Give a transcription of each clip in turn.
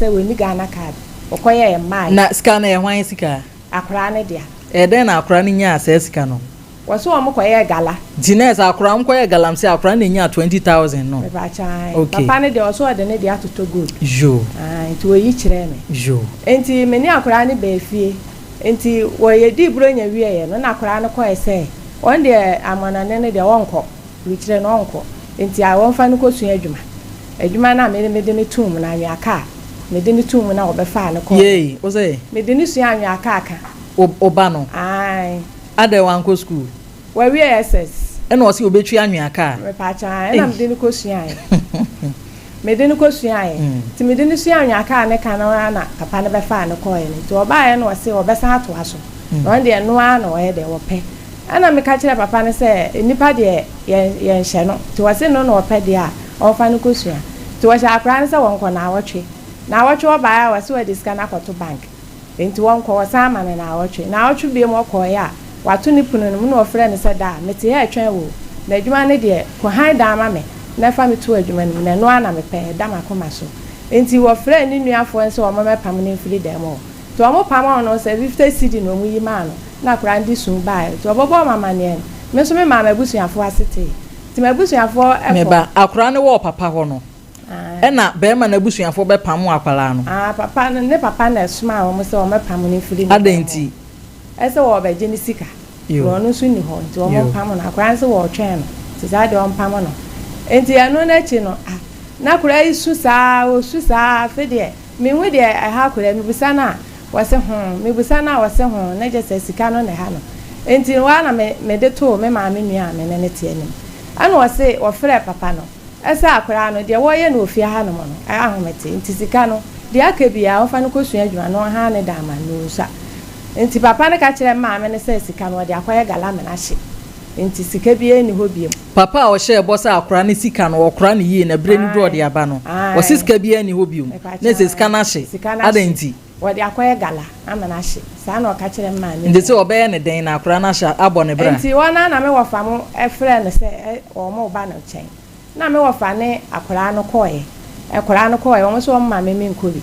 Sɛ wɔnni Ghana card, wɔkɔyɛɛ mmaeɛ. Na sika no ɛyɛ hwan sika? Akoraa no dea. Ɛyɛ dɛn na akoraa no nyaa saa sika no? Wɔse wɔn kɔyɛɛ gala. Nti nɛɛse akoraa wɔn kɔyɛɛ galamsey akoraa no na enyaa 20,000 no? Mepaakyɛw ae. Okay. Papa no deɛ ɔse ɔde ne deɛ atotɔ gold. Yoo. Ae nti wɔyi kyerɛɛ me. Yoo. Nti me ne akoraa no baa fie. Nti wɔ yɛdii buronya wieɛ no na akoraa no kɔɛ sɛ wɔn deɛ amanɔne no deɛ wɔnkɔ. Mekyerɛ no ɔnkɔ. Enti a wɔmfa no kɔsua adwuma. Adwuma no a me mede no too mu no, anwea kaa. Mede no too mu na wɔbɛfaa no kɔɔeɛ. Yei, wo se? Mede no suaa anwea kaa ka. Wo, wo ba no? Aane. Adɛn wankɔ sukuu? Wawie SS. Ɛna ɔse ɔbɛtwi anwea kaa? Mepaakyɛw, aane. Ɛna mede no kɔsuaeɛ. Mede no kɔsuaeɛ. Nti mede no suaa anwea kaa ne ka no ara na papa no bɛfaa no kɔɔeɛ no. Nti ɔbaeɛ no ɔse ɔbɛsan atoa so. Na ɔno deɛ ɛno ara na ɔyɛ dɛ, ɔpɛ. Ɛnna meka kyerɛɛ papa no sɛ, Nnipa deɛ, yɛn, yɛnhyɛ no. Nti ɔse no na ɔpɛ deɛ a, ɔmfa no nkɔsua. Nti wɔhyɛɛ akwadaa no sɛ wɔnkɔ naawɔtwe. Naawɔtwe ɔbaeɛ a, ɔse ɔde sika no akɔto bank. Nti wɔnkɔ, wɔsan ma no naawɔtwe. Naawɔtwe biom ɔkɔeɛ a, wato ne pono no mu, na ɔfrɛɛ no sɛ, Daa, mete ha retwɛn wo o, na adwuma no deɛ, kɔ hann dan ma me na fa me to adwuma no mu, na ɛno ara na mepɛ, ɛda m'akoma so. Nti wɔfrɛɛ ne nuafoɔ no sɛ wɔmmɛpam no mfiri dan mu hɔ. Nti ɔmo pamoo no sɛ 50 cedi na ɔmo yi maa no na akwadaa no de suu baeɛ. Nti ɔbɔbɔɔ me amaneɛ no, me nso me maa m'abusuafoɔ ase tee. Nti m'abusuafoɔ kɔ. Me ba, akwadaa no wɔ ɔpapa hɔ no, ɛna barima no abusuafoɔ bɛpamoo akwadaa no. Aah, papa no, ne papa na ɛsomaa wɔn sɛ wɔmmɛpamo no mfiri ne dan Adɛn hɔ. nti? Ɛsɛ wɔrebɛgye ne sika. Na ɔno nso nni hɔ, nti wɔmpamo no. Akwadaa no nso wɔretwɛn no, nti saa deɛ wɔmpamo no. Nti ɛno no akyi no, ah, na akwadaa yi su saa, ɔsu saa, afei deɛ, Menhu deɛ ɛha akwadaa yi, mebisa no a, ɔse hoo, mebisa no a, ɔse hoo, na kyerɛ sɛ sika no na ɛha no. Enti hɔ ara na me mede too me maame nua a me ne no te anim. Ɛna ɔse ɔfrɛɛ papa no sɛ akwadaa no, deɛ wɔreyɛ no wɔ fie hanom no, ahomete, nti sika no, deɛ aka biara ɔmfa no nkɔsua adwuma na ɔnha ne dan ma no, ɔnsua. Enti papa no ka kyerɛɛ me maame no sɛ sika no ɔde akɔyɛ galamena ahye. Enti sika biara nni hɔ biom. Papa a ɔhyɛɛ bɔ sɛ akora no sika no ɔkora no yie na berɛ no duru ɔde aba no, ɔse sika biara nni hɔ biom, na ɛsɛ sika no ahye. Adɛn nti? Wɔde akɔyɛ gala ama no ahye. Saa na ɔka kyerɛɛ me maame. Nti sɛ ɔbɛyɛ no dɛn na akora no ahye abɔ ne bra? Enti wɔn ara na me wɔfa mo frɛɛ no sɛ wɔn reba no nkyɛn. Na me wɔfa ne akwadaa no kɔeɛ. Akwadaa no kɔeɛ, wɔn nso wɔn maame menkɔ bi.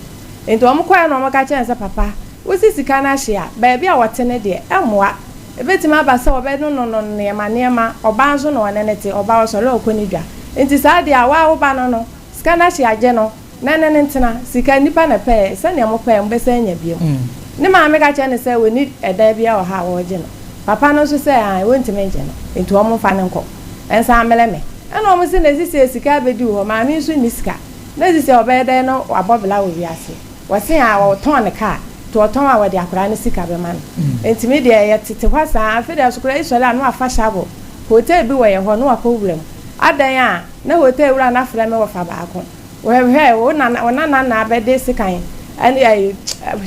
Nti wɔn kɔeɛ na wɔka kyerɛɛ no sɛ, Papa, wosi sika no ahye a, baabi a wɔte no deɛ, ɛmmoa. Ɛbɛtumi aba sɛ wɔbɛnonono nneɛma nneɛma, ɔbaa nso na ɔne no te, ɔbaa ɔsɔre a ɔkɔ ne dwa. Nti saa deɛ a, wo ara wo ba no no, sika no ahye a, gye no. Na ne no ntena. Sika, nnipa na ɛpɛɛ, sɛdeɛ mopɛɛ, mobɛsan anya bio. Ne maame ka kyerɛɛ no sɛ wɔnni ɛdan biara wɔ ha a wɔregye no. Papa no nso sɛ, Aane, wɔntumi ngye no, enti wɔmfa no nkɔ. Nsan mmrɛ me. Ɛna wɔn se, Na sisei sika abɛdi wo hɔ, maame nso nni sika. Na sisei ɔbɛyɛ dɛn na wabɔ bra wɔ wiase? Wɔse, Aa, wɔtɔn ne kaa, nti ɔtɔn a wɔde akwadaa no sika bɛma no. Enti me deɛ, yɛtete hɔ saa. Afei deɛ, sokora yi sɔre a, na wafa shovel. Hotel bi wɔ yɛn hɔ, na wakɔ wura mu. Adɛn a, na hotel wura no afrɛ me wɔfa baako. Hwɛ, wo nana, wo nana na abɛde sekan ɛne ɛyi,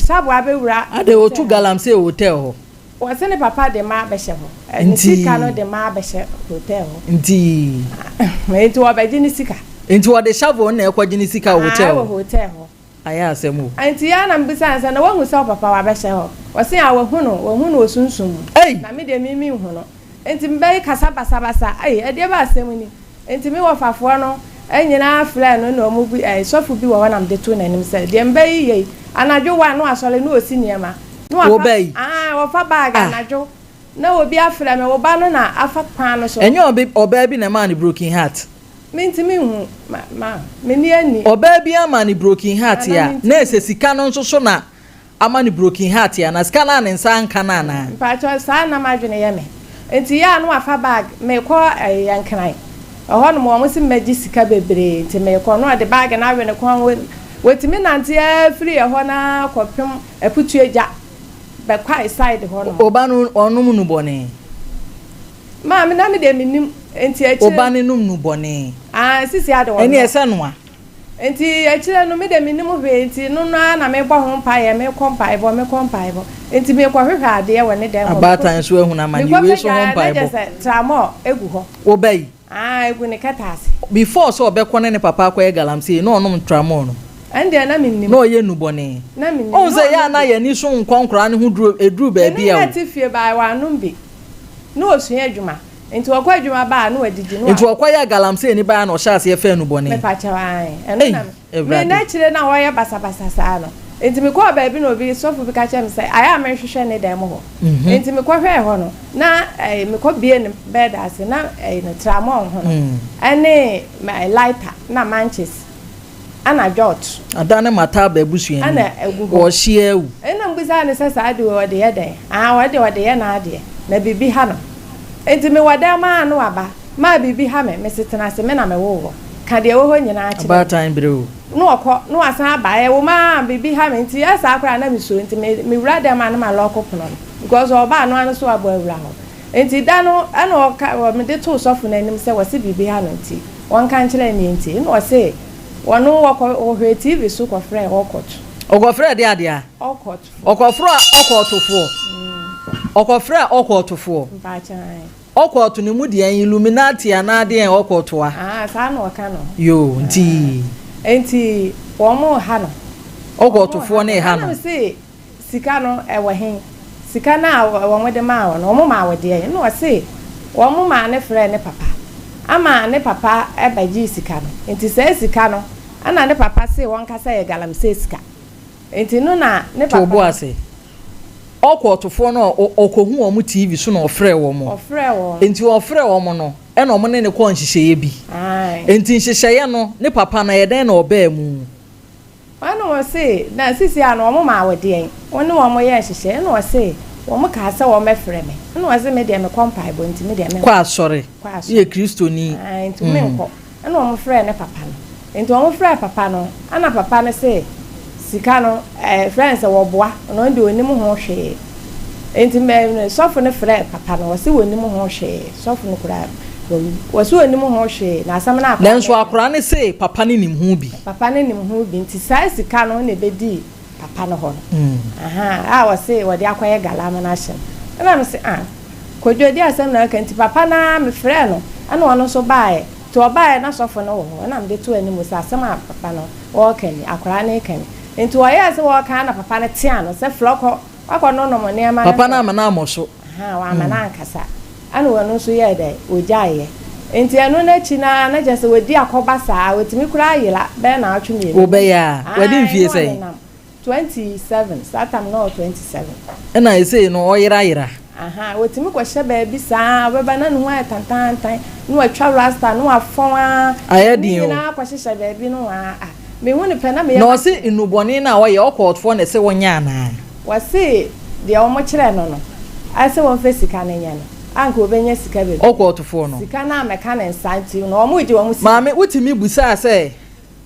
shovel abɛwura. Adɛn, ɔtu galamsey wɔ hotel hɔ? Wɔse ne papa de mmaa bɛhyɛ hɔ. Ne sika no de mmaa bɛhyɛ hotel hɔ. Nti. Nti wɔbɛgye ne sika. Nti wɔde shovel na ɛkɔgye ne sika wɔ hotel hɔ? Ae, wɔ hotel hɔ. Ayɛ asɛm o. Nti yɛ a na mebisa no sɛ, na wahu sɛ wo papa wabɛhyɛ hɔ? Ɔse aa wahu no, wahu no wɔ sunsum mu. Ei! Na me deɛ me menhu no. Nti mebɛyɛ kasa basabasa, ei ɛdeɛ bɛ asɛm ni? Nti me wɔfafoɔ no nyinaa frɛɛ no na wɔn bi, ɛɛ sɔfo bi wɔ hɔ na mede too n'anim sɛ, deɛ mebɛyɛ yei, anadwo wa na wasɔre na ɔsi nneɛma, na wafa, Wo ba yi? aa wɔfa bag Ah! anadwo na obi afrɛ me, wo ba no na afa kwan no so. Ɛnyɛ ɔbe, ɔbaa bi na ɛmaa no broken heart? Mentumi nhu, ma, ma, menni anni. Ɔbaa bi ama no broken heart Nana, a, mentumi na ɛsɛ nhu. sika no nso so na ama no broken heart anaa? Sika no a ne nsa anka no anaa? Mpakyɛw, saa na m'adwene yɛ me. Nti yɛ a na wafa bag, mekɔ ɛɛ Nkran, ɛhɔ nom wɔn se mɛgye sika bebree nti mekɔ, na ɔde bag no awe ne kɔn, wɔ, wɔtumi nante ara firi ɛhɔ no ara kɔpem Aputuagya, Bɛkwae side hɔ nom. Wo ba no ɔnom nnubɔne? Maame, na me deɛ mennim, nti akyire. Wo ba no nom nnubɔne? Aane, sisi ara de ɔnom. Ɛnneɛ sɛ noa. Nti akyire no me deɛ mennim hwee nti no no ara na mebɔ ho mpaeɛ, mekɔ mpaebɔ, mekɔ mpaebɔ. Nti mekɔhwehwɛ adeɛ wɔ ne dan mu hɔ. Abaatan nso ahunu amane, wei nso ho Mekɔpagyaeɛ na mpaebɔ. kyerɛ sɛ tramɔɔ gu hɔ. Wo ba yi? Aane, ɛgu ne kɛtɛ ase. Before sɛ ɔbɛkɔ ne ne papa akɔyɛ galamsey na ɔnom tramɔɔ no. Ɛndeɛ na mennim. Na ɔyɛ nnubɔne. Na mennim. Wohu Na sɛ ɛyɛ a ɔnom na bi. yɛn ani so nkɔ nkwadaa no ho duru, ɛduru Me baabi ne a no o. te fie bae, wannom bi. Na ɔsua adwuma. Nti ɔkɔ adwuma ba a na wadidi na Nti ɔkɔyɛɛ galamsey ni baeɛ na ɔhyɛɛ aseɛ faa nnubɔne. Mepakyɛw ae. Ɛno Ei na me Awurade. n'akyire na wɔyɛ basabasa saa no. Nti mekɔɔ baabi na obi sɔfo bi ka kyerɛɛ me sɛ ayɛ a menhwehwɛ ne dan mu hɔ. Nti mekɔhwɛɛ hɔ no na ɛɛ mekɔ bie ne bed ase na ɛɛ no tramɔɔ ho no ɛne lighter na manches. Ana Jot. Ada ne Mataba abusuani. Ana agu hɔ. Wɔrehye awu. Ɛna mebisaa no sɛ saa ade wei ɔde yɛ dɛn? Aa ɔde ɔde yɛ n'adeɛ. Na biribi ha no. Enti mewɔ dɛm aa na waba. Maa biribi ha me. Mese tena ase me na mewoo wo. Ka deɛ ɛwɔ hɔ nyinaa kyerɛ me. Abaatan brɛ o. Na ɔkɔ na wasan aba. Ɛwom aa biribi ha me nti ɛyɛ saa koraa na mesuro nti me mewura dɛm a na ma lɔɔko pono no. Because ɔba a noa no so abɔ awura hɔ. Enti da no ɛna ɔka mede too sɔfo no anim sɛ wɔse biribi ha no nti. Wɔnka nkyerɛ nea nti. Nna ɔse wɔno wɔkɔ wɔhwɛɛ TV so kɔfrɛɛ ɔkɔto. Ɔkɔfrɛɛ deɛ adeɛ a? Ɔkɔtofoɔ. Ɔkɔfrɛɛ ɔkɔɔtofoɔ. Ɔkɔfrɛɛ ɔkɔɔtofoɔ. Mpakyɛ ae. Ɔkɔɔto no mu deɛn? Illuminati anaa deɛn ɔkɔɔtoa? Aa saa na ɔka no. Yoo nti. Nti wɔn ha no. Ɔkɔɔtofoɔ no reha no. Ɛna mese Sika no, ɛwɔ he? Sika no a wɔde maa wo no, wɔmaa wo deɛn? Ɛnna ɔse wɔmaa no frɛɛ ne papa ama ne papa bɛgyee sika no. Nti saa sika no, ɛnna ne papa se wɔnka sɛ ɛyɛ galamsey sika. Nti no na ne To papa bo no. ase. Ɔkɔɔtofoɔ no, ɔkɔhuu wɔn TV so na ɔfrɛɛ wɔn. Ɔfrɛɛ wɔn. Nti ɔfrɛɛ wɔn no, ɛnna wɔne no kɔɔ nhyehyɛeɛ bi. Ae. Nti nhyehyɛeɛ no, ne papa no, ɛyɛ dɛn na ɔbaa mu? Ɛna ɔse, Na sisi a no wɔn maa wo deɛn? Wo ne wɔn yɛɛ nhyehyɛɛ? Ɛna ɔse, Wɔn kaa sɛ wɔn bɛfrɛ me. Ɛna ɔse, Me deɛ mekɔ mpaebɔ nti me deɛ menkɔ. Kɔ asɔre. Kɔ asɔre. Woyɛ Kristoni. Ae, nti menkɔ. Ɛna wɔn frɛɛ ne papa no. Nti wɔn frɛɛ papa no, ɛna papa no se, sika no, ɛɛ, frɛ no sɛ wɔboa, na ɔno deɛ ɔnnim ho hwee. Enti me sɔfo no frɛɛ papa no, ɔse ɔnnim ho hwee, sɔfo no koraa wawu, ɔse ɔnnim ho hwee, na asɛm no akora Nanso no aka. akora no se papa no nim ho bi. Papa no nim ho bi, nti saa sika no na ɛbɛdii papa no hɔ no, ahaa, a ɔse ɔde akɔyɛ gala ama no ahye no. Ɛna mese ah, Kwadwo ɛdeɛn asɛm na woka, nti papa no ara mefrɛɛ no, ɛna ɔno nso baeɛ, nti ɔbaeɛ na sɔfo no wɔ hɔ, ɛna mede too anim sɛ asɛm a papa no ɔreka ni, akwadaa no reka ni. Nti ɔyɛɛ sɛ ɔreka ara na papa no teaa no sɛ frɛ kɔ wakɔ nonom nneɛma no Papa no sɛ. amma no ammɔ so. Ahaa, wamma no ankasa. Ɛna ɔno nso yɛɛ dɛn? Ɔgyaeɛ. Nti ɛno no akyi no ara na kyerɛ sɛ wadi akɔba saa, ɔtumi koraa yera bɛyɛ naawɔtwe mmienu. Wobɛyɛ a, wadi Ae, mfie na sɛn? ɔnenam. 27, saa tam no na ɔwɔ 27. Ɛna ɛsei no ɔyerayera. Ahaa, ɔtumi kɔhyɛ baabi saa ara, ɔbɛba na ne ho ayɛ tantaantan, na watwa rasta, na wafɔn ara, Ayɛ ne den o. nyinaa akɔhyehyɛ baabi no waa, ah, mehu no pɛ na me Na yam ɔse ahye me. nnubɔne no a ɔyɛ, ɔkɔɔtfoɔ na ɛse wɔnyɛ anaa? Wɔse deɛ wɔkyerɛɛ no no, sɛ wɔmfa sika no nyɛ no, anka ɔbɛnya sika bebree. Ɔkɔɔtofoɔ no. Sika no ammɛka ne nsa nti no, wɔregye wɔn sika. Maame, wotumi busaa sɛ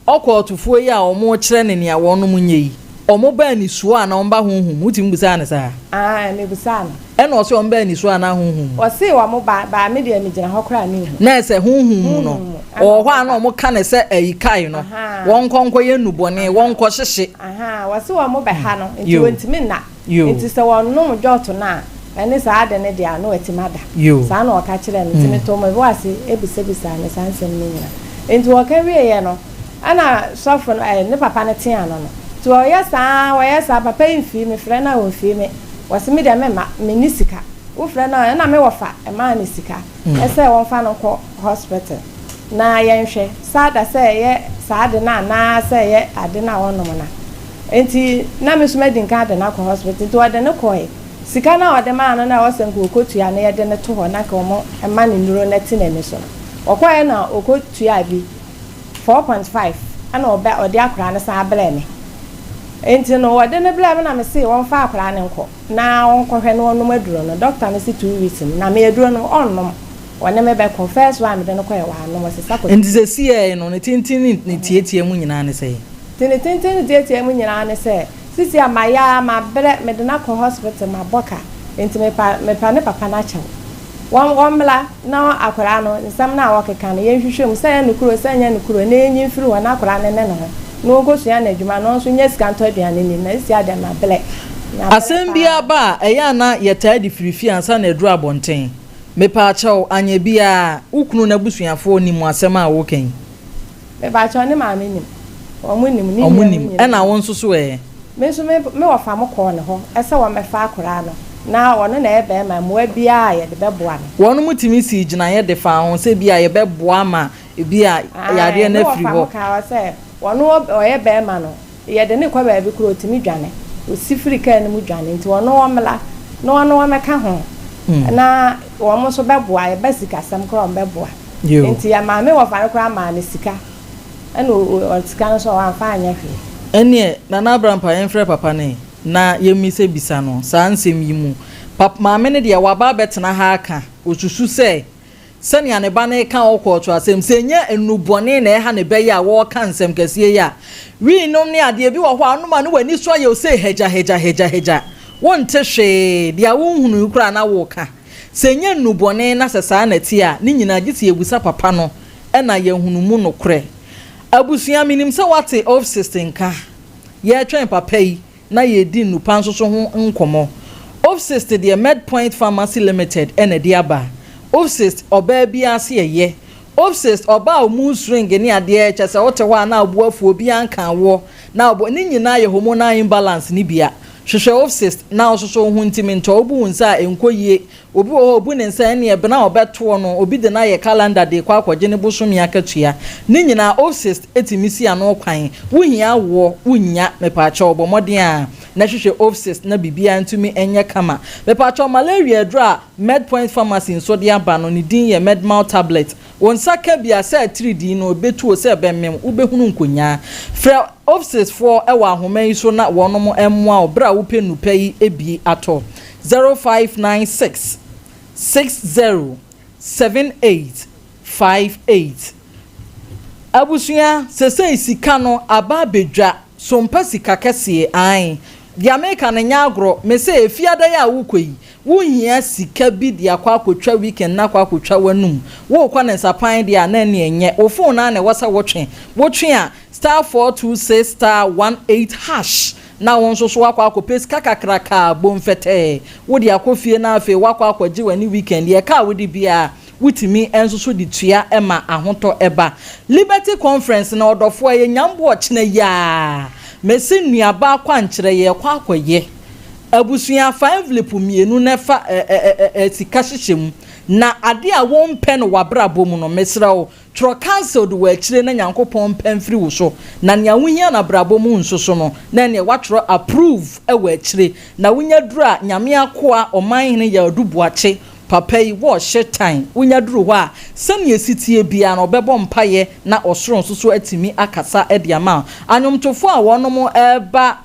Ɔkɔɔtofoɔ yi a wɔrekyerɛ no nea wɔnom nyɛ yi, wɔba anisoɔ anaa wɔba honhom mu? Wotumi busaa no saa? Aane, mebusaa no. Ɛna ɔse wɔba anisoɔ anaa honhom mu? Ɔse wɔba, baa me deɛ megyina hɔ koraa menhu. Na ɛsɛ honhom mu no, Honhom mu, ɛna ɔwɔ hɔ a wɔba. na wɔka no sɛ ayi kae no, Ahaa. wɔnkɔ nkɔyɛ nnubɔne, wɔnkɔ hyehye. Ahaa, wɔse wɔbɛha no, nti Yoo. wɔntumi nna. Yoo. Nti sɛ wɔnom dwɔto no a, ɛne saa ade no deɛ a, na watumi ada. Yoo. Saa na ɔka kyerɛɛ me. Nti metoo me bo ase bisabisaa no saa nsɛm no nyinaa. Nti wɔka wieeɛ no, ɛna sɔfo no, ɛɛ, ne papa no tea no no. Nti ɔyɛ saa ara, ɔyɛ saa ara, papa yi mfii me, frɛ no a ɔmfii me. Ɔse me deɛ memma, menni sika. Wofrɛ no a, ɛna me wɔfa maa no sika sɛ wɔmfa no nkɔ hospital na yɛnhwɛ sɛ ada sɛ ɛyɛ saa ade no anaa sɛ ɛyɛ ade no a ɔnom no a. Enti na me nso madi nkan de no akɔ hospital. Nti wɔde no kɔe. Sika no a wɔde maa no no a ɛwɔ sɛ nka ɔkɔtua no yɛde no to hɔ na nka wɔma no nnuro no te n'ani so no, ɔkɔeɛ na ɔkɔtuaa bi, 4.5, ɛna ɔbɛ ɔde akwadaa no san brɛɛ me. Enti no wɔde no brɛɛ me na mese wɔmfa akwadaa no nkɔ na ɔnkɔhwɛ na ɔnnom aduro no. Doctor no se two weeks no na me aduro no ɔnnom, ɔne me bɛkɔ. First one a mede no kɔeɛ wannom, ɔsesa kɔ. Nti sesiei no ne tenten ne ne tiatia mu nyinaa ne sɛn? Nti ne tenten ne tiatia mu nyinaa ne sɛ, sisi a mayɛ ara mabrɛ, mede no akɔ hospital mabɔ ka, nti mepa mepa ne papa no akyɛw. Wɔn wɔmmra na akwadaa no nsɛm no a wɔkeka no yɛnhwehwɛ mu sɛ ɛyɛ nokorɛ o sɛ ɛnyɛ nokorɛ o na yɛnyi mfiri hɔ na akwadaa no ne ne ho na ɔnkɔsua n'adwuma na ɔnso nya sika ntɔ aduane nni na sisi a deɛ mabrɛ, mabrɛ Asɛm paa. biara ba a, ɛyɛ a na yɛtaa de firi fie ansa na aduru abɔnten. Mepaakyɛw, anyɛ biara, wo kunu n'abusuafoɔ nim asɛm a woreka yi? Mepakyɛw ne maame nim. Wɔn nim, ne Wɔn nua mu nim. nyinaa Ɛna nim. wo nso so ɛ? Me nso me me wɔfa mo kɔɔ ne hɔ sɛ wɔmmɛfa akwadaa no. Na ɔno na ɛyɛ barima, mmoa biara a yɛde bɛboa no. Wɔnom tumi sii gyinaeɛ de faa ho sɛ ebia yɛbɛboa ama ebia Ae, yareɛ ne no afiri wɔfa ho hɔ. kaa hɔ sɛ ɔno ɔyɛ barima no, yɛde no kɔ baabi koraa ɔtumi dwane. Ɔsi firi kaa no mu dwane, nti ɔno ɔmmra na ɔno ɔmmɛka ho na wɔn nso bɛboa, ɛba sikasɛm koraa a wɔbɛboa. Nti yɛn maame wɔfa no koraa maa no sika, ɛna ɔ sika no nso wamfa anyɛ hwee. Ɛnneɛ Nana Abrampah yɛmfrɛ papa no ɛ na yɛmmisabisa no saa nsɛm yi mu. Pap maame no deɛ waba abɛtena ha aka, ɔsusu sɛ sɛnea ne ba no reka wɔ kɔɔto asɛm, sɛ ɛnyɛ nnubɔne na ɛha ne ba yi a wɔreka nsɛm kɛseɛ yi a, wii nom ne adeɛ bi wɔ hɔ a wonom a ne w'ani so ayɛ wo sɛ hagya hagya hagya hagya, wonte hwee, deɛ wonhunui koraa na woreka. Sɛ ɛnyɛ nnubɔne na sɛ saa na ɛteɛ a, ne nyinaa gye sɛ yɛbisa papa no na yɛahunu mu nokorɛ. Abusua, menim sɛ woate Ovsist nka. Yɛretwɛn papa yi na yɛredi nnupa nso so ho nkɔmmɔ. Ovsist deɛ Medpoint Pharmacy Limited na ɛde aba. Ovsist, ɔbaa biara se ɛyɛ. Ovsist, ɔbaa a ɔmu swing ne adeɛ, kyerɛ sɛ wote hɔ a na wo bo afu, obiara nka woɔ, na wo bo, ne nyinaa yɛ hormonal imbalance no bi a. Hwehwɛ Ovsist na wo nso so wo ho ntimi ntɔ, wobu wo nsa a ɛnkɔ yie, Obi wɔ hɔ a, obu ne nsa a, ɛnneɛ bena a ɔbɛtoɔ no, obi de no ayɛ calendar de rekɔ akɔgye ne bosome akatua. Ne nyinaa, OFSIST tumi si ano kwan. Wohia awoɔ, wonnya. Mepaakyɛw, bɔ mmɔden ara na hwehwɛ OFSIST na biribiara ntumi nyɛ kama. Mepaakyɛw, malaria aduro a MedPoint Pharmacy nso de aba no, ne din yɛ Medmal Tablet. Wo nsa ka bi a, sɛ atiridii no, ɛbɛtu o, sɛ ɛbɛmem, wobɛhunu nkonyaa. Frɛ OFSIS foɔ wɔ ahoma yi so na wɔnom mmoa wo berɛ a wopɛ nnupa yi bi atɔ. 0596 60 78 58. Abusua, sesei sika no aba abɛdwa, so mpa sika kɛseɛ, ae. Deɛ meka no nyɛ agorɔ, mese efiada yi a wokɔ yi, Wonhia sika bi de akɔ akɔtwa weekend na akɔ akɔtwa w'anum. Worekɔ ne nsapan deɛ a, na ɛnneɛ ɛnyɛ. Wo phone no ara na ɛwɔ sɛ wotwe. Wotwe a, star 426 star 18 hash na wo nso so woakɔ akɔpɛ sika kakraka bomfɛtɛɛ. Wode akɔ fie na afei woakɔ akɔgye w'ani weekend. Deɛ ɛka a wode biara, wotumi nso so de tua ma ahotɔ ba. Liberty Conference no, ɔdɔfoɔ, ɛyɛ nyamboɔ ɔkyena yi ara. Mese nnuaba akwankyerɛ, yɛrekɔ akɔyɛ. Abusua, fa envelope mmienu na fa ɛ-ɛ-ɛ-ɛ sika hyehyɛ mu. Na adeɛ a wompɛ no w'abrabɔ mu no, mesrɛ wo, twerɛ cancelled wɔ akyire na Nyankopɔn mpɛ mfiri wo so. Na nea wohia no abrabɔ mu nso so no, na ɛneɛ woatwerɛ approve wɔ akyire. Na wonya duru a, Nyame akoa, Ɔmanhene Yaw Adu Boakye, papa yi, wɔɔhye tan. Wonya duru hɔ a, sɛnea ɛsi teɛ biara no, ɔbɛbɔ mpaeɛ na ɔsoro nso so atumi akasa de ama wo. Anwomtofoɔ a wɔnom reba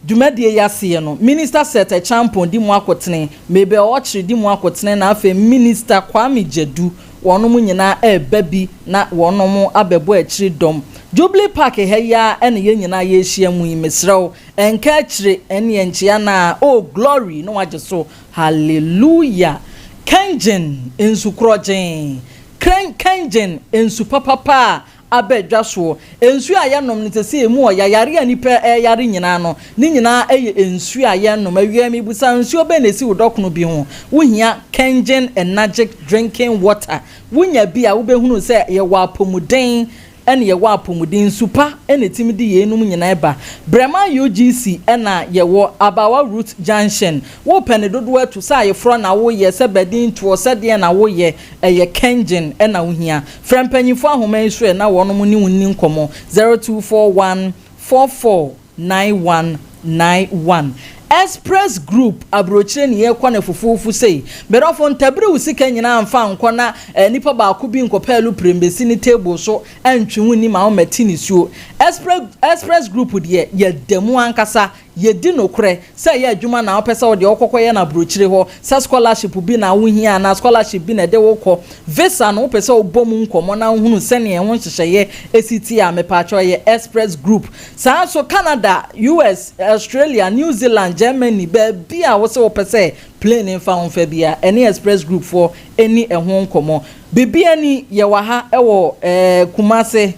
Dwumadie yi aseɛ no, Minista Seth Acheampong di mu akotene, Mabel Ɔkyere di mu akotene na afei Minista Kwame Gyadu, wɔnom nyinaa reba bi na wɔnom abɛbɔ akyire dɔm. Jubilee Park ha yi ara na yɛn nyinaa yɛrehyia mu yi, mesrɛ wo, nka akyire, ɛnneɛ nkyea no ara, Oh Glory na wagye so, Hallelujah! Kangen nsu korɔgyee, Kangen nsu papapa a aba dwa soɔ. Nsuo a yɛnom no seesei ɛmu ɔya, yareɛ a nnipa reyare nyinaa no, ne nyinaa yɛ nsuo a yɛnom. Awia yi mebisa wo, nsuo bɛn na ɛsi wo dɔkono bi ho? Wohia Kengen Enagic Drinking Water. Wonya bi a, wobɛhunu sɛ yɛwɔ apɔmuden na yɛwɔ apɔmuden. Nsu pa na ɛtumi de yeinom nyinaa ba. Brɛman UGC na yɛwɔ, Abawa Route Junction. Wopɛ ne dodoɔ atu, sɛ ayeforɔ na woyɛ, sɛ badintoɔ, sɛ deɛn na woyɛ, ɛyɛ Kengen na wohia. Frɛ mpanyimfoɔ ahoma yi so ɛ na wɔnom ne wo nni nkɔmmɔ, 0241 44 9191. Express Group aburokyire ne yɛkɔ no fofoofo sei. Medɔfo ntabere wo sika nyinaa mfa nkɔ na eh, nipa baako bi nkɔpɛ alupre mbɛsi ne table so ntwe wo nni ma wo mmɛte nisuo. Express, Express Group deɛ yɛda mu ankasa. Yɛdi nokorɛ, sɛ ɛyɛ adwuma na wopɛ sɛ wo deɛ wokɔ kɔyɛ no aburokyire hɔ, sɛ scholarship bi na wohia anaa scholarship bi na ɛde wo kɔ, visa no wopɛ sɛ wobɔ mu nkɔmmɔ na wohunu sɛdeɛ ɛho nhyehyɛeɛ si teɛ a, mepaakyɛw ɛyɛ Express Group. Saa ara nso Canada, US, Australia, New Zealand, Germany, baabi a wose wopɛ sɛ plane mfa wo mfa biara, ɛne Express Group foɔ nni ɛho nkɔmmɔ. Bibiani, yɛwɔ ha wɔ eh, Kumasi.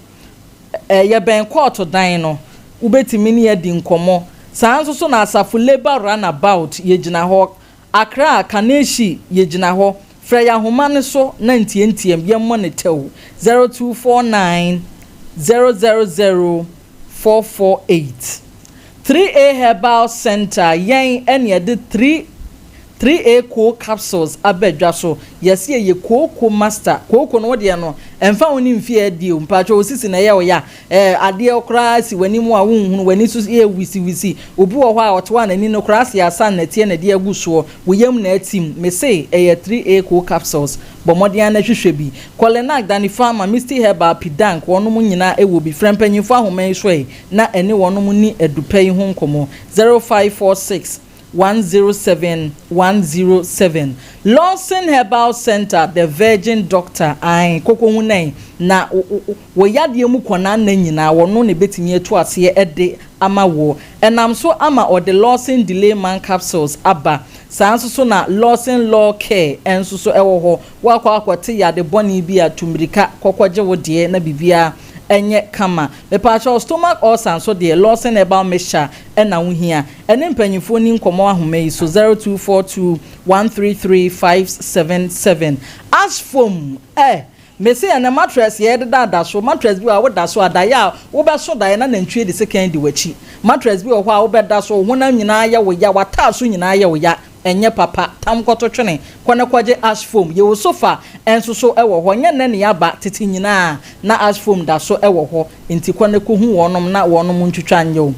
Yɛbɛn kɔɔto dan no, wobɛtumi ne yɛn adi nkɔmmɔ. Saa ara nso so na Asafo Labour Runabout, yɛgyina hɔ. Accra, Kaneshie, yɛgyina hɔ. Frɛ yɛn ahoma no so na ntiantiam, yɛmmɔ no tɛw, 0249 000 448. 3A Herbal Centre, yɛn na yɛde 3. 3A Co Capsules aba dwa so. Yɛse ɛyɛ kooko master. Kooko no wo deɛ no, ɛmfa wo ne mfeɛ adie o. Mpakyɛw wo sisi na ɛyɛ wo ya? Ɛɛ adeɛ koraa si w'anim a wonhunu, w'ani so yɛ wisiwisi. Obi wɔ hɔ a ɔte hɔ a n'ani no koraa ase asa nnɛteɛ na ɛde agu soɔ. Wo yam na atim. Mese ɛyɛ 3A Co Capsules. Bɔ mmɔden ara na hwehwɛ bi. Kɔlenak, Danny Pharma, Misty Herbal, Pidank, wɔnom nyinaa wɔ bi. Frɛ mpanyimfoɔ ahoma yi so ɛ na ɛne wɔnom nni adupɛ yi ho nkɔmmɔ. 0546 107 107. Lawson Herbal Centre, The Virgin Doctor, ae, kɔkɔhu no ɛ na wo yadeɛ mu kɔnaa nna nyinaa wɔno na ɛbɛtumi atu aseɛ de ama woɔ. Ɛnam so ama ɔde Lawson Delay Man Capsules aba. Saa nso so na Lawson Law Care nso so wɔ hɔ. Woakɔ akɔte yade bɔne bi a, tu mmirika kɔkɔgye wo deɛ na biribiara nyɛ kama. Mepaakyɛw, stomach ulcer nso deɛ, Lawson Herbal Mixture na wohia. Ɛne mpanyinfoɔ ni nkɔmmɔ ahoma yi so, 0242 133 577. Ash foam eh! Mese ɛnɛ mattress yɛ deda da so. Mattress bi wɔ a woda so a, daeɛ a wobɛso daeɛ na nantwie de sekan di w'akyi. Mattress bi wɔ hɔ a wobɛda so, wo honam nyinaa yɛ wo ya, w'ataa so nyinaa yɛ wo ya. Ɛnyɛ papa. Tam kɔto twene. Kɔ na kɔgye ash foam. Yɛwɔ sofa nso so wɔ hɔ. Nyɛ nnɛ na yɛaba, tete nyinaa na ash foam da so wɔ hɔ. Nti kɔ na kɔhu wɔnom na wɔnom ntwitwa nyɛ wo.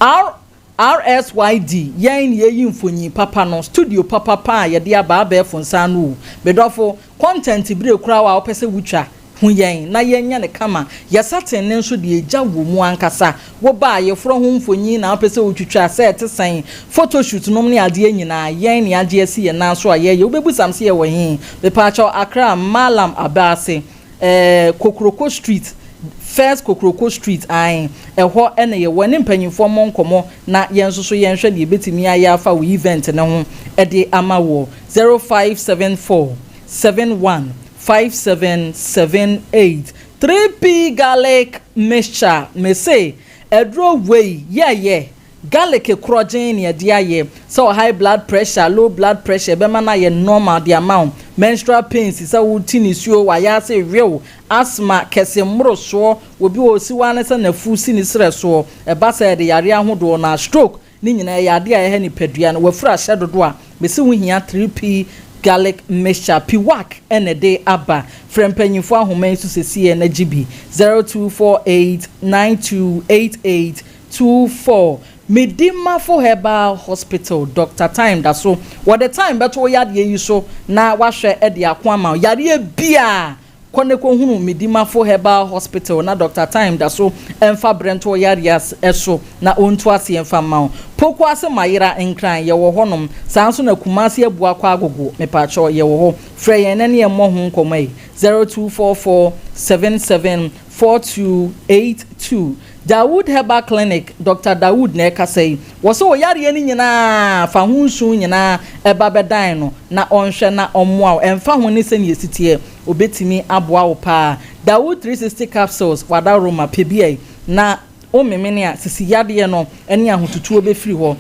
R. RSYD, Yɛn na yɛyi mfonyin papa no, studio papapa a yɛde aba abɛɛfo nsa ano o. Me dɔfo, content bere koraa a wopɛ sɛ wutwa, hu yɛn na yɛnyɛ no kama. Yɛ satin no nso deɛ egya wɔ mu ankasa. Woba a, yɛforɔ ho mfonyin na wopɛ sɛ wotwitwa sɛ ɛte sɛn, photoshoot nom ne adeɛ nyinaa, yɛn na yɛagye asi yɛn nan so a yɛyɛ. Wobɛbusam sɛ yɛwɔ he? Mepaakyɛw, Accra, Mallam Abaase. Eh, Kokroko Street, First Kokroko Street, ae, ɛhɔ na yɛwɔ. Ɛne mpanyinfoɔ mmɔ nkɔmmɔ na yɛn nso so yɛnhwɛ deɛ yɛbɛtumi ayɛ afa wo event no ho de ama woɔ. 0574 71 5778 3P Garlic Mixture, mese aduro wei yɛyɛ Garlic korɔgyenn na yɛde ayɛ. Sɛ wɔ high blood pressure, low blood pressure, ɛbɛma no ayɛ normal de ama wo. Menstrual pains, sɛ wo ti nisuo, w'ayaase wew, asthma, kɛse mmorosoɔ, obi wɔ hɔ osiw ara ne sɛ n'afu si ne serɛ soɔ, ɛba saa ɛde yareɛ ahodoɔ na stroke ne nyinaa ɛyɛ adeɛ a ɛha nipadua no. W'afuru ahyɛ dodo a, mese wo hia 3P garlic mixture. Piwak na ɛde aba. Frɛ mpanyinfoɔ ahoma yi so sesiɛ na gye bi, 0248 9288 24 Medimafo Herbal Hospital Doctor Time da so wɔde time bɛto wo yadeɛ yi so na wahwɛ de ako ama wo yareɛ biara kɔ ne kɔ hunu Medimafo Herbal Hospital na Doctor Time da so mfa berɛ nto wo yareɛ so na ɔntu aseɛ mfa mma wo Pokuase Mayera Nkran yɛwɔ hɔ nom saa nso na Kumasi Abuakwa Agogo mepaakyɛw yɛwɔ hɔ frɛ yɛn na ne yɛn mmɔ ho nkɔmmɔ yi 0244 77 4282 Dawood Herbal Clinic, Dɔkta Dawood na ɛrekasa yi. Wɔse wo yareɛ no nyinaa, fa ho nsu nyinaa ba bɛdan no na ɔnhwɛ na ɔmmoa wo. Ɛmfa ho ne sɛnea ɛsi teɛ, ɔbɛtumi aboa wo paa. Dawood 360 Capsules, Wadaroma, pɛ bi ɛ na wo memene a, sisi yadeɛ no ne ahotutuo bɛfiri hɔ.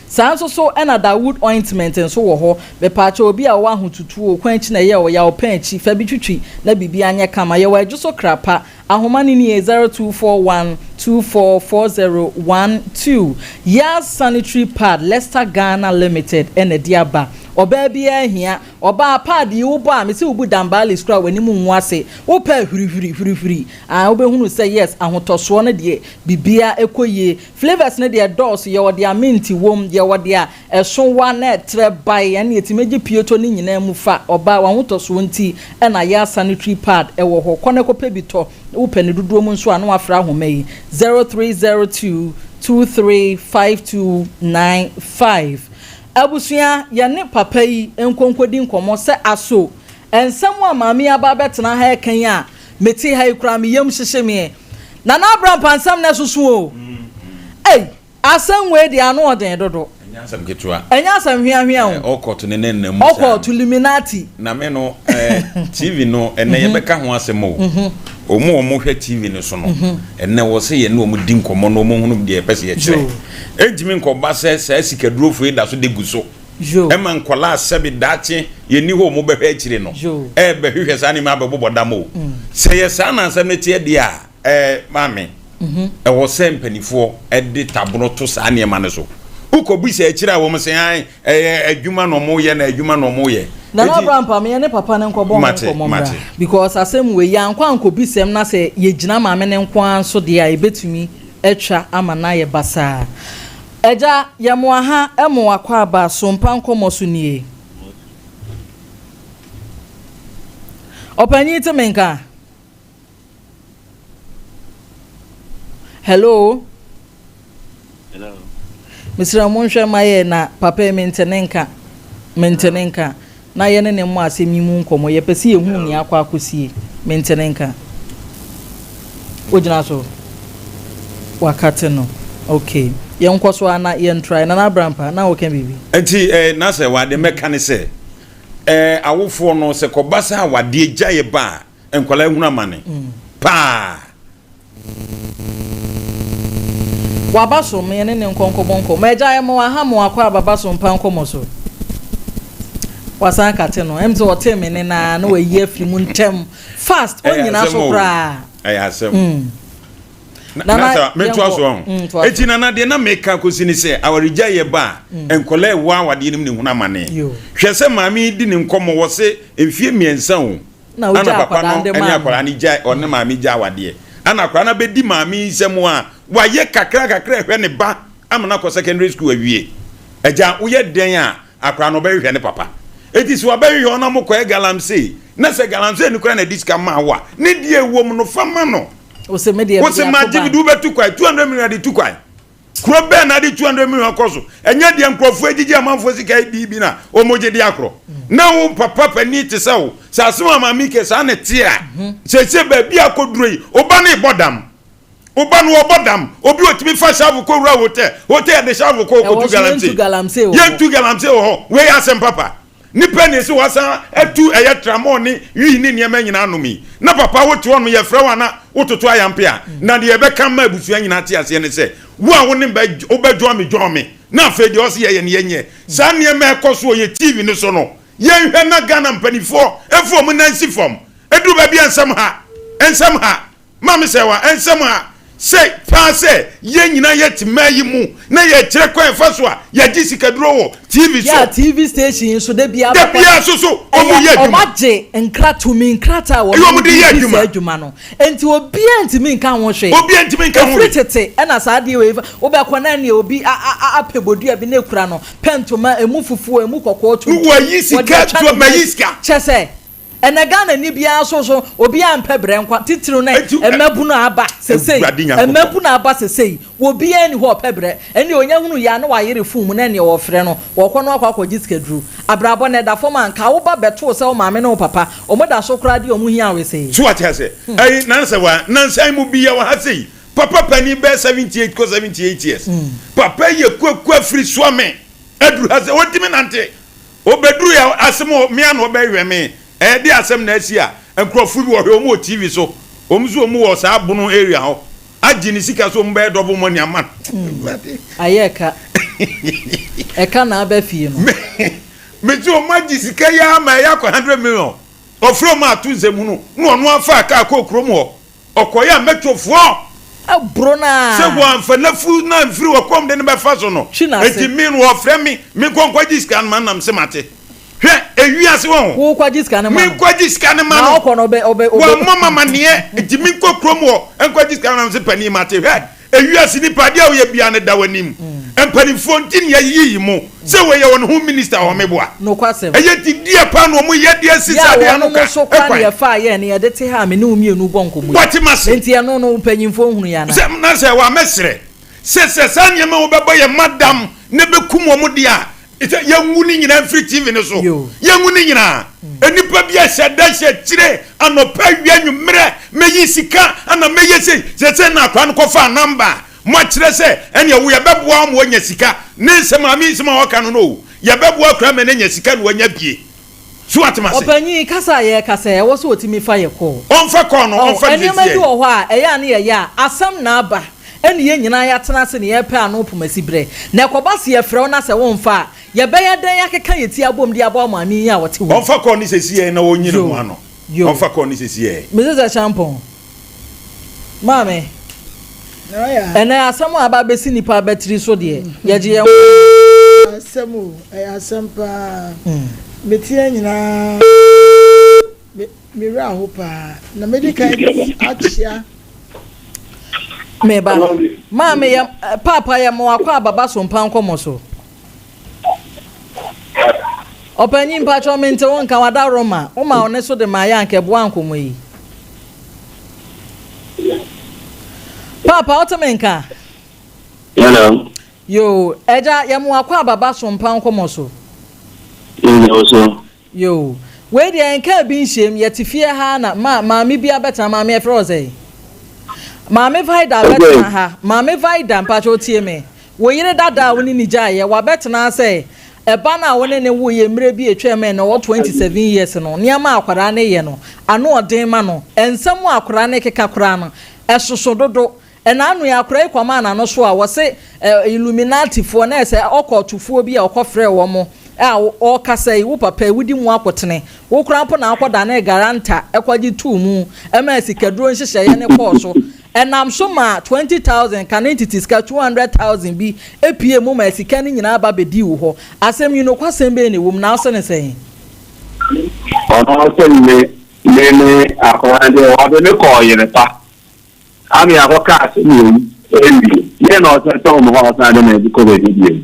Saa nso so na Dawood Ointment nso wɔ hɔ. Mepaakyɛw, obi a ɔwɔ ahotutuo, kwan akyi na ɛyɛ ɔya, ɔpɛn akyi, fa bi twitwi na biribiara nyɛ kama. Yɛwɔ Adwo so kra pa. Ahoma no nie, 0241 244012. Yaz Sanitary Pad, Lester Ghana Limited na ɛde aba. Ɔbaa biara hia. Ɔbaa, pad yi wobɔ a, mese wobu Dambalis koraa a, w'anim ngu ase. Wopɛ a, hwirihwiri, hwirihwiri. Ae, wobɛhunu sɛ yes, ahotɔsoɔ no deɛ, biribiara kɔ yie. Flavours no deɛ ɛdɔɔso, yɛwɔ deɛ mint wom, yɛwɔ deɛ ɛso wa na ɛtrɛ bae, ɛnneɛ tumi gye pieto no nyinaa mu fa. Ɔbaa, w'ahotɔsoɔ nti na yɛ sanitary pad wɔ hɔ. Kɔ na kɔpɛ bi tɔ. Wopɛ no dodoɔ mu nso a, na woafrɛ ahoma yi, 0302 235295. Abusua, yɛne papa yi nkɔ nkɔdi nkɔmmɔ sɛ aso nsɛm a maame yi aba abɛtena ha reka yi a mete ha yi koraa me yam hyehye meɛ. Nana Abrampah nsɛm no ɛsoso o. Ei! Asɛm wei deɛ ano ɔden dodo. Ɛnyɛ asɛm ketewa. Ɛnyɛ asɛm hweahwea o. Ɔkɔto ne nan mu saa. Ɔkɔto Illuminati. Na me no TV no ɛnɛ yɛbɛka ho asɛm o. Wɔn a wɔhwɛ TV no so no, ɛnɛ wɔ sɛ yɛne wɔn di nkɔmmɔ na wɔn hunu deɛ yɛpɛ sɛ yɛkyerɛ. Ɛntumi nkɔba sɛ saa sikadurofo yi da so de gu so. Ɛma nkwadaa sɛbe daakye yɛnni hɔ wɔn bɛhwɛ akyire no ɛrebɛhwehwɛ saa nneɛma abɛbobɔ dam o. Sɛ yɛ saa na asɛm no teɛ deɛ a, Ɛɛ, maame, ɛwɔ sɛ mpanimfoɔ de tabono to saa nneɛma no so. Wokɔbisa akyire a wɔn sɛ ae ɛyɛ adwuma na wɔyɛ na adwuma na wɔyɛ. Nana Abrampam yɛne papa no nkɔbɔ ho nkɔmmɔ mmra because asɛm wei yɛankɔ ankɔbisam na sɛ yɛgyina maame no nko ara nso deɛ a ɛbɛtumi atwa ama no ayɛ basaa. Agya yɛmoa ha mo akwaaba sompa nkɔmmɔ so nie. Ɔpanyin te me nka? Hello. Hello. Mesrɛ mo nhwɛ ma yɛ na papa yi mente ne nka. Mente ne nka. Na yɛne ne mmɔ asɛm yi mu nkɔmmɔ. Yɛpɛ sɛ yɛhu nea akɔ akɔsie. Mente ne nka. Wogyina so. Wakate no. Okay. Yɛnkɔ so ara na yɛntrae. Nana Abrampa, na woka biribi? Nti eh, na sɛ wade mɛka ne sɛ eh, awofoɔ no sɛ kɔba sɛ awadeɛ gyaeɛ ba a nkwadaa hunu amane paa. Waba so, me ne ne nkɔ nkɔbɔ nkɔmmɔ. Agya, yɛ mo aha mo akɔ aba ba so mpa nkɔmmɔ so. Wasan kate no. Ɛm sɛ ɔtee me ne naa na wayi afiri mu ntɛm. Fast, ɔnyina so koraa. Ɛyɛ asɛm. Mm. Nana, sɛ metoa so ɔho. Mm, Eti nana deɛ na meka kɔsi ne sɛ awaregya yɛ ba a mm. nkɔla ɛwɔ awadeɛ no mu ne hunu amane. Hwɛ sɛ maame yi di ne nkɔmmɔ wɔ se mfie mmiɛnsa o. Na Ana ogyaa papa akwadaa no no de ne maa no. akwadaa no gyae ɔne maame gyae awadeɛ. Ana akwadaa no abɛdi maame yi nsam a wayɛ kakra kakra ɛhwɛ ne ba ama no akɔ secondary school awie. Agya woyɛ dɛn a akwadaa no ɔbɛhwehwɛ ne papa. Eti sɛ wabɛhwehwɛ wo na mokɔyɛ galamsey na sɛ galamsey no koraa na ɛde sika maa wo a ne deɛ ɛwɔ mu no fa ma no. Wose me deɛ Wose mede ato magye mede bank. wobɛtu kwan 200 million de tu kwan. Kuro bɛn na ade 200 million kɔ so? Ɛnyɛ deɛ nkurɔfoɔ agyigye amanfoɔ sika yi bi na wɔgye de akorɔ. Na wo papa panin te sɛ wo, sɛ asɛm a maame ke saa na ɛte a, seesei baabi a akɔduro yi, wo ba no rebɔ dam. Wo ba no ɔbɔ dam. Obi ɔtumi fa shovel kɔwura hotel, hotel yɛde shovel kɔ kɔtu galamsey. Yɛntu galamsey wɔ hɔ. Wei yɛ asɛm papa. Nipa ni sɛ wasan atu ɛyɛ tramɔɔ ne wii ne nneɛma nyinaa anom yi na papa wote hɔ nom yɛfrɛ wo a na wototo ayampe a na deɛ yɛbɛka ma abusua nyinaa te aseɛ ne sɛ wo a wo ne bɛ wobɛdwɔn me dwɔn me na afei deɛ ɔse yɛyɛ no yɛnyɛ saa nneɛma ɛkɔ so wɔ yɛ TV no so no yɛnhwɛ na Ghana mpanifoɔ mfa wɔn nan nsi fam ɛduru baabi a nsɛm ha nsɛm ha Maame Sɛwa, nsɛm a sɛ paa sɛ yɛn nyinaa yɛte mmaa yi mu na yɛkyerɛ kwan ɛfa so a yɛgye sikaduro wɔ TV so. Yeah, TV station yi so da biara Da biara so so wɔn yɛ adwuma. Wɔn agye nkra tumi nkrataa a wɔn de di saa adwuma no. Nti obiara ntumi nka ho hwee. Obiara ntumi nka ho hwee. Efiri tete ɛna saa adeɛ wei wobɛkɔ na ɛneɛ obi apɛ bodua bi na ekura no pɛ ntoma emu fufuo emu kɔkɔɔ tuntum. Wɔyi sika kyɛ sɛ. Ɛnɛ Ghanani biara so so obiara mpɛ brɛ nkwa titiriw ne mmabunu a aba sesei mmabunu a aba sesei obiara nni hɔ a ɔpɛ brɛ ɛnneɛ onya hunu yɛ a na wayere fon mu na ɛnneɛ wɔfrɛ no wɔkɔ no akɔ akɔgye sikaduru abrabɔ no ɛda fam a nka wo ba bɛtoo sɛ wo maame ne wo papa wɔn da so koraa de wɔn hia wesee. So wate ase? Ɛyi nansa wa nansa yi mu bi yɛ wɔ ha sei papa panin bɛyɛ 78 kɔ 78 years papa yɛ kuakua firi Suame aduru ha sɛ ɔntumi nante. Obeduru yɛ asem o, me a na ɔbɛhwɛ me. Ɛyɛ de asɛm na asi a, nkurɔfo bi wɔhwɛ wɔn wɔ TV so. Wɔn nso wɔn wɔ saa Bono area hɔ. Agye ne sika sɛ wɔn bɛyɛ double money ama no. Awurade. Ayɛ ɛka. Ɛka na aba fie no. Me, me se wɔn agye sika yi ara ma ɛyɛ akɔ 100 million. Ɔfrɛ wɔn ato nsɛmhunu na ɔno afa kaa kɔɔ kurom hɔ. Ɔkɔeɛ a mɛtwofoɔ. Aburo no a. Sɛ wɔamfa n'afu no amfiri wɔ kɔm de no bɛfa so no. Twi n'ase. Enti me no wɔfrɛ me, menkɔ nkɔgye sika no ma no na mese mate. Hwɛ, ewiase wɔ ho. Wokɔgye sika no ma no. Menkɔgye sika no ma no. Na ɔkɔ no ɔbɛ ɔbɛ ɔbɛ. Wammɔ me amaneɛ, enti menkɔ kurom hɔ nkɔgye sika no ma no mese panin mate. Hwɛ, Ewiase nipa adeɛ a woyɛ biara no da w'anim. Mpanimfoɔ nti na yɛyiyi mo sɛ wei yɛ wɔn ho minister a wɔmeboa. Nokwasɛm. Ɛyɛ nti deɛ paa na wɔn yɛ de asi Yɛ saa a adeɛ ano wɔnom ka nso koraa na kwan. yɛfaa yɛn no yɛde te ha a me ne wo mmienu bɔ nkɔmmɔ yi. Wate m'ase. Enti ɛno no mpanyimfoɔ nhunu yɛ anaa? Sɛ na sɛ wɔamɛsrɛ sɛ sɛ saa nneɛma yi wɔbɛbɔ yɛn mma dam na ɛbɛkum wɔn deɛ a, Sɛ yɛngu ne nyinaa mfiri TV no so. Yɛngu ne nyinaa. Nnipa bi ahyɛ da hyɛ akyire anɔpa awia anwummerɛ mɛyi sika ana mɛyɛ sei. Sɛsɛ na akwadaa no kɔfaa namba a moakyerɛ sɛ ɛneɛ wo yɛbɛboa wo ma woanya sika. Ne nsɛm maame yi nsɛm a ɔka no no o. Yɛbɛboa akwadaa ma no anya sika na wanya bie. So woate m'ase? Ɔpanyin, kasa a yɛrekasa yi, ɛwɔ sɛ otumi fa yɛ kɔɔ. Ɔmfa kɔɔ no, Ɔho, ɔmfa no nneɛma bi sɛsiɛ. wɔ hɔ a, ɛyɛ a na yɛyɛ a, asɛm na aba, ɛne yɛn nyinaa yɛatena ase na yɛrepɛ ano pomasi berɛ. Na ɛkɔba sɛ yɛfrɛ wo na sɛ womfa a, yɛbɛyɛ dɛn akeka yɛn ti abom de aboa maame yi a ɔte hɔ yi? Ɔmfa kɔɔ no sɛsiɛ na ɔnyi ne ho Yo, ano. yo. Ɔmfa kɔɔ no sɛsiɛ. Mrs. Acheampong, Maame. Ɛnɛ asɛm a aba abɛsi nnipa abatiri so deɛ, yɛgye yɛn ho. Asɛm o, ɛyɛ asɛm paa. Meteɛ nyinaa, me me werɛ aho paa. Na medi kan akyea. Meba. Maame yɛ, paapa yɛ mo akɔ ababa so mpa nkɔmɔ so. Ɔpanyin mpakyɛw mente wo nka w'adaworoma woma wo ne so de ma yɛ anka ɛboa nkɔmmɔ yi. Paapa wote me nka? Hello. Yoo, agya yɛ mo akɔ ababa so mpa nkɔmmɔ so. Yɛnyɛ wo so. Yoo, wei deɛ nkaa bi nhyiam, yɛte fie ha na ma maame bi abɛtena, maame yɛfrɛ wo sɛn? Maame Vida abɛtena ha, maame Vida mpakyɛw tie me. Wo yere dada a wo ne no gyaeɛ, wabɛtena ha sɛ ɛba no a wo ne no woeɛ mmerɛ bi a atwam a ɛnnɛ ɔwɔ 27 years no, nneɛma a akwadaa no yɛ no, ano ɔden ma no. Nsɛm a akwadaa no rekeka koraa no, ɛsoso dodo. Ɛna ano yi, akwadaa yi kɔmaa n'ano so a, wɔse Illuminati foɔ, na ɛsɛ ɔkɔɔtofoɔ bi a ɔkɔfrɛɛ wɔn a ɔrekasa yi, wo papa yi, wodi mu akotene. Wo koraa mpo na wokɔdanee guarantor kɔgye too mu maa sikaduro nhyehyɛeɛ no kɔɔ so. Ɛnam so maa 20,000 kane tete sika 200,000 bi puee mu maa sika no nyinaa ba bɛdii wo hɔ. Asɛm yi, nokwasɛm bɛn na ɛwɔ mu, na wose no sɛn? Ɔno ɔse me me ne akwadaa no deɛ ɔde me kɔɔ yere pa ame akɔka asɛm wei awie deɛ na ɔsan tɔn me hɔ a ɔsan de me kɔ baabi bio.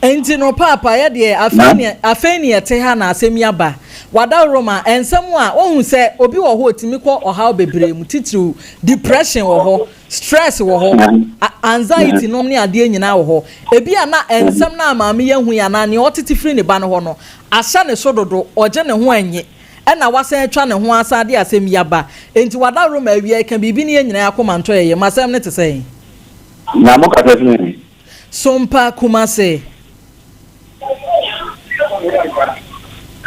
Enti no paapa yɛ deɛ afei ne afei ne yɛte ha na asɛm yi aba. Wadaworo ma nsɛm a wohu sɛ obi wɔ hɔ otumi kɔ ɔhaw bebree mu titiriw depression wɔ hɔ, stress wɔ hɔ, anxiety nom ne adeɛ nyinaa wɔ hɔ. Ebi a na nsɛm no a maame yi ahu yi anaa nea ɔtete firi ne ba no hɔ no ahyɛ ne so dodo, ɔgye ne ho nnye ɛna wasan atwa ne ho asan de asɛm yi aba. Enti wadaworo ma awia yi ka biribi ne yɛn nyinaa akoma ntɔ yɛn yam. Asɛm no te sɛn? Na mo kasa firi he? Sompa Kumase.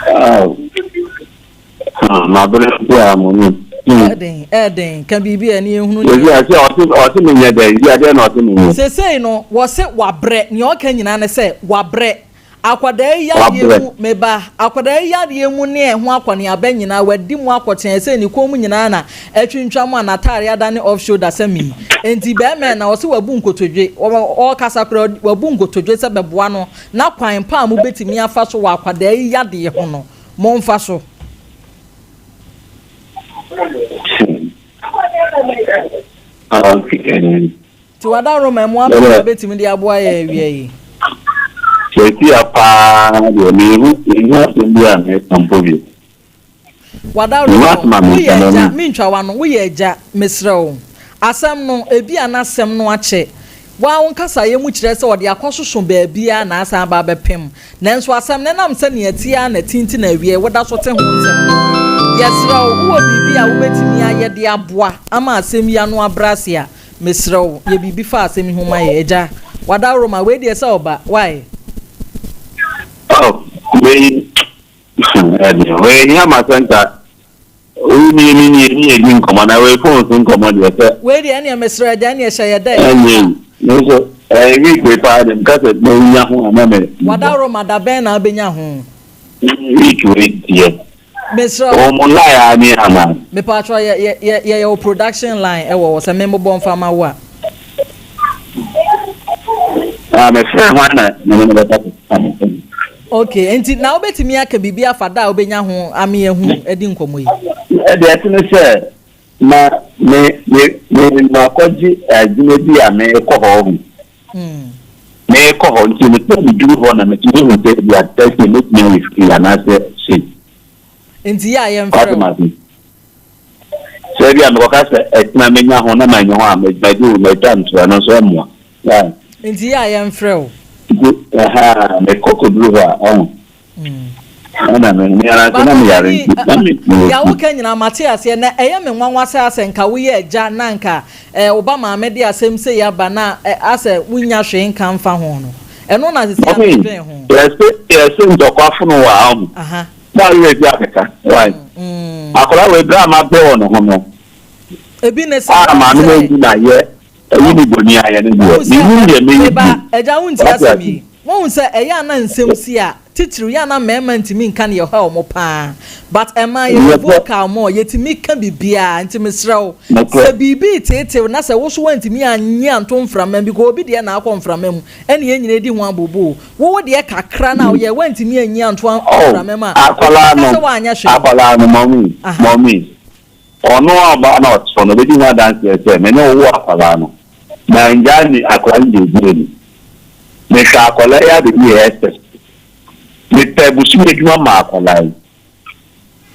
Aw, ah, mabrɛ mpo a mo ne. Ɛɛden, ɛɛden, ka biribi a ɛne yɛnhunu nea. Sɛsi a, sɛ ɔse, ɔse menyɛ dɛn, bi a dɛn na ɔse menyɛ? Sesei no, wɔse wabrɛ, nea ɔka nyinaa ne sɛ wabrɛ. Akwadaa yi yadeɛ mu, me ba, akwadaa yi yadeɛ mu ne ɛho akɔneaba nyinaa, wadi mu akɔteɛ sɛ ne kɔn mu nyinaa na atwintwam a n'ataare adane off shoulder sɛ me. Enti bɛrima yi na ɔse wabu nkotodwe, ɔrekasa koraa wabu nkotodwe sɛ bɛboa no na kwan pa a mobɛtumi afa so wɔ akwadaa yi yadeɛ ho no, momfa so. Okay. Nti w'adaworoma mmoa bɛn na wobɛtumi de aboa yɛn awia yi? Seesei paa deɛ menhu menhu asɛm bi a mɛka mpo bio. W'adaworoma, woyɛ agya, mentwa w'ano, woyɛ agya, mesrɛ wo. Asɛm no, ebia na asɛm no akyɛ. Wo ara wo nkasaeɛ mu kyerɛ sɛ ɔde akɔsoso baabiara na asan aba abɛpem. Nanso asɛm no, ɛnam sɛ nea ɛteɛ ara na ɛte nti na awiei woda so te ho nsɛm no. Yɛsrɛ wo, wowɔ biribi a wobɛtumi ayɛ de aboa ama asɛm yi ano abrɛ ase a, Mesrɛ wo, yɛ biribi fa asɛm yi ho ma yɛ, agya. W'adaworoma, wei deɛ sɛ ɔba, why? Oh, wei, ɛdeɛ, wei hia ma sɛ nka wo nie me nie ne yɛdi nkɔmmɔ na wei phone so nkɔmmɔ deɛ sɛ. Wei deɛ ɛneɛ mesrɛ agya ɛneɛ hyɛ yɛ dɛ. Ɛnyɛ yi, me nso ɛyɛ week wei paa deɛ meka sɛ menya ho a na me. W'adaworoma, da bɛn na wobɛnya ho? Week wei deɛ. Mesrɛ wo. Wɔn line ara ni anaa? Mepaatwɔ yɛ yɛ yɛ yɛyɛ wo production line ɛwɔ hɔ sɛ me mobɔ nfa ma wo a. Ah me frɛ hwan na me ne no bɛka sɛ. Okay nti na wobɛtumi aka biribi afa da a wobɛnya ho ame ahu adi nkɔmmɔ yi? Ɛdeɛ ɛte ne sɛ ma me me me makɔgye adwuma bi a merekɔ hɔ ɔho. Merekɔ hɔ nti mepɛ meduru hɔ na metumi hu sɛ ebi a Thursday mɛtumi ayɛ free anaasɛ sei. Nti yɛ a yɛmfrɛ wo. Sɛ ebi a mekɔka sɛ ɛtena menya ho na manya ho a magye wo matwa ntorɔ no nso ɛmmoa. Nti yɛ a yɛmfrɛ wo. Nti ɛha mekɔ kɔduru hɔ a ɔho. Ɛna me me ara nso na me yare nti na me me wɔ Deɛ woka nyinaa mate aseɛ na ɛyɛ me nwanwa sɛ asɛ nka woyɛ agya na nka eh, wo ba maame de asɛm sei aba na eh, asɛ wonnya hwee nka mfa ho no ɛno na sisi a medwen ho. Yɛse yɛse ntɔkwa fono wɔ ha ho na awerɛ fi akeka why akwadaa wei berɛ a mabrɛ wɔ ne ho no Ebi ne sɛ a maame no ayi na yɛ ayi ne bɔni ayɛ no deɛ menim deɛ mɛyɛ bio. Wate Agya wontie ase. asɛm yi. Woahu sɛ ɛyɛ a na nsɛm si a, titiriw yɛ a na mmarima ntumi nka nea ɛhaw wɔn paa. But mmaa yɛyɛ vocal more, yɛtumi ka biribiara. Nti mesrɛ wo, sɛ biribi reteetew na sɛ wo nso woantumi annye anto mframa mu, because obi deɛ na akɔ mframa mu, ɛna yɛn nyinaa di ho abooboo. Wo wo deɛ kakra no a woyɛe, woantumi annyi anto mframa mu a, obi bɛka sɛ woanyɛ hwee. Akwadaa no, mummy, mummy, Ɔno a ɔbaa na ɔte hɔ no, ɔbɛdi ho adanseɛ sɛ, me ne wo woo akwadaa no. Mangyaa ne akwadaa no deɛ ɛgyina ni. Mehwɛɛ akwadaa yi abɛdi SS. Mepɛɛ bosome adwuma maa akwadaa yi.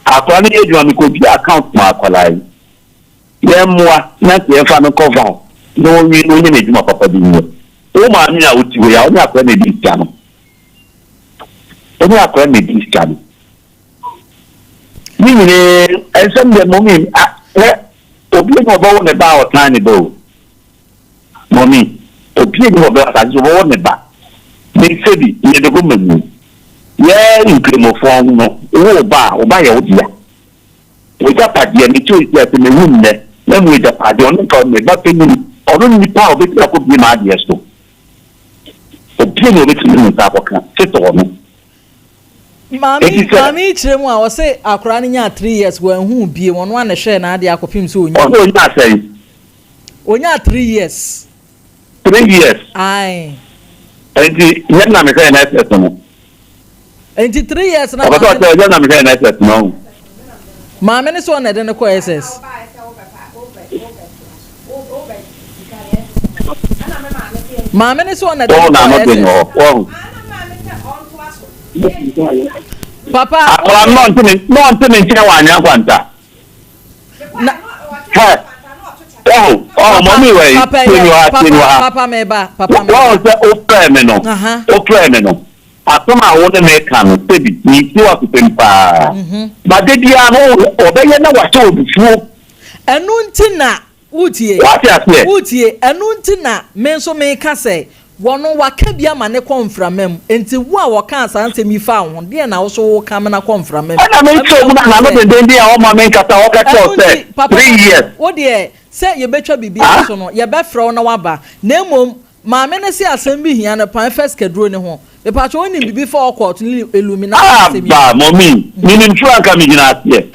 Akwadaa no yɛ adwuma, mekɔbuee account maa akwadaa yi. Yɛmmoa na nka yɛmfa no nkɔ van na ɔnwie na ɔnya n'adwuma papa bi nyɛ. Wo maame a wote hɔ yi a, wo ne akwadaa na ɛdi sika no. Wo ne akwadaa na ɛdi sika no. Ne nyinaa nsɛm deɛ mɔmi hwɛ obi ni ɔbɛwo ne ba a ɔtan ne ba o mɔmi obi ni ɔbɛwo asase so ɔbɛwo ne ba ne nsa bi yɛ dogo mani yɛ nkramofoɔ ho no wo ba a wo ba yɛ wo dea w'agyapadeɛ ne kyɛ esi ase mewu nnɛ na mu agyapadeɛ ɔno nka me ba panyin ɔno nipa a ɔbɛtumi akɔ bie m'adeɛ so obi ni ɔbɛtumi ne nsa akɔka sɛ ɔno. Maame yi maame yi kyerɛ mu a ɔse akwadaa no nyaa three years wanhu biem ɔno ara na ɛhwɛɛ n'adeɛ akɔpem sɛ ɔnyaa. Ɔse ɔnyaa sɛn? Ɔnyaa three years. Three years? Ae. Nti nyɛ na mehwɛɛ no SS no. Nti three years na maame. Ɔpɛ sɛ ɔkyerɛ nyɛ na mehwɛɛ no SS no. Maame no sɛ ɔna ɛde no kɔ SS. Maame no sɛ ɔna de no kɔɔ SS. Papa. Akwadaa no ɔnte ne na ɔnte ne nkyɛn wɔ anwea kwanta. Na. Hɛ ɔho ɔho mɔmi wɔ yi tie mi wɔ ha tie mi wɔ ha. Papa meba papa meba. Wɔn sɛ ofrɛ mi no ofrɛ mi no asɛm a wo ne mi ka no sɛbi mi ti wɔ asopɛm paa. Ba de biara no ɔbɛyɛ na wahyɛ wɔ bufuo. Ɛno nti na, wotie? Woate aseɛ? Wotie? Ɛno nti na me nso meka sɛ, wɔno waka bi ama no kɔ mframa mu, enti wo a wɔkaa saa nsɛm yi faa wo ho, deɛn na wo nso woka amena kɔ mframa mu? Ɛna mekyerɛ mu na n'ano dendenden a ɔmma menkasa, ɔka kyerɛ wo Ɛno sɛ, nti, papa, Three years. wo deɛ, sɛ yɛbɛtwa biribiara Ah? so no, yɛbɛfrɛ wo na woaba. Na mmom, maame no se asɛm bi hia no paa, ɛfa sikaduro no ho. Mepakyɛ wonim biribi fa occult ne Illuminati asɛm yi ho? Aba, mummy, menim soro anka megyina aseɛ.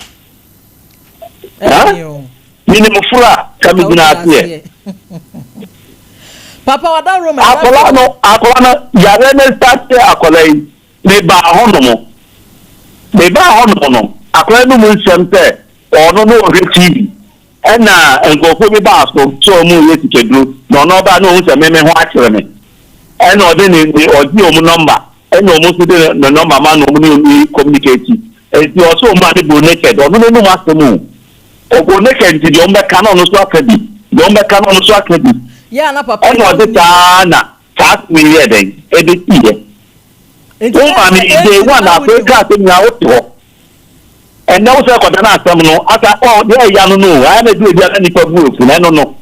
Menim foro a, ka megyina aseɛ. Papa wada Roma. Akwadaa no, akwadaa no, yareɛ no starte akwadaa yi, mebaa hɔ nom. Mebaa hɔ nom no, akwadaa no mu nsɛm sɛ ɔno no ɔhwɛ TV. Ɛna nkurɔfoɔ bi baa so sɛ wɔn reyɛ sikaduro, na ɔno ɔbaa na ɔhu sɛ me me ho akyere me. Ɛna ɔde ne ne ɔgye wɔn nɔmba, ɛna wɔn nso de ne nɔmba ma na wɔn ne wɔn communicate. Enti ɔsɛ ɔma ne go naked, ɔno n'anum asɛm o. Ɔgo naked nti deɛ ɔmbɛka na ɔno nso aka bi, deɛ ɔmbɛka na ɔno nso aka bi. Yeah, na papa Ɛna ɔde saa na saa asɛm yi yɛɛ dɛn? Ɛbɛsiiɛ. Nti Wo na maame sɛ yi day age one na afei wonni ka hɔ. asɛm nyinaa wote hɔ. Ɛnɛ wo sɛ kɔda no asɛm no asa ɔ deɛ ɛya no no o, ayɛ na ɛdu ebi a na nipa bu afu na ɛno no.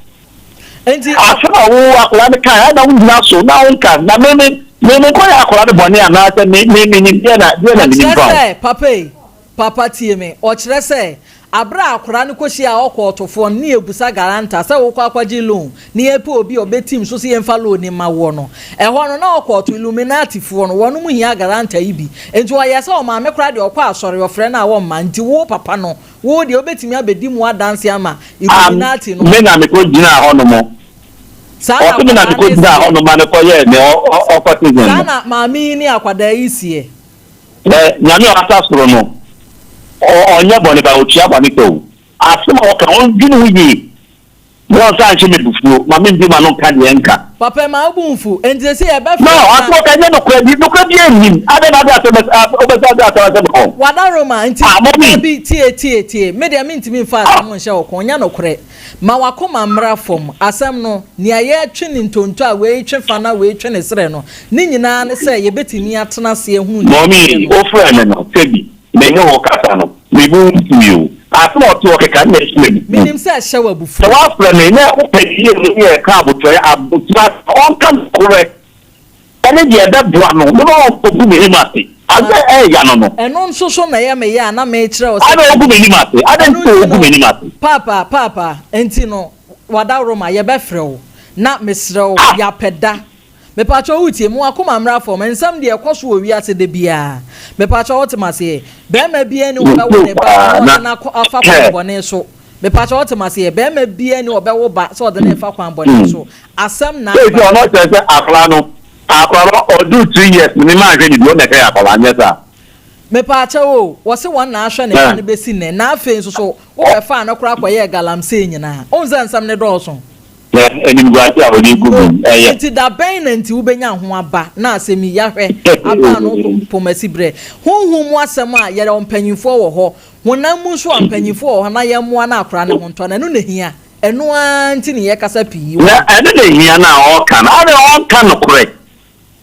Nti Asɛm a wo akwadaa no kae ɛna wongyina so na wonka na me me me menkɔyɛ akwadaa no bɔne anaasɛ me me menim deɛ na deɛ na menim Ɔkyerɛ fa ho. sɛ, papa yi, papa tie me, ɔkyerɛ sɛ aberɛ a akwadaa no kɔhyiaa ɔkɔɔtofoɔ no ne yɛbusa guarantor sɛ wokɔ akɔgye loan na yɛpɛ obi a ɔbɛtim so sɛ yɛmfa loan no mma woɔ no, ɛhɔ no na ɔkɔɔto Illuminati foɔ no wɔnom hia guarantor yi bi nti ɔyɛ sɛ ɔmaame koraa deɛ ɔkɔ asɔre ɔfrɛ no a wɔmma nti wo papa no Wo deɛ wobɛtumi abɛdi mu adanse ama A Illuminati no. Me na mekɔgyinaa hɔnom. Saa na Ɔse me na akwadaa no mekɔgyinaa seɛ. hɔnom ma no kɔyɛɛ ne occultism Saa no. na maame yi ne akwadaa yi seɛ. Hwɛ, Nyame a ɔkata soro no, ɔnyɛ bɔne ba, ɔtua bɔne ka o. Asɛm a ɔka, ɔndwene ho yie. Wɔnsan nhyɛ me abufuo, ma mendi m'ano nka deɛ ɛnka. Papa mma wo bo mfu. Enti seesei yɛbɛfrɛ No, wo na. asɛm a ɔka nyɛ nokorɛ bi, nokorɛ biara nnim. Adɛn na wode asɛm bɛs a wobɛsan de asɛm ahyɛ me kɔn? W'adaworoma nti, Ah, mommy! dabi, tie, tie, tie, me deɛ mentumi mfa Ah! asɛm nhyɛ wo kɔn, nyɛ nokorɛ. Ma w'akoma mmra fam. Asɛm no, nea yɛretwe ne ntonto a wei twe fa na wei twe ne serɛ no, ne nyinaa ne sɛ yɛbɛtumi atena ase ahunu nea Mommy, ɛteɛ no. wofrɛɛ me no, sɛbi me ne wo kasa no, me bo mfui o. Asɛm a ɔte hɔ keka no na ɛhyɛ me abufuo. Menim sɛ ɛhyɛ wo abufuo. Sɛ woafrɛ me na wopɛ yie no ne yɛka aboterɛ aboterɛ asɛm a, ɔnka nokorɛ ɛne deɛ ɛbɛboa no no na ɔnkɔgu m'anim ase. Adeɛ a ɛɛya no no. Ɛno nso so na ɛyɛ me ya a na merekyerɛ wo sɛ. Adɛn wogu m'anim ase? Adɛn Ɛno nti na nti wogu no, m'anim ase? Paapa, Paapa, nti no, wadaworoma, yɛbɛfrɛ wo na mesrɛ wo, Ah! yɛapɛ da. Mepakyɛw wotie? Mo akoma mmra fam. Nsɛm deɛ ɛkɔ so wɔ wiase da biara. Mepakyɛw wote maseɛ? Bɛrima biara ni ɔbɛwo ne ba na ɔde no akɔ afa kwan bɔne so. Mepakyɛw wote maseɛ? Bɛrima biara ni ɔbɛwo ba sɛ ɔde no refa kwan bɔne so. Asɛm na Sɛ aba. ɔno kyerɛ sɛ akwadaa no, akwadaa no ɔduu 3 years no, me maa hwɛ ne bi, ɔna ɛhwɛ akwadaa nyɛ saa. Mepaakyɛw o, wɔse wɔn na ahwɛ ne ba no bɛsi nnɛ, na afei nso so wobɛfaa no koraa kɔyɛɛ galamsey nyinaa. Wohu sɛ nsɛm no dɔɔso. Animguase a wɔde gu mu ɛyɛ. Nti da bɛn na nti wobɛnya ho aba na asɛm yi yɛahwɛ aba no pomasi berɛ? Honhom mu asɛm a yɛwɔ mpanyimfoɔ wɔ hɔ, honam mu nso a mpanyimfoɔ wɔ hɔ na yɛmmoa no akora ne ho ntɔ no, ɛno na hia. Ɛno ara nti ne yɛkasa pii. Na ɛno na hia no a ɔka no, ade ɔnka nokorɛ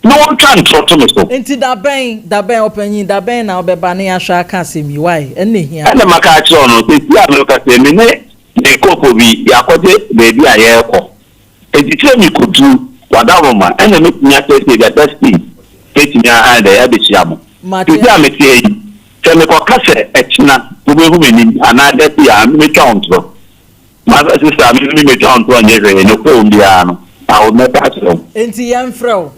na wɔntwa ntorɔ to me so. Nti da bɛn, da bɛn, ɔpanyin, da bɛn na wobɛba na yɛahwɛ aka asɛm yi? Why? Ɛno na hia. Ɛna maka akyerɛ no sɛ si a meka sɛ me ne me nkurɔfoɔ bi yɛakɔgye baabi a yɛrekɔ, nti sɛ mekɔduru wadaroma ɛna mɛtumi asɛsɛ bi ata state mɛtumi ayɛ dɛ abɛhyia mo. Sisi a meteɛ yi, sɛ mekɔka sɛ ɛkyena wobɛhu m'anim anaa da bi a, metwa wo ntorɔ. Ma sister, me metwa wo ntorɔ nyɛ hwee, nokorɛ wɔ mu biara no awo mɛka akyerɛ wo. Nti yɛmfrɛ wo.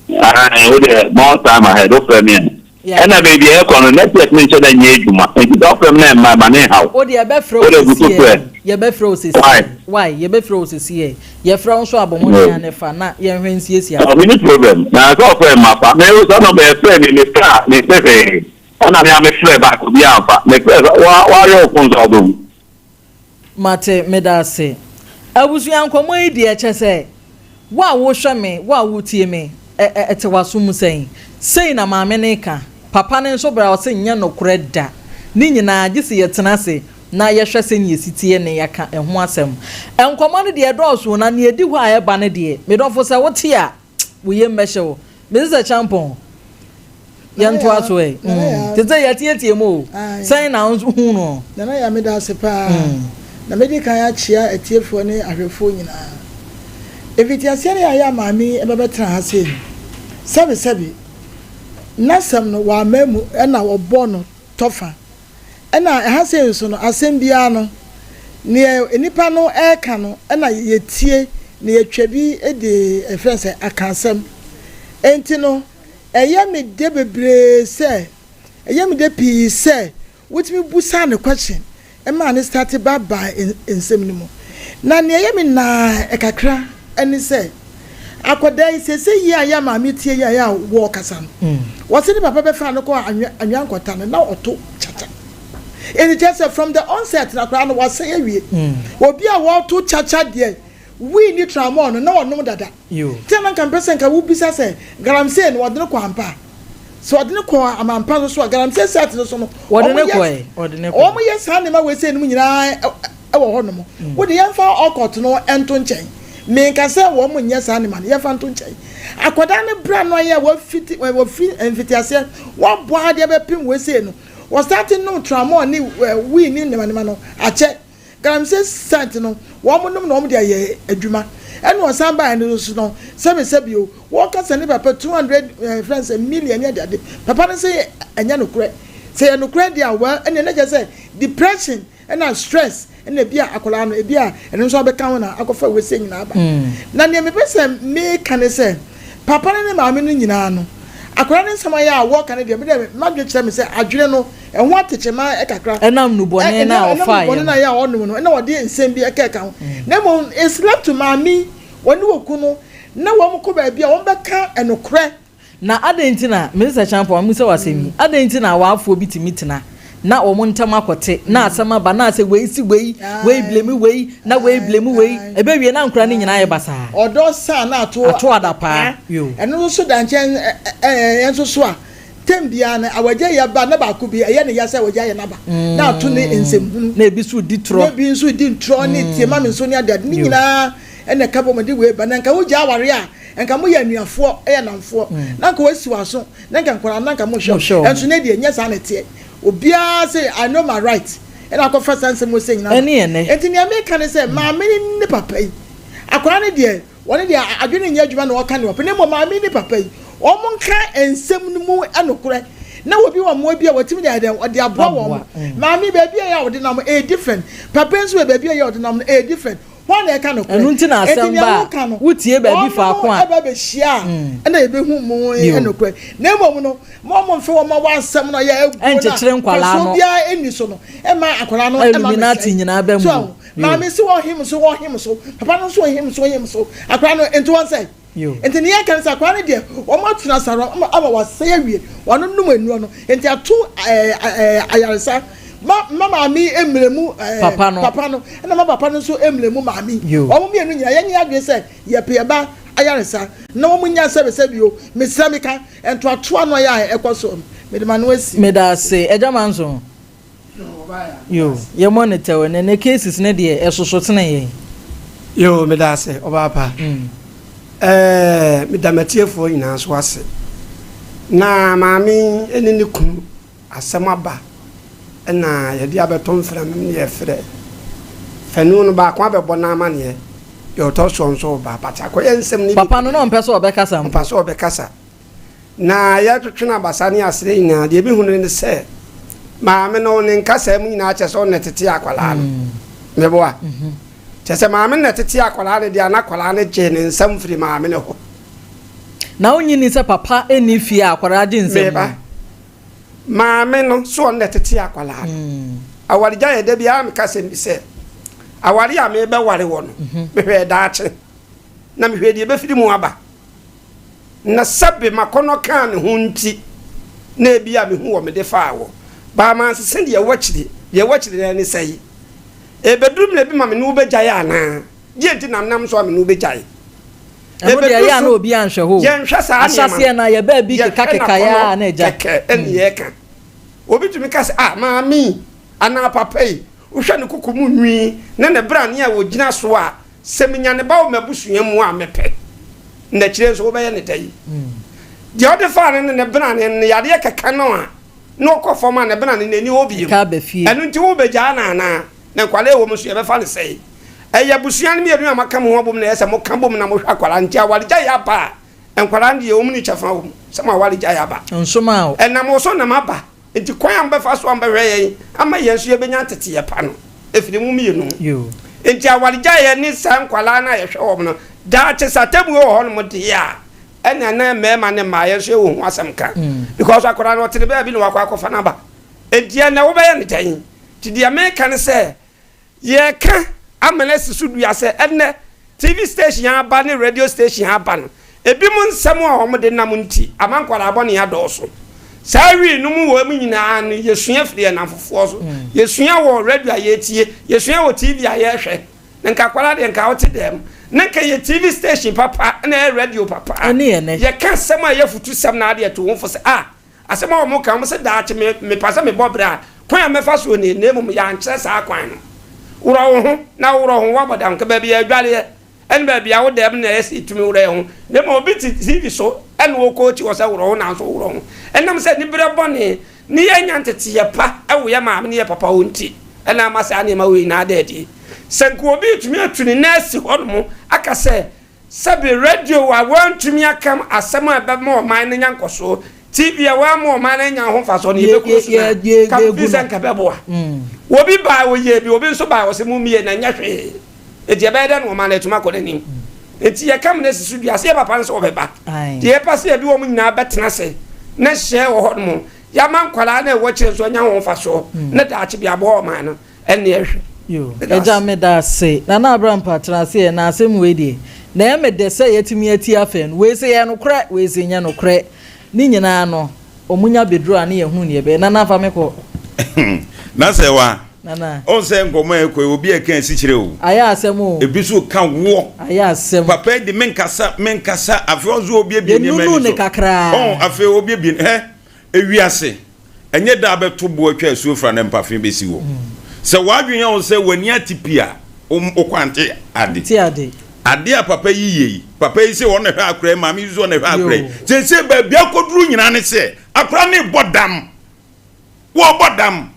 Wo deɛ, more time ahead, wofrɛ me a, ɛna baabi a ɛkɔ no, network no nhyɛ da nyɛ adwuma, nti sɛ wofrɛ me na ɛmma ma ne nhaw. O deɛ, yɛbɛfrɛ wo sisi yɛ, yɛbɛfrɛ wo sisi. Why? Yɛbɛfrɛ wo sisi yɛ, yɛfrɛ wo nso abɔmmɔden a ne fa na yɛnhwɛ nsiesie. Ɔ me ni problem na sɛ ɔfrɛ ma fa me sɛ nɔmba yɛfrɛ me, me fra me sɛ hwee, ɛna me a me frɛ back obi amfa me frɛ sɛ wa wayɛ wo phone so a wobɛhu. Mate, meda ase. Abusua, nkɔmmɔ yi deɛ, kyɛ sɛ wo a wohwɛ me, wo a wotie me, ɛte w'aso mu sɛn? Sei na maame no ka, papa no nso bra ɔse nyɛ nokorɛ da. Ne nyinaa gye sɛ yɛtena ase na yɛhwɛ sɛnea ɛsi teɛ na yɛaka ɛho asɛm. Nkɔmmɔ no deɛ ɛdɔɔso, na nea ɛdi hɔ a ɛba no deɛ, medɔfo, sɛ wote a, wo yam bɛhyɛ wo. Mese sɛ Champɔn, yɛntoa so ɛ. Te sɛ yɛteɛteɛ mu o, sɛn na hu no? Nana yɛ, meda ase paa. Na medi kan akyea atiefoɔ ne ahwɛfoɔ nyinaa. Mfitiaseɛ no yɛayɛ a maame yi ɛbɛbɛtena ha sei no, sɛbesɛbe n'asɛm no wamma mu ɛna ɔbɔ no tɔfa. Ɛna ɛha sei nso no, asɛm biara no, neɛ nipa no ɛreka no ɛna yɛtie na yɛtwa bi de ɛfrɛ sɛ aka asɛm. Enti no, ɛyɛ me de bebree sɛ, ɛyɛ me de pii sɛ wotumi busa ne question ɛmaa ne start ba ba nsɛm no mu. Na nea ɛyɛ me naa ɛkakra ɛne sɛ akwadaa yi sese yi a yɛ maame tie yi a yɛ a wɔɔkasa no, wɔsi ne papa bɛfa no kɔ anwea nkɔta no na ɔto kyakya. Ɛni kyerɛ sɛ from the onset na akwadaa no wasɛn awie. Obi a wɔto kyakya deɛ, wii ne tramol no na ɔnom dada. Tí a na nka mpɛ sɛ nka wobisa sɛ galamsey no wɔde no kɔ ampa, sɛ ɔde no kɔ amampa no so a, galamsey set no so no wɔde ne kɔ wɔde ne kɔ wɔn yɛ saa nneɛma wɔ ese no mu nyinaa ɛwɔ hɔ nom. Wode yɛmfa ɔkɔt no nto nkyɛn, menka sɛ wɔn nyɛ saa nneɛma no, yɛmfa nto nkyɛn. Akwadaa no bra no ayɛ wɔfiti wɔfi mfitiaseɛ wɔabɔ adeɛ bɛpem wɔ ese no, wɔstart nom tramol ne wii ne nneɛma nneɛma no akyɛ. Galamsey site no, wɔn nom na wɔn de ayɛ adwuma. Ɛna ɔsan baa no nso no, sɛbi sɛbi o, wɔka sɛ ne papa 200 ɛɛ fɛn sɛ million ne ade ade, papa no sɛ ɛnyɛ nokorɛ. Sɛ yɛ nokorɛ deɛ a, well, ɛna ɛna kyerɛ sɛ depression ɛna stress ɛna ebi a akwadaa no ebi a ɛno nso abɛka ho na akɔfa wei sɛ nyinaa ba. Na nea mepɛ sɛ meka ne sɛ papa no ne maame no nyinaa no, akwadaa no nsɛm ayɛ a wɔka no deɛ, mede madwene kyerɛ me sɛ adwene no ɛho atekyema kakra. Ɛnam nubɔne na ɔfa yɛ no, ɛnam nubɔne na yɛ a ɔnom no, ɛna ɔde nsɛm bi ɛka ɛka ho. Na mmom it's left to maame wɔne wɔku no na wɔn kɔ baabi a wɔn bɛka ɛnokorɛ. Na adɛn nti na, Mr. Champon, amu sɛ wasɛm yi, adɛn nti na awaafoɔ bi tumi tena na wɔn ntam akɔte na asɛm aba na asɛ wei si wei, wei blame wei na wei blame wei, ɛbɛwie na nkora no nyinaa yɛ basaa? Ɔdɔ saa na ato ato adapaa. Ɛno nso da nkyɛn. Ɛɛ nso so a tem biara no awagya yɛ ba na baako bi ɛyɛ ne ya sɛ awagya yɛ n'aba na ato ne nsɛmhunu. Na ebi nso di torɔ. Na ebi nso di ntorɔ ne tie ma me nso ne ade ade ne nyinaa ɛna ɛka bɔ mu de wei ba. Na nka wogya aware a, nka moyɛ anuafoɔ, ɛyɛ namfoɔ, na nka wasi w'aso na nka nkwadaa na nka mohwɛ. Ɛnso ne deɛ nyɛ saa na ɛteɛ. Obiara sɛ "I know my right" ɛna akɔfa saa nsɛm wɔ sɛ nyinaa. Ɛne ɛnɛ. Nti nea meka ne sɛ maame ne papa yi, akwadaa ne deɛ, wɔne deɛ adwene nyɛ adwuma na ɔka ne ɔpɛ, na mmom maame ne papa yi, wɔn nka nsɛm no mu nokorɛ na wɔbi wɔn mmoa bi a wɔtumi de ayɛ dɛn wɔde aboa wɔn. Maame baabi a yɛ a wɔde nam ɛyɛ different, papa nso wɔ baabi a yɛ a wɔde nam no ɛyɛ different. Hwan na ɛka nokorɛ? Ɛno nti na Enti asɛm nea ba a, woka no, wotie baabi faako wɔnom a. ɛba bɛhyia a, ɛna yɛbɛhu mu nokorɛ. Na mmom no, ma wɔmfe wɔn ma wɔasɛm no a yɛ aguo no a, Ɛnkyekyere nkwadaa mfasoɔ no. biara nni so no, ɛmma akwadaa no ɛmma Illuminati mmɛsɛe. nyinaa bɛ So mu. ahu? Maame se wɔhim so, wɔhim so, papa no nso him so, him so, akwadaa no, nti wɔnsɛe. Nti nea yɛka ne sɛ akwadaa no deɛ wɔato no asara ama ama wasɛe awie, wanonom nnuro no, nti ato ɛɛ ɛɛ ayaresa ma ma maame yi mmerɛ mu ɛɛ Papa no. papa no ɛna ma papa no nso mmerɛ mu maame yi. Yo. Wɔn mmienu nyinaa yɛnyɛ adwene sɛ yɛpɛ yɛn ba ayaresa na wɔn nya sɛbesɛbe o, mesrɛ meka ntoatoa no a yɛ a ɛkɔ soɔ no mede m'ano asi. Meda ase, Agya Manson. Yoo yɛ monitor wo ɛnɛ nɛ cases no deɛ ɛsoso tene yɛn. Yoo meda ase ɔbaa pa. Ɛɛ meda matiefoɔ nyinaa nso ase. Na maame yi ne ne kunu asɛm aba ɛna yɛde abɛtɔ mframa mu ne yɛfrɛ fanu no baako abɛbɔ n'amaneɛ deɛ ɔtɔ soɔ nso reba but akɔyɛ nsɛm no Papa no na ɔmpɛ sɛ ɔbɛkasa mpo. Ɔmpɛ sɛ ɔbɛkasa. Na yɛretwetwe no abasa ne aserɛ nyinaa, deɛ mehunu ne sɛ, maame no ne nkasaa mu nyinaa kyerɛ sɛ ɔno na ɛtetee akwadaa no. Meboa? Kyerɛ sɛ maame no na ɛtetee akwadaa no deɛ a, na akwadaa no gyee ne nsam firi maame no hɔ. Na wonnye nni sɛ papa nni fie a akwadaa gye nsam Meba. Maame no so ɔno na ɛtetee akwadaa no. Awaregyaeɛ, da biara meka asɛm bi sɛ, aware a merebɛware wɔ no, mehwɛɛ daakye, na mehwɛɛ deɛ ɛbɛfiri mu aba. Na sɛbe m'akɔnnɔ kaa ne ho nti na ebia mehu wɔ mede faa wɔ, baa mansese deɛ ɛwɔ akyire, deɛ ɛwɔ akyire no ara ne sɛe. Ɛrebɛduru mmerɛ bi ma me ne wo bɛgyae anaa? Deɛ nti na menam so a me ne wo bɛgyae? Ɛno deɛ Ɛbɛduru ɛyɛ a na so, obi anhwɛ hɔ o. yɛnhwɛ saa nneɛma Ahyɛaseɛ no, no a yɛbaa bi yɛhwɛ kekakekaeɛ n'akɔnnɔ a na agya. kɛkɛ ɛne yɛreka. Obi tumi ka sɛ, ah, maame yi anaa papa yi, wohwɛ ne koko mu nwi ne ne brane a ɔgyina so a, Sɛ menya ne ba wɔ m'abusua mu a, mepɛ. Na akyire nso wobɛyɛ no dɛn? Deɛ ɔde faa no ne ne benane no, yadeɛ kɛkɛ no a na ɔkɔ fam a ne benane no ani hɔ bio. Ɛno nti wobɛgyaa no anaa? Na nkwadaa a ɛwɔ mu nso yɛbɛfa no sɛn? Ɛyɛ abusua no mmienu a moaka mo ho abom na ɛyɛ sɛ moka bom na mohwɛ akwadaa no. Nti awaregyaeɛ aba a, nkwadaa no deɛ wɔn nni kyɛfa wɔ mu sɛ mo awaregyaeɛ aba. Ɛnam wo so na maba. Enti kwan a mobɛfa so a mobɛhwɛ yɛn ama yɛn nso yɛbɛnya nteteeɛ pa no, ɛfiri mo mmienu mu. Enti awaregyaeɛ ne saa nkwadaa no a yɛhwɛ wɔn no, daakye sɛ atemmuo wɔ hɔnom deɛ a, ɛnna na mmarima ne mmaa yɛn nso yɛwɔ ho asɛm ka. Because akwadaa no ɔte ne baabi na wakɔ akɔfa no aba. Enti ɛnnɛ wobɛyɛ no dɛn? Nti deɛ meka ne sɛ, Yɛreka ama no asi so dua sɛ ɛnnɛ TV station aba ne radio station aba no, ebinom nsɛm a wɔde nam nti ama nkwadaa bɔne adɔɔso. Saa wii no mu wɔ mu nyinaa no, yɛsua firi yɛn nnamfofoɔ so. Yɛsua wɔ radio a yɛtie, yɛsua wɔ TV a yɛhwɛ. Na nka akwadaa deɛ nka wote dɛm. Na nka yɛ TV station papa na ɛyɛ radio papa. Yɛka asɛm a ɛyɛ afutusɛm na adeɛ to wo fo sɛ ah, Asɛm a wɔka, wɔse daakye me mepɛ sɛ mebɔ bra a, kwan a mɛfa soɔ nie, na mmom yɛankyerɛ saa kwan no. Worɔ wo ho, na worɔ ho, woabɔ dam, nka baabi a adwareɛ ne baabi a wo dam na ɛyɛ sɛ yɛtumi worɔ yɛn ho, na mmom obi te TV so na ɔrekɔɔkyi wɔ sɛ worɔ ho nanso worɔ ho. Ɛnam sɛ aniberɛ bɔne ne yɛannya nteteeɛ pa wɔ yɛn maame ne yɛn papa hɔ nti na ama saa nneɛma wei nyinaa ada adi. Sɛ nka obi retumi atu ne nan asi hɔnom aka sɛ Sɛbe radio a wɔantumi aka asɛm a ɛbɛma ɔman no anya nkɔso, TV a wɔamma ɔman no anya ho mfaso no, yɛbɛkuru so no a, ka mefii sɛ nka ɛbɛboa. Obi bae ɔyɛɛ bi, obi nso bae ɔse mommie na ɛnyɛ hwee. Enti ɛbɛyɛ dɛn na ɔman no atumi akɔ n'anim? Enti yɛka mena si so dua sɛ yɛ papa no sɛ wɔbɛba. Deɛ yɛpɛ sɛ yɛde wɔn nyinaa bɛtena ase na hyɛ wɔ hɔ nom, yɛama nkwadaa no a ɛwɔ akyire nso anya ho mfasoɔ na daakye bi aboa ɔman no. Ɛnneɛ hwɛ. Yoo agya meda ase. Nana Abrampa tena ase ɛ na asɛm wei deɛ na ɛyɛ me dɛ sɛ yɛatumi ati afɛn no wei se yɛ nokorɛ wei se nyɛ nokorɛ ne nyinaa no ɔmo nya bɛduru a ne yɛhunu neɛ ɛbɛyɛ Nana fa me kɔ. Na sɛ wa. Nana. Ɔn sɛ nkɔmɔ a ɛkɔ yi obi a ɛka asikyire o. Ayɛ asɛm o. Ebi nso ka woɔ. Ayɛ asɛm. Papa yi de menkasa menkasa afei ɔnso obiebie nneɛma ani so. Yɛnunu ne kakraa. Ɔn afei obiebie hɛ Ewiase, ɛnyɛ da a bɛto bo atwa asuo fra na mpafe bɛsi hɔ. Sɛ w'adwene yɛ wo sɛ w'ani ate pii a, wo kɔ ante ade. Te ade. Ade a papa yi yɛ yi, papa yi se ɔno na ɛhwɛ akora yi, maame yi nso ɔno na ɛhwɛ akora yi. Seesei baabi akɔduru nyinaa ne sɛ, akora no rebɔ dam. Wɔrebɔ dam.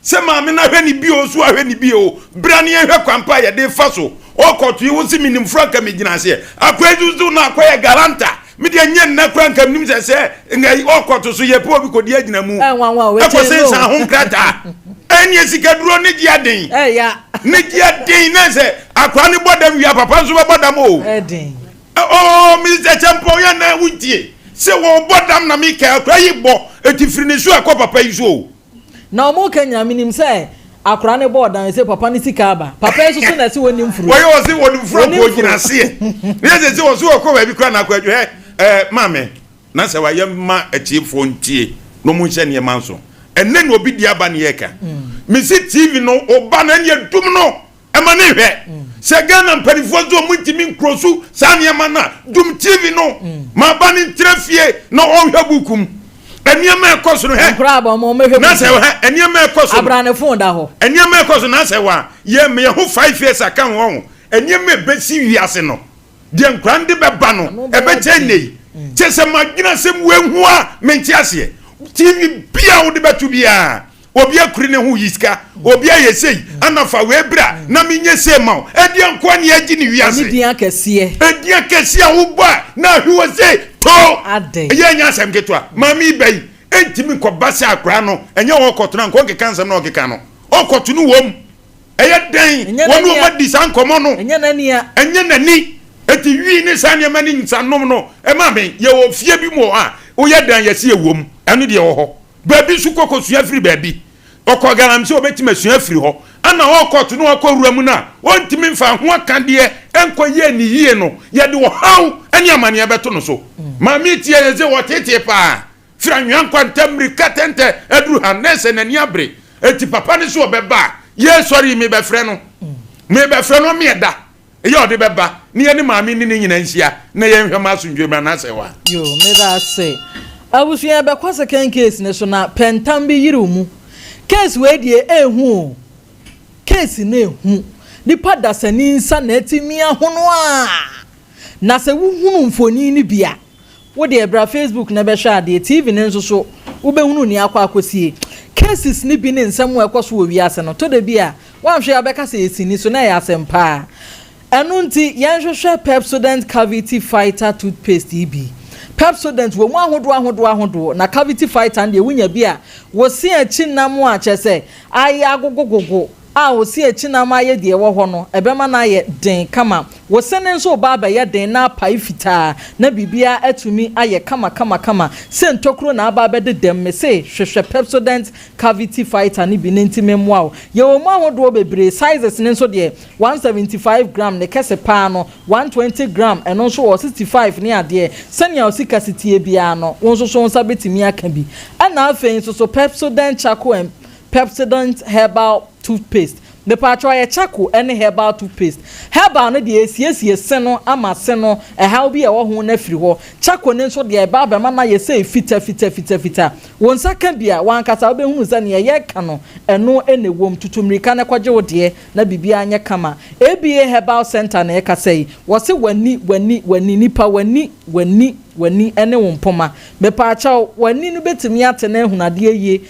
Sɛ maame no ahwɛ no bio nso ahwɛ no bio. Bra ne yɛnhwɛ kwan pa a yɛde fa so. Ɔkɔto yi wo se menim foro anka megyina aseɛ. Akora yi nso na akɔyɛ galanta. Me deɛ nyɛ nnɛ koraa nka menim sɛ sɛ nka ɔkɔto so yɛpɛ obi kɔdi agyina mu. Ɛkɔ sensan ho nkrataa. Ɛneɛ sikaduro ne gye aden. Ne gyeɛ den na sɛ akora ne bɔ dam wie a papa nso bɛbɔ dam o. Ɛden. Oh, Mr. Champon yɛ na wontie sɛ wɔbɔ dam na meka akora yi bɔ eti firi ne so ɛkɔ papa yi so o. Na ɔmo ka nyinaa menim sɛ akora ne bɔɔ dan sɛ papa ne sika aba papa yi soso na ɛsɛ wɔnim furo. Wɔyɛ wɔ se wɔnim furo mpo gyina aseɛ ne yɛ sɛ sɛ wɔ so wɔkɔ baabi kora na akɔ adwa ɛ maame na sɛ wayɛ ma atiefoɔ ntie na ɔmo nhyɛ nneɛma nso ɛnɛ na obi di aba ne yɛka mesi TV no ɔba na ɛne dum no ɛma ne hwɛ sɛ Ghana mpanimfoɔ nso ɔmo ntumi nkuro so saa nneɛma no a dum TV no ma ba ne ntena fie na ɔnhwɛ buku mu nneɛma ɛkɔ so no hɛ na sɛ hɛ nneɛma ɛkɔ so no phone da hɔ nneɛma ɛkɔ so na sɛ wa yɛ meyɛ ho 5 years aka ho ho nneɛma ɛbɛsi wiase no deɛ nkura no de bɛba no ɛbɛkyɛ nne yi kyɛ sɛ madwena sɛm wehu a mente aseɛ. TV bia wode bɛto biara, obi akuri ne ho yi sika, obi ayɛ sei ana fa wei bra na menyɛ sei ma wo. Ɛdeɛ nkoa ne agye ne wiase. Ɛne din akɛseɛ. Ɛdin akɛseɛ a wobɔ a na ahwe wɔ sei to. Ɛyɛ nyɛ asɛm ketewa. Maame yi ba yi ɛntumi nkɔba sɛ akwaraa no ɛnyɛ wɔkɔto no ankɔ nkeka nsɛm na ɔkeka no ɔkɔto no wom. Ɛyɛ dɛn wɔn wɔn adi saa nkɔmɔ no ɛnyɛ n'ani a ɛnyɛ n'ani eti wii ne saa nneɛma ne nsanom no ɛma me yɛwɔ fie bi mu wɔ hɔ a woyɛ dan yɛsi ɛwɔ mu ɛno deɛ wɔ hɔ baabi nso kɔkɔ sua firi baabi ɔkɔ galamsey ɔbɛtumi asua firi hɔ ana ɔkɔ to no ɔkɔ wura mu no a ɔntumi nfa ho akadeɛ ɛnkɔ yie ne yie no yɛde ɔhaw ɛne amaneɛ bɛto no so. Maame tie yɛ sɛ wɔtetee paa firi anwea nkwanta mmirika tɛntɛ aduru ha na ɛsɛ n'ani abere eti papa no so ɔbɛba a yɛ sɔre yi mebɛfrɛ no mebɛfrɛ no ɔmeɛ da ɛyɛ ɔde bɛba ne yɛ ne maame ne ne nyinaa nhyia na yɛnhwɛ ma asomdwe mmra n'asɛ wa. Yo, meda ase. Abusua, yɛbɛkɔ second case no so na pɛntam bi yere wo mu. Case wei deɛ ɛɛhu o. Case no ɛhu. Nipa dasani nsa na atumi ahono a. Na sɛ wohunu mfoni no bi a, wo deɛ bra Facebook na bɛhwɛ adeɛ. TV no nso so, wobɛhunu nea akɔ akɔsie. Cases no bi ne nsɛm a ɛkɔ so wɔ wiase no, tɔ da bi a, woanhwɛ a wobɛka sɛ ɛsini so na ɛyɛ asɛm paa. Ɛno nti, yɛnhwehwɛ Pepsodent Cavity Fighter Toothpaste yi bi. Pepsodent wɔ mu ahodoɔ ahodoɔ ahodoɔ, na Cavity Fighter no deɛ wonya bi a, wo se akyi nam a kyerɛ sɛ ayɛ agogogogo a wo se akyi nam ayɛ deɛ ɛwɔ hɔ no, ɛbɛma no ayɛ den kama. Wo se no nso reba abɛyɛ den na apae fitaa na biribiara atumi ayɛ kama kama kama sɛ ntokuro na aba abɛdeda mu. Mese hwehwɛ Pepsodent Cavity Fighter no bi na enti memmoa wo. Yɛwɔ mu ahodoɔ bebree, sizes no nso deɛ, 175 gram, ne kɛse paa no, 120 gram, ɛno nso wɔ 65 ne adeɛ. Sɛnea wo sika si teɛ biara no, wo nso so wo nsa bɛtumi aka bi. Ɛna afei nso so Pepsodent Charcoal and Pepsodent Herbal Toothpaste. Mepaakyɛw, ɛyɛ charcoal ne herbal toothpaste. Herbal no deɛ ɛsiesie se no ama se no ɛhaw bi a ɛwɔ ho no afiri hɔ. Charcoal no nso deɛ ɛba abɛma no ayɛ sei fita fita fita fita. Wo nsa ka bi a, w'ankasa wobɛhunu sɛ nea yɛreka no, ɛno na ɛwom. Tutu mmirika na kɔgye wo deɛ na biribiara nyɛ kama. ABA Herbal Centre na ɛrekasa yi. Wɔse w'ani, w'ani, w'ani, nipa w'ani, w'ani, w'ani ne wo mpoma. Mepaakyɛw, w'ani no bɛtumi ate na ahunu adeɛ yie.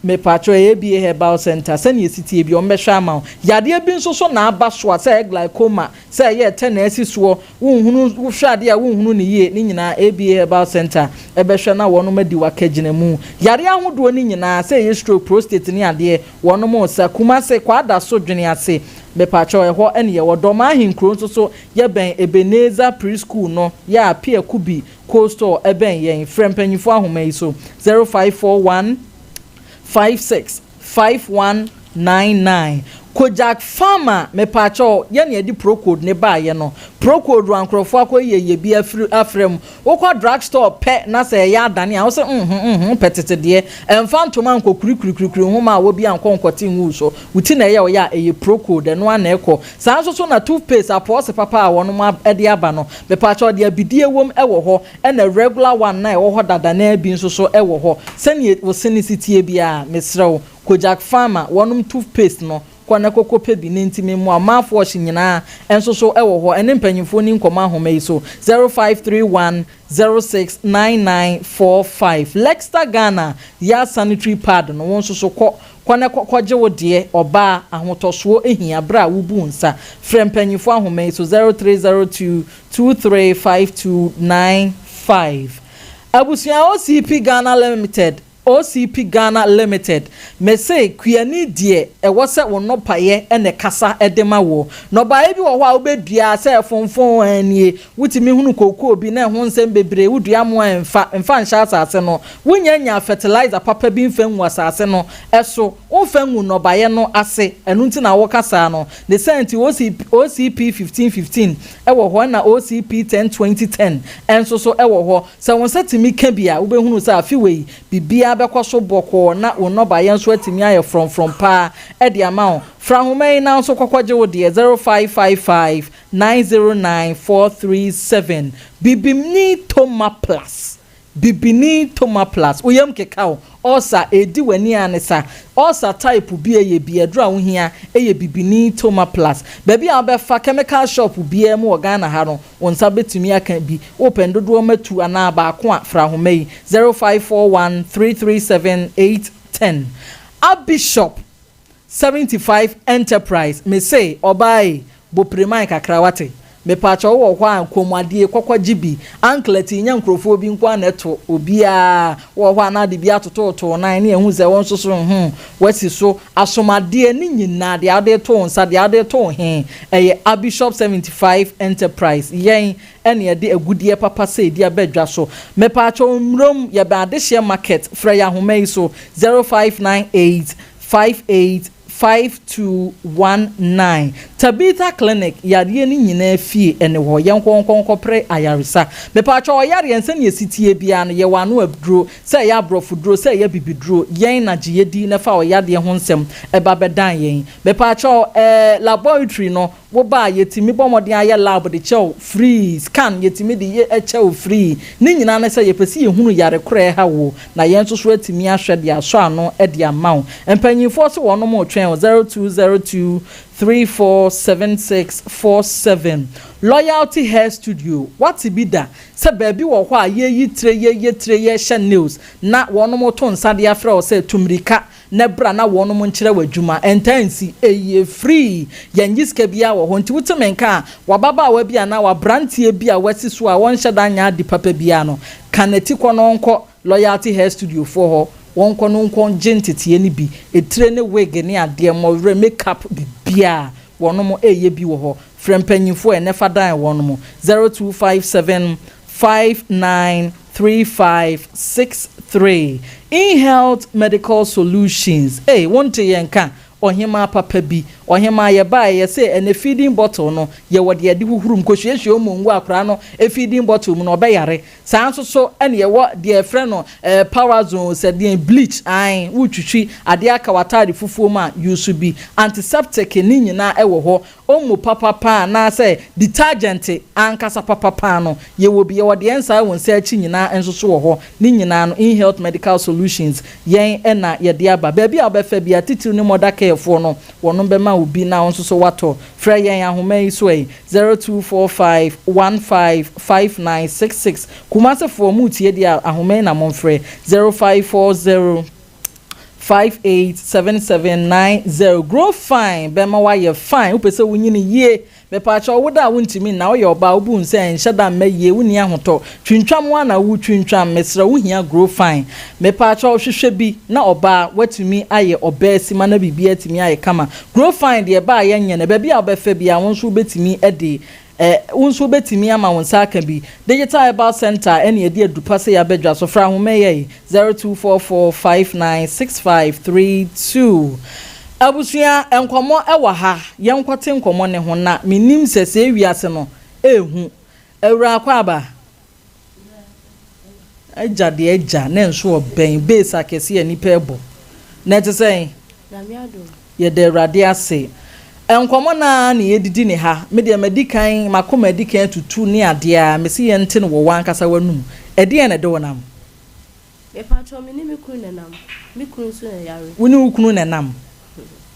Mepaakyɛw, ɛyɛ ABA Herbal Centre. Sɛnea ɛsi teɛ biara, wɔbɛhwɛ ama wo. Yadeɛ bi nso so na aba so a, sɛ ɛyɛ glaucoma, sɛ ɛyɛ ɛtɛ na asi soɔ, wonhunu, wohwɛ adeɛ a wonhunu no yie, ne nyinaa ABA Herbal Centre bɛhwɛ na wɔnom adi wo akagyinamu. Yareɛ ahodoɔ no nyinaa, sɛ ɛyɛ stroke, prostate ne adeɛ, wɔnom resa. Kumase, Kwadaso, Dwenease, mepaakyɛw, ɛhɔ ne yɛwɔ. Dɔmaa Ahenkuro nso so, yɛbɛn Ebenezer Pre-School no, yɛ a Piakubi Cold Store bɛn yɛn. Frɛ mpanyinfoɔ ahoma yi so, 0541 56 5199. Kojak Pharma, mepaakyɛw, yɛn na yɛde Procold ne baayɛ no. Procold a nkurɔfoɔ akɔ yiyeyɛ bi afiri afrɛ mu. Wokɔ drug store pɛ na sɛ ɛyɛ adane a, wose nhum nhum pɛ tete deɛ. Ɛmfa ntoma nkɔ kurikurikuri nhoma a wɔ bi ankɔ nkɔte ngu wo so. Wo ti na ɛyɛ wo ya a, ɛyɛ Procold, ɛno ara na ɛkɔ. Saa nso so na toothpaste apɔɔse papa a wɔnom de aba no, mepaakyɛw, deɛ abidie wom wɔ hɔ, ɛna regular one no a ɛwɔ hɔ dada no ara bi nso so wɔ hɔ. Sɛdeɛ wo se no si teɛ biara, mesrɛ wo, Kojak Pharma, wɔnom toothpaste no, kɔ na kɔkɔ pɛ bi na nti me mmoa wo. Mouthwash nyinaa nso so wɔ hɔ, ɛne mpanyinfoɔ ni nkɔmmɔ ahoma yi so, 0531 06 9945. Lexta Ghana, Yah sanitary pad no, wo nso so kɔ, kɔ na kɔ kɔgye wo deɛ, ɔbaa, ahotɔsoɔ hia berɛ a wobu wo nsa. Frɛ mpanyinfoɔ ahoma yi so, 0302 235295. Abusua OCP Ghana Limited. OCP Ghana Limited, Mese kuani deɛ ɛwɔ sɛ wo nnɔpaeɛ na ɛkasa de ma woɔ. Nnɔbaeɛ bi wɔ hɔ a wobɛdua sɛ ɛfonfon ara nie, wotumi hunu kookoo bi na ɛho nsɛm bebree, wodua mo a ɛmfa, mfa nhyɛ asase no. Wonnya nyaa fertilizer papa bi mfa ngu asase no so, womfa ngu nnɔbaeɛ no ase, ɛno nti na woka saa no. Ne saa nti OCP 1515 wɔ hɔ ɛna OCP 10 20 10 nso so wɔ hɔ. Sɛ wo nsa tumi ka bi a, wobɛhunu sɛ afe wei biribiara bɛkɔ so bɔkɔɔ na wo nnɔbaeɛ nso atumi ayɛ frɔmfrɔm pa ara de ama wo. Fra nhoma yi na wo nso kɔkɔgye wo deɛ, 0555 909 437. Bibimni Toma Plus Bibini Toma Plus, Wo yam keka wo, ulcer redi w'ani a ne sa. Ulcer type bi a ɛyɛ bi, aduru a wohia yɛ Bibini Toma Plus. Baabi a wobɛfa chemical shop biara mu wɔ Ghana ha no, wo nsa bɛtumi aka bi. Wopɛ ndodoɔ matu anaa baako a, fra ahoma yi, 0541 337 810. Abishop 75 Enterprise mese ɔbaa ei bɔ pireman kakra wate mepaakyɛw wowɔ hɔ a kɔnmuadeɛ kɔkɔ gye bi anklet yi nyɛ nkurɔfoɔ bi nko ara na ɛto obiara wowɔ hɔ a na ade bi atototo wo nan ne yɛhu sɛ wo nso so hmm wasi so asomadeɛ ne nyinaa deɛ wode to wo nsa deɛ wode to wo he ɛyɛ Abishop 75 Enterprise yɛn ɛna yɛde agudeɛ papa sei de aba dwa so mepaakyɛw mmrom yɛbɛn adehyeɛ market frɛ yɛn ahoma yi so 0598 585219 Tabitha Clinic yareɛ no nyinaa fie ɛne hɔ yɛnkɔ nkɔ nkɔpere ayaresa mepaakyɛw ɔyareɛ nsɛnea ɛsi tie biara no yɛwɔ ano aduro sɛ ɛyɛ aborɔfo duro sɛ ɛyɛ bibiduro yɛn na gye yɛdi na fa ɔyadeɛ ho nsɛm ɛba bɛdan yɛn mepaakyɛw ɛɛ laboratory no Wo ba a, yɛtumi bɔ mmɔden ayɛ lab de kyɛ wo free, scan yɛtumi de yɛ kyɛ wo free. Ne nyinaa ne sɛ yɛpɛ sɛ yɛhunu yare korɔ a ɛha wo na yɛn nso so atumi ahwɛ de asɔ ano de ama wo. Mpanyinfoɔ se wɔnom retwɛn wo, 0202 347647. Loyalty Hair Studio, woate bi da sɛ baabi wɔ hɔ a yɛyi tire, yɛyɛ tire, yɛhyɛ nails na wɔnom to nsa de afrɛ wo sɛ tu mmirika na bra na wɔnom nkyerɛ wo adwuma, ɛntaa nsi, ɛyɛ free, yɛnnye sika biara wɔ hɔ, nti wote me nka a, w'ababaawa bi anaa w'abranteɛ bi a wasi so a ɔnhyɛ da nyɛ ade papa biara no, ka n'ati kɔ na ɔnkɔ Loyalty Hair Studio foɔ hɔ, wɔnkɔ no nkɔ gye nteteɛ no bi, etire ne wig ne adeɛ, mmɔwerɛ, make up, biribiara, wɔnom ɛyɛ bi wɔ hɔ, frɛ mpanyinfoɔ ɛnɛ fa dan wɔnom, 0257 593563 InHealth Medical Solutions Ei, wonte yɛn nka? Ɔhemaa papa bi, ɔhemaa yɛbaeɛ yɛse ɛnɛ feeding bottle no yɛwɔ deɛ yɛde huhuru mu kɔhwiehwie omo ngu akwadaa no feeding bottle mu no ɔbɛyare. Saa nso so ɛna yɛwɔ deɛ yɛfrɛ no eh, parazone sɛ deɛn bleach ae wotwitwi adeɛ aka w'ataade fufuo mu a use bi antiseptic ne nyinaa ɛwɔ hɔ Omo papapa anaasɛ detergent ankasa papapa no, yɛwɔ bi. Yɛwɔ deɛ ɛnsae wo nsa akyi nyinaa nso so wɔ hɔ. Ne nyinaa no, InHealth Medical Solutions, yɛn na yɛde aba. Baabi a wobɛfa biara, titiriw ne Mother Care foɔ no, wɔnom bɛma wo bi na wo nso so woatɔ. Frɛ yɛn ahoma yi so ɛ, 0245 15 5966. Kumasefoɔ, moretie deɛ a, ahoma yi na momfrɛ, 0540. 587790 Grow fine bɛma woayɛ fine wopɛ sɛ wonyini yie mepaakyɛw wo da a wontumi nna woyɛ ɔbaa wobu wo nsa ɛnhyɛ da mma yie wonni ahotɔ twintwam wo ara na wotwintwam mesrɛ wo hia grow fine mepaakyɛw hwehwɛ bi na ɔbaa woatumi ayɛ ɔbaa sima na biribiara atumi ayɛ kama grow fine deɛ ɛbaa yɛnyɛ no baabi a wobɛfa biara wo nso wobɛtumi de Ɛ, wo nso wobɛtumi ama wo nsa aka bi. Digital Herbal Centre ɛne yɛde adu pa sɛ yɛaba dwa so. Frɛ ahoma yi ɛ, 0244596532. Abusua, nkɔmmɔ wɔ ha. Yɛnkɔte nkɔmmɔ no ho na mennim sɛ sɛɛ wiase no ɛɛhu. Awuraa Akwaaba. Agya deɛ agya na nso ɔbɛn base akɛseɛ a nnipa ɛbɔ. Na ɛte sɛn? Nyame adom. Yɛda Awurade ase. Nkɔmmɔ no ara na yɛdidi ne ha. Me deɛ madi kan, m'akoma adi kan atutu ne adeɛ ara. Mese yɛnte no wɔ w'ankasa w'anum. Ɛdeɛn na ɛde wo nam? Mepakyɛw, me ne me kunu na ɛnam. Me kunu nso na ɛyare. Wo ne wo kunu na ɛnam?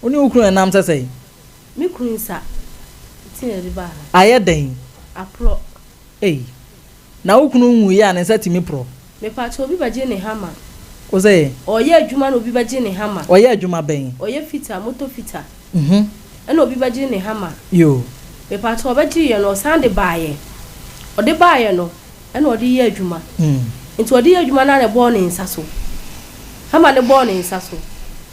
Wo ne wo kunu na ɛnam sɛ sɛn? Me kunu nsa nti na ɛde baa ha. Ayɛ dɛn? Aporɔ. Ei. Na wo kunu nwuiɛ a ne nsa tumi porɔ? Mepakyɛw obi bɛgye ne hammer. Wo se? Ɔyɛ adwuma na obi bɛgye ne hammer. Ɔyɛ adwuma bɛn? Ɔyɛ fita, motor fita. Mhm. Ɛna obi bɛgye ne hammer. Yoo. Mepakyɛw ɔbɛgyeeɛ no ɔsan de baeɛ. Ɔde baeɛ no ɛna ɔde yɛ adwuma. Mm. Nti ɔde yɛ adwuma no ara na ɛbɔɔ ne nsa so. Hama no bɔɔ ne nsa so.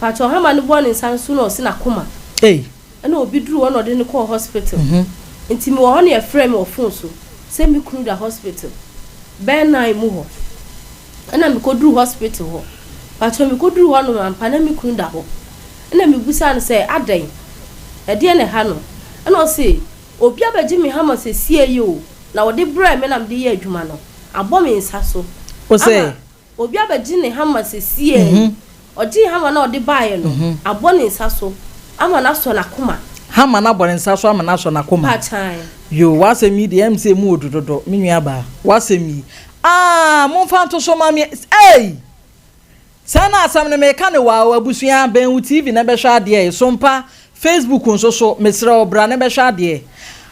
Pakyɛw hama no bɔɔ ne nsa so na ɔse n'akoma. Ei. Ɛna obi duruu hɔ na ɔde no kɔɔ hospital. Nti mewɔ hɔ na yɛfrɛɛ me wɔ phone so sɛ me kunu da hospital bɛyɛ nine mu hɔ. Ɛna mekɔduruu hospital hɔ. Pakyɛw mekɔduruu hɔ nom ampa na me kunu da hɔ. Ɛna mebusaa no sɛ adɛn? Ɛdeɛn na ɛha no? Ɛna ɔse obi abɛgye me hama sesie yi o na ɔde brɛɛ me na mede yɛ adwuma no abɔ me nsa so Ose. ama Obi abɛgye ne hama sesiaa yi. Ɔgyee hama no a ɔde baeɛ no, abɔ ne nsa so ama no asɔ n'akoma. Hama no abɔ ne nsa so ama no asɔ n'akoma. Paakyan. Yoo, w'asɛm yi deɛ ɛm sɛ emu odu dodo, me nua baa. W'asɛm yi, aah, momfa nto so ma me, ei! Sɛɛ na asɛm no meka no waa o, abusua, bɛn wo TV na bɛhwɛ adeɛ ei, Sompa, Facebook nso so, mesrɛ wo bra na bɛhwɛ adeɛ.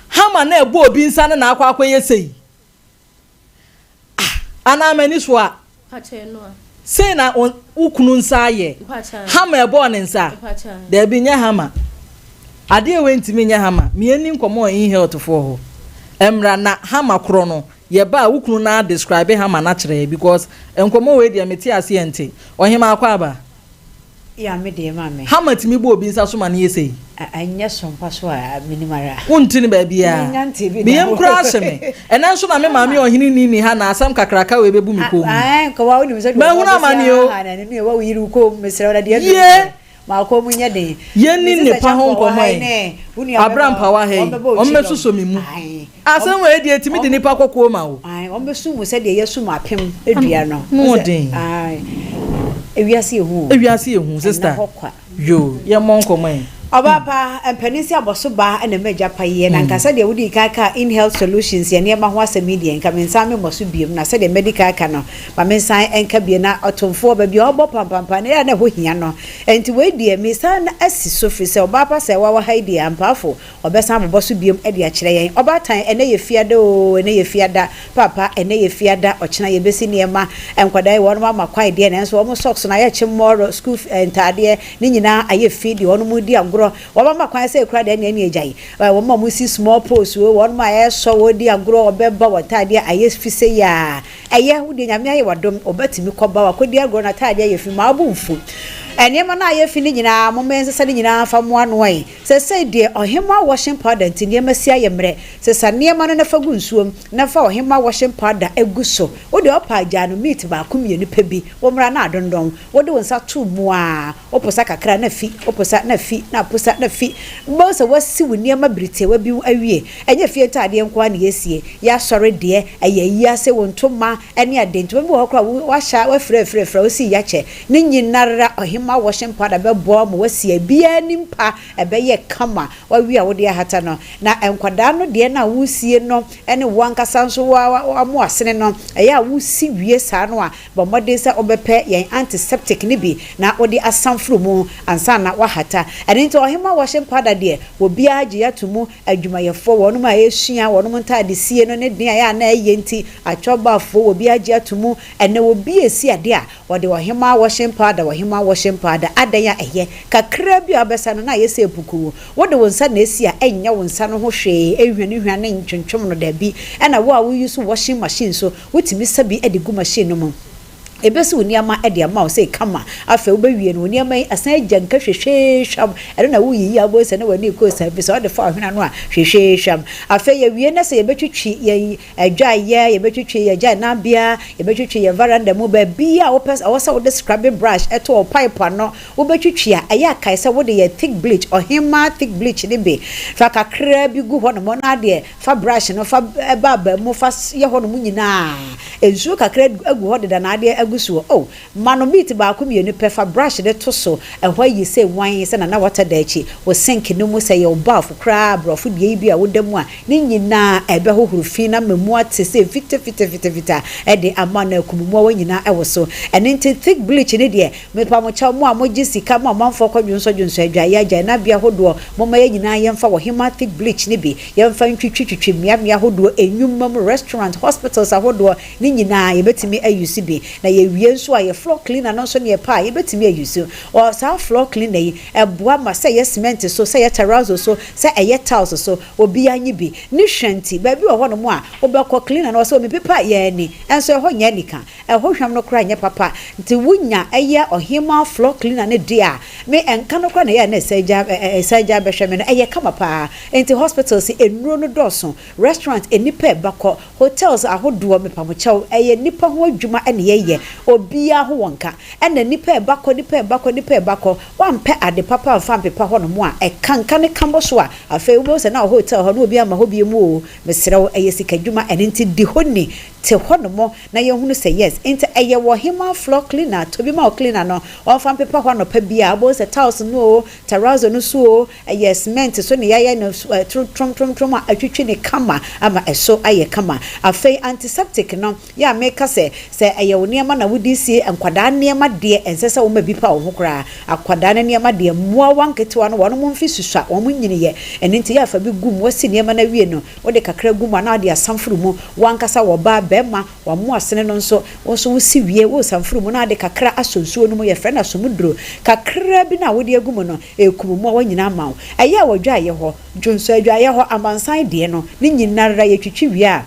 Hama no a ɛbɔ obi nsa no na akɔ akɔyɛ sei. Ah anaa m'ani so a. Sei na wo kunu nsa ayɛ. Hammer ɛbɔɔ ne nsa? Daabi nyɛ hammer. Adeɛ wei ntumi nyɛ hammer. Me yɛnni nkɔmmɔ wɔ InHealth foɔ hɔ. Ɛmmra na hammer korɔ no yɛba a wo kunu no ara describe hammer no akyerɛ yɛ because nkɔmmɔ wei deɛ mete aseɛ nte. Ɔhemaa Akwaaba. Ya me deɛ ma me. Hammer tumi bɔ obi nsa so ma no yɛ sei. Ɛnyɛ so mpa so a menim ara. Wonte no baabiara. Mennya ntee bi da. Me yam koraa hye me. Ɛnnɛ nso na me maame ɔhene nni nni ha na asɛm kakraka wei bɛbu me kɔn mu yi. Ae nka wa wonim sɛdeɛ Mahunu ɔbaa bɛsi amane o. ahaha n'ani no yɛ wa wo yere wo kɔn mu mesrɛ wo na deɛ aduru Yie. deɛ ma wo kɔn mu nyɛ den. Yɛnni Mrs. nnepa ho Acheampong wɔ nkɔmmɔ ha yi ɛ. ne wo nua Abra bɛma mpa wɔ ha yi, wɔn bɛbɔ wo kyidɔm. wɔmmɛsosɔ me mu. Ae. Asɛm wei deɛ ɛtumi de nipa kɔ kooma o. Ae, wɔbɛsum mu sɛdeɛ yɛsum apem dua no. Ano ɔden. Ae, ewiase yɛ hu o. Ewiase yɛ hu sister. Ɛnna hɔ kwa. Yoo, yɛmmɔ nkɔmmɔ ɛ. Ɔbaa pa, mpanin se abɔso baa na ɛma agya pa yie, na nka sɛdeɛ wodii kan kaa InHealth Solutions yɛn nneɛma ho asɛm yi deɛ, nka mensan memmɔ so biom, na sɛdeɛ madi kan aka no, ma mensan nka bio, na ɔtomfoɔ, baabi a ɔbɔ pampampaa no, ɛyɛ a na ɛhɔ hia no, enti wei deɛ, mesan asi so, firi sɛ ɔbaa pa sɛ wawɔ ha yi deɛ, ampaafo, Ɔbɛsan abobɔ so biom de akyerɛ yɛn. Ɔbaatan, ɛnnɛ yɛ Fiada oo, ɛnnɛ yɛ Fiada. Paapa, ɛnnɛ yɛ Fiada, ɔkyena yɛbɛsi nneɛma. Nkwadaa yi, wɔnom ama kwae deɛ, nanso wɔn socks no ayɛ kyemmɔɔrɔ, sukuu ntaadeɛ, ne nyinaa ayɛ fi deɛ wɔnom redi agorɔ. Wɔn ama kwan sɛ kura deɛ ɛnneɛ ɛnneɛ gyae. Wɔn a wɔsi small post oo, wɔnom a ɛresɔ, wɔredi agorɔ, wɔbɛba wɔn ntaadeɛ ayɛ fi sei a. Ɛyɛ, wo deɛ Nyame ayɛ w'adom, wo ba tumi kɔba, wakɔdi agorɔ, n'ataadeɛ ayɛ fi, mma wo bo mfu. Nneɛma no a ayɛ fi no nyinaa, momma yɛnsesa ne nyinaa mfa mmoa ano ɛ. Seesei deɛ, ɔhemmaa washing powder nti nneɛma si ayɛ mmerɛ. Sesa nneɛma no na fa gu nsuom na fa ɔhemmaa washing powder gu so. Wo deɛ ɔpɛ a gyaa no meat baako mmienu pɛ bi, wo mmra na adondɔn. Wode wo nsa to mu ara, woposa kakra na fi, woposa na fi, na aposa na fi. Wobɛhu sɛ woasi wo nneɛma bere tiawa bi awie. Ɛnyɛ fie ntaadeɛ nko ara na yɛsie, yɛasɔre deɛ, ɛyɛ ayi ase, wo ntoma ne ade. Ntoma bi wɔ hɔ koraa a woahyɛ a woafira afira afira, wosi yakyɛ. Ne nyinara ɔhemmaa washing powder bɛboa wo ma woasi ebiara anim pa, ɛbɛyɛ kama, woawie a wode ahata no. Na nkwadaa no deɛ no a woresie no ne wo ankasa nso w'amoasene no, ɛyɛ a wosi wie saa no a, bɔ mmɔden sɛ wobɛpɛ yɛn antiseptic no bi na wode asamforo mu ansa na woahata. Ɛno nti ɔhemmaa washing powder deɛ, obiara gye ato mu, adwumayɛfoɔ, wɔnom a ɛresua wɔnom ntaadesie no ne den a ɛyɛ a na ɛyɛ nti, atwɔbafoɔ, obiara gye ato mu. Ɛnnɛ obi resi adeɛ a, Wɔde ɔhemmaa washing powder, ɔhemmaa washing powder, adɛn a ɛyɛ? Kakraa bi a wobɛsa no na ayɛ sɛ pukuu. Wode wo nsa na esi a, ɛnyɛ wo nsa no ho hwee, ɛnhwanihwane, ntwentwem no, dabi. Ɛna wo a wo use washing machine nso, wotumi sa bi de gu machine no mu. Ɛbɛsi wo nneɛma de ama wo sei kama. Afei wobɛwie no, wo nneɛma yi asan agya nka hwehweehwam. Ɛno na woyiyi a wobɛhu sɛ na w'ani rekɔ saa, ɛfiri sɛ wode fa ɔhwene ano a, hwehweehwam. Afei yɛwie na sɛ yɛbɛtwitwi yɛn Adwaeɛ, yɛbɛtwitwi yɛn agyananbea, yɛbɛtwitwi yɛn varanda mu, baabiara a wopɛ sɛ, ɛwɔ sɛ wode scrubbing brush to wo pipe ano, wobɛtwitwi a, ɛyɛ a kae sɛ wode yɛn thick bleach, Ɔhemmaa thick bleach no bi, fa kakraa bi gu hɔnom, na adeɛ, fa brush no fa ba aba mu, fa yɛ hɔnom nyinaa, nsuo kakra agu hɔ deda na adeɛ agu soɔ, oh, ma no beat baako mmienu pɛ, fa brush no to so, ɛhɔ ayi sɛ wan, sɛ Nana Wata da akyi, wo sink no mu, sɛ ɛyɛ wo bath koraa, aborɔfo deɛ yi bi a woda mu a, Ne nyinaa ɛbɛhohoro fi na ama mu ate sɛ fitafitafitafita de ama na akum mmoawa nyinaa wɔ so. Ɛno nti thick bleach no deɛ, mepa mo kyɛw, mo a mogye sika ma ɔmanfoɔ kɔ dwonsɔdwonsɔ adwaeɛ agyaenabea ahodoɔ, momma yɛn nyinaa yɛmfa Ɔhemmaa thick bleach no bi, yɛmfa ntwitwitwitwi mmeammea ahodoɔ, nnwuma mu, restaurant, hospitals ahodoɔ, ne nyinaa yɛbɛtumi a use bi. Na yɛ. Yɛwie nso a, yɛ floor cleaner no nso ne yɛpɛ a, yɛbɛtumi a use. Wɔ saa floor cleaner yi, ɛboa ma sɛ ɛyɛ cement so, sɛ ɛyɛ terrazzo so, sɛ ɛyɛ tiles so, obiara nye bi. Ne hwa nti, baabi wɔ hɔnom a, wobɛkɔ, cleaner no ɔsɛ, Mepepa yɛn ani, nso ɛhɔ nyɛ anika. Ɛhɔ hwam no koraa nyɛ papa. Nti wonya ɛyɛ ɔhemaa floor cleaner no deɛ a, me ɛnka no koraa na ɛyɛ a na ɛsan gya, ɛsan gya bɛhwɛ me no, ɛyɛ kama paa. Nti hospitals nnuro no dɔɔso, restaurant nnipa ɛba kɔ, Hotels ahodoɔ, mepamokyɛw, ɛyɛ nnipa ho adwuma na yɛyɛ, obiara ho wɔ nka, ɛna nnipa ɛba kɔ, nnipa ɛba kɔ, nnipa ɛba kɔ, woampɛ ade papa amfa ampepa hɔ nom a, ɛka nka ne ka bɔ so a, afei wobɛhu sɛ na wo hotel hɔ no obi amma hɔ biom oo, mesrɛ wo, ɛyɛ sika dwuma, ɛno nti di hɔ ni, te hɔ nom na yɛnhunu sɛ yes, nti ɛyɛ wɔ hemaa floor cleaner, tɔ bi ma wo cleaner no, ɔmfa mpepa hɔ anɔpa biara, wobɛhu sɛ tiles no oo, terrazzo no so oo, Ɛyɛ cement so na yɛayɛ no tromtromtromtrom a atwitwi no kama ama ɛso ayɛ kama. Afei antiseptic no, yɛ a meka sɛ, sɛ ɛyɛ wo nneɛma na wode sie nkwadaa nneɛma deɛ, ɛnsɛ sɛ woma bi pa wo ho koraa. Akwadaa no nneɛma deɛ, mmoawa nketewa no, wɔnom mfe susua, wɔn nyiniiɛ. Ɛno nti yɛ a fa bi gu mu. Woasi nneɛma no awie no, wode kakra gu mu anaa wode asamforo mu. Wo ankasa, ɔbaa, barima, W'amoa sene no nso, wo nso wosi wie, wosa mfunumu na ade kakra asɔ nsuo no mu, yɛfrɛ no asomduro, kakra bi no a wode agu mu no, ɛrekum mmoawa nyinaa ama wo. Ɛyɛ a wɔ dwaeɛ hɔ, dwonsɔ adwaeɛ hɔ, amansan deɛ no, ne nyinara yɛtwitwi wie a,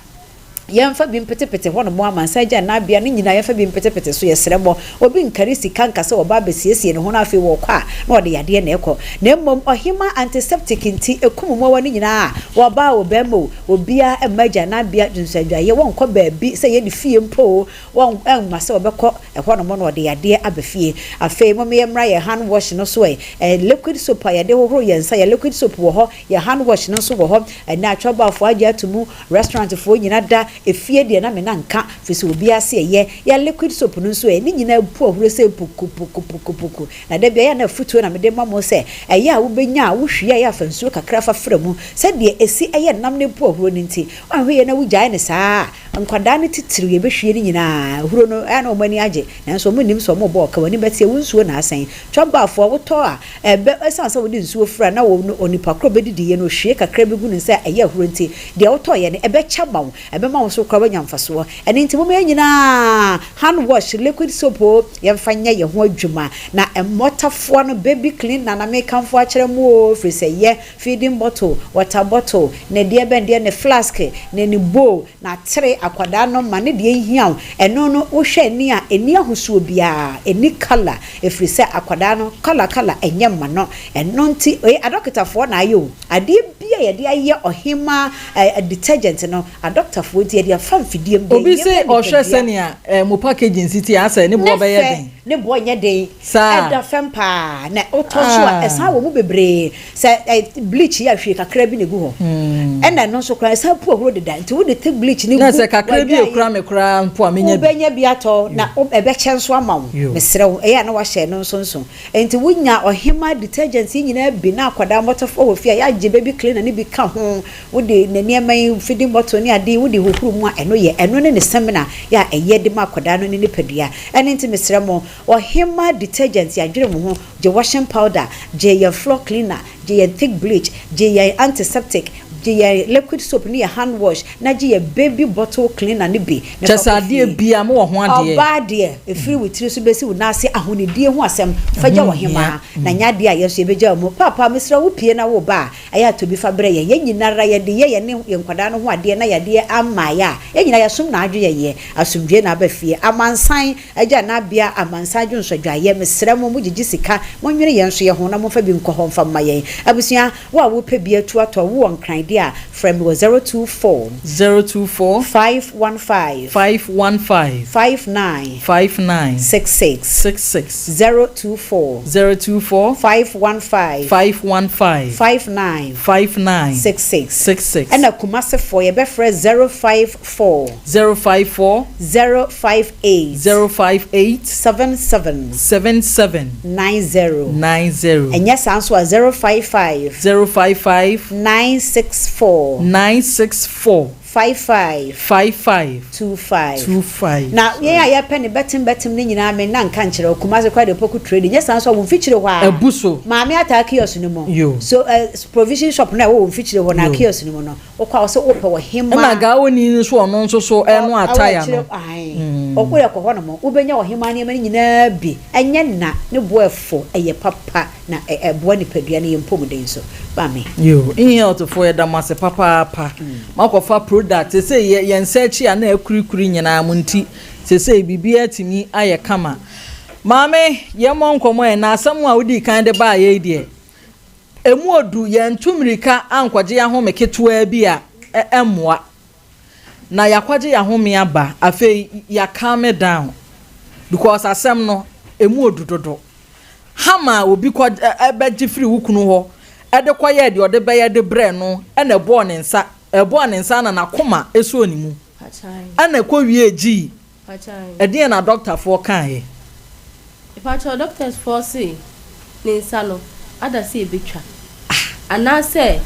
yɛmfa bi mpetepete hɔ nom, amansan agyananbea no nyinaa yɛmfa bi mpetepete so, yɛsrɛ mo. Obi nkari sika nka sɛ ɔba abɛsiesie ne ho na afei wɔkɔ a na ɔde yadeɛ na ɛkɔ. Na mmom ɔhemmaa antiseptic nti ɛkum mmoawa no nyinaa a, ɔbaa o, barima o, Obiara mma agyananbea dwonsɔadwaeɛ, wɔnkɔ baabi sɛ ɛyɛ ne fie mpo o, wɔmma sɛ wɔbɛkɔ ɛhɔnom na wɔde yadeɛ aba fie. Afei mom yɛmmra yɛn hand wash no so ɛ, ɛ liquid soap a yɛde hohoro yɛn nsa, yɛn liquid soap wɔ hɔ, yɛn hand wash no nso wɔ hɔ. Ɛnnɛ atwɔbafoɔ agye ato mu, restaurant foɔ nyina da, efie deɛ na me na nka, firi sɛ obiara se ɛyɛ. Yɛn liquid soap no nso ɛ, ne nyinaa bu ahuro sɛ pukupukupukupuku. Na da biara ɛyɛ a na afotuo na mede ma mo sɛ, ɛyɛ a wobɛnya a, wohwie a ɛyɛ a fa nsuo kakra fa fra mu, sɛdeɛ ɛsi yɛ nam no mpo ahuro no nti. Woanhwɛ yie na wogyae no saa a, nkwadaa no titiriw yɛbɛhwie no nyinaa, ahuro no, ɛyɛ a na wɔn ani agye, nanso wɔnnim sɛ wɔrebɔ ɔka, wɔn ani bɛteɛ, wo nsuo na asɛn. Twɔbaafoɔ, wotɔ a, ɛbɛ, ɛsiane sɛ wode nsuo fra na wo, onipa korɔ bɛdidiiɛ no, ɔhwie kakra bi gu ne nsa a ɛyɛ ahuro nti, deɛ wotɔeɛ no, ɛbɛkyɛ ama wo. Ɛbɛma wo nso koraa woanya mfasoɔ. Ɛno nti momma yɛn nyinaa hand wash, liquid soap oo, yɛmfa nyɛ yɛn ho adwuma. Na mmɔtafoa no, baby cleaner na mekamfo akyerɛ mo oo, firi sɛ yɛ feeding bottle, water bottle, ne deɛ bɛn deɛ, ne flask, ne ne bowl, na atere akwadaa no ma ne deɛ nhia wo. Ɛno no wohwɛ ani a, ɛnni ahosuo biara, ɛnni colour, ɛfiri sɛ akwadaa no colour colour ɛnyɛ mma no. Ɛno nti, wei adɔkotafoɔ na ayɛ o. Adeɛ bi a yɛde ayɛ ɔhemaa eh, detergent no, adɔktafoɔ nti yɛde afa mfidie mu de Obi yɛ se ma ɔhwɛ nipadua. sɛnea eh, mo packaging si te a, asɛ ne Ne boɔ bɛyɛ fɛ, den. ne boɔ nyɛ den. Saa. Ɛda fam paa. Na wotɔ nso a, Ah. ɛsan wɔ mu bebree. Sɛ eh, bleach yi a, hwie kakra bi na egu hɔ. Ɛna ɛno nso koraa, ɛsan pu ahuro deda. Nti wode thick bleach no Na gu sɛ kakra bi w'adwaeɛ ekura me koraa mpo a, menya bi. Wobɛnya bi atɔ, na Yo. wo, ɛbɛkyɛ nso ama wo. Yo. Mesrɛ wo, ɛyɛ a na woahyɛ ɛno nso nso. Enti wonya ɔhemmaa detergent yi nyinaa bi na akwadaa mmɔtɔfoɔ wɔ fie a yɛagye baby cleaner no bi ka ho, wode ne nneɛma yi, feeding bottle ne ade yi wode hohoro mu a ɛno yɛ, ɛno ne ne samina yɛ a ɛyɛ de ma akwadaa no ne nipadua. Ɛno nti mesrɛ mo, ɔhemmaa detergent yɛadwene mo ho, gye washing powder, gye yɛn floor cleaner, gye yɛn thick bleach, gye yɛn antiseptic, gye yɛn liquid soap ne yɛn hand wash, na gye yɛn baby bottle cleaner no bi na Kyɛ fa sɛ kɔ adeɛ fie. biara mowɔ ho adeɛ. Ɔbaa deɛ, ɛfiri wo tiri so bɛsi wo nan ase, ahonidie ho asɛm, fa gya Ɛho hia. ɔhemaa, na nyɛ adeɛ a yɛn nso yɛbɛgya wo mu. Paapa, mesrɛ wo, wopue na woreba a, ɛyɛ a tɔ bi fa brɛ yɛn. Yɛn nyina ara, yɛde yɛ yɛne yɛn nkwadaa no ho adeɛ na yadeɛ ammaeɛ a, yɛn nyinaa yɛasom na adwo yɛn yɛ. Asomdwoeɛ na aba fie. Amansan agya anaa bea, amansan dwonsɔdwaeɛ, mesrɛ mo, mogyegye sika, monnwene yɛn nso yɛn ho na momfa bi nkɔ hɔ mfa mma yɛn. Abusua, Wo a wopɛ bi atu atɔ, wowɔ Nkran deɛ a, frɛ me wɔ 024. 024. 515. 515. 59. 59. 66. 66. 024. 024. 515. 515. 59. 59. 66. 66. Ɛna Kumasefoɔ yɛbɛfrɛ 054. 054. 058. 058. 77. 77. 90. 90. Ɛnyɛ saa nso a, 055. 055. 964. 964. 55. 55. 25. 25. Na yɛn a yɛpɛ ne bɛtem bɛtem no nyinaa me nna nka nkyerɛ wo, Kumasi koraa deɛ Opoku Trading, nyɛ saa nso a wo mfikyire hɔ ara, Abu so. Maame Ataa kiosk no mu, Yo. so eh, provision shop no a ɛwɔ wo mfikyire hɔ no Yo. kiosk no mu no, wokɔ a wo sɛ wopɛ ɔhemmaa. Ɛna Gaoni no nso ɔno nso so Ɔ, ɛno ɛwɔ ataya akyire no. ae, ɔ, woyɛ kɔ hɔ nom, wobɛnya ɔhemmaa nneɛma no nyinaa bi, ɛnyɛ nna, ne bo ɛfo, ɛyɛ papa. Na ɛboa nipadua no yɛ mpɔmuden nso. Maame. Yoo InHealth foɔ yɛda mo ase papaapa moakɔfa product sesei yɛ yɛn nsa akyi a na akurikuri nyinaa mo nti sesei biribiara atumi ayɛ kama Maame yɛmmɔ nkɔmmɔ ɛ na asɛm a wodii kan de baeɛ yi deɛ ɛmu ɔdu yɛntu mmirika ankɔgye yɛahome ketewaa bi a ɛmmoa na yɛakɔgye yɛahome aba afei yɛ calm down because asɛm no ɛmu ɔdu dodo. Hama a obi kɔ bɛgye firii wo kunu hɔ de kɔyɛɛ deɛ ɔde bɛyɛ de brɛɛ no na ɛbɔɔ ne nsa, ɛbɔɔ ne nsa na n'akoma sɔɔ ne mu ɛna ɛkɔwiee gyii. Ɛdeɛn na dɔktafoɔ kaeɛ? Mepakyɛw doctors foɔ se ne nsa no ada sɛ ɛbɛtwa anaasɛ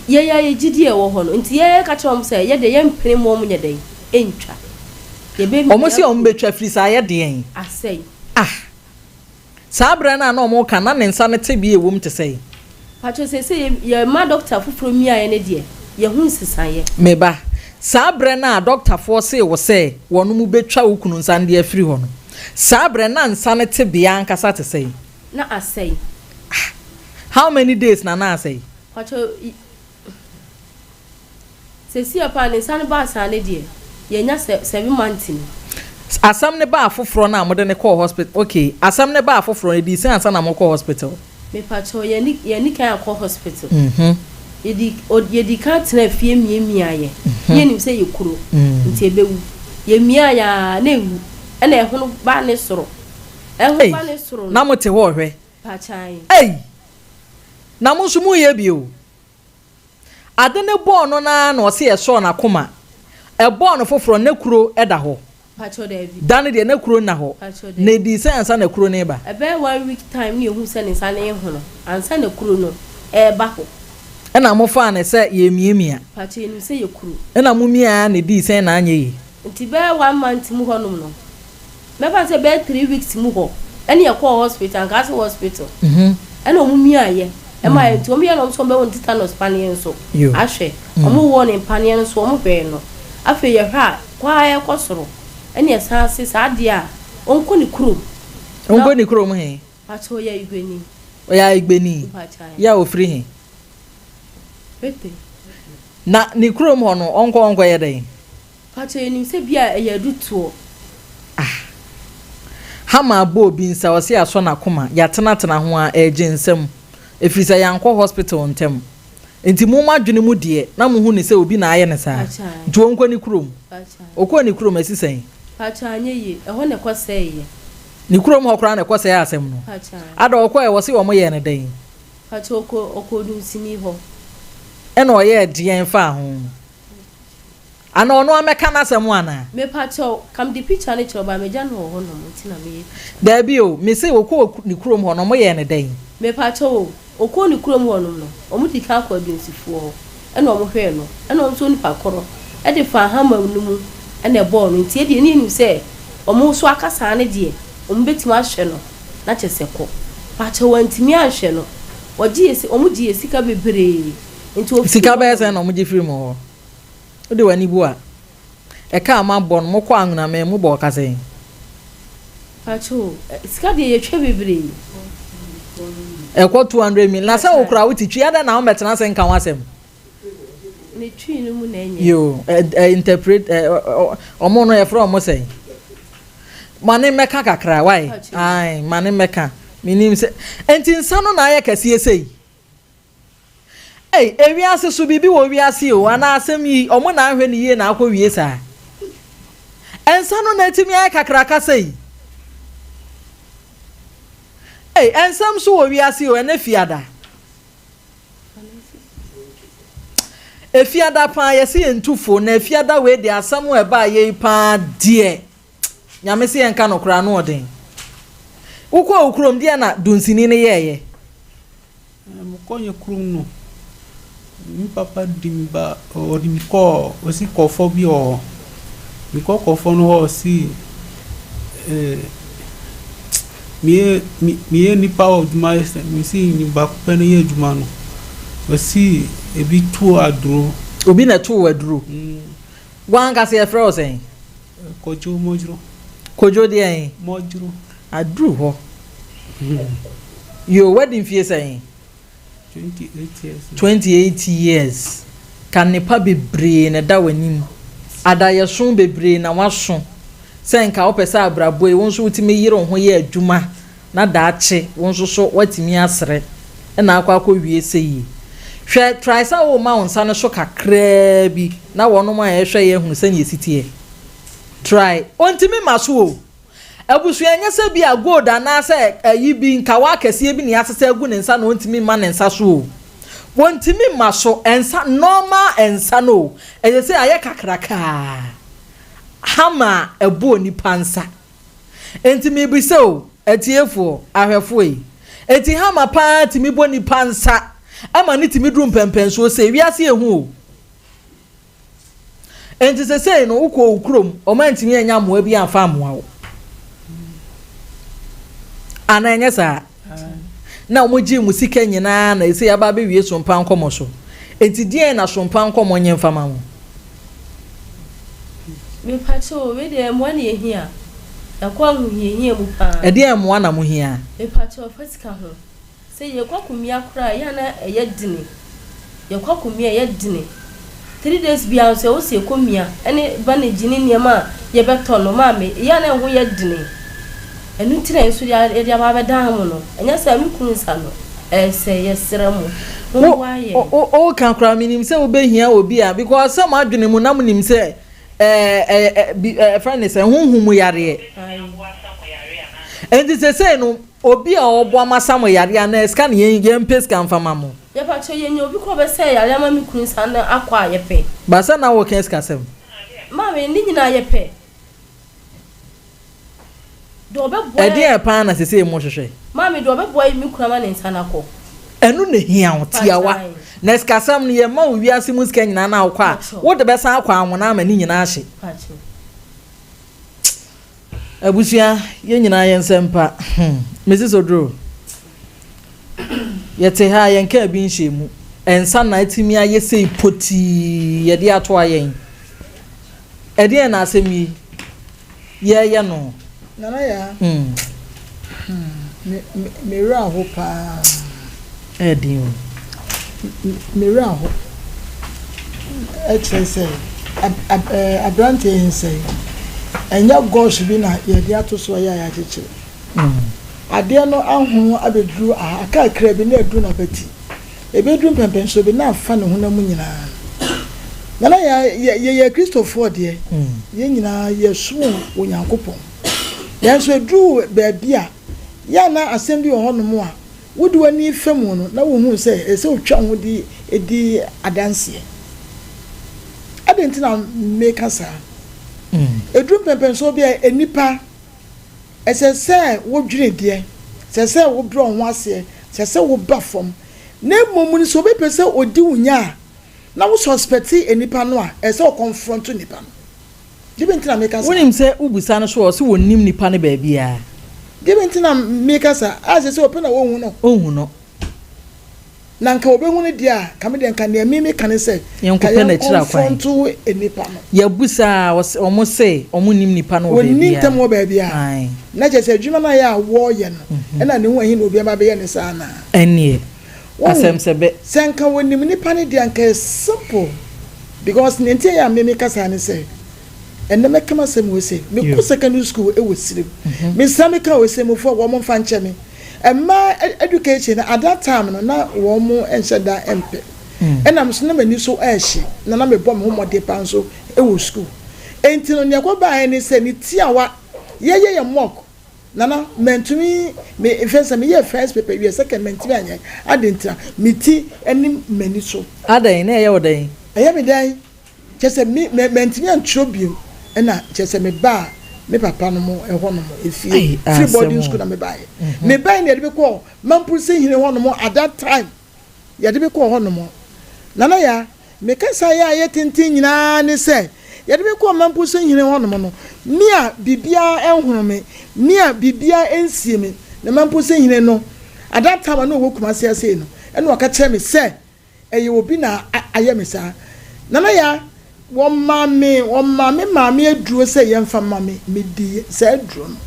yɛn ara yɛ gyidie a ɛwɔ hɔ no nti yɛn yɛka kyerɛ wɔn sɛ yɛdeɛ yɛmpene mma wɔn nyɛ dɛn ntwa yɛbɛ Wɔn se wɔn bɛtwa firi sɛ ayɛ deɛn? Asɛe. Ah! Saa berɛ no a na wɔreka no, na ne nsa no tebea a ɛwɔ mu te sɛn? Pakyɛ seesei yɛ yɛma dɔkta foforɔ miaeɛ no deɛ, yɛho nsesaeɛ. Me ba, saa berɛ no a dɔktafoɔ see wo sɛ wɔnom bɛtwa wo kunu nsa no de afiri hɔ no, saa berɛ no na nsa no tebea ankasa te sɛn? Na asɛe. Ah! How many days na na asɛe? Pakyɛ, Sesia paa ne nsa no baa saa no deɛ yɛanya sɛ sɛve months ni. Asɛm no baa foforɔ no a mode no kɔɔ hospital ok asɛm no baa foforɔ no ɛdii sɛn ansa na mokɔ hospital? Mepakyɛw yɛani yɛani kan ankɔ hospital yɛdi yɛdii kan tenaa fie miamiaeɛ na yɛnim sɛ ɛyɛ kuro nti ɛbɛwu yɛmiaeɛ aa na ɛnwu ɛna ɛhono baa ne soro ɛho ba ne soro no. Na mote hɔ rehwɛ? Pakyan. Ei! Na mo nso moreyɛ bi o. Ade no bɔɔ no no ara na ɔse ɛsɔɔ n'akoma. Ɛbɔɔ no foforɔ, na kuro da hɔ. Pakyɛw daabi. Da no deɛ na kuro nna hɔ. Pakyɛw Na daabi. ɛdii sɛn ansa na kuro no reba? Ɛbɛyɛ one week time na yɛhuu sɛ ne nsa no rehono ansa na kuro no reba hɔ. Ɛna mofaa no sɛ yɛremiamia. Pakyɛw yɛnim sɛ ɛyɛ kuro. Ɛna momiaa na ɛdii sɛn na anyɛ yie? Nti bɛyɛ one month mu hɔnom no, mɛfa no sɛ bɛyɛ 3 weeks mu hɔ ɛne yɛkɔɔ hospital, Ankaase hospital, ɛna ɔmo miaeɛ ɛma yɛ, nti ɔmo yɛ na ɔmo sɛ ɔmo bɛwɔ no tetanus paneɛ nso ahwɛ, ɔmo wɔɔ no mpaneɛ no nso ɔmo hwɛɛ no, afei yɛhwɛ a kɔ ara ɛkɔ soro, ɛne yɛsan se saa adeɛ a ɔnkɔ ne kurom na. Ɔnkɔ ne kurom he? Pakyɛ ɔyɛ Ayigbeni. Ɔyɛ Ayigbeni? Mpakyɛ. Yɛ a ɔfiri he? Pete. Na ne kurom hɔ no ɔnkɔ ɔnkɔyɛ dɛn? Pakyɛ yɛnim sɛ bia ɛyɛ adutoɔ. Ah. Hama abɔ obi nsa ɔse asɔ nakoma yatenatena ho a ɛregye nsam ɛfirisɛ yankɔ hospital ntɛm nti mo moadwene mu deɛ na mohu no sɛ obi na ayɛ no saa nti ɔnkɔ ne kurom ɔkɔɔ ne kurom asi sɛn? Pakyɛ anyɛ yie ɛhɔ na ɛkɔ sɛeɛ. Ne kurom hɔ koraa na ɛkɔ sɛe asɛm no ada ɔkɔɛ wɔse wɔn yɛɛ no dɛn? Pakyɛ ɔkɔ ɔkɔ odunsini hɔ. Ɛna ɔyɛɛ deɛn faa ho? Ana ɔno amɛka n'asɛm anaa? Mepakyɛw, ka mede picture no kyerɛ wo but magya no wɔ hɔ nom nti na meyɛ picture. Daabi o, mese ɔkɔɔ ne kurom hɔ no ɔmo yɛɛ no dɛn? Mepakyɛw o, ɔkɔɔ ne kurom hɔ nom no, ɔmo dii kan kɔɔ aduansifoɔ hɔ ɛna ɔmo hwɛɛ no, ɛna ɔmo nso onipa korɔ ɛde faa hammer no mu ɛna ɛbɔɔ no, nti ɛdeɛ ne yɛnim sɛ ɔmo nso aka saa no deɛ ɔmo bɛtumi ahwɛ no na kyerɛ sɛ kɔ, pakyɛw wantumi anhwɛ no, ɔgye yɛ ɔmo gyee yɛ sika bebree nti ɔfiri Sika hɔ bɛyɛ nom sɛn na ɔmo gye firi mo hɔ? Wode w'ani bu a, ɛka a moabɔ no, mokɔ Anwenamee, mobɔ ɔka sɛn? Pacho, sika deɛ yɛtwa bebree. Ɛkɔ 200 mil. Na sɛ wo koraa wote Twi, adɛn na wommɛtena ase nka ho asɛm? Ne Twi no mu na ɛnyɛ. Yo, ɛ, interpret, ɛ, ɔmo no yɛfrɛ ɔmo sɛn? Ma ne mmɛka kakra, wai? Ae, ma ne mmɛka. Menim sɛ, enti nsa no na ayɛ kɛseɛ sei? Ei ewiase so biribi wɔ wiase o anaa asɛm yi ɔmo na anhwɛ no yie na akɔ wie saa? Nsa no na atumi ayɛ kakraka sei? Ei nsɛm so wɔ wiase o ɛnɛ fiada. Efiada paa yɛse yɛn tu fo na efiada wei deɛ asɛm a ɛbaa yei paa deɛ Nyame se yɛnka nokorɛ ano ɔden. Wokɔɔ wo kurom deɛ na dunsini no yɛɛyɛ? Mokɔ nye kurom no. Me papa de me ba ɔde me kɔɔ ɔsi kɔfɔ bi wɔ hɔ. Mekɔ kɔfɔ no hɔ ɔsi eh, meyɛ meyɛ nipa wɔ adwuma yɛ sɛ mesi ni baako pɛ no yɛ adwuma no. Ɔsi ebi to aduro. Obi na ɛtoo aduro. Mm. W'ankasa yɛfrɛ wo sɛn? Kojo Mojro. Kojo deɛn? Mojro. Aduru hɔ. Yoo, w'adi mfie sɛn? 28 years. 28 years. Ka nnepa bebree na ɛda w'anim. Adayɛso bebree na w'aso. Sɛ nka wopɛ sɛ abrabɔ yi wo nso wotumi yere wo ho yɛ adwuma na daakye wo nso so woatumi asere na akɔ akɔwie sɛ yie. Hwɛ, try sɛ worema wo nsa no so kakraa bi na wɔnom a ɛrehwɛ yɛ ahunu sɛnea ɛsi teɛ. Try. Ɔntumi mma so o. Abusua, ɛnyɛ sɛ bi a gold anaasɛ ayi bi, nkawa akɛseɛ bi na yɛasesa agu ne nsa na ɔntumi mma ne nsa so o. Wɔntumi mma so, nsa, normal nsa no o. Ɛsɛ sɛ ayɛ kakrakaa. Hammer a ɛbɔ onipa nsa. Enti mebisa o, atiefoɔ, ahwɛfoɔ yi, enti hammer paa tumi bɔ nipa nsa ma no tumi duru mpɛnpɛnsoɔ sei? Wiase yɛ hu o. Enti sesei no wokɔ wo kurom, wɔn antumi anya mmoa bi amfa ammoa wo. Anaa ɛnyɛ saa? Na wɔn gyee mo sika nyinaa na ɛsei aba abɛwie sompa nkɔmɔ so. Enti deɛn na sompa nkɔmɔ nyɛ mfa ma mo? Mepakyɛw o, wei deɛ mmoa na yɛhia. Yɛakɔ ahohiahia mu paa. Ɛdeɛn mmoa na mohia? Mepakyɛw, fa sika ho. Sɛ yɛkɔ akɔmia koraa a, ɛyɛ a na ɛyɛ dene. Yɛkɔ akɔmia a, ɛyɛ dene. Three days biara nso, ɛwɔ sɛ yɛkɔmia ɛne bandage ne nneɛma a yɛbɛtɔ no. Maame, ɛyɛ a na ɛho yɛ dene. Ɛno nti na yɛn nso yɛde aba abɛdan mo no. Ɛnyɛ saa a, me kunu nsa no, ɛsɛ. Yɛsrɛ mo, mommoa yɛn. Wo woka koraa menim sɛ wobɛhia obi a because sɛ mo adwene mu na monim sɛ ɛɛ ɛɛ bi ɛfrɛ ne sɛ honhom mu yareɛ. Enti sesei no obi a ɔboa mo asa mo yareɛ anaa sika na yɛn yɛmpɛ sika mfa ma mo. Yɛpakyɛw yɛnya obi koraa ɔbɛsa yareɛ ama me kunu nsa no akɔ a yɛpɛ. Ba sɛ na woka sikasɛm. Maame ne nyinaa yɛpɛ. Deɛ ɔbɛboa yɛ. Ɛdeɛn paa na sesei mohwehwɛ? Maame, deɛ ɔbɛboa yɛ me kunu ama ne nsa no akɔ. Ɛno na ɛhia wo, tiawa. Na sikasɛm no, yɛma wo wiase mu sika nyinaa na wokɔ a, wode bɛsan akɔ anwona ama ne nyinaa ahye. Abusua, yɛn nyinaa yɛn nsɛm pa. Hmm. Mrs. Oduro, yɛte ha a yɛnkaa bi nhyɛɛ mu. Nsa na atumi ayɛ sei potii yɛde atoa yɛn. Ɛdeɛn na asɛm yi yɛɛyɛ no? Nana Yaa, hmm, me, me, me werɛ aho paa. Ɛyɛ den o. Me werɛ aho. Ɛkyerɛ sɛ, ab, ab, ɛɛ, aberanteɛ yi nsa yi, ɛnyɛ gɔs bi na yɛde ato so a yɛ a yɛakyekyere. Adeɛ no ahono abɛduru aha, aka kakra bi na aduru n'abati. Ɛbɛduru mpɛnpɛnsoɔ bi na afa ne honam mu nyinaa. Nana yɛ yɛyɛ Kristofoɔ deɛ, yɛn nyinaa yɛsom Onyankopɔn. Nanso ɛduru baabi a, yɛ a na asɛm bi wɔ hɔnom a, wode w'ani fa mu no, na wohu sɛ ɛsɛ sɛ wotwa wo ho de di adanseɛ. Adɛn nti na meka saa? Ɛduru mpɛnpɛnsoɔ bi a, nnipa Ɛsɛ sɛ wodwene deɛ, ɛsɛ sɛ wobrɛ wo ho aseɛ, ɛsɛ sɛ woba fam. Na mmom no, sɛ obi pɛ sɛ ɔdi wo nya a, na wo suspɛte nipa no a, ɛsɛ sɛ wo confront nipa no. Deɛ nti na meka saa? Wonim sɛ wobisa no so a, ɔse ɔnnim nipa no baabiara. Deɛ nti na meka saa? A sɛ sɛ ɔpɛ na ɔnhu no. Ɔnhu no. Na nka wɔbɛhu no deɛ a, nka me deɛ nka nea me meka ne sɛ, nka Yɛnkɔpɛ n'akyiri akwan. yɛnkɔnfrɔnto nnipa no. Yɛabusa a, wɔse, wɔn se wɔn nnim nipa no wɔ Wɔnni baabiara. ntam wɔ baabiara. Ae. Na kyerɛ sɛ adwuma no a ɛyɛ a wɔreyɛ no, ɛna ne ho ahi na obi aba abɛyɛ no saa anaa? Ɛnneɛ, Wohu, asɛm sɛ bɛ. sɛ nka wɔnim nipa no deɛ a, nka ɛyɛ simple. Because nea nti a ɛyɛ a me meka saa ne sɛ, Ɛnnɛ mɛka m'asɛm wɔ sei. Mekɔ secondary school wɔ Sirem. Mesrɛ meka Osemufoɔ a wɔn mfa nkyɛ me. Mmaa education no at that time no na wɔn nhyɛ da mpɛ. Ɛna me nso na m'ani so ɛɛhye na na mebɔ me ho mmɔden paa nso wɔ school. Enti no nea ɛkɔbaeɛ ne sɛ ne tiawa yɛyɛ yɛn mock Nana mantumi me mfɛn sɛ meyɛɛ first paper wie second mantumi anyɛ adɛn ntira me ti ne m'ani so. Adɛn na ɛyɛ wo dɛn? Ɛyɛ me dɛn? Kyerɛ sɛ me me mantumi antwerɛ bio ɛna kyerɛ sɛ mebaa me papa nom hɔ nom efie Ei firi asɛm boarding o. school na mebaeɛ. Mebaeɛ na yɛde me kɔɔ Mampursi hene hɔ nom at that time yɛde me kɔɔ hɔ nom. Nana Yaa, me kasa yi a ɛyɛ tenten nyinaa ne sɛ, yɛde me kɔɔ Mampuso hene hɔnom no, me a biribiara nhono me, me a biribiara nsie me, na Mampuso hene no, at that time a na ɔwɔ Kumasi ha sei no, ɛna ɔka kyerɛɛ me sɛ, ɛyɛ obi na ayɛ me saa. Nana Yaa, wɔmaa me, wɔmaa me maame aduro sɛ yɛmfa mma me, medii saa aduro no.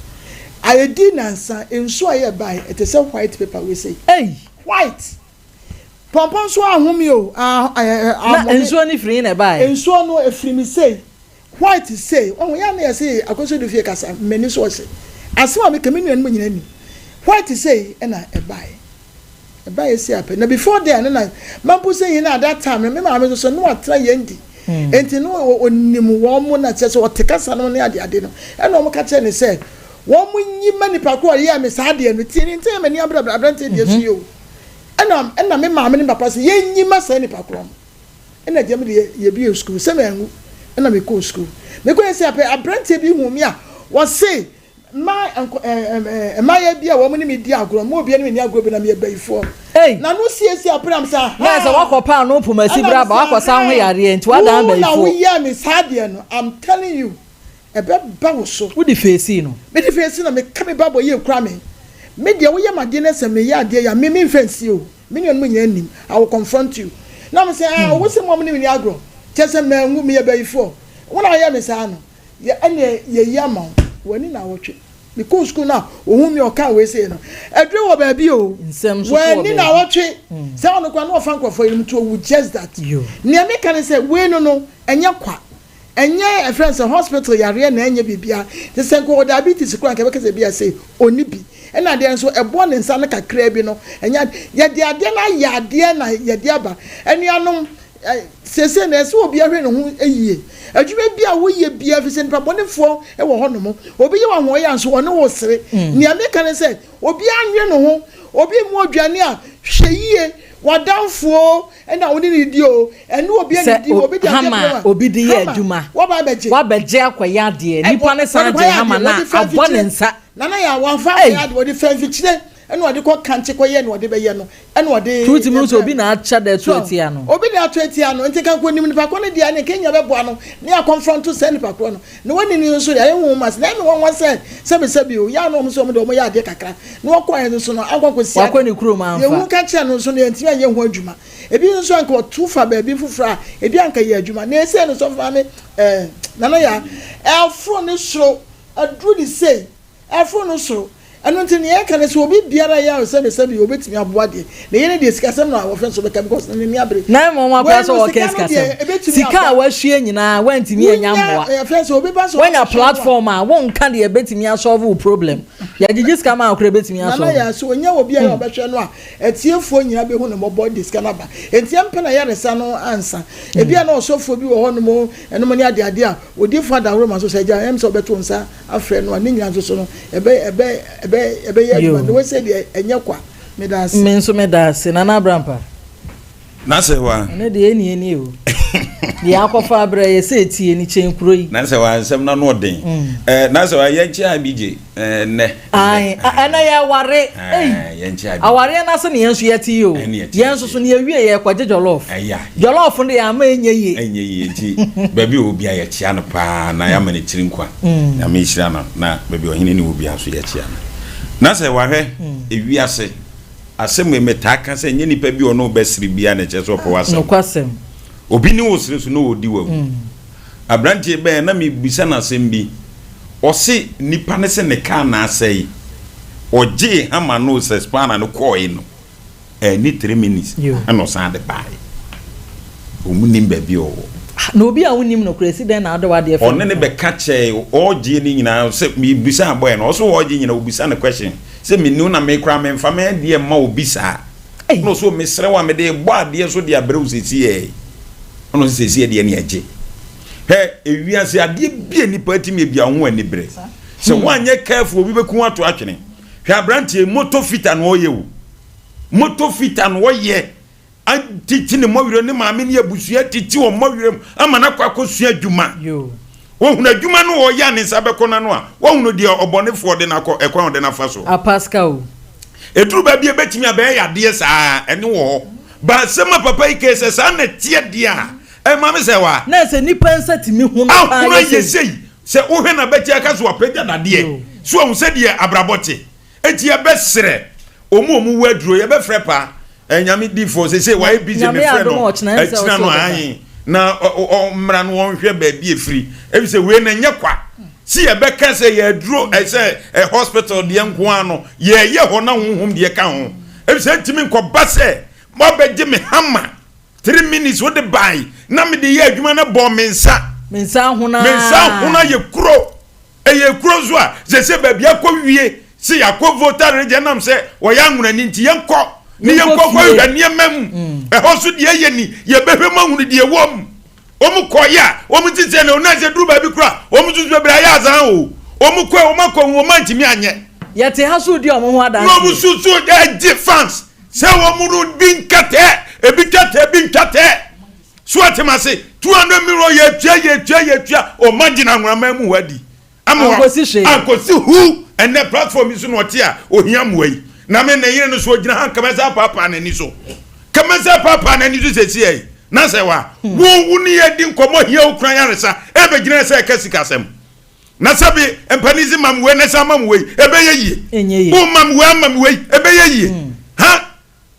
Ɛdii nnansa, nsuo a ɛbaeɛ, ɛte sɛ white paper wei sei. Ei! White! Pɔmpɔ nso anhome o, ah, eh, Na ammɔ me. nsuo no firi he na ɛbaeɛ? Nsuo no, ɛfiri me sei, white sei. Wahu, yɛ a na yɛse Akosua du fie kasa, m'ani so ɔhye. Asɛm a meka, me nuanom nyinaa nim. White sei na ɛbaeɛ. Ɛbaeɛ sei ara pɛ. Na before then no na, mampo sɛ he na at that time no, me maame nso so, na watena Yendi. Enti no ɔnim wɔn na kyerɛ sɛ ɔte kasa no ne adeade no. Ɛna wɔka kyerɛɛ no sɛ, wɔn nyi ma nipa korɔ a ɔyɛɛ me saa adeɛ no. Tie ne nti na m'ani abere aberanteɛ deɛ so yi o. Ɛna ɛna me maame ne me papa sɛ yɛnyi ma saa nipa korɔ no. Ɛna agya me deɛ yɛbie sukuu sɛ manwu ɛna mekɔɔ sukuu. Mekɔɛ sɛ apɛ aberanteɛ bi huu me a wɔse mma nkɔ ɛɛ ɛɛ mmayewa bi a wɔn ne me di agorɔ mma obiara ne me nni agorɔ bi na meyɛ bayifoɔ. Ei! Na no siesie apere am sɛ Na sɛ ahaa. wakɔ paanoo poma si Ɛna bra me ba sɛ wakɔ san ho ahaa yareɛ nti wadan wo na bayifoɔ. woyɛɛ me saa adeɛ no I'm telling you ɛbɛba wo so. Wode feesii no? Mede feesii no, meka me Bible yie kura me. Me deɛ woyɛ me adeɛ na sɛ meyɛ adeɛ yi a, me memfa nsie o. Me nuanom nyinaa nim. I will confront you. Na me sɛ, ah, wo se mo a mo ne me nni agorɔ. Kyerɛ sɛ manwu, meyɛ bayifoɔ. Wo na woyɛ me saa no, yɛ ɛneɛ yɛyi ama wo. W'ani na awɔtwe. Mekɔɔ sukuu no a, ohuu me a ɔkaa wei sei no. Aduro wɔ baabi o. Nsɛm nso so wɔ W'ani na baabi. awɔtwe. Sɛ ɔno koraa na ɔfa nkurɔfoɔ yerenom nti owu just that. Yo. Nea meka ne sɛ, wei no no, ɛnyɛ kwa. Ɛnyɛ ɛfrɛ no sɛ hospital yareɛ na ɛnyɛ biribiara te sɛ nka ɔwɔ diabetes koraa nka ɛbɛka sɛ ebia sei ɔnni bi ɛna adeɛ nso ɛbɔ ne nsa no kakraa bi no ɛnyɛ ade yɛde adeɛ no ayɛ adeɛ na yɛde aba anuanom seesei no ɛsɛ obiara hwɛ ne ho yie adwuma bi a woyɛ biara fi sɛ nipa bɔnefoɔ wɔ hɔ nom obi yɛ wɔ ahoɔyɛ nso ɔne wo sere nea meka ne sɛ obiara nwe ne ho obi mu aduane a hwɛ yie w'adamfoɔ Ɛna wo ne no di o, ɛne obi Sɛ anidi, obi de adeɛ hama brɛ a wo a, obi de yɛ hama, adwuma, woaba abɛgye. wabɛgye akɔyɛ adeɛ, Ɛ, nipa wɔ, no san wɔde gye kɔyɛ hama adeɛ, no a, wɔde fa abɔ ne mfikyire. nsa. Nana Yaa, wɔamfa Ei! ankɔyɛ adeɛ, wɔde fa mfikyire, ɛna wɔde kɔ kankye kɔyɛ nea wɔde bɛyɛ no, ɛna wɔde Nti wotumi hu sɛ brɛ obi no. na akyɛ da So atu atia no. obi na ato atia no, nti nka nka onim nipa korɔ no deɛ a, ne nka enya bɛboa no, ne akɔnfrɔnto saa nipa korɔ no. Na wɔnni no nso deɛ, ayɛ nwonwa ase. Na ɛyɛ me nwanwa sɛ, sɛbesɛbe o, yɛ a na wɔn nso wɔn deɛ wɔyɛ adeɛ kakra, na wɔkɔeɛ nso no, ankɔ ankɔsi Wakɔ ade. ne kurom amfa. Yɛhu ka kyerɛɛ no nso no, yɛantumi anyɛ ho adwuma. Ebi nso anka ɔtu fa baabi foforɔ a, ebi anka yɛ adwuma. Na ɛsei no, sɔfo maame, eh, Nana Yaa, ɛforo ne soro, aduru ne sei, ɛforo no soro. Ɛno nti nea yɛka ne sɛ obi biara yɛ a sɛbesɛbe obetumi aboa deɛ, na yei ne deɛ sikasɛm na wɔfrɛ nso bɛka because n'ani abere. Na mmom Wei akora sɛ no ɔka sika no deɛ sikasɛm. ebetumi Sika a aba. wasua nyinaa wantumi anya Wonya mmoa. yɛfrɛ sɛ obi ba sɛ Wanya ɔbɛhwɛ wo a. platform a wonka deɛ ebetumi asɔlve wo problem. Yɛgyegye sika ma akora ebetumi Nana asɔlve. Yaa, sɛ onya obi a ɔbɛhwɛ no a, atiefoɔ nyinaa bɛhu no mmɔbɔ de sika no aba. Enti ɛmpɛ na ayaresa no ansa. Ebia na ɔsɔfoɔ bi wɔ hɔnom nom ne adeade a, odiyifoɔ adahoroma nso sɛ agya ɛm sɛ ɔbɛto nsa afrɛ no a, ne nyinaa nso so no, ɛbɛ, ɛbɛ, ɛbɛ, ɛbɛyɛ adwuma. Na wei sɛ deɛ ɛnyɛ kwa. Meda ase. Me nso meda ase. Nana Abrampah. Na sɛ wa. Ɛno deɛ ɛni ɛni o. Deɛ akɔfa abrɛ yɛ sɛ etie ni kyɛn kuro yi. Na sɛ wa nsɛm na no ɔden. Ɛɛ na sɛ wa yɛn kyɛ abigye ɛɛ nnɛ. Ayi ɛnɛ yɛ ware. Ɛyi yɛn kyɛ abigye. Awareɛ n'ase ne yɛn nso yɛ te yi o. Yɛn nso so ne yɛ wie yɛ kɔ gye jollof. Ɛya. Jollof no deɛ ama ɛnyɛ yie. Ɛnyɛ yie nti baabi a obi a yɛkyea no paa na yɛama ne tiri nkwa. Nyame nhyira no na baabi ɔhene ne wɔ biara nso yɛkyea no. Na sɛ wahwɛ ewiase. Asɛm wei metaa ka sɛ nyɛ nipa bi a ɔne wo bɛsere biara na ɛkyerɛ sɛ ɔpɛ w'asɛm. Nokwasɛm. Obi ne wo sere so na ɔredi w'awu. Aberanteɛ bɛn na mebisa no asɛm bi, ɔse nipa no se ne kaa na asɛe, ɔgyee hammer no sɛ spanner no kɔɔe no, anni 3 minutes ɛna ɔsan de baeɛ. Wɔn nim baabi a ɔwɔ. Na obi a wonnim no koraa, esi dɛn na wode w'adeɛ fam Ɔne no no? bɛka kyɛɛ ɔɔgyeɛ no nyinaa sɛ mebisa abɔɛ no, ɔso ɔɔgye nyinaa ɔbisa no question sɛ menni wo na me koraa memfa me adeɛ mma obi saa. Ei. Ɛna ɔso mesrɛ wo a mede rebɔ adeɛ so de abrɛ wo sesiɛ. Ɛna ɔse sesiɛ deɛ ne ɛgye. Hwɛ ewiase adeɛ bi a nipa atumi abia wo ho anibere. Sɛ woanyɛ careful obi bɛku wo ato atwene. Hwɛ abranteɛ yi motor fitter na ɔyɛ o. Motor fitter na ɔyɛ. Atete ne mmɔwerɛ, ne maame ne abusua tete wɔn mmɔwerɛ mu ama no akɔ akɔsua adwuma. Wɔhunu adwuma no ɔyɛ a ne nsa bɛkɔ n'ano a, wɔhunu deɛ ɔbɔnefoɔ de no akɔ, ɛkwan ɔde no afa so. Apaska o. Ɛduru baabi a ɛbɛtumi abɛyɛ yadeɛ saa, ɛne wɔ hɔ. Ba asɛm a papa yi kae sɛ saa na ɛteɛ deɛ a, ɛma me sɛ wa. Na sɛ nipa nsa tumi hono paa Ahono yɛ ayɛ sei. sei. Sɛ wohwɛ n'abati aka so wapagya dadeɛ. So wahu sɛdeɛ abrabɔ te. Enti yɛbɛsrɛ wɔn a wɔwɔ aduro, yɛbɛfrɛ paa eh, Nyame difoɔ sese wayɛ busy Nyame mefrɛ adom no a ɔkyena ɛnsɛ akyina ɔsɛ no ɔbɛba. ahe na ɔmmra no ɔnhwɛ baabi efiri efisɛ wei na ɛnyɛ kwa si yɛbɛka sɛ yɛ aduro ɛsɛ ɛ hospital deɛ nko ara no yɛyɛ hɔ na honhom deɛ ka ho efisɛ ntumi nkɔba sɛ moabɛgye me hama 3 minutes wode bae na mede yɛ adwuma no bɔɔ me nsa Me nsa ahono me nsa ahono ara. ayɛ kuro Ɛyɛ kuro nso a sese baabi akɔ wie se yɛakɔ voter region nam sɛ wɔyɛ anwonani nti yɛnkɔ ne Yɛnkɔ yɛnkɔ kɔ fie. hwɛ nneɛma mu ɛhɔ nso deɛ ɛyɛ ni yɛbɛhwɛ mu ahunu deɛ ɛwɔ mu wɔn kɔyɛ a wɔn ti sɛ na wɔn sɛ duru baabi kora wɔn nso so bebree ayɛ azan o wɔn kɔ wɔn akɔ wɔn antumi anyɛ Yɛte ha so redi wɔn ho na wɔn adanseɛ. nso so ɛgye fans sɛ wɔn no bi nkɛtɛ ebi twɛtɛ ebi ntwɛtɛ So ɔte m'ase? 200 million yɛtua yɛtua yɛtua ɔma gyina anworaman mu hɔ adi ama Ankosi hwee. ankosi hu ɛnɛ platform yi so na ɔte a ohia mmoa yi na me ne yere no so ogyina ha nkɛmɛsɛ apaapaa n'ani so kɛmɛsɛ apaapaa n'ani so sɛsi ɛyi na sɛ wa wo wo ne yɛ di nkɔmmɔ hia wo kura yaresa ɛbɛgyina sɛ ɛka sikasɛm na sɛbi mpanin si mam wei na sɛ ama wei ɛbɛyɛ yie wo mam wei ama wei ɛbɛyɛ yie ha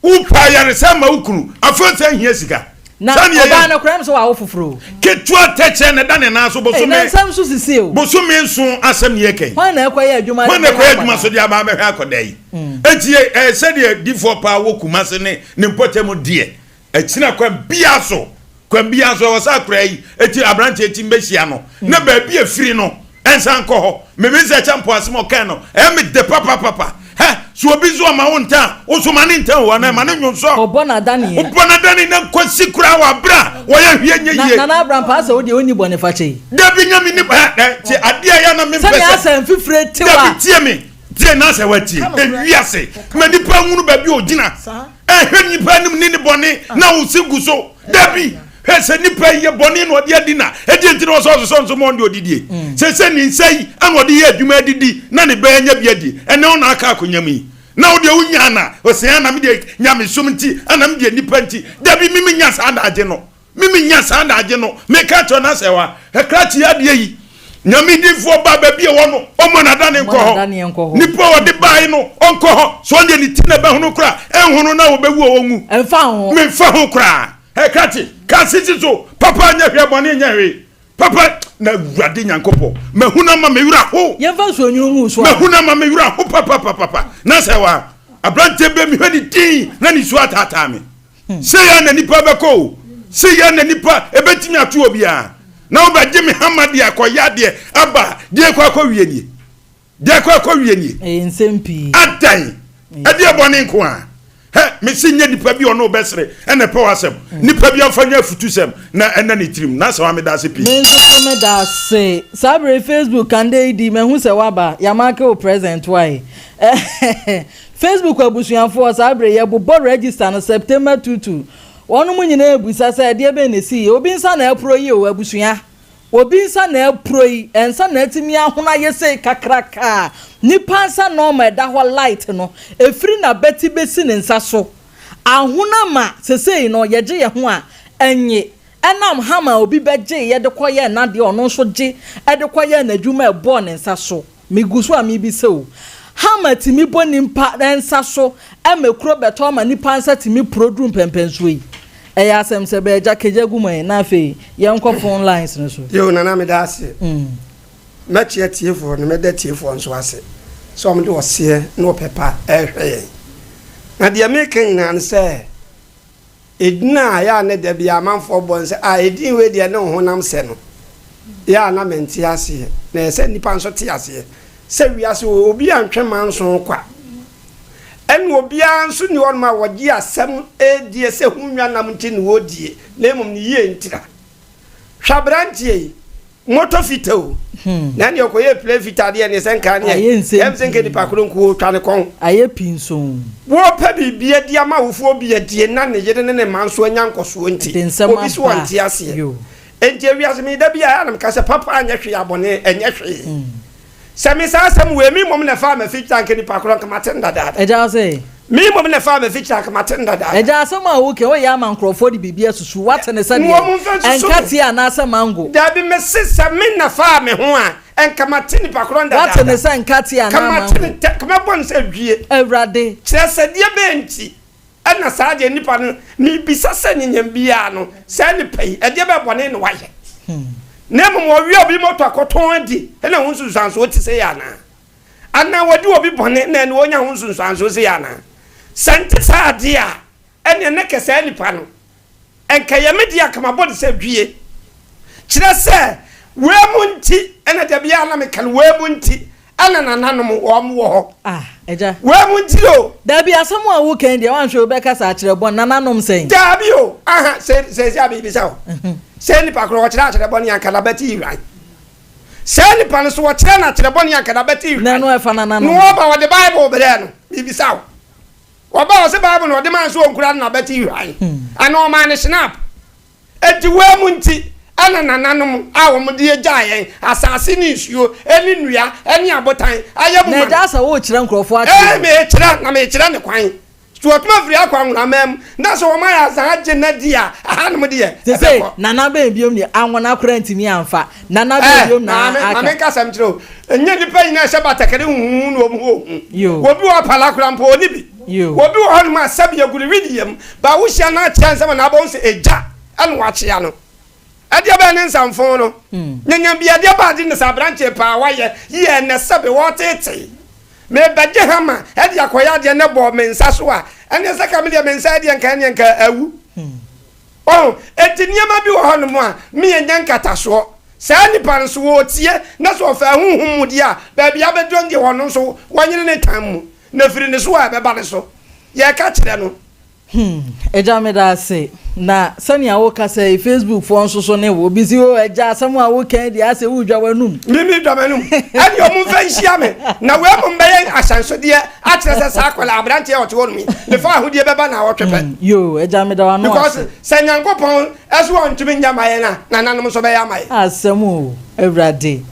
Wopɛ ayaresa ma wo kunu, afei ɔsan hia sika. Na Sɛnea ɔbaa ɛyɛ no koraa ɛm sɛ wawo foforɔ o. ketewa tɛkyɛ na ɛda ne nan so Ei, bosome na nsɛm nso sisi o. bosome nson asɛm ne yɛka yi. Hwan na ɛkɔyɛ adwuma de Hwan na bɛhwɛ ɛkɔyɛ adwuma akwadaa? so de aba abɛhwɛ akwadaa yi? Enti ɛ ɛ sɛdeɛ difoɔ paa wɔ Kumase ne ne mpɔtam deɛ, akyina kwan biara so, kwan biara so ɛwɔ sɛ akwadaa yi eti aberanteɛ ti mbɛhyia no na baabi a efiri no ɛnsan nkɔ hɔ. Meme sɛ kyɛ mpo asɛm a ɔkae no ɛyɛ me dɛ papapapa. Hɛ, so obi nso ɔma wo ntan a, wo nso ma ne ntan o, anaa ma ne nwonsɔ. Ɔbɔ n'adaneɛ. Wobɔ n'adane na nkosi koraa wɔ abere a wɔyɛ hwee nyɛ Na yie. Nana Abraham paa sɛ wo deɛ wonni bɔne fakyɛ yi. Dabi nya me ni hɛ hɛ tie adeɛ a yɛ na mempɛ Sɛnea sɛ. asɛ mfifire tew a. Dabi tie me tie na sɛ watie ewiase ma nipa nhunu baabi a ogyina ɛhwɛ nipa anim ne ne bɔne na wo se gu so dabi hwɛ sɛ nipa yi yɛ bɔne na ɔde adi na ɛdeɛ nti na ɔsɛ ɔsosɔ nso ma ɔde ɔdidie sɛ sɛ ne nsa yi ɛna ɔde yɛ adwuma adidi na ne bɛyɛ nya bi adi ɛnɛ ɔna aka akonnwa mu yi na wo deɛ wonya na ɔsɛ ana me deɛ nyamesom nti ana me deɛ nipa nti dabi me menya saa daagye no me menya saa daagye no meka kyerɛ no asɛ wa ɛkrakye adeɛ yi nyame difoɔ ba baabi ɛwɔ no ɔmmɔ n'adane nkɔ hɔ nipa a ɔde bae no ɔnkɔ hɔ so ɔndeɛ ne ti na ɛbɛhono koraa ɛnhono na wɔbɛwu a ɔnwu memfa ho koraa Ɛ krakye, ka sisi so, papa nyɛ hwee, bɔne nyɛ hwee. Papa, na Awurade Nyankopɔn, mahunu ama me werɛ ho. Yɛmfa nsuonwunu ngu wo so a. Mahunu ama me werɛ ho papapapapa. Na sɛ wa, aberanteɛ bɛ mehwɛ ne din na ne su ataataa me. Sei ara na nipa bɛkɔ o, sei ara na nipa ɛbɛtumi ato obiara. Na wobɛgye me hama de akɔyɛ adeɛ aba a, deɛ ɛkɔ akɔwie nie. Deɛ ɛkɔ ɛkɔ wie nie. Ɛyɛ nsɛm pii. Adan. Ɛdeɛ bɔne nko a. Hɛ, mese nyɛ nipa bi ɔno bɛsere ɛna ɛpɛ w'asɛm. Nipa bi amfa nyɛ afutusɛm na ɛna ne tirim. N'asɛm a meda ase pii. Me nso so meda ase. Saa bere yi Facebook kande yi di mahu sɛ woaba. Yɛamake wo present wae. Facebook abusuafoɔ saa bere yi yɛbobɔ register no September 22. Wɔnom nyinaa rebisa sɛ ɛdeɛ bɛn na ɛsiiɛ. Obi nsa na ɛporɔ yi o abusua. Obi nsa na apuro yi, nsa na atumi ahono ayɛ sei kakraka a, nipa nsa nɔɔma ɛda hɔ light no, ɛfiri n'abati bɛsi ne nsa so ahono ama sesei no yɛgye yɛ ho a, ɛnye. Ɛnam hammer a obi bɛgyeeɛ de kɔyɛɛ n'adeɛ a ɔno nso gye de kɔyɛɛ n'adwuma a ɛbɔɔ ne nsa so. Megu so a mebisa o. Hammer tumi bɔ nimpa nsa so ma kuro bɛtɔ ama nipa nsa tumi puro duru mpɛnpɛnsoɔ yi? Ɛyɛ asɛm sɛ bɛɛ gya kegya gu mu ɛ na afei yɛnkɔ phone lines no so. Yoo Nana meda ase. Mɛkyea tiefoɔ na mɛda tiefoɔ nso ase sɛ wɔn de ɔseɛ ne ɔpɛ pa ɛrehwɛ yɛn. Na deɛ meka nyinaa ne sɛ Edin a ɛyɛ a na da biara amanfoɔ bɔ no sɛ, Ah, edin wei deɛ ne wo honam sɛ no, yɛ a na mente aseɛ. Na ɛyɛ sɛ nnipa nso te aseɛ sɛ wiase wɔ obi a ntwe manso kwa. Ɛna obiara nso nni hɔnom a wɔgye asɛm die sɛ ho nwa nam nti na wɔdie, na mmom ne yie ntira. Hwɛ aberanteɛ yi, Moto fita o. Na ɛne ɔkɔyɛ plane fita adeɛ ne sɛ nka neɛ ɛm sɛ nka nipa koro nko ɔtwa ne kɔn. Ayɛ pii nso. Wɔpɛ biribi adi ama awofoɔ bi adie na ne yere ne ne mma nso anya nkɔsoɔ nti obi so ɔnte aseɛ. Enti ewiase me da bi a ɛyɛ a na meka sɛ papa anyɛ hwee a bɔne ɛnyɛ hwee. Sɛ me saa asɛm wei me mmom na ɛfaa m'afi gya nka nipa korɔ nka mate no dadaada. Agya wo se? Me mmom na ɛfaa m'afikyiri anka mate no dadaada. Agya, asɛm a woka yi, woyɛ ama nkurɔfoɔ de biribi asusu. Woate no sɛdeɛ nkateɛ anaasɛ mango? Dabi, mese sɛ me na faa me ho a, nka mate nipa korɔ no Woate dadaada. no sɛ nkateɛ Nka anaa mate mango? no ntɛ, nka mɛbɔ no sɛ dwie. Awurade. Kyerɛ sɛ, deɛ bɛn nti na saa deɛ nipa no, mebisa sɛ nyanyam biara no, saa nipa yi, ɛdeɛ bɛn bɔne na wayɛ? Na mmom ɔwia obi moto akɔtɔn adi na ho nsunsuansoɔ te sei anaa? Anaa wadi obi bɔne na ɛne ɔnya ho nsunsuansoɔ sei anaa? Sɛ nte saa adeɛ a, ɛneɛ na kɛ saa nipa no, nka ɛyɛ me deɛ anka mabɔ no sɛ dwie. Kyerɛ sɛ, wei mu nti, ɛna da biara na meka no, wei mu nti ɛna nananom wɔn wɔ hɔ. Ah, agya. Wei mu nti o. Daabi, asɛm a woka yi deɛ, woanhwɛ wobɛka sɛ akyerɛ bɔne, nananom sɛn? Daabi o, aha, sɛ, sɛ, sɛ abibisa o. Sɛ nipa korɔ ɔkyerɛ akyerɛ bɔne anka n'abati yi hwan? Saa nipa no, so wɔkyerɛ no akyerɛ bɔne anka n'abati hwan? Na ɛno ɛfa nananom. Na wɔba wɔde Bible brɛɛ no, mebisa wo. Wɔba wɔse Bible na ɔde maa no sɛ ɔnkura no n'abati hwan? Anaa ɔmaa no Schnapp? Enti wei mu nti ɛna nananom a wɔn de agyaa yɛn asase ne nsuo ne nnua ne abotan ayɛ mu Na ma agya no. sɛ worekyerɛ nkurɔfoɔ Ee, akyerɛ o. merekyerɛ, na merekyerɛ ne kwan. So wɔatumi afiri akɔ anwonaman mu, na sɛ wɔayɛ asan agye no adi a, ɛhanom deɛ, Seesei, ɛbɛkɔ. Nana bɛn biom nie? Anwona koraa ntumi amfa. Nana bɛn Ɛ, biom na maame, ma aka? menka asɛm nkyerɛ wo. Ɛnyɛ nnipa nyinaa ɛhyɛ batakari huhuuhu na wɔn ho hu. Yoo. Obi wɔ hɔ pala koraa mpo, ɔnni bi. Yoo. Obi wɔ hɔnom a, sɛbi agu ne wedeɛ mu, ba wohyia no akyea nsɛm a na abɛhu sɛ egya na wakyea no. Ɛdeɛ bɛn ne nsamfon no? Nyanya bi ɛdeɛ baa de ne sɛ aberanteɛ paa wayɛ yie ɛnɛ sɛbe wɔtetee. Merebɛgye hama de akɔyɛ adeɛ na ɛbɔɔ me nsa so a, ɛneɛ sɛ ka me deɛ me nsa deɛ nka ɛneɛ nka awu. Ɔho, enti nneɛma bi wɔ hɔnom a me yɛnya nkatasoɔ. Saa nipa no so wɔretie na sɛ ɔfaa honhom mu deɛ a, baabi abɛduru no deɛ ɔno nso wɔnyene ne tam mu na firi ne so a ɛbɛba ne so. Yɛreka kyerɛ no. Hmm agya meda ase na sɛnea wo kasa yi Facebook foɔ nso so ne wo obi si o agya asɛm a wo kan deɛ asɛ wo dwa w'anum. Me me dwa m'anum ɛne ɔmo nfa nhyia me na wei mo mbɛyɛ ahyɛnsodeɛ akyerɛ sɛ saa akwadaa aberanteɛ a ɔte hɔ nom yi ne fa ahodie bɛba na awɔtwe pɛ. Yoo agya meda w'ano Because ase. sɛ Nyankopɔn ɛso ɔntumi nyɛ ma yɛn a nananom nso bɛyɛ ama yɛn. Asɛm o Awurade.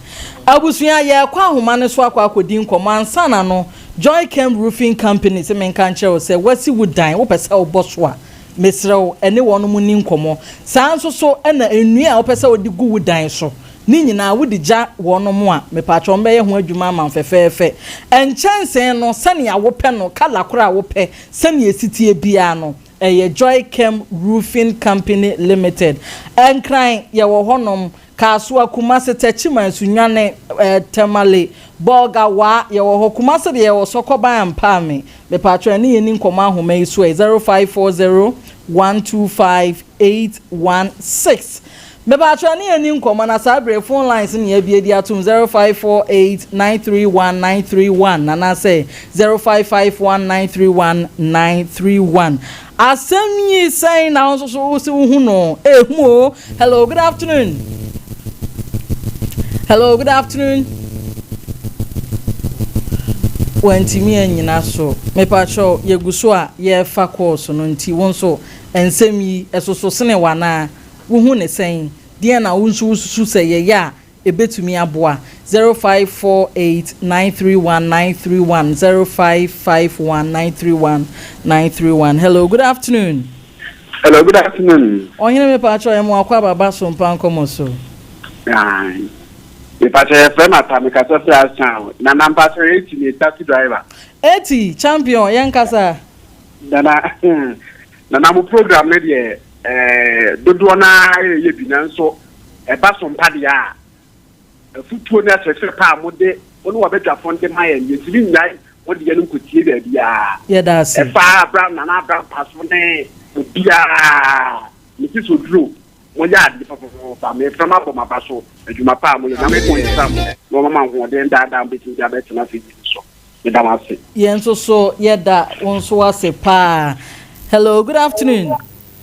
Abusua yɛrekɔ ahoma no so akɔ akɔdi nkɔmmɔ ansa na no Joy Kem Roofing Company se menka nkyerɛ wo sɛ woasi wo dan, wopɛ sɛ wobɔ so a, mesrɛ wo, ɛne wɔnom nni nkɔmmɔ. Saa nso so na nnua a wopɛ sɛ wode gu wo dan so, ne nyinaa wode gya wɔnom a, mepaakyɛw wɔbɛyɛ ho adwuma ama wo fɛfɛɛfɛ. Nkyɛnsee no, sɛnea wopɛ no, colour koro a wopɛ, sɛnea ɛsi teɛ biara no, ɛyɛ Joy Kem Roofing Company Limited. Nkran, yɛwɔ hɔnom. Kasoa, Kumase, Techiman, Sunyani, eh, Tamale, Bolga, Waa, yɛwɔ hɔ. Kumase deɛ yɛwɔ Sɔkɔban Ampaame. Mepatwɔ ɛne yɛn ni nkɔmɔ ahoma yi so ɛ, 0540 125 816. Mepatwɔ ɛne yɛn ni nkɔmɔ na saa bere phone lines ne yɛabie de atom 0548 931 931 anaasɛ 0551 931 931. Asɛm yi sɛn na wo nso so wo se wo hu no? Ehu o. Hello, good afternoon. Hello, good afternoon. Wantumi anyina so. Mepakyɛw, yɛgu so a yɛrefa course no nti wo nso nsɛm yi ɛsoso sene wo anaa? Wohu ne sɛn? Deɛn na wo nso wosusu sɛ yɛyɛ a Ebetumi aboa. 0548 931 931 0551 931 931 Hello, good afternoon. Hello, good afternoon. Ɔhene mepaakyɛw yɛ mo akɔ aba ba so mpa nkɔmɔ so. Aye. Mepaakyɛw yɛ frɛ me ata mekasa firi Asan. Nana mpaakyɛw eti ne taxi driver. Eti champion yɛn kasa. Nana nana mo program no deɛ ɛɛ dodoɔ naa yɛ bi nanso. Ɛba so mpa deɛ a, afutuo ne akyerɛkyerɛ pa a mode mo ne w'abadwafoɔ no de ma yɛn, yɛntumi nnyae mo deɛ no nkɔtie baabiara. Yɛda ase. Ɛfa Abram, Nana Abram Paso ne obiara, mete sɛ oduro, moyɛ adeɛ papapapa, mefrɛ mo abɔ m'aba so, adwuma pa a moyɛ, Nyankopɔn nhyira mo na ɔma mo ahoɔden daa daa a mobɛtumi de abɛtena afidie no so. Meda mo ase. Yɛn nso so yɛda wo nso ase paa. Hello, good afternoon.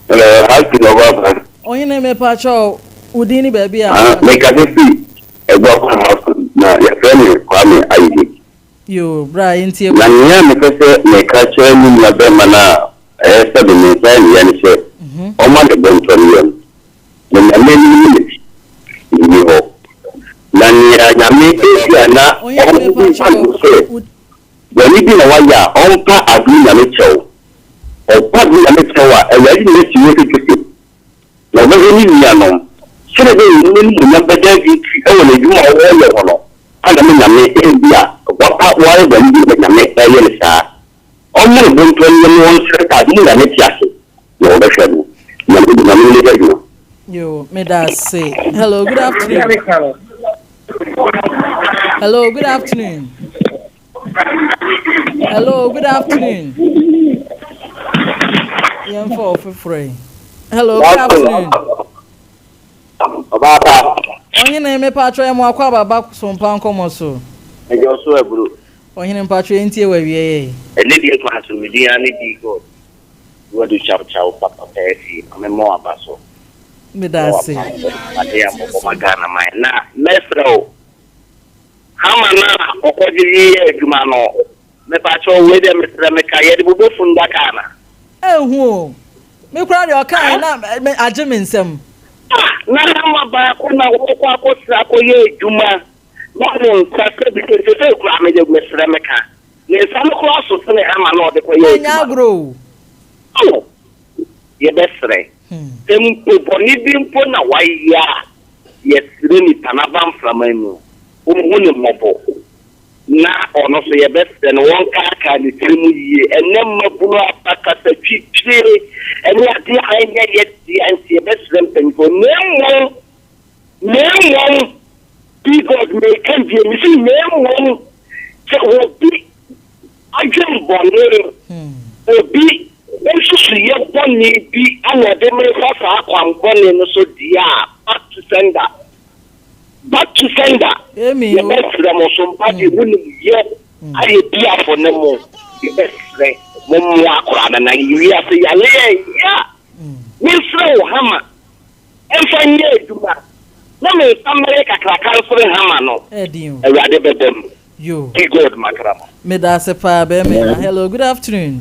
Hello, Happy Ɔbɔaban. Ɔhene mepakyɛw wo din ne baabi a Ah, wokasa. mekasa fi Aguapan House na yɛfrɛ me Kwame Ayidi. Yoo, bra yɛntie Na wo. nea mepɛ sɛ meka kyerɛ me nua bɛrima no a ɛyɛ sɛ de me nsa yɛ ne ya ne sɛ ɔmma ne bo ntɔ ne yam. Na Nyame anim ne n'akyi nni hɔ. Na nea Nyame ebia na Ɔhene ɔde ma mepakyɛw no sɛ wo. bɔne bi na wayɛ a, ɔmpa adom Nyame kyɛw. Ɔpa adom Nyame kyɛw a, Awurade na asi no sɛ Joseph, na ɔbɛhwɛ ne nuanom, sɛdeɛ ɛbɛyɛ a wɔn animuonyam bɛda adi wɔ n'adwuma a ɔreyɛ ho no, ana me Nyame, ebia wapa wayɛ bɔne bi na Nyame reyɛ no saa. Ɔmmɔ ne bo ntɔ ne yam na ɔnsrɛ sɛ adom Nyame te ase na ɔbɛhwɛ no. Nyame de Nyame no bɛyɛ adwuma. Yo, meda ase. Hello, good afternoon. Hello, good afternoon. Hello, good afternoon. Yɛmfa ɔfoforɔ yi. Hello, good afternoon. Ɔbaapa. Ɔhene mepatwɔ yɛ mo akɔ ababa so mpa nkɔmɔ so. Ɛgya ɔso aburo. Ɔhene mpatwɔ yɛn tie wɔ awie yɛ. Ɛnɛ deɛ kwan so me din ara ne D God. Wadu kyaw kyaw papa pɛɛ fie ma me mmɔ w'aba so. Meda ase. Ade a mobɔ ma Ghana man na mɛsrɛ wo Hammer no a ɔkɔgye de yɛ adwuma no mepakyɛw wei deɛ mesrɛ meka yɛde bobɔ fundaka ana? Ɛnhu o. Me koraa deɛ ɔkaeɛ na agye me nsam. Ah na hammer baako na wɔkɔ akɔsrɛ akɔyɛ adwuma na ne nsa sɛbi sesei koraa mede mesrɛ meka ne nsa no koraa so sene hammer no a ɔde kɔyɛ Ɛnyɛ adwuma no. agorɔ o. Oh yɛbɛsrɛ sɛ mpo bɔne bi mpo na wayɛ a, yɛsrɛ nipa no aba mframa mu, ɔnhu no mmɔbɔ, na ɔno nso yɛbɛsrɛ no ɔnkaakaa ne tiri mu yie. Ɛnnɛ mmabunu aba kasatwitwie ne adeɛ a ɛnyɛ yɛ dea nti yɛbɛsrɛ mpanyinfoɔ na mmom, na mmom, be God meka bie, mesi na mmom sɛ obi Adwen bɔne, obi nsusuiɛ bɔne bi na ɛde me refa saa kwan bɔne no so deɛ a, back to sender, back to sender, yɛbɛsrɛ mo so mpa deɛ monim yɛ ayɛ biafo ne mo, yɛbɛsrɛ mo mmoa akwadaa no na wiase yareɛ ya, mensrɛ wo hama. Mfa nyɛ adwuma na me nsa mmɛyɛ kakraka nsere hama no, Awurade bɛbɔ mu. Be God Makrama. Medase paa bɛɛma yi na hello good afternoon.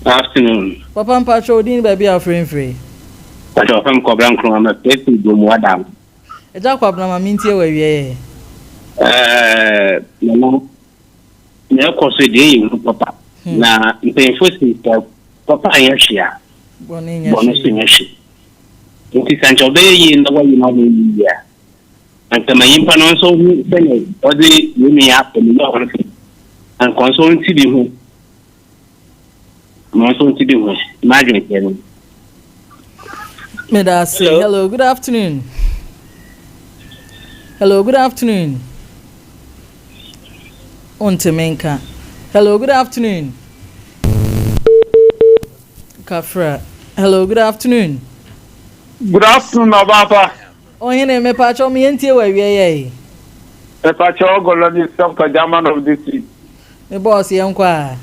Afternoon. Papa mpakyɛw wo din ne baabi a wofrɛ mfiri. Mpakyɛw wɔfrɛ me Kwabena Nkrumah mefrɛ firi Gomoa Dam. Agya Kwabena ma mentie wo awieɛ. Ɛɛɛ Nana nea ɛkɔ so deɛ ɛyɛ hu papa na mpanyinfoɔ si sɛ papa nyɛ hwee a bɔne nso nyɛ hwee. Ntsi sɛ nkyɛ ɔbɛyɛ yie na wɔayi no ama eyi yie a, anka ma nyimpa no nso hu sɛnea ɔdze hɛn nua akɔ ne wura hɔ no fi. Anka ɔno so ɔnntse bi ho. Ma ɔno so ɔnntse bi ho. M'adwen kyerɛ no. Meda ase. Hello, good afternoon. Hello, good afternoon. Wontumi nka. Hello, good afternoon. Kafra. Hello, good afternoon. Good afternoon, Ɔbaapa. Ɔhene, mepaakyɛw me yɛntie wɔ awia yi ayi. Mepaakyɛw Ɔgɔlɔ ne Dr. German of this week. Me boss yɛn kɔ a.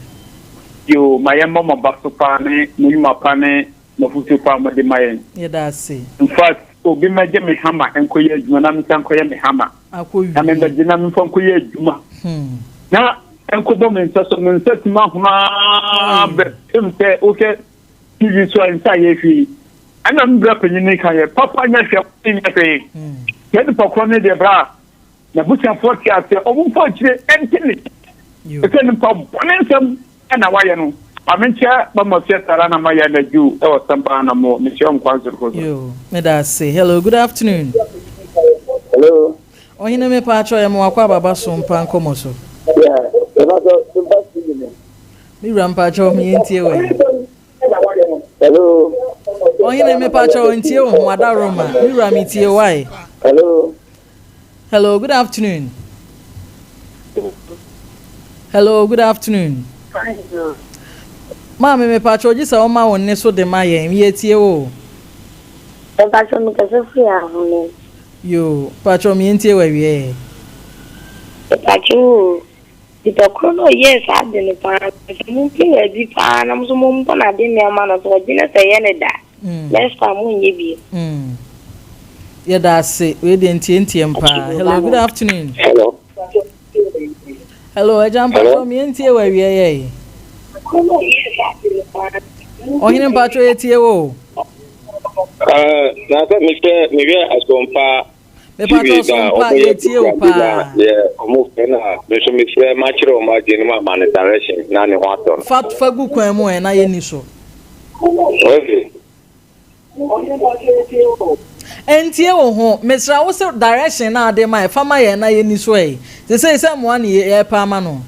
Yo, ma yɛn mmɔ mo aba so paa ne mo nnwuma pa ne mo afutuo pa a mode ma yɛn. Yɛda ase. In fact, obi mmɛgye me hammer nkɔyɛ adwuma na mensan nkɔyɛ me hammer. Akɔ Na wie. memmɛgye na memfa nkɔyɛ adwuma. Hmm. Na Ɛnkɔbɔ me nsa so, me nsa tumi ahono ara bɛpem sɛ wohwɛ TV so a nsa a yɛhwɛ yi. Ɛna me bra panyin no ka yɛ, papa nyɛ hwɛ, bɔne nyɛ hwee. Saa nipa korɔ no deɛ bra, n'abusuafoɔ te aseɛ, wɔn mfa akyire ɛnte ne sɛ nipa bɔne nsɛm ɛna wayɛ no. Ma menkyɛ mama fie sara na mayɛ anadwo ɛwɔ sɛmpa na mo mehyɛ wɔn kwan soroko so. Yo, meda ase. Hello, good afternoon. Hello. Ɔhene me paakyɛw yɛ mo akɔ ababa so mpa nkɔmɔ so. Yeah, yɛba so mpa TV no. Me wura mpaakyɛw me yɛntie wɔ yi. Hello. Ɔhene me paakyɛw ntie wo ho ada Roma. Me wura me tie why. Hello. Hello, good afternoon. Hello, good afternoon. Maame me paakyɛw gye sɛ ɔma wo nne so de ma yɛn. Yɛtie wo. Mpakyɛw me kasa firi ahome. Yoo mpakyɛw me ntie wo awiɛɛ. Mepakyɛw oo, nipa koro no a ɔyɛɛ saa ade no paa no sɛ mo mpɛ no adi paa na mo nso mo mbɔ no ade nneɛma no sɛ ɔgye na sɛ ɛyɛ no da next time mo nyɛ bio. Yɛda ase wei deɛ ntiantiam paa. Hello good afternoon. Hello. Hello agya mpakyɛw me ntie wo awiɛɛ. Ɔhene mpakyɛw yɛtie wo o. Ah, na sɛ mehwɛ mehwɛ asɔmpa. Mepatɔ so mpa yɛtie wo paa. Yɛ ɔmo frɛ na me nso mefrɛ makyerɛ ɔmo adwene mu ama no direction na ne ho atɔ no. Fa fa gu kwan mu ɛ na yɛnni so. Okay. Ɛntie wo ho. Mesrɛ wo se direction no a wode ma ɛ fa ma yɛn na yɛnni so ɛ. Sesei sɛ mmoa ne yɛpɛ ama no.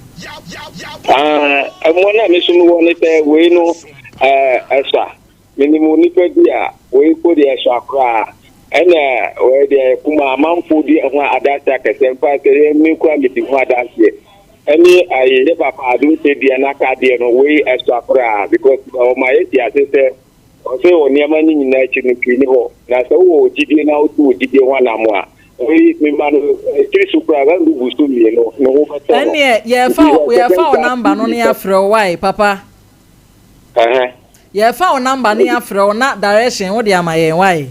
Ah, mmoa no a me nso mewɔ ne sɛ wei no ɛɛ ɛsua. Menim onipa bi a wei mpo deɛ ɛsua koraa. Ɛna wei deɛ kuma amanfoɔ di ho adanseɛ akɛseɛ mfa sɛ yɛ me koraa medi ho adanseɛ. Ɛne ayi yɛ papa adum sɛ dua n'aka adeɛ no wei ɛsua koraa because ɔma yɛte ase sɛ ɔsɛ wɔ nneɛma no nyinaa akyi no pii ni hɔ na sɛ wowɔ gyidie na wotu wo gyidie ho anamo a wei mema no tiri so koraa bɛndu bu so mmienu ne ho bɛtɔ no. Ɛneɛ yɛfa yɛfa wo number no ne yɛafrɛ wo wae papa. Ɛhɛn. Yɛfa wo number ne yɛafrɛ wo na direction wode ama yɛn wae.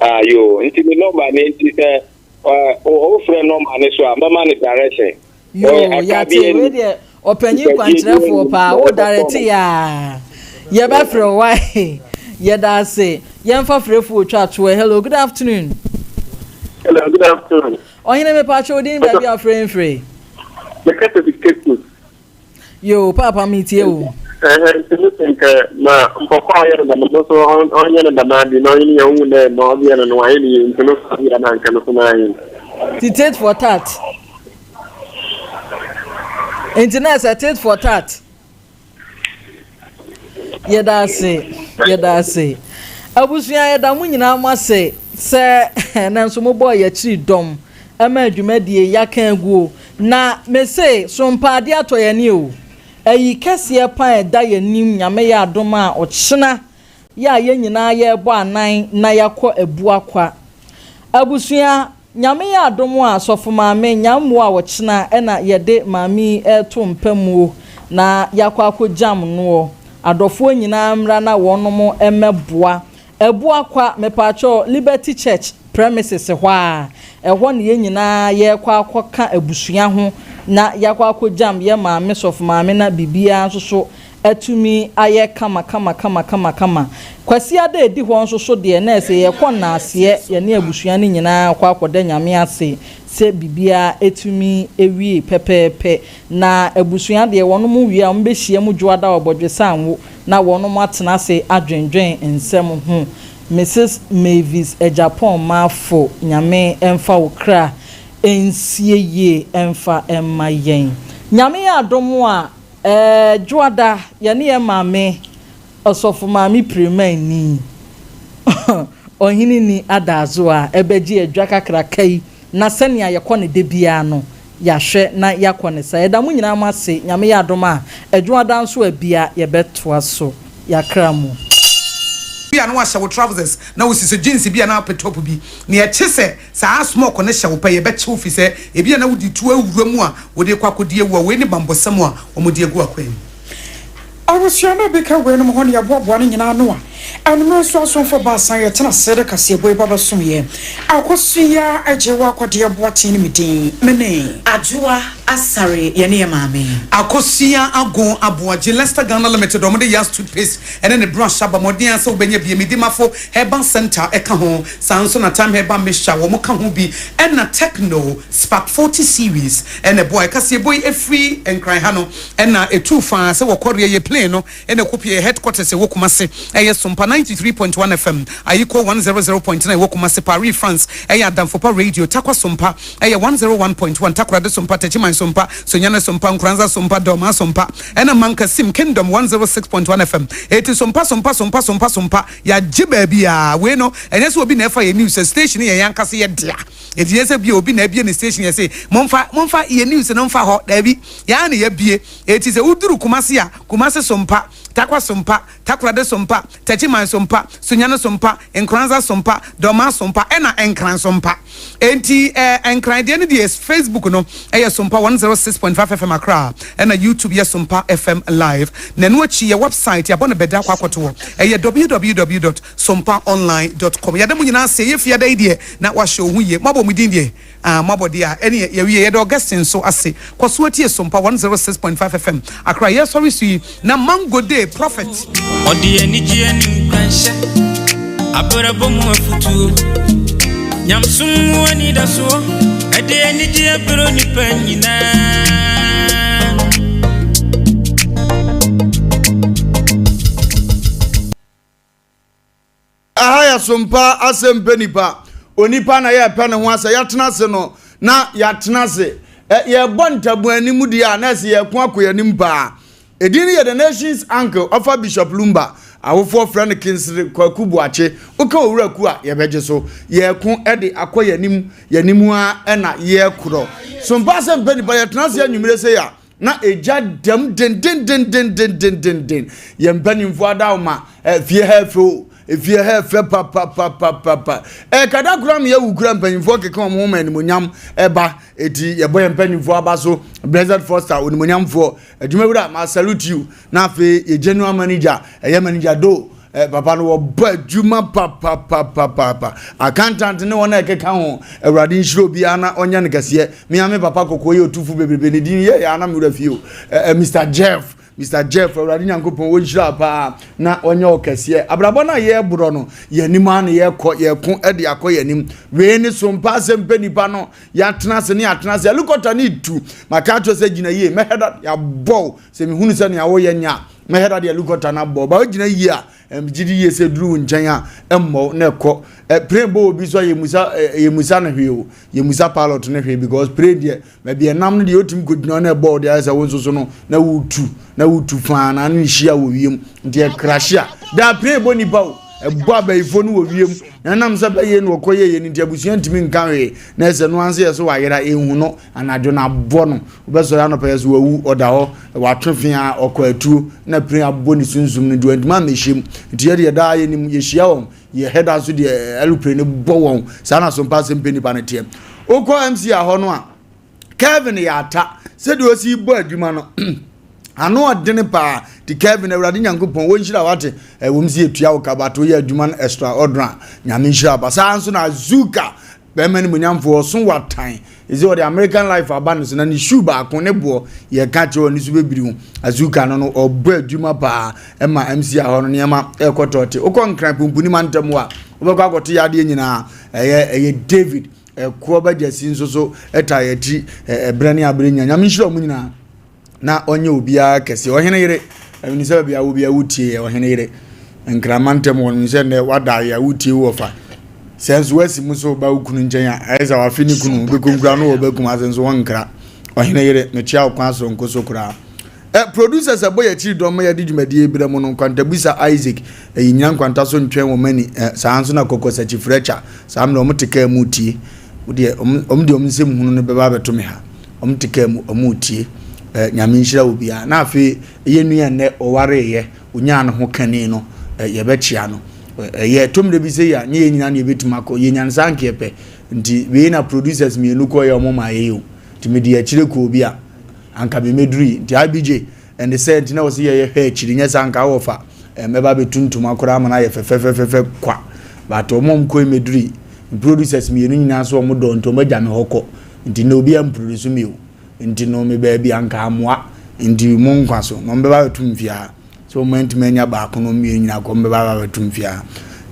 Ah yoo nti me number ne nti sɛ wofrɛ number ne so a mɛma no direction. Yoo yɛate wei deɛ ɔpanyin kwankyerɛfoɔ paa wo direct yɛ a yɛbɛfrɛ wo wae yɛda ase yɛmfa frɛfoɔ twa toɔ hello good afternoon. Hello good afternoon. Ɔhene mepatwo wo din baabi a wofrɛ mfiri. Mekasa fi Cape Coast. Yoo paapa metie wo. Ɛhɛn ntsi mese nkɛ ma mpɔkɔ a ɔyɛ no dɛm no so ɔnyɛ no dɛm ade na ɔnye no yɛ ohu dɛ ma ɔdze yɛ no no ɔannyɛ no yie ntsi no so ɔdze yɛ no a nka no so n'ayɛ no. Nti tit for tat. Nti na ɛsɛ tit for tat. Yɛda ase, yɛda ase. Abusua yɛda mo nyinaa mo ase sɛ ɛnɛ nso mobɔɔ yɛakyiri dɔm ɛma dwumadie yɛaka aguo. Na mese so mpa adeɛ atɔ yɛn ani o. Ayi kɛseɛ pa a ɛda yɛn anim Nyame yɛ adom a ɔkyena yɛ a yɛn nyinaa yɛrebɔ anan na yɛakɔ Abuakwa. Abusua, Nyame yɛ adom a Sɔfo Maame Nyammoa a ɔkyena na yɛde maame yi reto mpa muo na yɛakɔ akɔgyam noɔ. Adɔfoɔ nyinaa mmra na wɔnom mmɛboa Abuakwa, mepaakyɛw, Liberty Church premises hɔ ara, ɛhɔ na yɛn nyinaa yɛrekɔ akɔka abusua ho na yɛakɔ akɔgyam yɛn maame, sɔfo maame na biribiara nso so atumi ayɛ kama kama kama kama kama. Kwasiada a ɛdi hɔ nso so deɛ na ɛsɛ yɛkɔ nnaaseɛ, yɛne abusua no nyinaa kɔ akɔda Nyame ase sɛ biribiara atumi awie pɛpɛɛpɛ. Na abusua deɛ wɔnom wie a wɔbɛhyia mu dwoada wɔ Bɔdwesanwo na wɔnom atena ase adwendwen nsɛm ho Misis Mavis Agyapong Marfo Nyame mfa wo kra nsie yie mfa mma yɛn. Nyame yɛ adom a ɛɛ Dwoada yɛne yɛn maame Ɔsɔfo Maame Pirimani Ɔhene Ni Adaazoa ɛbɛgye adwa kakraka yi na sɛnea yɛkɔ no da biara no yɛahwɛ na yɛakɔ no saa. Yɛda mo nyinaa mo ase, Nyame yɛ adom a, Adwoada nso a bia yɛbɛtoa so. Yɛakra mo. Bi a na wahyɛ wo trousers na wo sisɛ jeans bi a na apɛ top bi. Nea ɛkye sɛ saa smock no hyɛ wo pɛ yɛbɛkye wo fisɛ ebi a na wode tuo awura mu a wode rekɔ akɔdi awu a wei ne bambɔsɛm a wɔde agu akwan mu. Abusua no a bi ka weinom ho na yɛboaboa ne nyinaa ano a, anwummerɛ nso asomfo baasa yɛtena ase de kaseɛbɔ yi ba bɛsom yɛn. Akosua Agyewa Akwadeɛ Boateng ne me din. Me ne. Adwoa Asare yɛne yɛ maame. Akosua Agon Aboagye, Lester Ghana Limited, wɔde Yas toothpaste ne ne brush aba. Mmɔden ara sɛ wobɛnya bi. Medimafo Herbal Centre ka ho. Saa ara nso na Thyme Herbal Mixture, wɔka ho bi. Ɛna Tecno Spark 40 Series na ɛboa. Kaseɛbɔ yi firi Nkran ha no. Ɛna ɛtuu faa sɛ wɔkɔreɛ yɛ plane no ɛna ɛkɔpie yɛ headquarters ɛwɔ Kumase ɛyɛ Sompa 93.1 FM, Ayiko 100.9 ɛwɔ Kumase, Paris France ɛyɛ Adamfopa Radio, Tarkwa Sompa ɛyɛ 101.1, Takoradi Sompa, Techiman Sompa, Sunyani Sompa, Nkoranza Sompa, Dormaa Sompa ɛna Mankasim Kingdom 106.1 FM. Eti Sompa Sompa Sompa Sompa Sompa yɛagye baabiara. Wei no ɛnyɛ sɛ obi na ɛfa yɛ news sɛ station yɛ yɛn ankasa yɛ dea. Eti nyɛ sɛ bia obi na abie ne station yɛse momfa momfa yɛ news no mfa hɔ, daabi. Yɛn ara na yɛabue. Enti sɛ woduru Kumasi a, Kumasi Sompa, Tarkwa Sompa, Takoradi Sompa, Techiman Sompa, Sunyani Sompa, Nkoranza Sompa, Dormaa Sompa, ɛna Nkran Sompa. Enti eh, Nkran deɛ no deɛ Facebook no yɛ Sompa 106.5 FM Accra, ɛna YouTube yɛ Sompa FM Live. Na ɛno akyi yɛ website yɛabɔ no bɛda akɔ akɔto hɔ, ɛyɛ www dot sompaonline dot com. Yɛda mo nyinaa ase, ɛyɛ Fiada yi deɛ na wahyɛ wo ho yie. Moabɔ mo din deɛ? Ah moabɔ deɛ a, ɛneɛ yɛwie. Yɛda Augustine nso ase. Kɔ so tie Sompa 106.5 FM Accra. Yɛresɔre so yi na Mango Day Prophet. Ɔde anigyeɛ ne nkuranhyɛ abrabɔ mu afotuo. Nyamesom mu anidasoɔ, ɛde anigyeɛ brɛ onipa nyinaa. Aha yɛ sompa asɛm pɛ nipa. Onipa na yɛpɛ ne ho asɛ yɛatena ase no na yɛatena ase. Yɛbɔ ntabu anim deɛ a na ɛsɛ yɛko akɔ yɛn anim paa. Edin no yɛ The Nation's Uncle ɔfa Bishop Lumba. Awofoɔ frɛ no Kingsre Kwaku Boakye. Woka Owura Ku a yɛbɛgye so. Yɛko de akɔ yɛn anim, yɛn anim ara na yɛkorɔ. Sompa asɛm pɛ nipa yɛtena ase anwummere sei a na egya dam dendendendendendenden. Yɛn mpanimfoɔ adaoma, eh, fie ha ɛfɛ o, efie ha ɛfɛ papapapapa. Ɛkada koraa ma yɛwu kura mpanimfoɔ keka wɔn ho ma animonyam ɛba. Eti yɛbɔ yɛn mpanimfoɔ aba so. Blessed Foster, onimonyamfoɔ, adwumawura, ma salute you. Na afei yɛ general manager, ɛyɛ manager do Eh, papa no wɔbɔ adwuma papapapapa. Accountant ne wɔn a ɛkeka ho. Awurade nhyira obiara na ɔnyɛ no kɛseɛ. Me ame papa kɔkɔɔ yɛ otufo bebrebe ne din yɛ yɛ anam wura fie o. Eh, eh, Mr. Jeff, Mr. Jeff, Awurade Nyankopɔn wɔnhyira paa na ɔnyɛ ɔkɛseɛ. Abrabɔ no a yɛreborɔ no, yɛn anim a na yɛrekɔ, yɛko de akɔ yɛn anim. Wei ne so mpa asɛm pɛ nipa no. Yɛatena ase ne yɛatena ase. Helicopter ne tu. Maka akyerɛ sɛ gyina yie. Mɛhɛ da yɛabɔ sɛ mehunu sɛ nea woyɛ nyɛ a. Mɛhɛ da deɛ helicopter no abɔ ba wogyina yie a megye di yie sɛ duru wo nkyɛn a ɛmmɔ na ɛkɔ. Plane bɔ obi so a yɛmusa yɛmusa no hwee o. Yɛmusa pilot no hwee because plane deɛ baabi ɛnam no deɛ wotumi kɔgyina na ɛbɔ wo deɛ ayɛ sɛ wo nso so no na wotu na wotu faa na ne hyia wɔ wiem nti ɛkrahye a daa plane bɔ nipa o ɛbɔ abayifoɔ no wɔ wiem na ɛnam sɛ bɛyɛ no wɔkɔ yɛyɛ no nti abusua ntumi nka hwee na ɛsɛ no anse yɛ so wayera ɛhu no anadwo no abɔ no wobɛsɔre anɔpa yɛ so wawu ɔda hɔ watwe fe a ɔkɔ atuo na plane abɔ ne sunsum no nti wantumi ammɛhyia mu nti yɛdeɛ daa yɛnim yɛhyia wɔn Yɛ hɛda nso deɛ aeroplane no bɔ wɔn saa na sompa asɛm pɛ nipa no teɛ. Wokɔ MC hɔ no a Kevin yɛ ata sɛdeɛ ɔsi bɔ adwuma no ano ɔdene paa ti Kevin awurade nyankopɔn wɔnhyira wate ɛwom sɛ yɛtua wo ka but woyɛ adwuma no extraordinary nyame nhyira ba saa nso na Azuka Bɛrima animuonyamfoɔ ɔso watan. Ɛsɛ ɔde American life aba no so na ne shoe baako ne boɔ yɛka kyerɛ ɔne so bɛbiri ho. Azuka no no ɔbɔ adwuma paa ɛma MC ahɔ no nneɛma ɛkɔ tɔɔte. Wokɔ Nkran pumpuni mantam a wobɛkɔ akɔto yadeɛ nyinaa ɛyɛ ɛyɛ David ɛkoɔ bɛgyasi nso so ɛta yɛakyi ɛberɛ ne aberɛ nyinaa. Nyame nhyira ɔmo nyinaa. na ɔnyɛ obiara kɛse. Ɔhene yere, ɛmini sɛ baabi a wo bia wotie yɛ ɔhene yere. Nkrama ntɛm wɔ no sɛ nnɛ wada yɛ a wotie wo ɔfa. Sɛ nso wasi mu so ba wo kunu nkyɛn a, ɛyɛ sɛ wafe ne kunu, wobɛkunkura no wɔ bɛkum ase nso wɔnkra. Ɔhene yere, mekyea wo kwan soronko so koraa. Eh, producers ɛbɔ yɛ akyiri dɔm ma yɛde dwumadie brɛ mo no, Nkwantabisa Isaac, ɛyi nyina nkwanta so ntwɛn wɔn ani, eh, saa nso na Kɔkɔ Sakyi Frɛkya, saa mmerɛ wɔn te kaa mu tie, wodeɛ wɔn deɛ wɔn nsɛm hunu no bɛba abɛto me ha. Wɔn te kaa mu, wɔn retie. Eh, Nyame nhyira obiara. Na afei, yɛn nua nnɛ, ɔwareeɛ, onyaa ne ho kani no, eh, yɛbɛkyea no. Eh, ɛyɛ, ɛtɔ mmerɛ bi sɛ yɛ a, nyɛ yɛn nyinaa na yɛbɛtumi akɔ. Yɛnya no saa nka yɛpɛ. Nti, wei na producers mmienu kɔeɛ a wɔn maa yɛyɛ o. Nti mede akyire kɔɔ bi a, anka me mɛdurui. Nti IBJ, ɛnde sɛ nti na wɔ sɛ yɛyɛ hwɛ akyiri, nyɛ saa anka awɔ fa, eh, mɛba abɛtu ntoma koraa ama no ayɛ fɛfɛfɛfɛfɛ kwa. But wɔn a wɔkɔe mɛdurui. Producers mmienu nyinaa nso wɔn dɔ, nti wɔn agya me hɔ kɔ. Nti nnɛ obiara mproduce me o. Nti no me baabi anka amoa. Nti mo nkwa so na ɔmbɛba abɛto me fie ha. Sɛ ɔmo antumi anya baako na ɔmo mmienu nyinaa kɔ ɔmo bɛba abɛto me fie ha.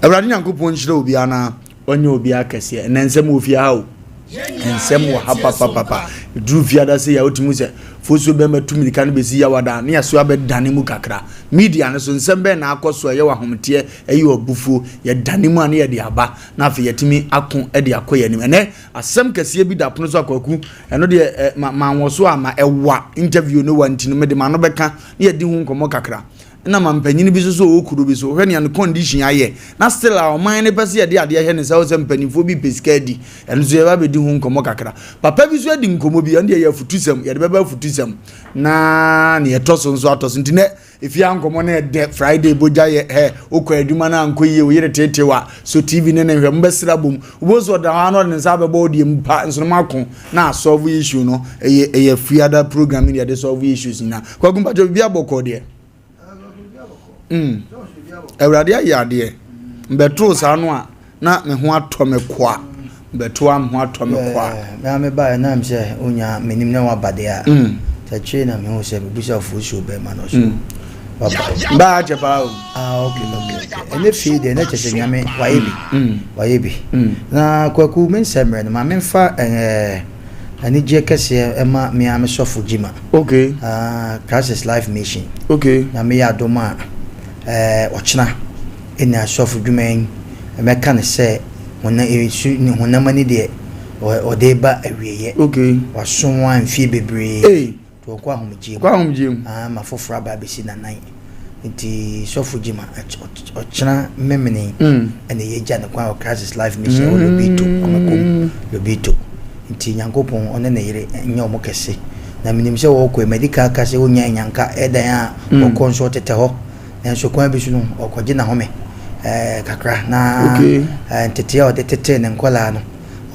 Awurade Nyankopɔn nhyira obiara na ɔnyɛ obiara kɛseɛ. Ɛnɛ nsɛm wɔ fie ha o. Nsɛm wɔ ha papapapa. Duru fiada sei a wotumi sɛ fosuo bɛma tu mirika no bɛsi yawada ne yɛso abɛdane mu kakra. Media no so nsɛm bɛn na akɔ so a ɛyɛ wɔ ahometeɛ ɛyɛ ɔbufuo. Yɛdane mu a ne yɛde aba na afei yɛtumi ako de akɔ yɛn anim. Ɛnɛ Asɛm kɛseɛ bi da pono so a Kwaku, ɛno deɛ ɛ, ma, manwɔ so a ma ɛwa interview no wa nti no mede m'ano bɛka na yɛadi ho nkɔmmɔ kakra. Ɛna mampanyini bi nso so ɔwɔ kuro bi so, hwɛ nea ne condition ayɛ na still a ɔman no pɛ sɛ yɛde adeɛ hwɛ ne nsa hɔ sɛ mpanimfoɔ bi pɛ sika adi, ɛno nso yɛba abɛdi ho nkɔmmɔ kakra. Papa bi nso adi nkɔmmɔ bi, ɛno deɛ ɛyɛ afutusɛm, yɛde bɛba afutusɛm na nea ɛtɔ so nso atɔ so. Nti nɛ Efie a nkɔmɔ no ɛdɛ Friday bogya yɛ hɛ wokɔ adwuma no ankɔ yie wo yere teetee wa so TV ne ne nhwɛ mobɛsra bom wobɛhu sɛ ɔda hɔ ara na ɔde ne nsa abɛbɔ wo deɛ mu pa nso no moako na asɔlve issue no ɛyɛ ɛyɛ fiada program yi na yɛde solve issues nyinaa Kwaku mpakyɛ biribi abɔkɔ deɛ mm Awurade ayɛ adeɛ mbɛtoo saa no a Na me ho atɔ me kwa. Bɛto a me ho atɔ me kwa. Me ara me baeɛ na sɛ wonya menim na waba deɛ a sɛ akyire na mehu sɛ mebusa afuo suo bɛrima no so. Waba. Baa akyɛ paa o. Ah okay okay okay. Ɛnɛ fie deɛ na kyɛ sɛ Nyame wayɛ bi. Mm. Wayɛ bi. Mm. Na Kwaku me nsɛ mmerɛ no ma memfa ɛɛ anigyeɛ kɛseɛ ɛma me ara me sɔfo Gyima. Okay. Ah Christ is Life Mission. Okay. Nyame yɛ adom a ɛɛ ɔkyena ɛna asɔfo dwuma yi mɛka no sɛ honam esu ne honam ani deɛ ɔde ba awieɛ. Okay. Waso a mfie bebree. Hey. Nti ɔkɔ ahomegyeɛ mu. Ɔkɔ ahomegyeɛ mu. Ah, ma foforɔ aba abɛsi n'anan. Nti sɔfo Gyima, ɔkyena memene ɛna yɛgya ne kwan wɔ Christ Life Mission wɔ Lobito, ɔmɛkɔm Lobito. Nti Nyankopɔn ɔne ne yere nyɛ ɔmo kɛse. Na menim sɛ wɔkɔ yi, madi kan aka sɛ ɔnya anyanka, ɛdan a ɔkɔ nso ɔtetɛ hɔ. Nanso kwan bi so no, ɔkɔgye n'ahome ɛɛ kakra na ntetee a ɔde tetee ne nkwadaa no,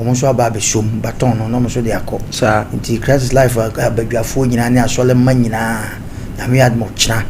wɔn nso aba abɛsom baton no na wɔn nso de akɔ. Saa. Nti Christ Life abadwafoɔ nyinaa ne asɔre mma nyinaa, Nyame yɛ adom ɔkyena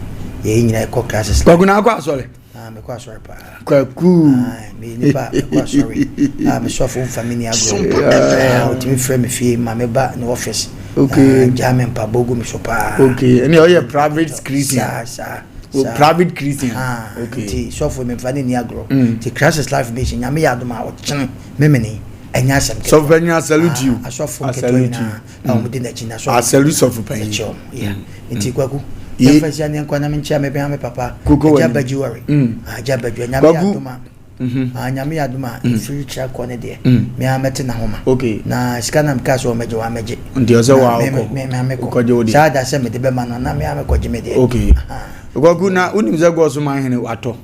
yɛn nyinaa yɛkɔ Christ Life. Kwaku na akɔ asɔre? Ah, mekɔ asɔre paa. Kwaku. Ah, me nipa mekɔ asɔre. Ah, me sɔfo mfa me ni agorɔ. Ah, otumi frɛ me fie ma me ba ne office. Okay. Ah, gya me mpaebɔ gu me so paa. Okay, ɛne ɔyɛ private Christian. Saa saa. O private Christian. Ah, okay. Nti sɔfo me mfa ne ni agorɔ. Mm. Nti Christ Life Mission Nyame yɛ adom a ɔkyene memene ɛnyɛ asɛm ketewa. Sɔfo panyin I salute you. Ah, asɔfo nketewa nyinaa a wɔn di n'akyi na sɔfo. I salute sɔfo panyin. Ɛkyɛ wɔn. Yeah. Mm. Nti kwaku. Yɛmfa nsia ne nkwa na menkyia me bɛn me papa. Koko Agya Bajuwari. Mm. Agya Bajuwari. Nyame yɛ adom a. Ah, Nyame yɛ adom a, ɛfiri kyerɛ kɔ ne deɛ, me ara mɛte n'ahoma. Okay. Na sika na mekaa sɛ ɔmmɛgye, wammɛgye. Nti ɔsɛ Na wa me, wokɔ. me, me ara mekɔ. Wokɔgye wo deɛ. Saa da sɛ mede bɛma no, na me ara mekɔgye me deɛ. Okay. Kwaku, na wonim sɛ Gɔɔ so man hene watɔ?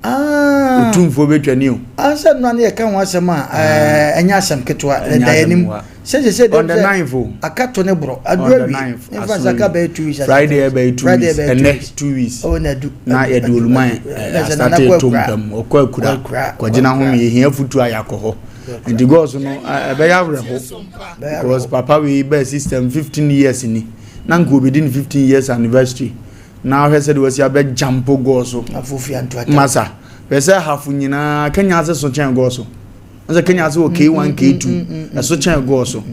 Ah. Otumfoɔ bɛtwa ni o. Ah, sɛ nnora no yɛka ho asɛm a, ɛɛ, ɛnyɛ asɛm ketewa. Ɛnyɛ Ɛda asɛm yɛn anim. ketewa. Sɛ sɛ sɛ On the sɛ ninth o. aka to ne borɔ. On Aduru the awie. ninth, Mfa aso nsa aka awie. bɛyɛ 2 weeks. Friday ɛbɛyɛ 2 Friday weeks. ɛbɛyɛ 2 Ɛnɛ weeks. 2 weeks. Oh, na adu. Na adu, yɛde adu, Oluman adu. Na sɛ Nana asate kɔ to akura. mpam. Ɔkɔ akura. Akura. Kɔgye n'ahome. Yɛhia afutuo a yɛakɔ hɔ. Nti gɔs no ɛbɛyɛ awerɛho. Bɛyɛ Because awerɛho. papa wei bɛɛ system 15 years ni. Na nka obɛdi ne 15 years anniversary. Na ahwɛ sɛdeɛ wasi abɛ jampo gɔɔ so. Afofi anto atam. Masa. Hwɛ sɛ hafo nyinaa Kenya ase so kyɛn gɔɔ so. Sɛ Kenya ase wɔ K1 K2 ɛso kyɛn gɔɔ so.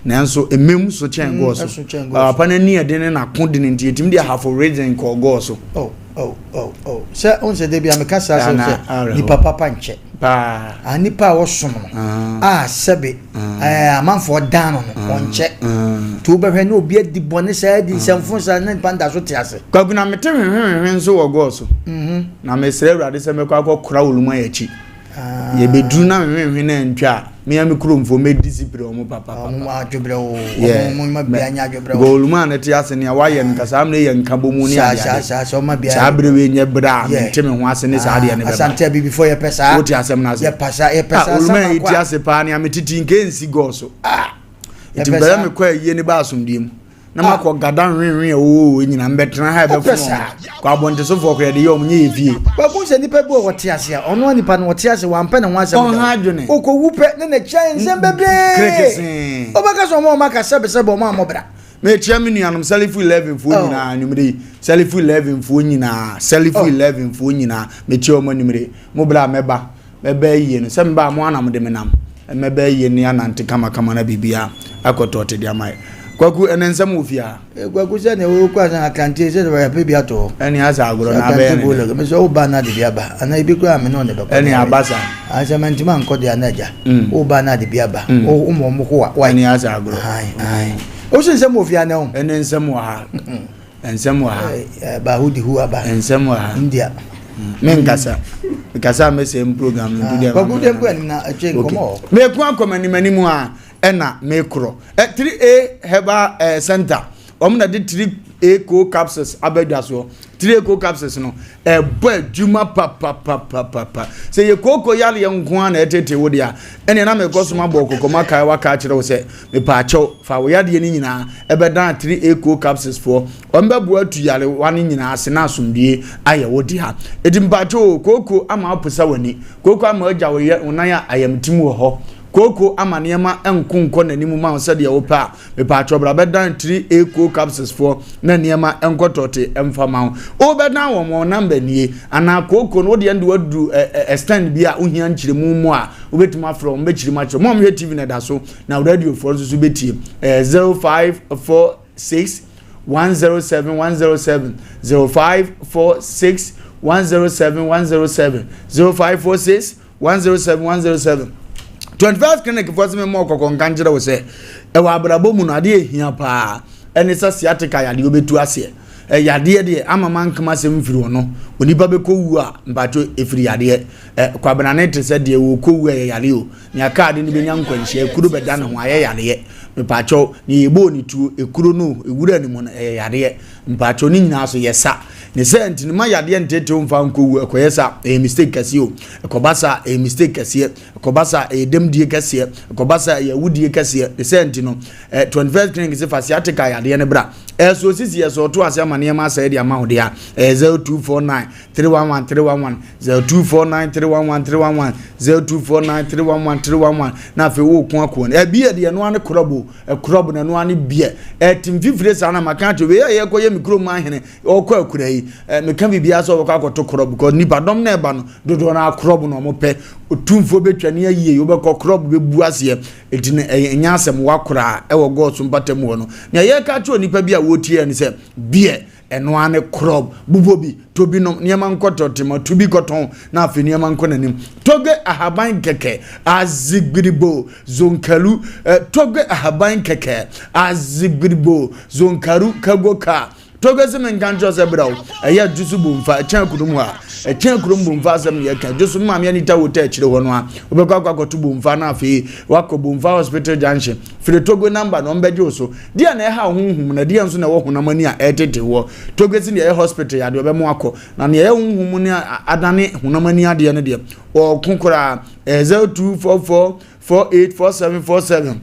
Nanso emem so kyɛn gɔɔ so. Papa no ani ɛden ne n'ako den nti yɛtumi de ahafo region kɔɔ gɔɔ so. Oh oh oh oh sɛ ohun sɛ debi a meka saa sɛ sɛ nipa papa nkyɛ. Paa. Ah nipa a wɔsom no a sɛbe ɛɛ amanfoɔ dan no no ɔnkyɛ. Nti wobɛhwɛ ne obi adi bɔne saa adi nsɛmfo saa ne nipa nda so te ase. Kwaku na mete hwehwehwehwe nso wɔ gɔɔ so. Na mesrɛ Awurade sɛ mɛkɔ akɔkora Oluman akyi. Yɛbɛduru na hwehwehwe no antwa a, me ara me kuromfoɔ mɛdisipire wɔn papapapa. Wɔn adwobrɛ o. Yeah. Wɔn ma bia nyɛ adwobrɛ o. Oluman no te ase nea wayɛ no nka saa mmerɛ yɛ nkabɔmu ne Saa adeade. saa saa saa ɔma bia. Saa berɛ wei nyɛ berɛ a Yeah. mente me ho ase ne saa adeɛ no bɛba. Asante abibifoɔ yɛpɛ saa. Wote asɛm no ase? Yɛpa saa yɛpɛ Ah, saa Oluman sama yi kɔ te a. ase paa nea metete nka ɛnsi gɔɔ so. Nti Yɛpɛ mpɛ sɛ saa. mekɔ ayie ne ba asomdue mu. Na makɔ gada nwenwe a ɛwɔ hɔ nyinaa mbɛtena ha Wopɛ ɛbɛfono saa. wɔn. Kɔ abɔntesofoɔ koraa yɛde yɛ wɔn nyɛ yɛ fie. Kwaku sɛ nipa bi wɔ hɔ ɔte ase a ɔno a nipa no ɔte ase wampɛ ne ho asɛm da. Ɔnha adwene. Ɔkɔwu pɛ ne n'akyi ayɛ nsɛm bebree. Krekesee. Wobɛka sɛ ɔmo a ɔmo aka sɛbesɛbe ɔmo ammɔ bra. Mekyia me nuanom Salifu 11 foɔ Oh. nyinaa anwummere yi. Salifu 11 foɔ nyinaa, Salifu Oh. 11 foɔ nyinaa, mekyia wɔn anwummere. Mo berɛ a mɛba, mɛba ayie no, sɛ meba a mo ara na mode me nam. Mɛba ayie no yɛanante kamakama na biribiara akɔ tɔɔte de ama yɛ. Kwaku, ɛnɛ nsɛm wɔ fie ha? Eh, Kwaku sɛ nea wokɔ asan akrante sɛ sɛ yɛpɛ bi ato hɔ. Ɛne asɛ agorɔ na abɛyɛ Akrante ne dɛ. bolo, me sɛ woba na ade bi aba. Anaa ebi koraa me ne wo na ɛbɛkɔ. Ɛne aba saa. Asɛ mantumi ankɔ deɛ na agya. Woba na ade bi aba. Wo ma ɔmo ko wa. Ɛne asɛ agorɔ. Ae, ae. Wo so nsɛm wɔ fie ha nɛ o? Ɛne nsɛm wɔ ha. Nsɛm wɔ ha. Bahu di hu aba. Nsɛm wɔ ha. India. Menkasa. Mekasa a mɛsɛe m program no. Nti deɛ Kwaku deɛ nkɔ anim na ɛtwe nkɔmmɔ wɔ. Meko akɔ m'anim anim a ɛna mekorɔ. 3A Herbal Center wɔn na de 3A Co capsules aba dwa soɔ. 3A Co capsules no ɛbɔ adwuma papapapapa. Sɛ yɛ kooko yareɛ nko ara na ɛtete wo deɛ a ɛnneɛ na mekɔ so mabɔ kɔkɔ makae waka akyerɛ wo sɛ mepaakyɛw fa wo yadeɛ no nyinaa ɛbɛdan 3A Co capsules foɔ. Wɔn bɛboa atu yarewa no nyinaa ase na asomdwie ayɛ wo dea. Eti mpaakyɛw o, kooko ama woposa w'ani, kooko ama agya wo yɛ wo nan a ayamtim wɔ hɔ, kooko ama nneɛma nko nkɔ n'anim ma wo sɛdeɛ wopɛ a, mepaakyɛw bra bɛdan 3A Co capsules foɔ na nneɛma nkɔ tɔte mfa ma wo. Wobɛdan wɔn, wɔn number nie, anaa kooko no wodeɛ no de waduru ɛ ɛ extend bi a wohia nkyerɛmu mu a, wobɛtumi afrɛ wɔn, bɛkyerɛ mu akyerɛ wo. Mo a mohwɛ TV no ɛda so, na radiofoɔ nso so bɛtie. Ɛyɛ 0546. 107 107 0546 107 107 0546 107 107 21st clinic foɔ sɛ memmɔ kɔkɔ nka nkyerɛ wo sɛ ɛwɔ abrabɔ mu no adeɛ ɛhia paa ɛne sɛ sciatica yadeɛ wobɛtu aseɛ yadeɛ deɛ ama mankama asɛm mfiri hɔ no onipa bɛkɔ wu a mpatwo ɛfiri yadeɛ kwabenane te sɛ deɛ wɔkɔ wu a ɛyɛ yadeɛ o nea kaade no bɛnya nkwanhyia ekuro bɛda ne ho ayɛ yadeɛ mepatwo ne yɛbɔɔ ne tuo ekuro no ewura ne mu no ɛyɛ yadeɛ mpatwo ne nyinaa so yɛ sa ne sɛ nti ne ma yadeɛ ntetew mfa nkɔ wu ɛkɔyɛ sa ɛyɛ mistake kɛseɛ o ɛkɔba sa ɛyɛ mistake kɛseɛ ɛkɔba sa ɛyɛ dɛmdie kɛseɛ ɛkɔba sa ɛyɛ awudie kɛseɛ ne sɛ nti no ɛ 21st clinic sɛ fa sciatica yadeɛ no bra ɛso osisi ɛso ɔto ase ama nneɛma asɛe de ama wo deɛ ɛyɛ 0249 311 311 0249 311 311 0249 311 311 na afei woko akoa no ɛbi yɛ deɛ ɛno ane korɔbo ɛkorɔbo na ɛno ane biɛ ɛte mfifire saa na maka akyerɛ wei a yɛkɔ yɛ me kurom ahene ɔkɔ akura yi meka biribiara sɛ ɔbɛkɔ akɔto korɔbo because nipa dɔm na ɛba no dodoɔ no akorɔbo na ɔmo pɛ otumfoɔ bɛtwa ne ayie wobɛkɔ korɔbo bɛbu aseɛ ɛti no ɛnyɛ asɛm wakoraa ɛwɔ gɔɔso mpata mu hɔ no nea yɛka kyerɛ nipa bi a wɔtie ne sɛ biɛ Ɛno ara ne krɔb, bobɔ bi, tɔ bi nom, nneɛma nkɔ tɔte ma tu bi kɔtɔn na afei nneɛma nkɔ n'anim. Toge ahaban kɛkɛ, azigbiribo, zonkalu, eh, toge ahaban kɛkɛ, azigbiribo, zonkaru, kago ka. Toge se menka nkyerɛ sɛ bra o, ɛyɛ adwo so bomfa, ɛkyɛn kurom hɔ a, ɛkyɛn kurom bomfa asɛm ne yɛka, adwo so maame Anita Hotel akyire hɔ no a, wobɛkɔ akɔ akɔto bomfa na afei wakɔ bomfa hospital junction. Frɛ Togo namba na ɔmbɛgye wo so. Deɛn na ɛhaw honhom na deɛn nso na ɛwɔ honam ani a ɛretete woɔ? Togo se deɛ ɛyɛ hospital yadeɛ ɔbɛma wakɔ, na deɛ ɛyɛ honhom mu ne adane honam ani adeɛ no deɛ, ɔɔko koraa. Ɛyɛ 0244 484747.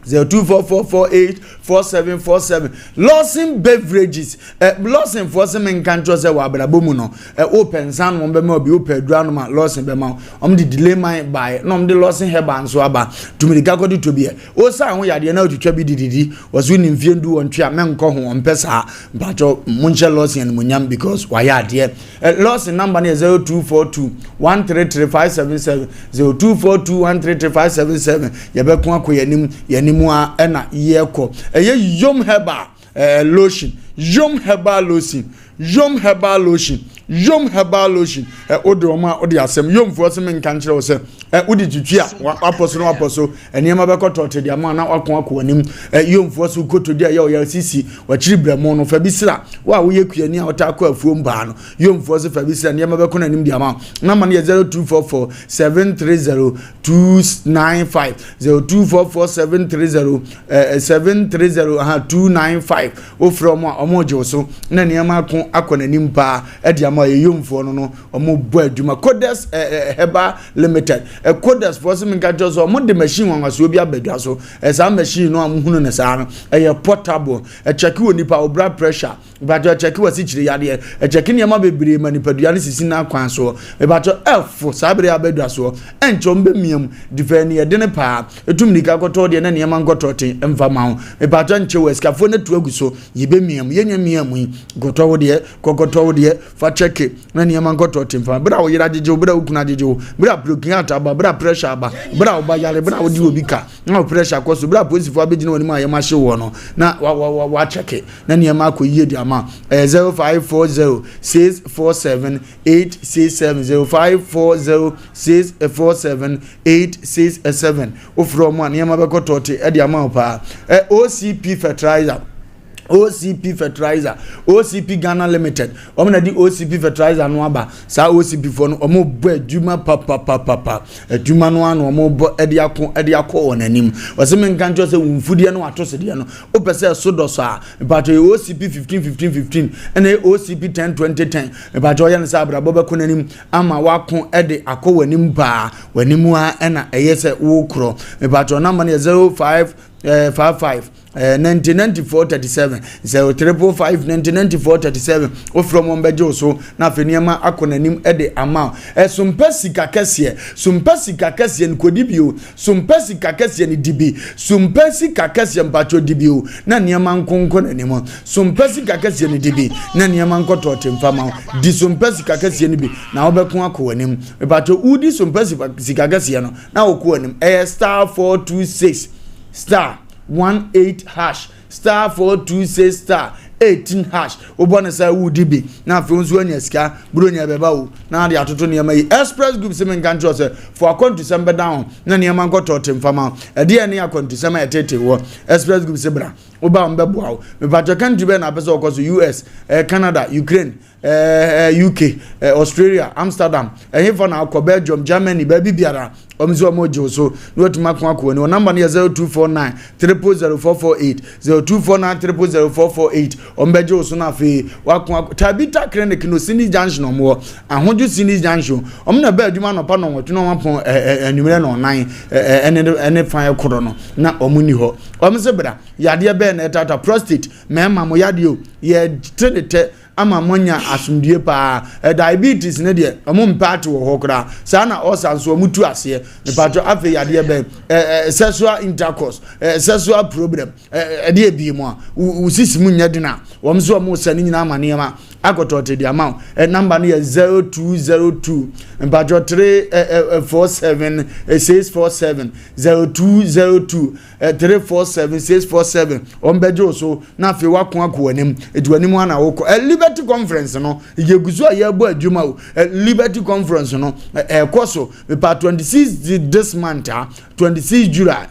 0244484747 Lawson Beverages eh, Lawson foɔ se menka nkyerɛ sɛ wɔ abrabɔ mu no eh, wopɛ nsa nom bɛma obi wopɛ aduru anom a Lawson bɛma wo wɔn de delay man baeɛ na wɔn de Lawson herbal nso aba tumirika kɔde tɔ bi ɛ wosan ho yadeɛ na otwitwa bi dididi wɔso ne mfie ndu wɔn twe a mɛnkɔ ho wɔn pɛ saa mpatsɔ monhyɛ Lawson animonyam because wayɛ adeɛ ɛ Lawson number no yɛ 0242 133 577 0242 133 577 yɛbɛko akɔ yɛn anim yɛn anim a ɛna yɛkɔ ɛyɛ Yom herbal ɛɛ lotion Yom herbal lotion Yom herbal lotion, Yom herbal lotion. Ɛ wode wɔn a wode asɛm Yomfoɔ sɛ menka nkyerɛ wo sɛ ɛ wode twitwi a wapɔ so na wapɔ so nneɛma bɛkɔ tɔɔte de ama na wako akɔ w'anim. Ɛ Yomfoɔ so kotodwe a ɛyɛ ɔyɛ sisi wakyiri brɛmo no fa bi sra wo a woyɛ kuani a wotaa kɔ afuom paa no Yomfoɔ so fa bi sra nneɛma bɛkɔ n'anim de ama wo. Namba no yɛ 0244 730 295 0244 730 730 295 Wofrɛ wɔn a, wɔregye wo so na nneɛma ako akɔ n'anim paa de ama ɛyɛ yomfoɔ no no wɔbɔ adwuma. Kodes eh, eh, Herbal Limited. Eh, Kodes foɔ sɛ menka kyerɛ sɛ wɔde machine nwanwasoɔ bi aba dwa so. Eh, saa machine no a mohunu no saa no, ɛyɛ portable. Ɛkyɛke wɔ nipa wo blood pressure, mepakyɛ ɛkyɛke wɔ asikyire yadeɛ, ɛkyɛke nneɛma bebree ma nipadua no sisi n'akwan soɔ. Mepakyɛ ɛfo saa bere aba dwa soɔ. Ɛnkyɛ wɔn bɛmia mu, difɛɛ ne yɛdene paa. Etu mirika kɔtɔ deɛ na nneɛma nkɔtɔ te mfa ma wo. Mepaatɔ nkyɛ wo asikafoɔ no atu agu so. Yɛbɛmia mu. Yɛnya mia mu yi. Kɔtɔ wo deɛ, kɔkɔtɔ wo deɛ, fa kyɛke na nneɛma nkɔtɔ te mfa. Berɛ a wo yere agyegye wo, berɛ a wo kunu agyegye wo, berɛ a prokiat aba, berɛ a pressure aba, berɛ a wo ba yare, berɛ a wode obi ka na wo pressure kɔ so, berɛ a polisifoɔ abɛgyina w'anim a yɛm ahye woɔ no, na wa wa wa wakyɛke na nneɛma akɔ yie de ama. Ɛyɛ 0540 647 867 0540 647 867 wofrɛ wɔn a nneɛma bɛkɔ tɔɔte de ama wo paa. Ɛ OCP fertilizer OCP fertilizer OCP Ghana Limited wɔn na de OCP fertilizer no aba saa OCP foɔ no wɔn bɔ adwuma papapapapa adwuma no ano wɔn bɔ de ako de akɔ wɔn anim wɔsɛ mi nka nkyɛn sɛ wɔn mfudeɛ no ato sedeɛ no wopɛ sɛ ɛso dɔ so a mpatwa yɛ OCP 15 15 15 ɛna yɛ OCP 10 20 10 mpatwa ɔyɛ no sɛ abrabɔ bɛkɔ n'anim ama wako de akɔ w'anim paa w'anim a ɛna ɛyɛ sɛ wokorɔ mpatwa namba no yɛ 05 55 90 94 37 0 triple 5 90 94 37 wofrɛ wɔn bɛgye wo so na afei nneɛma akɔ n'anim de ama wo ɛsompɛ sika kɛseɛ sompɛ sika kɛseɛ no kɔdi bio Sompɛ sika kɛseɛ no di bi. Sompɛ sika kɛseɛ mpakyɛw di bi o na nneɛma nko nkɔ n'anim. Sompɛ sika kɛseɛ no di bi na nneɛma nkɔ tɔɔte mfa ma wo. Di sompɛ sika kɛseɛ no bi na wobɛko akɔ w'anim. Mepakyɛw wodi sompɛ sika kɛseɛ no na wokɔ w'anim. Ɛyɛ star 426 star 18 hash star 426 star. 18 hash wobɔ ne sɛ wodi bi na afei wo nso anya sika buronya bɛba o na ade atoto nneɛma yi express group sɛ menka nkyerɛ sɛ fo akwantusɛm bɛda ho na nneɛma nkɔtɔ te mfama ɛdeɛ ne akwantusɛm a ɛtete wɔ express group sɛ bra woba wɔn bɛboa wo mepatwɛ country bɛɛ na apɛ sɛ wɔkɔ so us eh, canada ukraine eh, eh, uk eh, australia amsterdam ɛhefa na akɔ belgium germany baabi biara wɔn nso wɔn gye wo so na watumi ako akɔ wani wɔn namba no yɛ 0249 000448 0249 000448 wɔn bɛgye wo so na afei wako akɔ tabita clinic no sini junction wɔn wɔ ahodwo sini junction wɔn na ɛbɛ adwuma anɔpa na wɔtwe na wɔn apɔn ɛɛ anwummerɛ na ɔnan ɛɛ ɛne ɛne fan ɛkorɔ no na wɔn ni hɔ wɔn sɛ bra yadeɛ bɛɛ na ɛtata prostate mɛɛma mo yadeɛ o yɛ te ne tɛ ama moanya asomdwie paa. Ɛ diabetes no deɛ ɔmo mpɛ ate wɔ hɔ koraa. Saa na ulcer nso ɔmo tu aseɛ. Mepatwɔ afei yadeɛ bɛn? Ɛ ɛ sexual intercourse, ɛ sexual problem, ɛ ɛdeɛ ebie mu a wo sisi mu nyɛ den a wɔn nso ɔmo sɛ ne nyinaa ama nneɛma akɔtɔɔte de ama wo. Ɛ number no yɛ 0202 mpatwɔ 3 ɛ ɛ 47 647 0202 3 4 7 6 4 7 wɔn bɛgye wo so na afei wako akɔ w'anim eti w'anim ana wokɔ ɛ liberty conference no yɛgu so a yɛrebɔ adwuma o ɛ liberty conference no ɛkɔ so mepa 26 this month a 26 july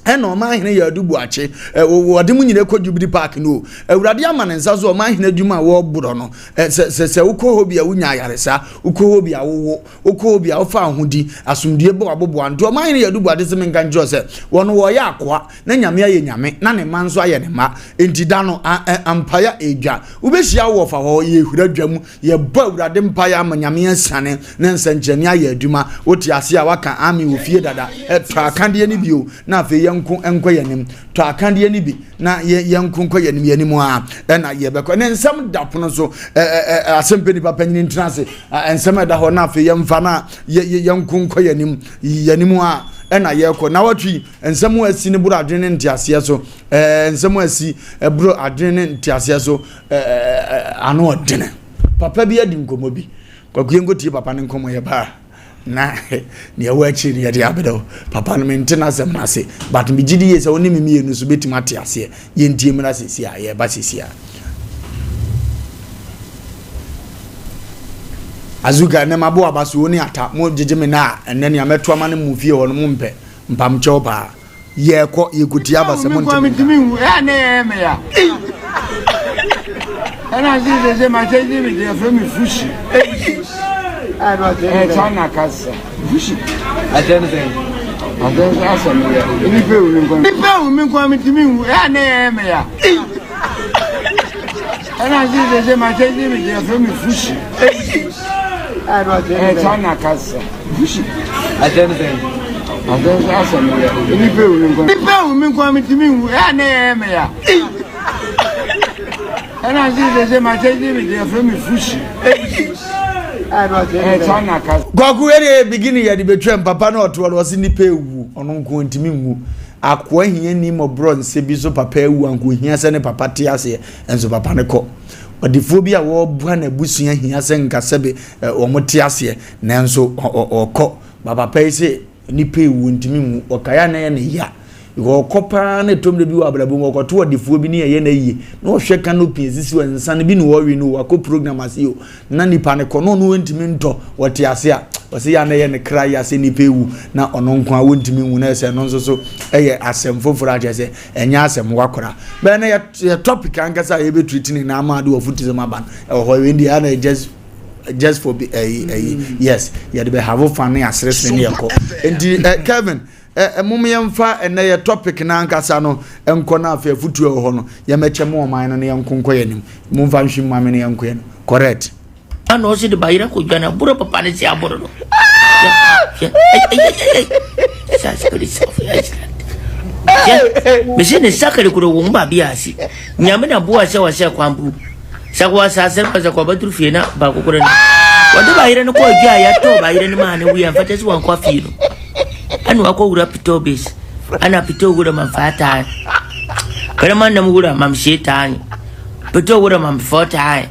ɛna ɔman ahene yɛ adu buakye wɔde mu nyina kɔ jubilee park no o awurade ama ne nsa so ɔman ahene adwuma a wɔreborɔ no sɛ sɛ sɛ wokɔ hɔ bi a wonya ayaresa wokɔ hɔ bi a wowo Wokɔ obi a wofa ahodi, asomdue bɔ w'aboboa nti ɔman hene Yadu Buade se menka nkyerɛ wo sɛ wɔn wɔyɛ akoa na Nyame ayɛ Nyame na ne mma nso ayɛ ne mma enti da no a ɛ ampaeɛ a ɛdwa wobɛhyia wo wɔfa hɔ yɛhura dwa mu yɛbɔ Awurade mpaeɛ ama Nyame asiane ne nsɛnkyerɛnne ayɛ adwuma wote aseɛ a waka amen wɔ fie dada ɛ tɔ akadeɛ no bio na afei yɛnko nkɔ yɛnim tɔ akadeɛ no bi na yɛ yɛnko nkɔ yɛnim yɛnim a ɛna yɛbɛkɔ ne nsɛm da pono so ɛ ɛ ɛ asɛm pɛ nipa panyini ntena ase nsɛm a ɛda hɔ na afei yɛmfa na yɛnko nkɔ yɛnim yɛnim a ɛna yɛkɔ na wɔtwe nsɛm a asi ne boro adwene ne nteaseɛ so ɛɛ nsɛm a asi ɛboro adwene ne nteaseɛ so ɛɛ ano ɔdene papa bi adi nkɔmmɔ bi kwaku yɛnkɔtie papa ne nkɔmmɔ yɛ baa na nea ɛwɔ akyiri no yɛde abrɛ wo papa no mente n'asɛm no ase but megye di yie sɛ wo ne me mmienu so bɛtumi ate aseɛ yɛntie mmra sisi a yɛreba sisi a Azuka ɛnɛ mabo aba so wo ne ata mo gyegye me na a ɛnɛ nea mɛto ama no mu fie hɔ no mo mpɛ mpamkyɛw paa Yɛkɔ, yɛkɔtie aba sɛ monte me nka. Ɛna ɛyɛ me ya. Ɛna se sɛ sɛ ma kyɛ gye me deɛ fɛ me fushi. Ɛɛ China kasa. Fushi. Akyɛ ne sɛn? Akyɛ sɛ asɛ me yɛ. Nipa ewu mi nkwa. Nipa ewu mi nkwa mi ti mi nwu. Ɛna ɛyɛ me ya. Ɛna se sɛ sɛ ma kyɛ gye me deɛ fɛ me fushi. Ɛɛ China kasa. Fushi. Akyɛ ne sɛn? Akyɛ sɛ asɛ me yɛ. Nipa ewu mi nkwa. Nipa ewu mi nkwa mi ti mi nwu. Ɛna ɛyɛ me ya. Ɛna se sɛ sɛ ma kyɛ gye me deɛ fɛ me fushi. Ɛɛ China kasa. Kwaku wei deɛ beginning yɛde bɛtwam papa no ɔtoɔ no ɔse nipa ewu ɔno nko ntumi nwu akoa hia ni mmɔborɔ nsɛ bi so papa awu anka ohia sɛ ne papa te aseɛ nso papa no kɔ ɔdefoɔ bi a wɔreboa n'abusua hia sɛ nka sɛbe wɔn te aseɛ Nanso ɔkɔ. Ba papa yi se nipa ewu ntumi nwu. Ɔkae a na ɛyɛ ne ya. Because ɔkɔ paa na ɛtɔ mmerɛ bi wɔ abrabɔ mu ɔkɔto ɔdefoɔ bi ne ɛyɛ no ayie. Na ɔhwɛ canopy esisi hɔ nsa no bi na ɔwe no wakɔ program ase o. Na nipa no kɔ na ɔno ɔntumi ntɔ. Ɔte ase a ɔse yɛ a na ɛyɛ ne kra ya sɛ nipa ewu na ɔno nko a wɔntumi nwu na ɛsɛ ɛno nso so ɛyɛ asɛm foforɔ akyerɛ sɛ ɛnyɛ asɛm wakora. Bɛyɛ na yɛ topic ankasa a yɛbɛtreat ne na ama ade wɔ fotisɛm aba no ɛwɔ hɔ. Wei deɛ ana just just for ɛyi eh, ɛyi eh, mm. yes yɛde bɛ have fun ne aseresere ne yɛkɔ nti ɛ eh, Kevin ɛ mom yɛmfa ɛnɛ yɛ topic n'ankasa no nkɔ na afei afutuo ɛwɔ hɔ no yɛmɛkyɛ mo ɔman no ne yɛnko nkɔ yɛn anim momfa nhwi mma me ne yɛnkɔ yɛn correct. Ana ɔsi de bayerɛ kɔ dwa na aburo papa ne se aboro no. Mese ne sakere kuro wɔn baabi ase. Nyame na boa sɛ wɔsɛ kwampo. Sɛ wɔ asase no sɛ kɔbɛturu fie na baako koro no. Wɔde bayerɛ no kɔ adwa a yɛtɔɔ bayerɛ no maa no wui amfata sɛ wɔnkɔ fie no. Ɛna wakɔ wura pitɔ base. Ɛna pitɔ wura ma mfa taa. Kɛrɛma nam wura mam sie taa. Pitɔ wura mam fɔ taa.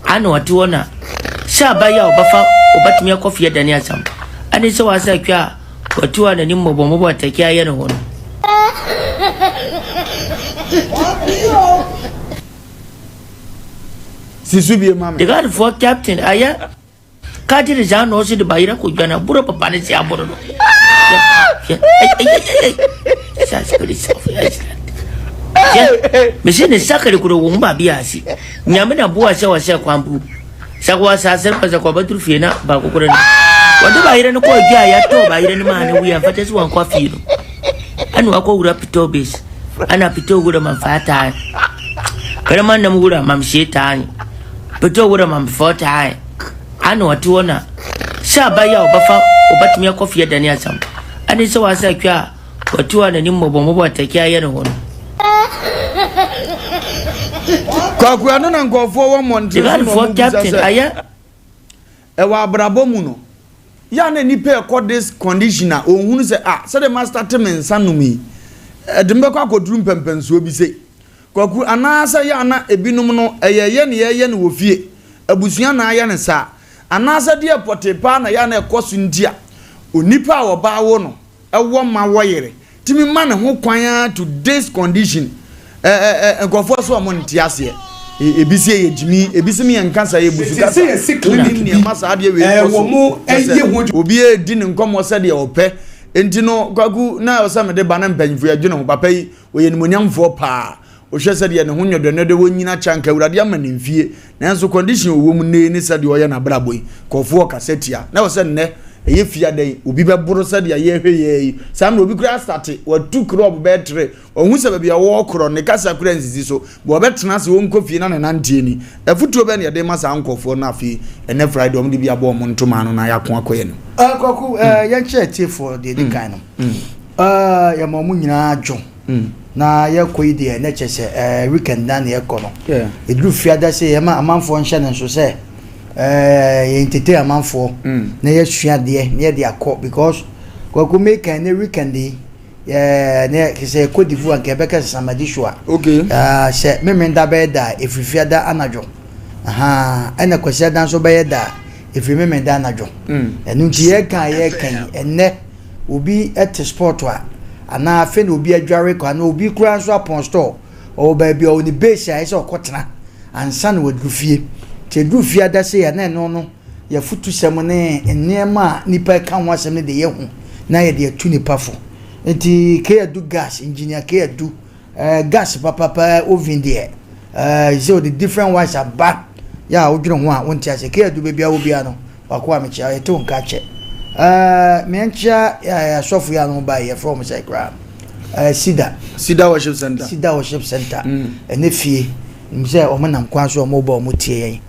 Ana ɔte hɔ na sɛ abayɛ a ɔbɛfa ɔbɛtumi akɔ fie dane asam. Ɛne sɛ wɔasɛ atwa a wɔte hɔ a n'anim mmɔbɔmmɔbɔ ataki ayɛ ne hɔ no. Si so bie ma me. Degadfoɔ captain ayɛ ka kyerɛ saa na ɔse de bayerɛ kɔ dwa no aboro papa ne se aboro no. Mese ne sakere kuro wo mba bi ase. Nyame na boa sɛ wɔsɛ kwampo. Sɛ wɔ asase no sɛ kɔbɛturu fie na baako koro no. Wɔde bayerɛ no kɔ adwa a yɛtɔɔ bayerɛ no maa no wui amfata sɛ wɔnkɔ fie no. Ɛna wakɔ wura pitɔ base. Ɛna pitɔ wura ma mfa taa. Kɛrɛma nam wura mam sie taa. Pitɔ wura mam fɔ taa. Ana ɔte hɔ na sɛ abayɛ a ɔbɛfa ɔbɛtumi akɔ fie dane asam. Ɛne sɛ wɔasɛ atwa a wɔte hɔ a n'anim mmɔbɔmmɔbɔ ataki ayɛ ne hɔ no. Kwaku ɛno na nkurɔfoɔ wɔ mmɔnten so na wɔn bisa sɛ ɛwɔ abrabɔ mu no yɛ a na nipa ɛkɔ this condition a ɔnhunu sɛ ah sɛdeɛ ma start me nsa nom yi ɛde me bɛkɔ akɔduru mpɛmpɛnsoɔ bi sei Kwaku anaasɛ yɛ a na ebinom no ɛyɛ yɛ ne yɛyɛ no wɔ fie abusua na ayɛ no saa anaasɛ deɛ pɔtee paa na yɛ a na ɛkɔ so nti a onipa a ɔbaa wo no wɔ ma wɔ yere tumi ma ne ho kwan ara to this condition ɛ ɛ ɛ nkurɔfoɔ so wɔn nte aseɛ e, ebi si yɛ gyimi ebi si mi yɛ nkasa yɛ busu kasa clinic bi nneɛma saa adeɛ wei kɔ so kyɛ sɛ obi edi ne nkɔmɔ sɛdeɛ ɔpɛ nti no kwaku na ɔsɛ mede ba na mpanyinfoɔ yɛ dwene ho papa yi ɔyɛ nimonyamfoɔ paa Wohwɛ sɛdeɛ ne ho nwɔdɔnwɔdɔ wɔ nyina kyɛ anka Awurade ama no mfie nanso condition a ɔwɔ mu nnɛ yi ne sɛdeɛ ɔyɛ n'abrabɔ yi nkurɔfoɔ ɔkasa tia na ɛwɔ sɛ nnɛ ɛyɛ fie ada yi obi bɛboro sɛdeɛ yɛhwɛ yɛ yi saa mmerɛ obi koraa astate watu krɔb bɛyɛ tere ɔhu sɛ baabi a wɔrekorɔ ne kasa koraa nsisi so bɔ ɔbɛtena ase ɔnkɔ fie na ne nanteɛ ni afutuo bɛn na yɛde ma saa nkurɔfoɔ no afei ɛnɛ Friday wɔn de bi abɔ wɔn ntoma ano na yɛako akɔ yɛn no. Kwaku yɛnkyerɛ atiefoɔ deɛ ɛdi kan no yɛma wɔn nyinaa dwo. Na yɛkɔ yi deɛ na kyerɛ sɛ ɛɛ weekend na na yɛkɔ no. Ɛduru fiada sɛ yɛma amanfoɔ nhyɛ no nso sɛ ɛɛ yɛn tete amanfoɔ mm. na yɛsua adeɛ na yɛde akɔ because kwaku meka ne weekend yi yɛ ne sɛ yɛkɔ divu anka yɛbɛka sɛ samadi show a. Okay. Ɛɛ sɛ memenda bɛyɛ da ɛfiri fiada anadwo. Ɛna kwasiada nso bɛyɛ da ɛfiri memenda anadwo. Mm. Ɛno nti yɛka yɛka yi ɛnnɛ. Obi te spot a, anaa afei na obi adware kɔ, anaa obi koraa nso apɔn store, ɔwɔ baabi a ɔwɔ ne base a ɛsɛ sɛ ɔkɔtena ansa na waduru fie. Nti ɛduru fie ada sei a, na ɛno no yɛ afutusɛm ne nneɛma a nnipa ɛka ho asɛm no de yɛhu na yɛde atu nnipa fo. Nti K Adu gas, Engineer K Adu, Eh gas papapa oven deɛ eh sɛ ɔde different wise aba yɛ a wodwene ho a wonte ase kɛ adu baabi a wɔ biara no wako a mekyia yɛte wo nka kyɛ eh meɛnkyia eh asɔfo yi a no ba yɛfrɛ wɔn sɛ koraa eh sida sida worship center sida worship center ɛne fie nim sɛ wɔn nam kwan so wɔn bɔ wɔn tie yɛn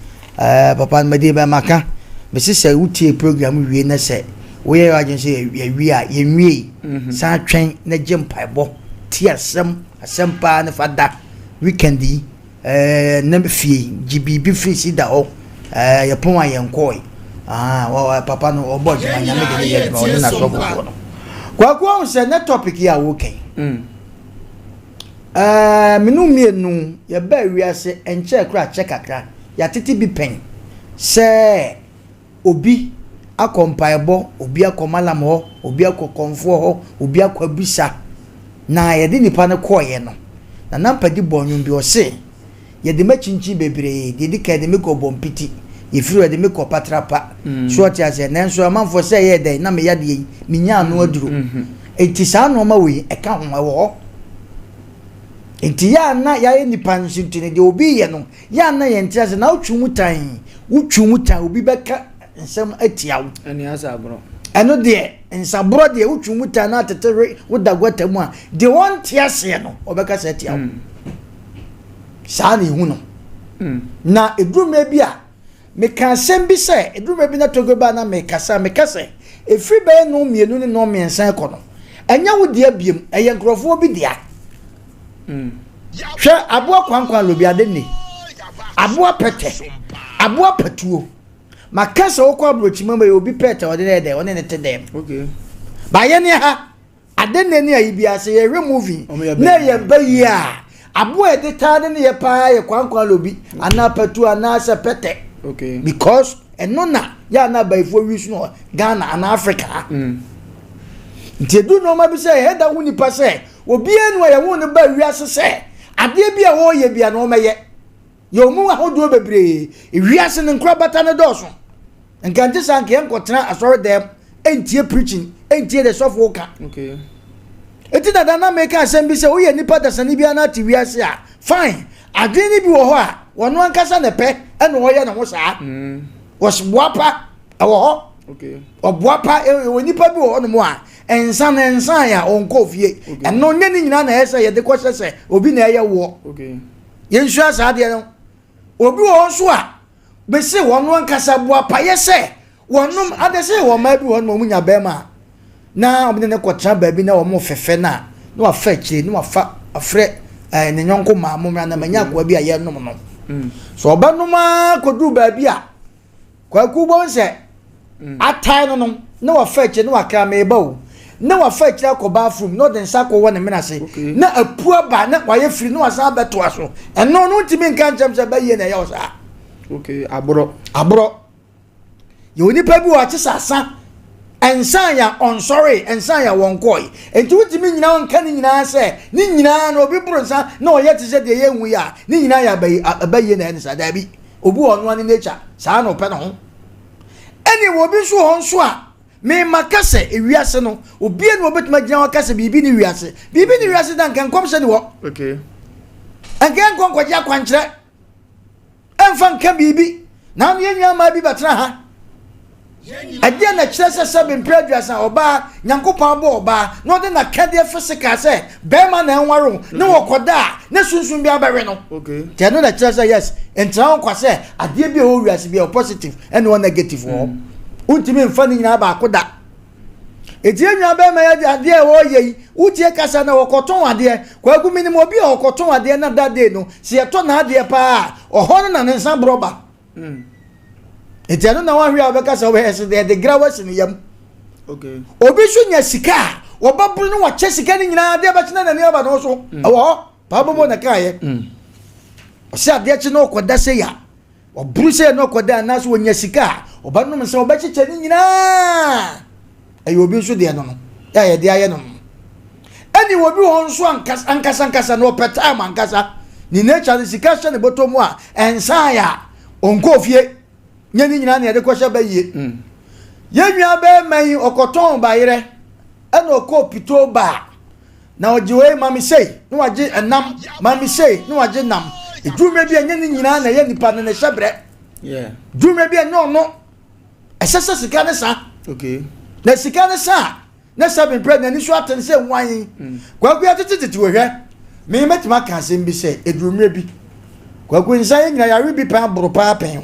Eh papa no mede bɛ maka mese sɛ wotie program wie na sɛ woyɛ adwene sɛ yɛwie a yɛnwiei mhm. san twɛn na gye mpaebɔ ti asɛm asɛm paa ne fa da weekend yi eh, na fie gye biribi firi si da hɔ eh, yɛpɔn a yɛnkɔe ah, papa no ɔbɔ adwuma nyame de ne yɛ adwuma ɔne n'asɔfofoɔ no kwaku ahu sɛ ne topic yi a wokan mm. Ɛɛ, me no mmienu yɛbaa wiase ɛnkyɛɛ koraa kyɛ kakra, yɛatete bi pɛn sɛ obi akɔ mpaebɔ, obi akɔ malam hɔ, obi akɔ kɔmfoɔ hɔ, obi akɔ abisa. Na yɛde nipa no kɔeɛ no, Nana Mpadi bɔɔ nnwom bi, ɔse, Yɛde me akyinkyin bebree, deɛ ɛdi kan yɛde me kɔɔ Bɔmpiti, yɛfiri hɔ yɛde me kɔɔ Patrapa. So ɔte aseɛ? Nanso amanfoɔ sɛ ɛyɛɛ dɛn na me yadeɛ yi, menyaa ano aduro. Enti saa nnoɔma wei, ɛka ho, ɛwɔ hɔ. Enti yɛ a na yɛayɛ nnipa nso nti no, deɛ obi reyɛ no, yɛ a na yɛnte ase. Na wotwe mu tan, wotwe mu tan, obi bɛka nsɛm atia wo. Ɛne asagorɔ. Ɛno deɛ, nsaborɔ deɛ, wotwe mu tan na atete we, woda guata mu a, deɛ ɔnte aseɛ no, ɔbɛkasa atia wo. Saa na ɛhu no. Na ɛduru mmerɛ bi a, Meka asɛm bi sɛ, ɛduru baabi na Togo baa na mekasa a, meka sɛ, ɛfiri bɛyɛ nnɔn mmienu ne nnɔn mmiɛnsa rekɔ no, ɛnyɛ wo dea biom, ɛyɛ nkurɔfoɔ bi dea. Hwɛ, aboa kwankwan lobi ade nne, aboa pɛtɛ, aboa patuo. Maka sɛ wokɔ aburokyima mu ɛyɛ obi pɛtɛ ɔde ne yɛ dɛ, ɔne ne te dɛm. Okay. Ba yɛn ha, Ade nnɛ ne ayi biara sɛ yɛhwɛ movie na ɛyɛ ba yie a, aboa a yɛde taa de ne yɛ paa yɛ kwankwan lobi anaa patu anaasɛ pɛtɛ. Okay. Because ɛno na yɛ ana abayifoɔ wi so no Ghana anaa Africa ha. Mm. Nti edu nneɛma bi sɛ yɛda ho nipa sɛ obiara nu a yɛwo no ba wiase sɛ adeɛ bi a wɔreyɛ bi a na wɔmɛyɛ. Yɛwɔ mu ahodoɔ bebree. Ewiase no nkorabata no dɔɔso. Nka nte saa nka yɛnkɔtena asɔre dɛm ntie preaching, ntie deɛ sɔfo ka. Okay. Eti dada na meka asɛm bi sɛ woyɛ nipa dasani biara na ate wiase a, fine. Adwene no bi wɔ hɔ a, wɔn ankasa na ɛpɛ ɛna ɔyɛ ne ho saa. Mm. Wɔboa pa ɛwɔ hɔ. Okay. Ɔboa pa ɛwɔ nipa bi wɔ hɔ nom a, nsa no nsa a ɔnkɔ fie. Ɛno nyɛ ne nyinaa na ɛyɛ sɛ yɛde kɔhyɛ sɛ obi na ɛyɛ woɔ. Okay. Yɛnsua saa adeɛ no. Obi wɔ hɔ nso a, bese wɔn ankasa boapayɛ sɛ wɔnom ade sɛ wɔn mmaa bi wɔ hɔ nom wɔn nya bɛrima a na wɔn de ne kɔtena baabi na wɔn fɛfɛ no a na wafa akyire na wafa afrɛ ɛɛ eh, ne nyɔnko maa mo mmra na manya akoa bi a yɛnom no. Mm. So ɔbɛnom ara kɔduru baabi a Kwaku bɔ nsɛ mm. atae no no na wafa akyire na wakra meba o na wafa akyire akɔ bathroom na ɔde nsa akɔwɔ ne mena ase na apu aba na wayɛ firi na wasan abɛtoa so ɛno no ntumi nka nkyɛm sɛ bɛyie na ɛyɛ wɔ saa. Okay, aborɔ. Aborɔ. Yɛ onipa bi wɔ akye sɛ asa nsan ya ɔnsɔre nsan ya wɔn kɔe nti wotumi nyina nka ne nyinaa sɛ ne nyinaa na obi boro nsa na ɔyɛ te sɛ deɛ yɛnhu yi a ne nyinaa yɛ abayie na ɛne saa daabi. Obi wɔ ɔno ne nature saa na ɔpɛ ne ho. Ɛne wɔ obi nso wɔ hɔ nso a mema ka sɛ ewiase no obi na obetumi agyina hɔ aka sɛ biribi ne wiase. Biribi ne wiase da nka nkɔmhyɛ ne hɔ. Okay. Nka nkɔ nkɔgye akwankyerɛ. Ɛmfa nka biribi. Na ano yɛn nua mmaa bi bɛtena ha. Ɛdeɛn na ɛkyerɛ sɛ sɛbe mprɛ aduasa ɔbaa, Nyankopɔn abɔ ɔbaa, na ɔde n'akadeɛ physical sɛ bɛrima na ɛnware wo, ne wɔkɔda a, ne sunsum biara bɛwe no. Nti ɛno na ɛkyerɛ sɛ yes, ntra ho kwa sɛ adeɛ bi a ɛwɔ wiase bi a ɛwɔ positive ɛne ɛwɔ negative wɔ hɔ. Mm. Wontumi mfa ne nyinaa baako da. Eti yɛn nua bɛrima yɛ adeɛ a wɔreyɛ yi, wotie kasa na wɔkɔtɔn adeɛ. Kwaku menim obi a ɔkɔtɔn adeɛ na that day no, sɛ yɛtɔ n'adeɛ paa a, ɔhɔ no na ne nsa borɔ ba. Mm. Nti ɛno na wahwɛ a wobɛka sɛ wobɛyɛ sɛ deɛ de grawa si ne yam. Okay. Obi nso nya sika a wɔbɛboro no wakyɛ sika no nyinaa adeɛ bɛkye na n'ani aba ne ho so. Mm. Ɛwɔ hɔ paa bɔbɔ na kaayɛ. Mm. Ɔsɛ adeɛ kye na ɔkɔda sɛ ya ɔboro sɛ na ɔkɔda anaasɛ ɔnya sika a ɔbɛnom sɛ ɔbɛkyekyɛ ne nyinaa. Ɛyɛ obi nso deɛ no no yɛ a yɛde ayɛ no no. Ɛne obi wɔ hɔ nso ankasa ankasa ankasa na ɔpɛ time ankasa. Ne nature no sika hyɛ ne bɔtɔ mu a ɛnsan a ɔnkɔɔ fie. Nyɛ ne nyinaa na yɛde kɔhyɛ bayie. Mm. Yɛn nua bɛrima yi ɔkɔtɔn bayerɛ ɛna ɔkɔɔ pitoo baa na ɔgye wei ma me sei na wagye ɛnam ma me sei na wagye nam. Edwuma bi a ɛnyɛ ne nyinaa na ɛyɛ nipa no ne hyɛbrɛ. Dwuma bi a ɛnyɛ ɔno ɛsɛ sɛ sika ne sa. Okay. Na sika ne sa a na sɛ mepɛ n'ani so aten sɛ nwan mm. Kwaku atete tete wɔ hwɛ me mɛtumi aka asɛm bi sɛ ɛduru mmerɛ bi Kwaku nsa yɛ nyina yɛawe bi paa boro paa pɛn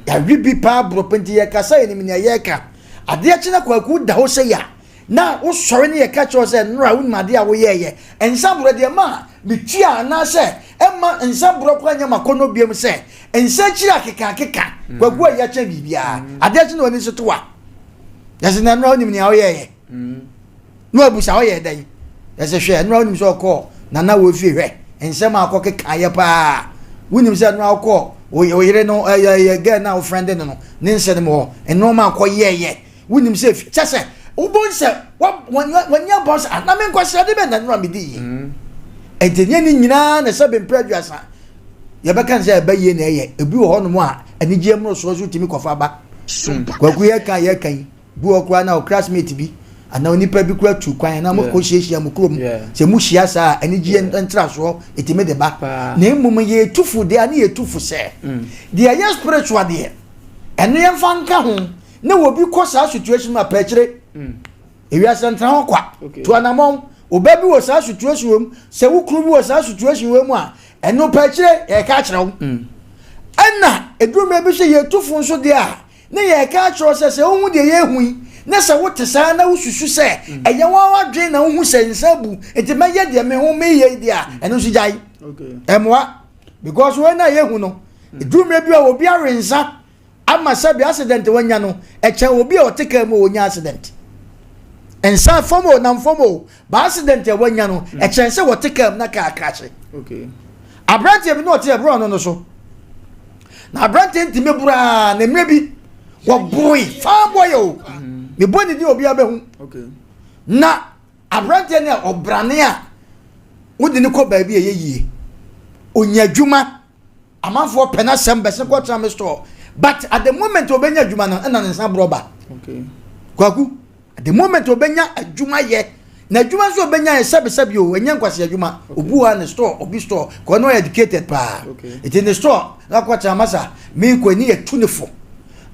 yɛawe bi paa boro pɛn nti yɛkasa yɛnim nea yɛreka adeɛ kye na Kwaku da hɔ sɛ yɛ a na wosɔre ne yɛka kyerɛ sɛ nnora wonim adeɛ a woyɛɛyɛ nsa borɔ deɛ ma metua anaasɛ ɛma nsa borɔ koraa nyɛ makɔnnɔ biam sɛ nsa akyiri akekaakeka mm. Kwaku a yɛkyɛ biribiara mm. adeɛ kye na w'ani so to a yɛsɛ na nnora wonim nea woyɛɛyɛ mm. na wabusa woyɛ dɛn yɛsɛ hwɛ nnora wonim sɛ ɔkɔɔ nana wɔ fie hwɛ nsɛm a akɔ kekaeɛ paa wonim sɛ nnora wokɔɔ wo yere no ɛyɛ gɛɛ no a wofrɛnde no no ne nsɛm hɔ nnoɔma akɔ yɛɛyɛ wonim sɛ fi kyɛ sɛ wobɛhu sɛ w'ani abɔ sɛ ana me nkwaseade bɛn na nnora medi yi mm. ɛnti nyɛ ne nyinaa na sɛ bemprɛ aduasa yɛbɛka ne sɛ ɛbɛ yie na ɛyɛ ebi wɔ hɔnom a anigyeɛ mmorosoɔ so tumi kɔfa ba kwaku yɛka yɛka yi bi wɔ koraa na classmate bi anaa onipa bi kura tu kwan anaa mo kɔ hyiahyia mo kurom sɛ mo hyia saa anigyeɛ ntrasoɔ ɛtumi de ba na mmom yɛtu fo deɛ ne yɛtu fo sɛ mm. deɛ ɛyɛ spiritual deɛ ɛno yɛmfa nka ho na obi kɔ saa situation mu apɛkyere mm. ewiase ntena hɔ kwa to anamɔn ɔba bi wɔ saa situation wɔ mu sɛ wo kunu bi wɔ saa situation wɔ mu a ɛno pɛkyere yɛka akyerɛ wo mm. ɛna eduru mmerɛ bi sɛ yɛtu fo nso deɛ a ne yɛka akyerɛ wo sɛ sɛ wohu deɛ yɛhu yi na sɛ wote saa na wosusu sɛ mm. ɛyɛ wɔn adwene na wohu sɛ nsa bu nti mɛyɛ deɛ me ho meyɛ deɛ a ɛno nso gyae ɛmoa because wɔn a yɛhu no eduru mmerɛ bi a obi awe nsa ama sɛbi accident wanya no ɛkyɛn obi a ɔte kaa mu a ɔnya accident nsa fam o nam fam o ba accident a wanya no mm. ɛkyɛn sɛ wɔte kaa mu na kaa krahye aberanteɛ bi na ɔte ɛborɔ no no so na aberanteɛ ntumi buraa na mmerɛ bi wɔboroe faa bɔyɛ o mm. mebɔ ne din obi abɛhu na aberanteɛ no a ɔbrane a wode no kɔ baabi a ɛyɛ yie ɔnya adwuma. Amanfoɔ pɛ n'asɛm bɛsen kɔtena me store but at the moment ɔbɛnya adwuma no ɛna ne nsa borɔ ba. Kwaku, at the moment ɔbɛnya adwuma yɛ na adwuma nso ɔbɛnya yɛ sɛbesɛbe o ɛnyɛ nkwasi adwuma. Obi wɔ ha ne store obi store kɔ no ɔyɛ educated paa. Nti ne store na kɔtena masa meekɔ ani yɛ tu ne fo.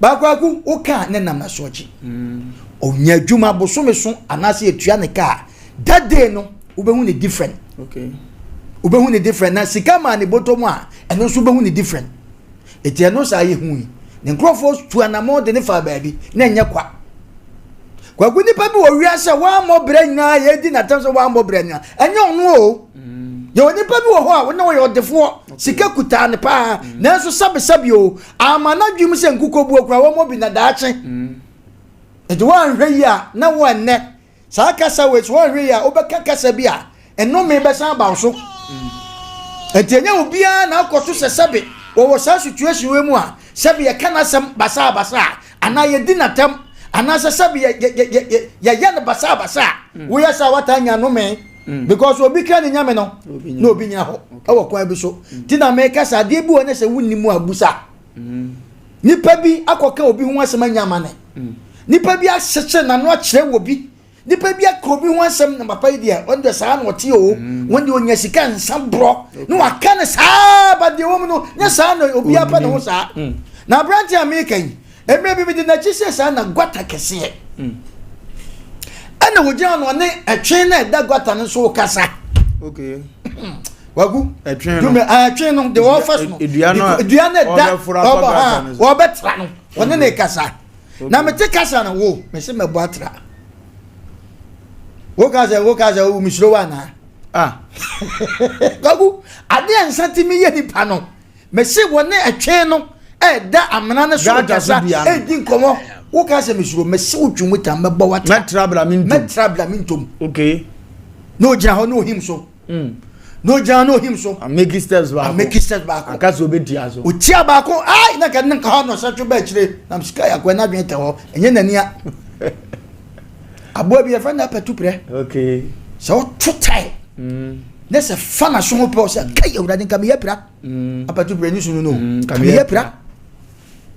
Baakwaku woka ne nam n'asoɔkye. Ɔnya adwuma bosome so anaasɛ yɛtua ne kaa that day no wobɛhu ne different. Okay. Wobɛhu ne different na sika maa ne bɔtɔ mu a ɛno nso wobɛhu ne different. Eti ɛno saa yɛ hu yi. Ne nkurɔfoɔ tu anamɔ de ne fa baabi na ɛnyɛ kwa. Kwaku nipa bi wɔ wiase a wammɔ brɛ nyinaa yɛdi n'atam sɛ wammɔ brɛ nyinaa ɛnyɛ ɔno o. Mm. Yɛwɔ nipa bi wɔ hɔ a wɔne ɔyɛ ɔdefoɔ sika kutaa ne paa mm. nanso sɛbesɛbe o ama n'adwene mu sɛ nkukɔbuo koraa wɔmmɔ bi na daakye. Mm. Nti woanhwɛ yi a na wo ɛnnɛ Saa kasa wei, sɛ woanhwɛ yie a, wobɛka kasa bi a nnome bɛsan aba wo so. Nti ɛnyɛ obiara na akɔto sɛ sɛbe wɔwɔ saa situation wei mu a, sɛbe yɛka n'asɛm basaabasaa anaa yɛdi n'atɛm anaasɛ sɛbe yɛyɛ no basaabasaa. Mm. Woyɛ saa wataa nya nnome mm. because obi kra ne nyame no na obi nyina hɔ ɛwɔ kwan bi so. Mm. Nti na meka sɛ adeɛ bi wɔ ne sɛ wonni mu a busa. Nipa bi akɔka obi ho asɛm anya amane. Nipa bi ahyekye n'ano akyerɛ wɔ bi. Nipa bi aka obi ho asɛm na papa yi deɛ ɔno deɛ saa na ɔte o. Mm. Wɔn deɛ onya sika nsa borɔ na waka no saa ba deɛ wɔm no nyɛ saa na obi apɛ ne ho saa. Mm. Na aberante a meka yi mmerɛ bi mede n'akyi sɛ saa na guata kɛseɛ. Mm. Ɛna wɔgyina no ɔne ɛtwe na ɛda guata no nso kasa. Okay. Wagu. Ɛtwe no. Ɛtwe no deɛ wɔfa so no. Dua no dua no ɛda ɔbɔ ha wɔbɛtra no wɔne ne kasa. Na mete kasa no wo mese mɛbɔ atra. Wo ka sɛ wo ka sɛ wo mesuro wo anaa? Ah. Wagu adeɛ nsa ti mi yɛ nipa no mese wɔne ɛtwe no ɛda amena no so kasa ɛdi nkɔmɔ wo ka sɛ mesuro mese wo twi mu tam mɛbɔ watra. Mɛtra bla mi ntom. Mɛtra bla mi ntom. Okay. Na ogyina hɔ na ohim so. Mm. Na ogyina na ohim so. Ameki steps baako. Ameki steps baako. Aka sɛ obetia so. Otia baako ai na ka ne nka hɔ na ɔsɛ twe ba akyire na sika yɛ akɔɛ n'adwene tɛ hɔ ɛnyɛ n'ani a. Aboa bi yɛfrɛ no apɛtu prɛ. Okay. Sɛ woto tae. Mm. Ne sɛ fa na so ho pɛ ɔsɛ kai awurade nka meyɛ pira. Mm. Apɛtu prɛ ne sunu no. Mm. Ka meyɛ pira.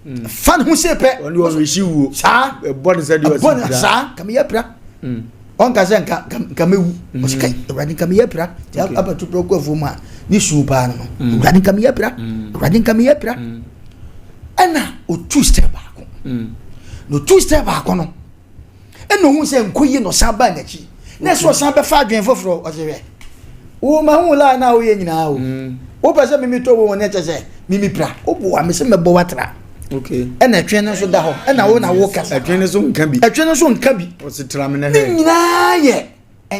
Mm. Fa ne ho se pɛ. Ɔne ɔrehyi wuo. Saa. Ɛbɔ ne sɛ deɛ ɔsi pira. Saa ka meyɛ pira. Mm. Ɔnka sɛ nka nka mɛwu. Mm. Ɔsɛ kai awurade nka meyɛ pira. Ti apɛtu prɛ kɔ afuo mu a ne su paa no. Awurade nka meyɛ pira. Awurade nka meyɛ pira. Ɛna otu step baako. Na otu step baako no. Ɛna ohun sɛ nkɔ yie na ɔsan baa n'akyi. Na ɛsɛ ɔsan bɛfa adwene foforɔ ɔsɛ hwɛ. Wo ma hu laa na woyɛ nyinaa o. Mm. Wopɛ sɛ mimi tɔ wo wɔn ɛkyɛ sɛ mimi pira. Woboa me sɛ mɛbɔ watra. Okay. Ɛna ɛtwe no nso da hɔ. Ɛna wo na wo kasa. Ɛtwe no nso nka bi. Ɛtwe no nso nka bi. Ɔsi tra me na hwɛ. Ne nyinaa yɛ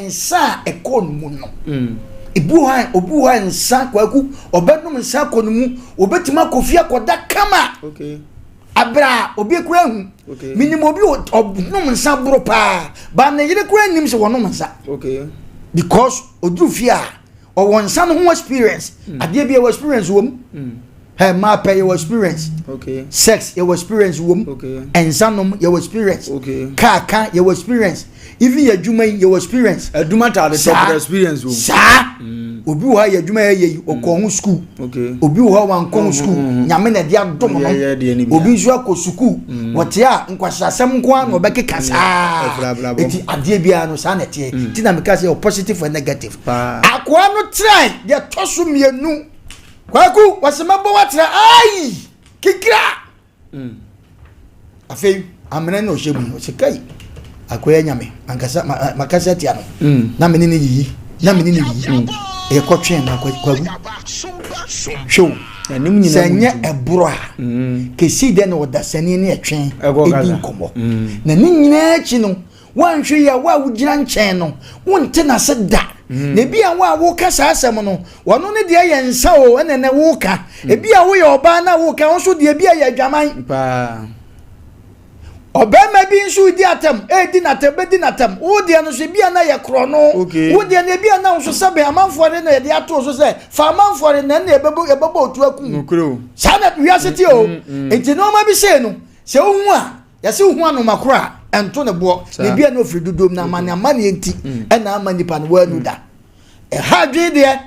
nsa a ɛkɔɔ no mu no. Mm. Ebi wɔ hɔ a obi wɔ hɔ a nsa kwaku ɔbɛnom nsa akɔ no mu obetumi akɔ fie akɔda kama. Okay. Abere a obi kura hu. Menim obi ɔnom nsa boro paa ba ne yere kura nim sɛ wɔnom nsa. Okay. Because oduru fie a ɔwɔ nsa no ho experience. Mm. Adeɛ bi ɛwɔ experience wɔ mu. Mm. Hey, mmaa pɛ yɛwɔ experience. Okay. Sex yɛwɔ experience wɔ mu. Okay. Nsa nom yɛwɔ experience. Okay. Kaa ka yɛwɔ experience. Even yɛ adwuma yi yɛwɔ experience. Adwuma taade tɔ experience wɔ mu. Saa. Mm. Obi wɔ ha yɛ adwuma yɛ yɛ yi ɔkɔ ho school. Okay. Obi wɔ hɔ wankɔ ho school. Mm, mm, Nyame na ɛde adom no. Obi nso akɔ sukuu. Wɔte a nkwasiasɛm nko ara na ɔbɛkeka saa. Eti adeɛ biara no saa na ɛteɛ. Ti na meka sɛ positive and negative. Akoa no try deɛ tɔ so mmienu. Kwaku wɔsi mɛbɔ watra ayi kikira. Mm. Afei amena na ɔhyɛ mu yi ɔsɛ kai akoya nyame ankasa makasa atia no mm. na mene ne yiyi na mene ne yiyi mm. ɛkɔtwɛn na kwaku hwɛ o sɛ nyɛ ɛborɔ a mm. kɛsi dɛ na ɔdasani ne ɛtwɛn ɛdi nkɔmmɔ na ne nyinaa akyi no Woanhwɛ yie a, wo a wogyina nkyɛn no, wonte n'ase da. Mm. Na ebi a wo a woka saa asɛm no, wɔno ne deɛ yɛ nsa o, ɛna ɛnɛ woka. Mm. Ebi a woyɛ ɔbaa na woka, wo nso deɛ ebi a yɛ adwaman. Paa. Ɔbarima bi nso redi atɛm, ɛredi n'atɛm, bɛdi n'atɛm. Wo deɛ no nso ebi a na yɛ korɔ no. Okay. Wo deɛ no ebi a na nso sɛbe amanfoɔ de na yɛde ato so sɛ fa amanfoɔ de na ɛna yɛbɛbɔ yɛbɛbɔ otu akum. Nokorɛ o. Saa na wiase te o. Mm, mm. Nti nneɛma bi sei no, sɛ wohu a Yɛse wohu anoma koro a, ɛnto ne boɔ, na ebi a na ofiri dodoɔ mu na amane amaneɛ nti mm. ɛna ama nipa no wɔanu da. Ɛha adwene deɛ,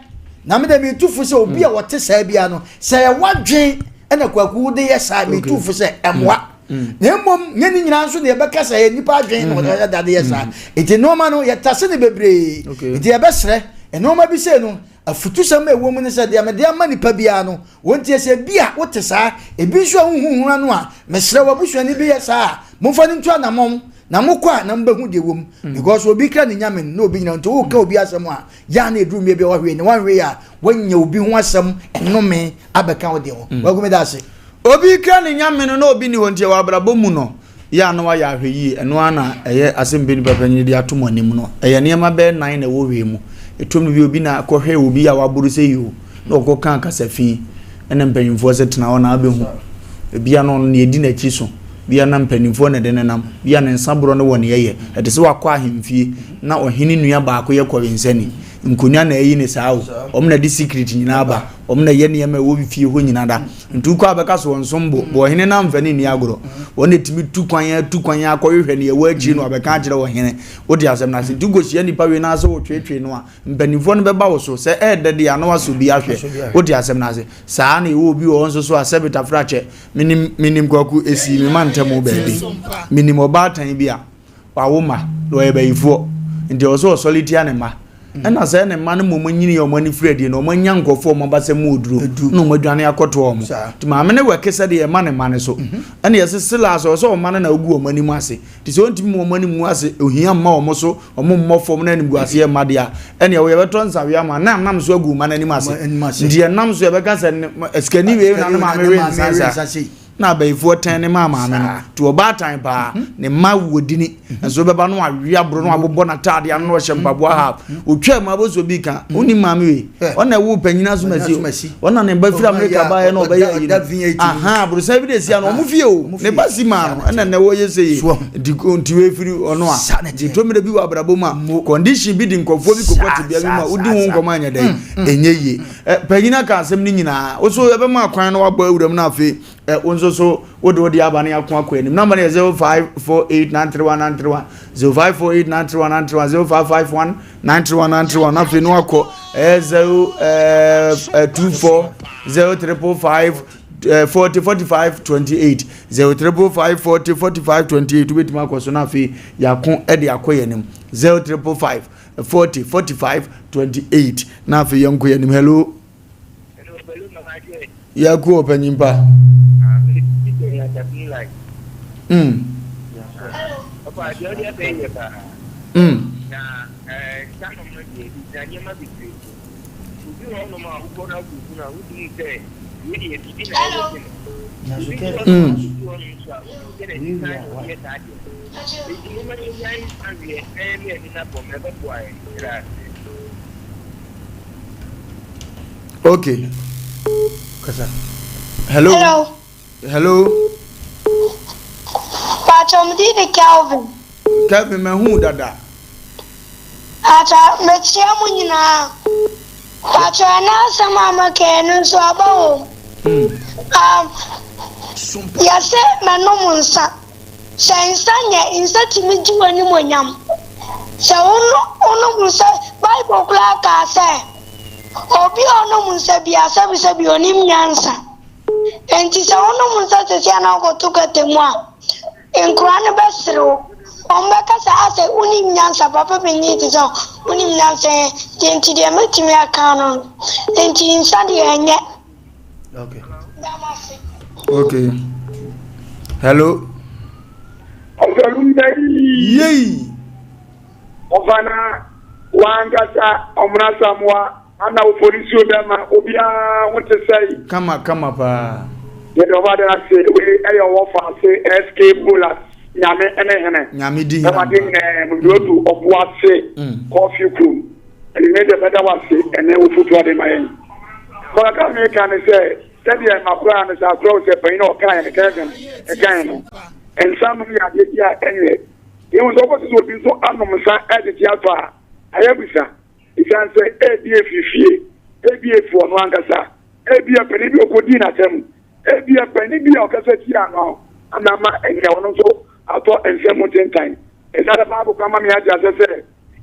Na me de metu fo sɛ obi a wɔte saa biara no, sɛ ɛyɛ w'adwen ɛna kwaku wode yɛ saa, metu fo sɛ ɛmmoa. Na mmom nyɛ ne nyinaa nso na yɛbɛka sɛ ɛyɛ nnipa adwen na wɔde yɛ dade yɛ saa. Nti nneɛma no yɛtase no bebree. Nti yɛbɛsrɛ nneɛma bi sei no, afutusɛm a ɛwɔ mu ne sɛ deɛ mede ama nipa biara no, wɔntie. Sɛ ebi a wote saa, ebi nso a wohuhura no a, mesrɛ w'abusuani bi yɛ saa a, momfa no ntu anammɔn na mokɔ a na mobɛhu deɛ ɛwɔ mu. Because obi kra ne nyame no na obi nyina nti woka obi asɛm a, yɛ a na ɛduru mmerɛ bi a wahwee ne wanhwee a wanya obi ho asɛm nnome abɛka wo deɛ ho. Mm. Wagu me da ase. Obi kra ne nyame no na obi ni hɔ nti ɛwɔ abrabɔ mu no yɛ a na wayɛ ahwɛ yie ɛno ara na ɛyɛ asɛm bi nipa panyin de ato mo anim no ɛyɛ nneɛma bɛyɛ nan na ɛwɔ wei mu ɛtɔ mu bi obi na kɔhwɛ obi a waboro sɛ yi o na ɔkɔ ka kasafi ɛna mpanyinfoɔ sɛ tena hɔ na abɛhu ebia na ɔno nea edi n'akyi so bia na mpanimfoɔ na ɛde ne nam bia ne nsa borɔ no wɔ ne yɛyɛ ɛte sɛ wakɔ ahemfie na ɔhene nua baako yɛ kɔwensani nkonnwa na ayi ne saa o wɔn na de secret nyinaa ba wɔn na ɛyɛ nneɛma ɛwɔ fie hɔ nyinaa da nti wokɔ abɛka so wɔn som bo bɔ ɔhene na mfa ne nni agorɔ wɔn na ɛtumi tu kwan atu kwan akɔhwehwɛ ne ɛwɔ akyiri no abɛka akyerɛ ɔhene wote asɛm no ase nti wokɔhyia nipa wei na sɛ wotwetwe no a mpanimfoɔ no bɛba wo so sɛ ɛɛdɛ deɛ ano asɔ bi ahwɛ wote asɛm no ase saa na ɛwɔ obi wɔ hɔ nso so a sɛ betafra kyɛ menim menim kwaku esi me ma ntɛm baabi menim ɔbaatan bi a wawo ma na ɔyɛ bayifoɔ nti ɔwɔ sɛ ɔsɔre tia ne mma ɛna sɛ ne mma no mmom nyini yɛ wɔn ani firi adie na wɔn anya nkurɔfoɔ wɔn abasa mu oduro na wɔn adwane akɔto wɔn nti maame no wɛke sɛ deɛ ɛma ne mma no so mhm. ɛna yɛsɛ sila sɛ ɔsɛ wɔn mma no na ogu wɔn anim ase nti sɛ ɔntumi wɔn anim ase ohia mma wɔn so wɔn mmɔ fam na animguaseɛ mma deɛ a ɛnea wɔyɛ bɛtɔ nsawe ama na nam so agu mma no anim ase nti ɛnam so yɛbɛka sɛ sikani wei na ne maame we nsa sei na abayifoɔ tɛn ne maa maame no nti ɔbaatan paa mhm. ne mma wɔ dini mhm. nso bɛba no awe aboro no abobɔ n'ataade ano na ɔhyɛ mpaboa ha mhm. otwa mu abɔsɔ bi ka wonim maame wei ɔna ɛwo panyin asomasi ɔna ne ba firi amerika baeɛ na ɔbɛyɛ ayi no aha aborosan bi de esi ano ɔmo fie o ne ba si maa no ɛna na ɛwɔ yɛ sɛ yie nti nti wei firi ɔno a nti tomire bi wɔ abrabɔ mu a condition bi di nkɔfoɔ bi kɔkɔ te bea bi mu a wodi ho nkɔmɔ anyɛ dɛ ɛnyɛ yie ɛ panyin aka asɛm no nyinaa woso ɛbɛma akwan no wabɔ awuram no afei ɛ wo nso so wode wode aba no yɛako akɔ anim namba no yɛ 0548931931 0548931931 0551 931 931 afei no akɔ ɛyɛ 0 ɛɛ 24 0 555 40 45 28 0 555 40 45 28 wobɛtumi akɔ so no afei yɛako de akɔ yɛn anim 0 555 40 45 28 na afei yɛnkɔ yɛn anim hello yɛako ɔpanyin pa mm. Mm. Mm. Okay. Hello. Hello. Hello. Pacho me din de Kelvin. Kelvin mahu dada. Pacho mekyia mo nyinaa. Pacho ɛna asɛm a maka ɛno nso aba wɔ mu. Hmm. Um, yɛse mɛnom nsa. Sɛ nsa nyɛ nsa tumi gye w'animuonyam. Sɛ wonom nsa, Bible koraa kaa sɛ obi a ɔnom nsa biara sɛbisɛbi onim nyansa. Enti sɛ wonom nsa seesei a na wokɔto gutter mu a, nkoraa no bɛsere wo. Wɔbɛka sɛ, Asɛ wonim nyansa, papa panyin te sɛ wo, wonim nyansa ɛ. Deɛ nti deɛ mɛtumi aka ano no. Enti nsa deɛ ɛnyɛ. Okay. Da mo ase. Okay. Hello. Ɔsɔlumdai. Yei. Ɔfana wankasa ɔmena samoa ana oforisuo bɛma obiara ho te sɛi. Kama kama paa. Yɛde ɔba de ase wei ɛyɛ ɔwɔ faase SK Bolas nyame ɛne hene. Nyame di hene ampa. Ɛma de nyinaa mu duodu ɔbo ase kɔfi kurom. Ɛnɛ deɛ mɛda wo ase ɛnɛ wo fotuo ade ma yɛn. Kɔkaka meka ne sɛ sɛdeɛ makora no sɛ akora wo sɛ panyin a ɔkaeɛ no Kevin ɛkaeɛ no nsa nom yɛ adeɛ bi a ɛnyɛ. Yehu sɛ wobɛte sɛ obi nso anom nsa retete atɔ a, ayɛ abisa. Esiane sɛ ebia efi fie, ebia efi ɔno ankasa, ebia panin bi a okodii n'atam, ebia panin bi a ɔkasa tiaa no na ama ɛnnɛ ɔno nso atɔ nsa mu ntentan. Esiane sɛ Bible koraa ma me ate aseɛ sɛ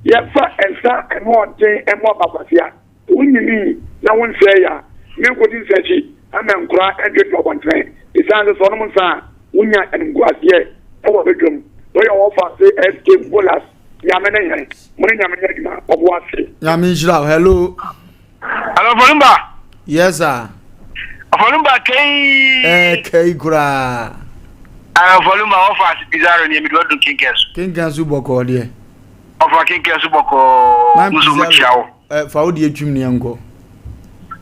yɛmfa nsa ano ɔden mmɔ abakwasea. Wonnyinii na wonsɛee a, menkodi nsa akyi mma nkora ntwentwe abɔntene, esiane sɛ sɛ wɔnom nsa a, wonya animguaseɛ wɔ badwam. Wei yɛ wɔfa se SK Bolas, Nyame ne hene, mo ne Nyame nyɛ adwuma, ɔbo ase. Nyame nhyira wo. Hello. Hello, Ɔfɔnumba. Yes sir. Ɔfɔnumba kɛyi. Ɛɛ eh, kɛyi koraa. Ah, Ɔfɔnumba wɔfa ase Pizarro ni emi do ɔdun kinkɛn so. Kinkɛn so bɔkɔɔ deɛ. Ɔfa kinkɛn so bɔkɔɔ. Musu mu kyia wo. Eh, fa wo deɛ twim ne yɛnkɔ.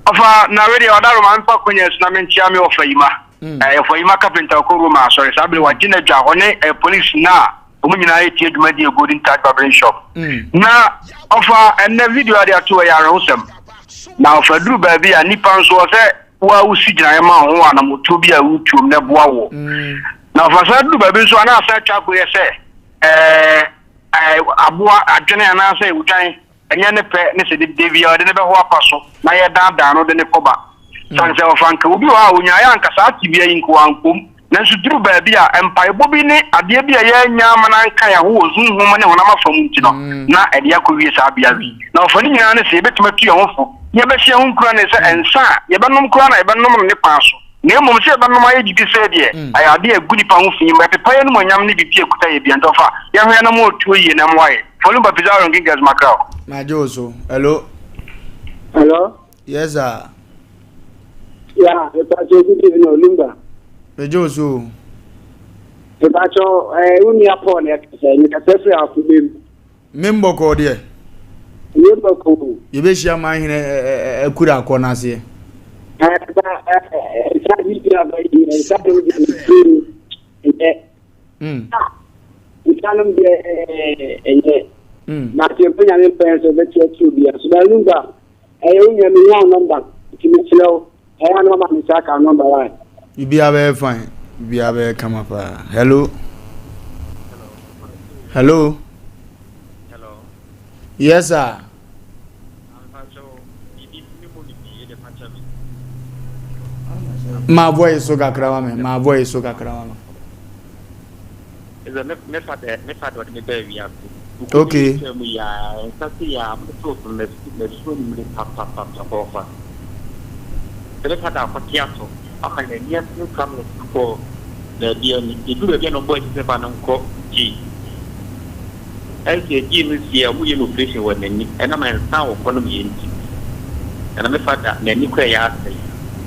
Ɔfa na wei deɛ ɔda Roma mfa konya so na menkyia me ɔfa yima. Eh, ɔfa yima carpenter ɔkɔ Roma asɔre saa bere wagye n'adwa ɔne eh, police na wɔn nyinaa yɛ tie dwumadie Golden Touch Barbering Shop. Na ɔfa ɛnɛ video ade ato ɛyɛ awerɛhosɛm. Na ɔfa duru baabi a nipa nso ɔsɛ wo a wosi gyinaeɛ ma wo ho anamotuo bi a wotuom na ɛboa woɔ. Na ɔfa saa duru baabi nso a na asan atwa akɔyɛ sɛ ɛɛ aboa adwene anaasɛ odwan Ɛnyɛ ne pɛ ne sɛ da biara ɔde no bɛho apa so na yɛdaadaa no de no kɔba. Sane sɛ ɔfa nka obi wɔ hɔ a onyaeɛ anka saa tebea yi nka wankɔ mu. Nanso duru baabi a mpaebɔ bi ne adeɛ bi a yɛannya amma no anka yɛn ho wɔ honhom ne honam afa mu nti no, na ɛde akɔwie saa bea wei. Na ɔfa ne nyinaa ne sɛ yɛbɛtumi atu yɛn ho fo na yɛbɛhyɛ yɛn ho nkuran ne sɛ nsa a yɛbɛnom koraa na yɛbɛnom no ne kwan so. Na mmom sɛ yɛbɛnom ayɛ biribi sɛɛ deɛ, ɛyɛ adeɛ a ɛgu nnipa ho fi, ma ɛpepa yɛn animuonyam ne biribi a ɛkuta yɛn bia. Nti ɔfa, yɛnhwɛ yɛn anammɔn ɔtuo yie na ɛmmoa yɛn. Volume ba Pizarro Ngingas Macau. Magye wo so. Hello. Hello. Yes sir. Yeah, mepakyɛ good evening Olumba. Megye wo so. Mepakyɛ eh, wo nua Paul na ɛkasa, mekasa firi Afobem. Me mbɔkɔɔ deɛ. Nye bɔkɔɔ. Yɛbɛhyia man hene akura akɔ no aseɛ. Nsanom deɛ ɛnyɛ. Na sɛ ɛbɛ nyame mpɛn sɛ ɔbɛte atu obi a. So ba lumba ɛyɛ wo nua menya wo nɔmba nti mesrɛ wo ɛyɛ a na wama me nsa aka wo nɔmba wae. Biribiara bɛyɛ fine. Biribiara bɛyɛ kama paa. Hello. Hello. Hello. Yes sir. Ma voice so kakra ma me. Ma voice so kakra ma me. Okay. Ɛsɛ yɛgyee no sie a wɔyɛ no operation wɔ n'ani ɛnam nsa a wɔkɔ nom yɛ nti. Ɛna me fa da n'ani kɔ ɛyɛ asɛe.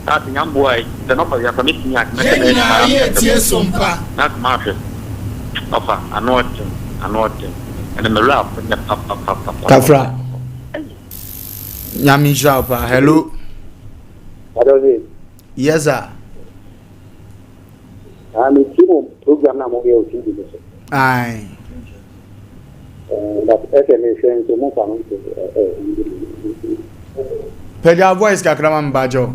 Saa sɛ nyame boa yi sɛ na ɔba wiase a mɛtumi aka mɛsɛ Yɛn mɛyɛ nyinaa saa yɛretie som pa. Na sɛ mahwɛ ɔfa ano ɔden ano ɔden ɛna me werɛ aho nyɛ papapapapa. Kafra. Nyame nhyira wo paa. Hello. Adɔse. Yes sir. Ah, me tie mo program na mo yɛ wɔ TV no so. Aye. Eh, but ɛsɛ me hwɛ nso mo fa no nso eh eh. Pagya voice kakra ma me kyɛw.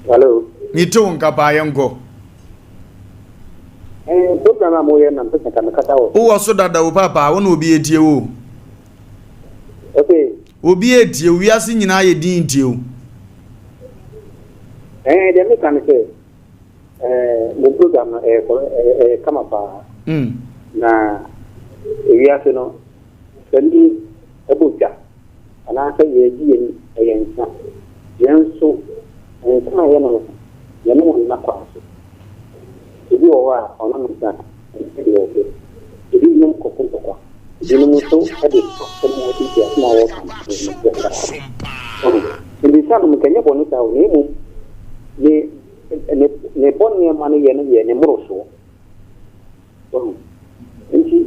Hello. Me te wo nka paa yɛn kɔ. Eh, program a mo yɛ na mpɛ sɛ ka me kasa wɔ. Wowɔ so dada o papa, wo na obi etie wo. Okay. Obi etie wo, wiase nyinaa yɛ din tie wo. Ɛɛ deɛ meka ne sɛ ɛɛ mo program no ɛyɛ kɔ ɛyɛ ɛyɛ kama paa. Mm. Na ewiase no sɛ ni ɛbɔ dwa anaasɛ yɛgye yɛn ɛyɛ nsa. Yɛn nso nsa a yɛnom no yɛnom no nna kwan so. Ebi wɔ hɔ a ɔnom nsa a ɛnyɛ deɛ ɔpɛ. Ebi nom kɔko ntɔkwa. Ebinom nso de asɛm a ɛdi asɛm a wɔka no ɛyɛ nokorɛ paa. Wahu? Nti nsa nom nka ɛnyɛ bɔne saa o, na mmom ne, ne, ne bɔne ma no yɛ no yɛ ne mmorosoɔ. Wahu? Nti,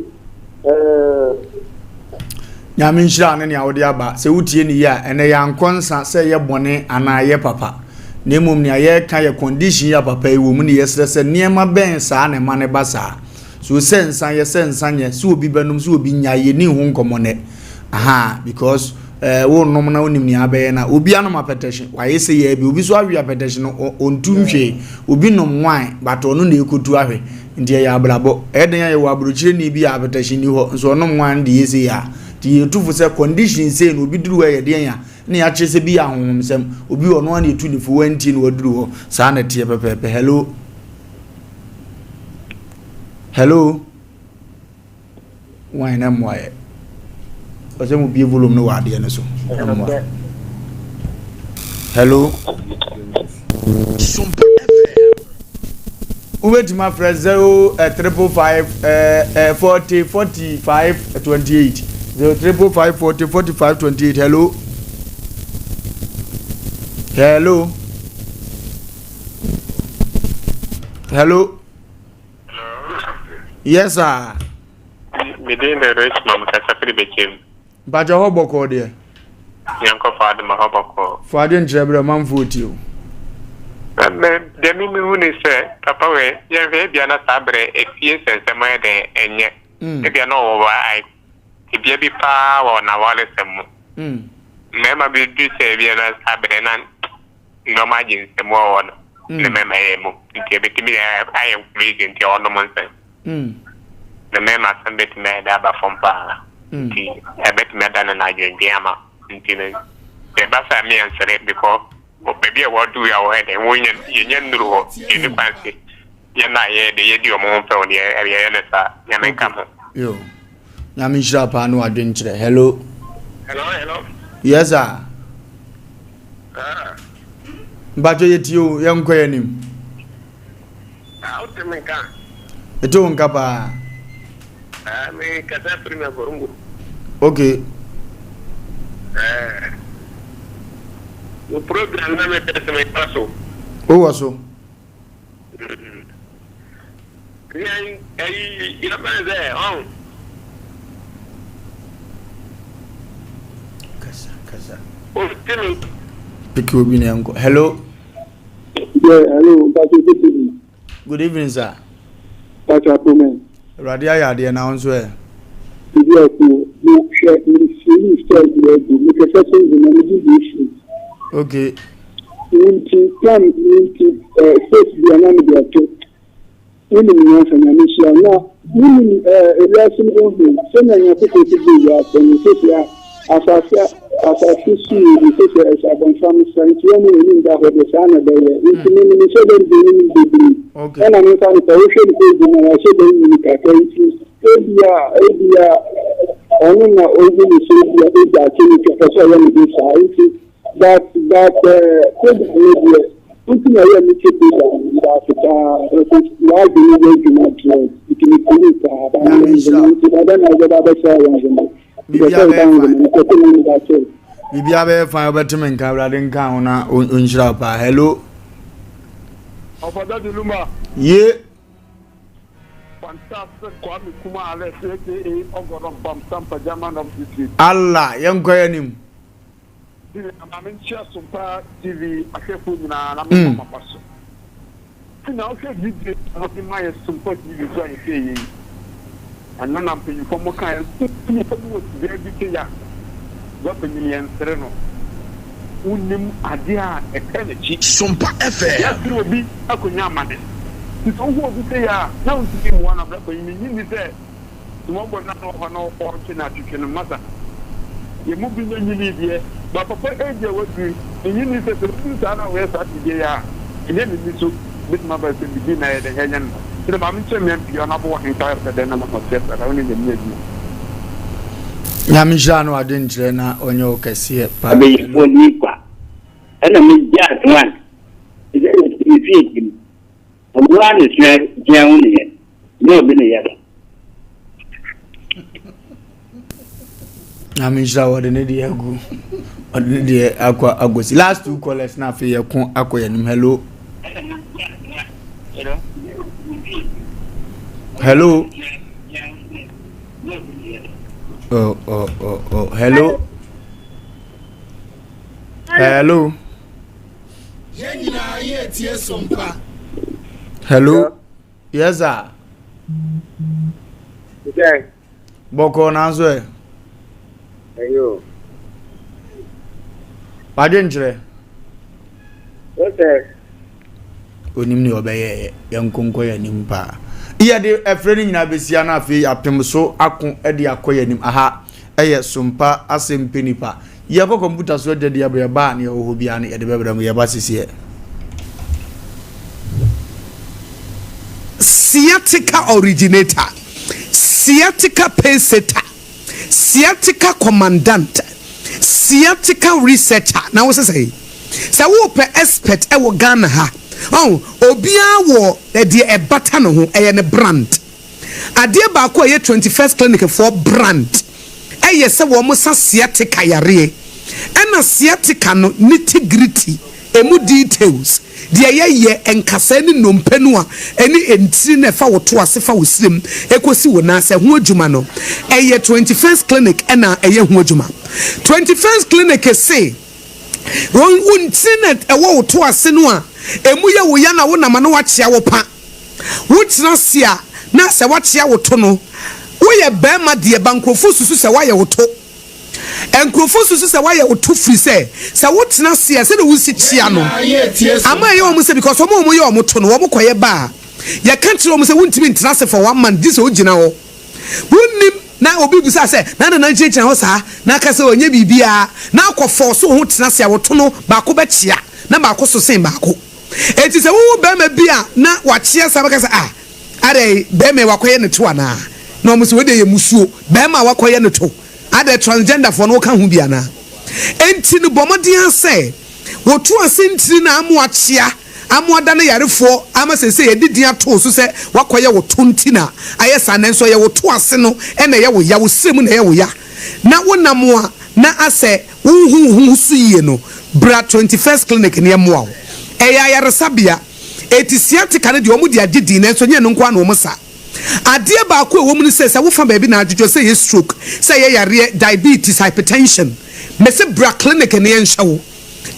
ɛɛ. Nyame nhyira wo ne nea wode aba. Sɛ wotie ne yie a, ɛnɛ yɛankɔ nsa sɛ ɛyɛ bɔne anaa ɛyɛ papa. Na mmom nea yɛreka yɛ condition yi a papa yi wɔ mu ne yɛsrɛ sɛ nneɛma bɛn saa na ɛma no ba saa. So sɛ nsa yɛ sɛ nsa nyɛ, sɛ obi bɛnom sɛ obi nnyae, yɛnni ho nkɔmmɔ nnɛ. Ahaa, because eh, wonom na wonim nea abɛyɛ na obi anom apɛtɛhye, wayɛ sɛ yɛ bi, obi so awe apɛtɛhye no, ɔntu nhwee. Obi nom wine, but ɔno na ɛkɔtu ahwɛ. Nti ɛyɛ abrabɔ. Ɛyɛ den a yɛwɔ aburokyerɛni bi a apɛtɛhye nni hɔ, nso ɔnom wine de yɛ sei a. Nti yɛtu fo sɛ condition sei no, obi duru hɔ a ɛyɛ deɛn a, na yɛakyerɛ sɛ bi yɛ ahonhomsɛm. Obi wɔ ɔno ara na ɛtu ne fo, wantie na waduru hɔ. Saa na ɛteɛ pɛpɛɛpɛ. Hello. Hello. Wine na mmoa yɛ. Ɔsɛ mo bie volume no wɔ adeɛ no so. Mmoa. Hello. Sompa FM. Wobɛtumi afrɛ 0 555 40 45 28 0 555 40 45 28 hello hello hello yes sir. Me din de Richmond kasa firi Bɛkyɛm. Mpakyɛ hɔ bɔkɔɔ deɛ. Yɛnkɔ fa adoma hɔ bɔkɔɔ. Fa adwenkyerɛ brɛ ɔmanfoɔ tie o. Me deɛ me mehu ne sɛ papa wei yɛnhwɛ ebia na saa berɛ efie nsɛnsɛm ayɛ dɛn ɛnyɛ ebia na ɔwɔ wa tebea bi paa wɔ n'awaresɛm mu mmarima bi du sɛ ebia na saa berɛ na nneɛma agye nsam wɔ hɔ no ne mmarima yɛ mu nti ebetumi ayɛ reason nti ɔnom nsa ne mmarima asɛm betumi ayɛ dɛ aba fam paa nti ɛbɛtumi ada no n'adwendwen ama nti no sɛ ɛba saa me ansere because baabi a wɔadu a wɔyɛ dɛ wɔnyɛ yɛnyɛ nnuru hɔ yɛni kwan se yɛn a yɛyɛ dɛ yɛdi wɔn ho fɛw no yɛyɛ no saa nyame nka ho. Yo. Nyame nhyira paa ne wadwenkyerɛ. Hello. Hello, hello. Yes sir. Ah. Mpakyɛ yɛtie o, yɛnkɔ yɛn anim. Ah, wote me nka? Mete wo nka paa. Ah, me kasa firi me Agorongo. Okay. Eh. Wo program na me pɛ sɛ me ba so. Wowɔ so. Yɛn ɛyi yɛfrɛ no sɛ ɔn. Kasa kasa. Ɔte me. Piki obi na ɛnkɔ. Hello. Yeah, hello, Pastor, good evening. Good evening, sir. Pastor Apomen. Awurade ayɛ adeɛ na wo nso ɛ. Bibi ako, me hwɛ me firi sɛ deɛ agu, me kɛsɛ so nzema me di di fi. Okay. Nti tam nti eh, space bi a na me de ato. Wonim nyansa Nyame nhyira wo. Na wonim eh, ewiase no ohu sɛnea Nyankopɔn si bɔɔ wiase no sɛsɛ a asase asase so yi sɛsɛ ɛhyɛ abɔnsam nsa nti wɔn mu wɔn nda hɔ de saa na ɛbɛyɛ nti me no mehyɛ dɛm de menim bebree ɛna me nfa no sɛ wohwɛ no age na wahyɛ dɛm nyini kakra nti ebia ebia ɔno na ohu ne sɛ ebia age akyɛ ne ti ɔpɛ sɛ ɔyɛ ne ho saa nti But but eh, program no deɛ nti na ɛyɛ me tie program no meda ase paa ɛsɛ w'adwene yɛ adwuma deɛ nti me pili paa ba Nyame nhyira wo. nti na dɛn na wobɛba abɛhyɛ yɛn nzema Biribiara bɛsɛ bɛyɛ woba fine. nzema no kɔkɔ mu meda ase. Biribiara bɛyɛ fine wobɛte me nka Awurade nka ho na ɔnhyira wo paa. Hello. Ɔfa Daddy Lumba. Ye. Fantastic Kwame Kuma Alex aka Ɔgɔdɔm Pam Sampa German of District. Allah yɛnkɔ yɛn anim. Sina ma menkyia Sompa TV ahwɛfoɔ nyinaa na memma maba so. Sina wohwɛ video a wɔde ma yɛ Sompa TV so a yɛhwɛ yɛ yi, ɛno na mpanyinfoɔ mo kaeɛ sɛ nipa bi wɔ tebea bi sɛ ya, bra panyin yɛnsere no. Wonnim adeɛ a ɛtɛ n'akyi. Sompa FM. Yɛasere obi akɔnya amane. Nti sɛ wohu obi sei a na wontumi mmoa no a, bra panyin mennye nni sɛ Sɛ wɔbɔ no na ɔhɔ na ɔretwe no atwetwe no, masa. Yɛn mu bi nya nyinii deɛ, but papa age a waduru yi, mennye nni sɛ sɛ ɔduru saa na ɔyɛ saa biribi yi a, ɛnyɛ n'ani so bɛtumi aba sɛ biribi na ɛyɛ dɛn ɛnyɛ no. Nti no maame nkyerɛ me ampia ɔno abɔ ɔhenka ayɛ sɛ dɛn na mama ɔte ase anaa wo ne Nyame adwuma. Nyame nhyira no adwenkyerɛ na ɔnyɛ wo kɛseɛ paa. Abayifoɔ ni kwa. Ɛna me gyaa Joan te sɛ me fie tim. Ɔno ara na sua gyina ho ne yɛ, nyɛ obi ne yɛ no. Nyame nhyira wɔde ne deɛ agu ɔde ne deɛ akɔ akɔsi last two callers na afei yɛko akɔ yɛn anim hello hello oh oh oh oh hello hello. Yɛn nyinaa yɛ tie sompa. Hello. Yes sir. Sɛ. Bɔkɔɔ nanso ɛ. Ɛyɛ o. Wadwe nkyerɛ. Wosɛ. Onim nea ɔbɛyɛ yɛn nkonkɔ yɛn anim paa. Yɛde ɛfrɛ no nyinaa bɛsia no afei apem so ako de akɔ yɛn anim aha. Ɛyɛ sompa asɛm pɛ nipa. Yɛkɔ kɔmputa so agya di abrɛ yɛba a nea ɛwɔ hɔ biara no yɛde bɛbrɛ mo yɛba sisiɛ. Sciatica originator, sciatica pacesetter, Sciatica commandant, sciatica researcher na wo sɛ sɛn? Sɛ wopɛ expert wɔ Ghana ha, ɔho, obiara wɔ deɛ ɛbata ne ho, ɛyɛ ne brand. Adeɛ baako a ɛyɛ 21st Clinic foɔ brand ɛyɛ sɛ wɔn sa sciatica yareɛ. Ɛna sciatica no nitty gritty, ɛmu details, deɛ yɛyɛ, nkasɛɛ ne nnompe no a ɛne ntini no a ɛfa wo to ase fa wo srem ɛkɔsi wo nan ase ɛho adwuma no, ɛyɛ 21st Clinic ɛna ɛyɛ ho adwuma. 21st Clinic se wɔn wo ntini no a ɛwɔ wo to ase no a ɛmu yɛ wo ya na wonam a na wakyea wo pa. Wotena ase a na sɛ wakyea wo to no, woyɛ barima deɛ ba nkurɔfoɔ susu sɛ woayɛ wo to. Nkurɔfoɔ susu sɛ woayɛ wo to firi sɛ, sɛ wotena ase a sɛdeɛ wosi kyea no ama ɛyɛ wɔn sɛ because wɔn a wɔyɛ wɔn to no wɔn kɔyɛ ba a yɛka kyerɛ wɔn sɛ wontumi ntena ase for one month gye sɛ wogyina hɔ. Wonnim na obi bisa sɛ na nana gyinagyina hɔ saa na aka sɛ ɔnyɛ biribiara na akɔ fɔɔso wo ho tena ase a wo to no baako bɛkyea na baako so sen baako. Enti sɛ wohu barima bi a na wakyea saa bɛka sɛ, Ah, adɛn, barima yi wakɔyɛ ne to anaa? Na wɔn sɛ, Wei deɛ yɛ musuo, barima a wakɔyɛ ne to. Adɛn, transgenderfoɔ no woka ho bi anaa? Enti no bɔ mmɔden ara sɛ woto ase ntini no a ama wakyea, ama wadane yarefoɔ, ama seesei yɛde din ato wo so sɛ wakɔyɛ wo to nti na ayɛ saa, nanso ɛyɛ wo to ase no na ɛyɛ wo ya, wo srɛ mu na ɛyɛ wo ya, na wonam a na asɛ wonhu wo ho so yie no, bra 21st Clinic na yɛmmoa wo. Ɛyɛ ayaresabea. Enti sciatica no deɛ wɔde agye din nanso ɛnyɛ ɛno nko ara na wɔsa. Adeɛ baako a ɛwɔ mu ne sɛ, sɛ wofa baabi na adwodwo, sɛ ɛyɛ stroke, sɛ ɛyɛ yareɛ, diabetes, hypertension, mese bra clinic na yɛnhwɛ wo.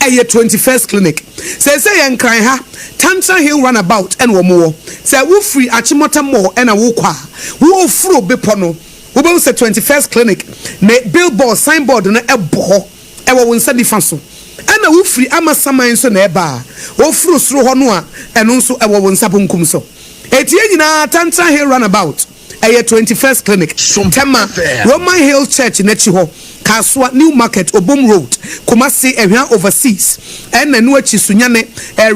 Ɛyɛ 21st Clinic. Seesei yɛ Nkran ha, Tantra Hill Runabout na wɔwɔ. Sɛ wofiri Achimota Mall na worekɔ a, woreforo bepɔ no, Wobɛhu sɛ 21st Clinic ne billboard, signboard, no bɔ hɔ wɔ wo nsa nifa so. Ɛna wofiri Amasaman nso na ɛreba a, woforo soro hɔ no a, ɛno nso ɛwɔ wo nsa bonkum so. Enti yɛn nyinaa Tantra Hill Runabout, ɛyɛ 21st Clinic, Tema, Roman Hill Church no akyi hɔ, Kasoa, New Market, Obom Road, Kumasi, Ɛhwa Overseas, ɛna ɛno akyi Sunyani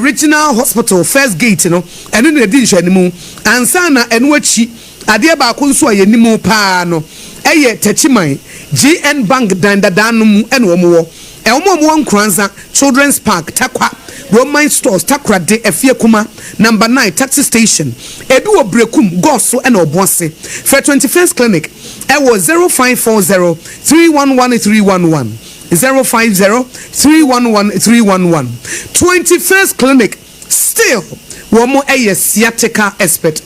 Regional Hospital First Gate no, ɛno na ɛdi nhwɛanimu. Ansa na ɛno akyi Adeɛ baako nso a yɛnim pa ara no yɛ Techiman, GN Bank dan dadaa no mu na wɔn wɔ. Wɔn a wɔwɔ Nkoranza, Children's Park, Tarkwa, Roman Stores, Takoradi, Afiekuma, Number 9, Taxi Station. Ebi wɔ Berekum, Goso ɛna Obuasi. Frɛ 21st Clinic wɔ 0540 311 311, 050 311 311. 21st Clinic still wɔn yɛ sciatica expert.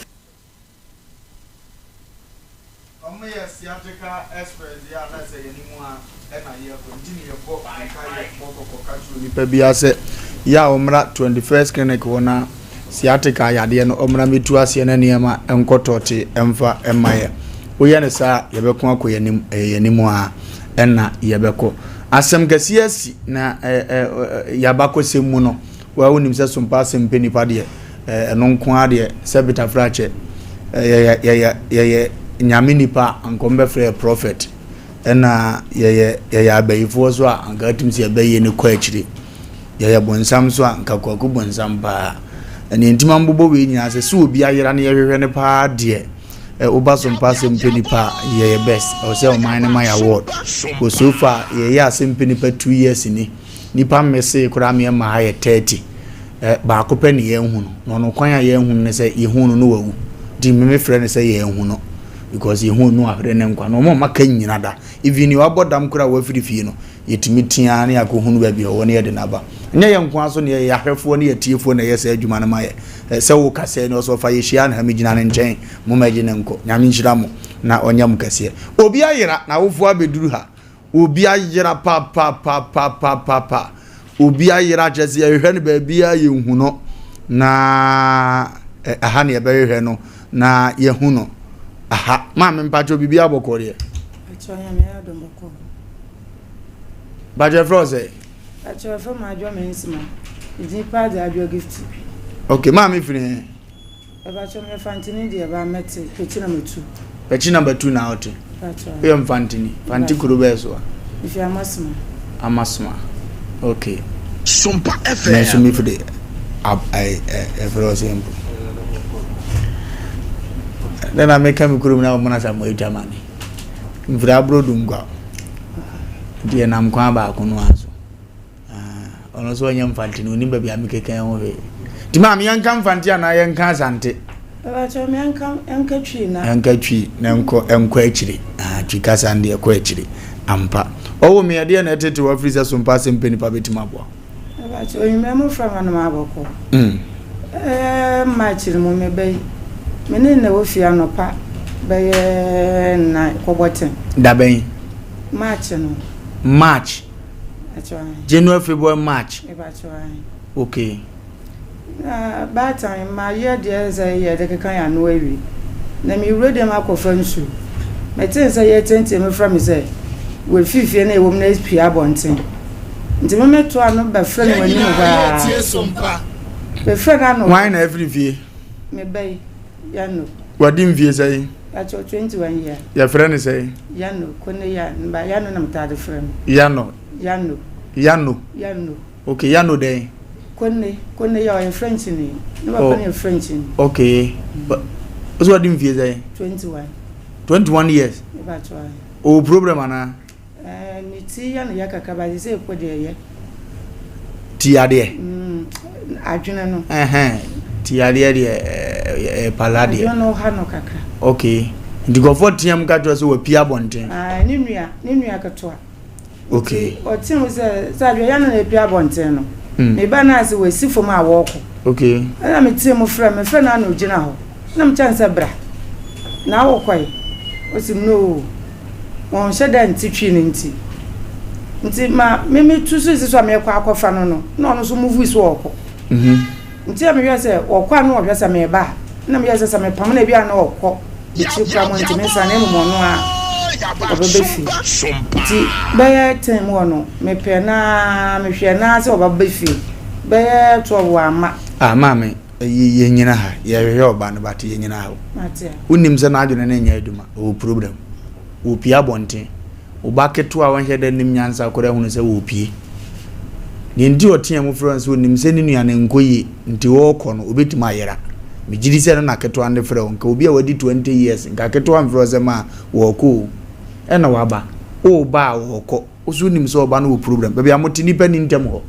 Ɔmo yɛ sciatica experts deɛ a na sɛ yɛne mu a ɛna yɛkɔ nti ne yɛbɔ mpaeɛ bɔ kɔkɔ ka kyerɛ onipa biara sɛ yɛ a ɔmmra 21st clinic hɔ na sciatica yadeɛ no ɔmmra mɛtu aseɛ na nneɛma nkɔ tɔɔte ɛmfa ɛmma yɛ woyɛ no saa yɛbɛko akɔ yɛnim ɛyɛ yɛnim a ɛna yɛbɛkɔ asɛm kɛseɛ asi na yɛabakɔsɛm mu no Woa wonim sɛ sompa asɛm pɛ nipa deɛ ɛno nko ara deɛ sɛ betafrakyɛ yɛyɛ yɛyɛ yɛyɛ nyame nipa anka wɔn bɛfrɛ yɛ prophet ɛna yɛyɛ yɛyɛ abayifoɔ so a anka atum sɛ yɛbɛyɛ ne kɔ akyire yɛyɛ bonsam so a anka kwaku bonsam paa ɛne ntima mbobɔ wei nyinaa sɛ sɛ obi ayera no yɛhwehwɛ no paa deɛ woba sompa asɛm pɛ nipa yɛyɛ best ɛwɔ sɛ ɔman no ma yɛ award wɔ so far yɛyɛ asɛm pɛ nipa 2 years ni Nnipa mmesee koraa me ɛma ha yɛ 30. Ɛ, baako pɛ ne yɛanhu no. Na ɔno kwan a yɛanhu no ne sɛ yɛhuu no no wawu. Nti me mefrɛ no sɛ yɛanhu no because yɛhuu no ahwere ne nkwa. Na wɔn a wɔaka nyina da. Even nea wabɔ dam koraa a wafiri fie no, yɛtumi tea na yɛakɔhu no baabi a ɔwɔ na yɛde no aba. Ɛnyɛ yɛn nko ara so na yɛyɛ, yɛn ahwɛfoɔ ne yɛn atiefoɔ na ɛyɛ saa adwuma no ma yɛn. Ɛ, sɛ woka sɛɛ no, ɔsɛ ɔfa yɛhyia no ha, megyina ne nkyɛn, mommɛgye no nkɔ. Nyame nhyira mo na ɔnyɛ mo kɛseɛ. Obi ayera, n'awofoɔ abɛduru ha. Obi ayera papapapapapa. Obi ayera kyerɛ sɛ yɛhwehwɛ no baabiara yɛnhu no. Na ɛha na yɛbɛhwehwɛ no na yɛhu no. Aha. Maame mpakyɛ biribi abɔkɔ deɛ. Mpakyɛ nyame adom bɔkɔ. Mpakyɛ frɛ wo sɛ? Mpakyɛ frɛ me Adwoa Mensima. Edin paa de Adwoa Gift. Okay, maame firi he? Mepakyɛw meyɛ fantini deɛ ba mɛte pɛkyi number 2. Pɛkyi number 2 na wote? Mepakyɛw. Woyɛ mfantini? Fanti kuro bɛɛ so a? Mefi Amasoma. Amasoma ok. Sompa FM. Me nso mefiri ab ɛɛ ɛfrɛ wɔ sɛ mpo. Dɛn na meka me kurom na wɔn asa mo atwa ma me. Mfiri aburo dunkwa. Nti yɛnam kwan baako no ara so. Ah, ɔno nso ɔnyɛ mfante no, onim baabi a mekeka ho hwee. Nti maame yɛnka mfante anaa yɛnka asante? Ɛbɛkyɛ me yɛnka yɛnka twi na. Yɛnka twi na nkɔ nkɔ akyire. Ah, twi kasa no deɛ ɛkɔ akyire. Ampa. Ɔwɔ me ɛdeɛ na ɛtete wɔ afiri sɛ so mpa asɛm pɛ nipa bɛtumi aboa. Ɛbɛkyɛ onyimɛ mo frɛ ma no ma abɔkɔ. Mm. Ɛɛ March no mu me bɛ yi. Me ne na wɔ fie anɔpa bɛyɛ nnan kɔbɔ ten. Dabɛn? March no. March. January, February, March. Okay. Na baatan ma yɛ deɛ sɛ yɛ de keka yɛ ano awie. Na me wura dɛm akɔfa nsuo. Mete sɛ yɛ teatea mu frɛ me sɛ wɔafi fie na ɛwɔ mu na apue abɔnten. Nti me mɛto ano bɛfrɛ no w'anim hɔ ara. Bɛfrɛ no ano. Hwan na afiri fie? Me ba yi, Yano. Wadi mfie sɛn? Pakyɛw, 21 year. Yɛfrɛ no sɛn? Yano, Kone Ya, mba Yano na metaa de frɛ no. Yano. Yano. Yano. Yano. Okay, Yano dɛn? Kone, Kone Ya, ɔyɛ French ni. Ne papa no yɛ French ni. Okay. Ɔsɛ wadi mfie sɛn? 21. 21 years? Mepakyɛw ahe. Ɔwɔ problem anaa? Ɛɛ ne ti yɛ no ya kakra but sɛ ɛkɔ deɛ ɛyɛ. Ti adeɛ. Mm, adwene no. Ɛhɛn, ti adeɛ deɛ ɛyɛ pala deɛ. Adwene no ha no kakra. Okay, nti nkurɔfoɔ team ka kyerɛ sɛ wapie abɔnten. Ah, ne nua, ne nua ketewa. Okay. Nti ɔte mu sɛ sɛ adwene yɛ no na epie abɔnten no. Mm. Me ba no ase wasi fam a wɔkɔ. Okay. Ɛna me team frɛ me frɛ no ana ogyina hɔ. Na me kyɛn sɛ bra. Na awokɔe. Ɔsi no. Wɔnhyɛ da nte twi no nti. Nti ma me me tu so si so a mekɔ akɔfa no no, na ɔno nso move so ɔkɔ. Nti a mehwɛ sɛ ɔkɔ a na ɔhwɛ sɛ meba a, na meyɛ sɛ sɛ mepam no ebi a na ɔkɔ akyiri koraa mo nti mensa na mmom ɔno a ɔbɛba fie. Nti bɛyɛ ten mu hɔ no, mepɛ no ara mehwɛ no ara sɛ ɔbɛba fie. Bɛyɛ 12 wamma. Ah maame, yɛnyina ha, yɛhwehwɛ ɔba no but yɛnyina ha o. Mate a. Wonim sɛ n'adwene no nyɛ adwuma, ɔwɔ problem. Wɔpue abɔnten. Wo ba ketewa a ɔnhyɛ da nnim nyansa koraa hunu sɛ wɔrepue. Deɛ nti ɔteɛ mu frɛ no sɛ ɔnim sɛ ne nua no nkɔ yie nti ɔrekɔ no ɔbɛtumi ayera. Megye di sɛ ɛno na ketewa no de frɛ wo. Nka obi a wadi 20 years nka ketewa mfrɛ wo sɛ ma wɔrekɔ o. Ɛna waba. Woreba a wɔrekɔ. Wo so wonim sɛ ɔba no wɔ problem. Baabi a mote nnipa nni ntam hɔ.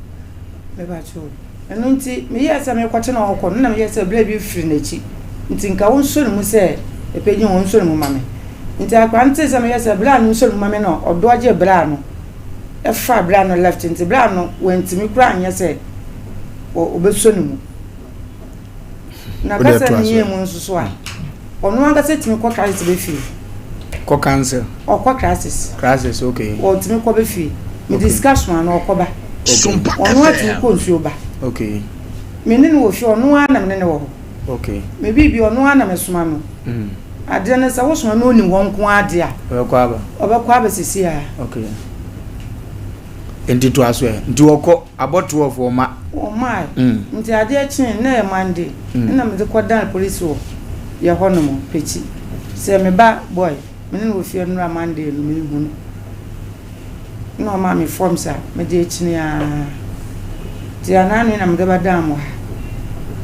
Mepakyɛw o. Ɛno nti meyɛɛ sɛ merekɔkye no ɔkɔ no na meyɛɛ sɛ berɛ bi firi n'akyi nti nka wonsɔ ne mu sɛ ɛpɛgyi ho nsɔ ne mu ma me. Nti akwadaa no tee sɛ meyɛɛ sɛ berɛ a no nsɔ ne mu ma me no ɔdɔɔgyee berɛ no ɛfaa berɛ no left nti berɛ no wantumi koraa anyɛ sɛ ɔbɛsɔ ne mu. Na kasa no yie mu nso so a, ɔno ankasa tumi kɔ crisis bɛ fie. Kɔ council. Ɔkɔ crisis. Crisis okay. Ɔtumi kɔ bɛ fie. Mede sika soma no ɔkɔ ba. Okay. Ɔno atumi kɔ nsuo ba. Okay. Me ne no wɔ fie ɔno ara na me ne no wɔ hɔ. Okay. Me biribi ɔno ara na me soma no. Mm. Adeɛ no sɛ wosoma no ɔnim hɔ nko ara deɛ a. Ɔbɛkɔ aba. Ɔbɛkɔ aba sisi a. Okay. Nti toa so ɛ. Nti wɔkɔ abɔ 12 wɔma. Wɔmae. Nti adeɛ kyee na ɛyɛ Monday ɛna mede kɔ dan polisi wɔ yɛ hɔ nom Pekyi sɛ me ba boy me ne no wɔ fie nnora Monday no me hu no ɛna ɔmaa me forms a mede akyini aa nti anaa na mede ba dan mo ha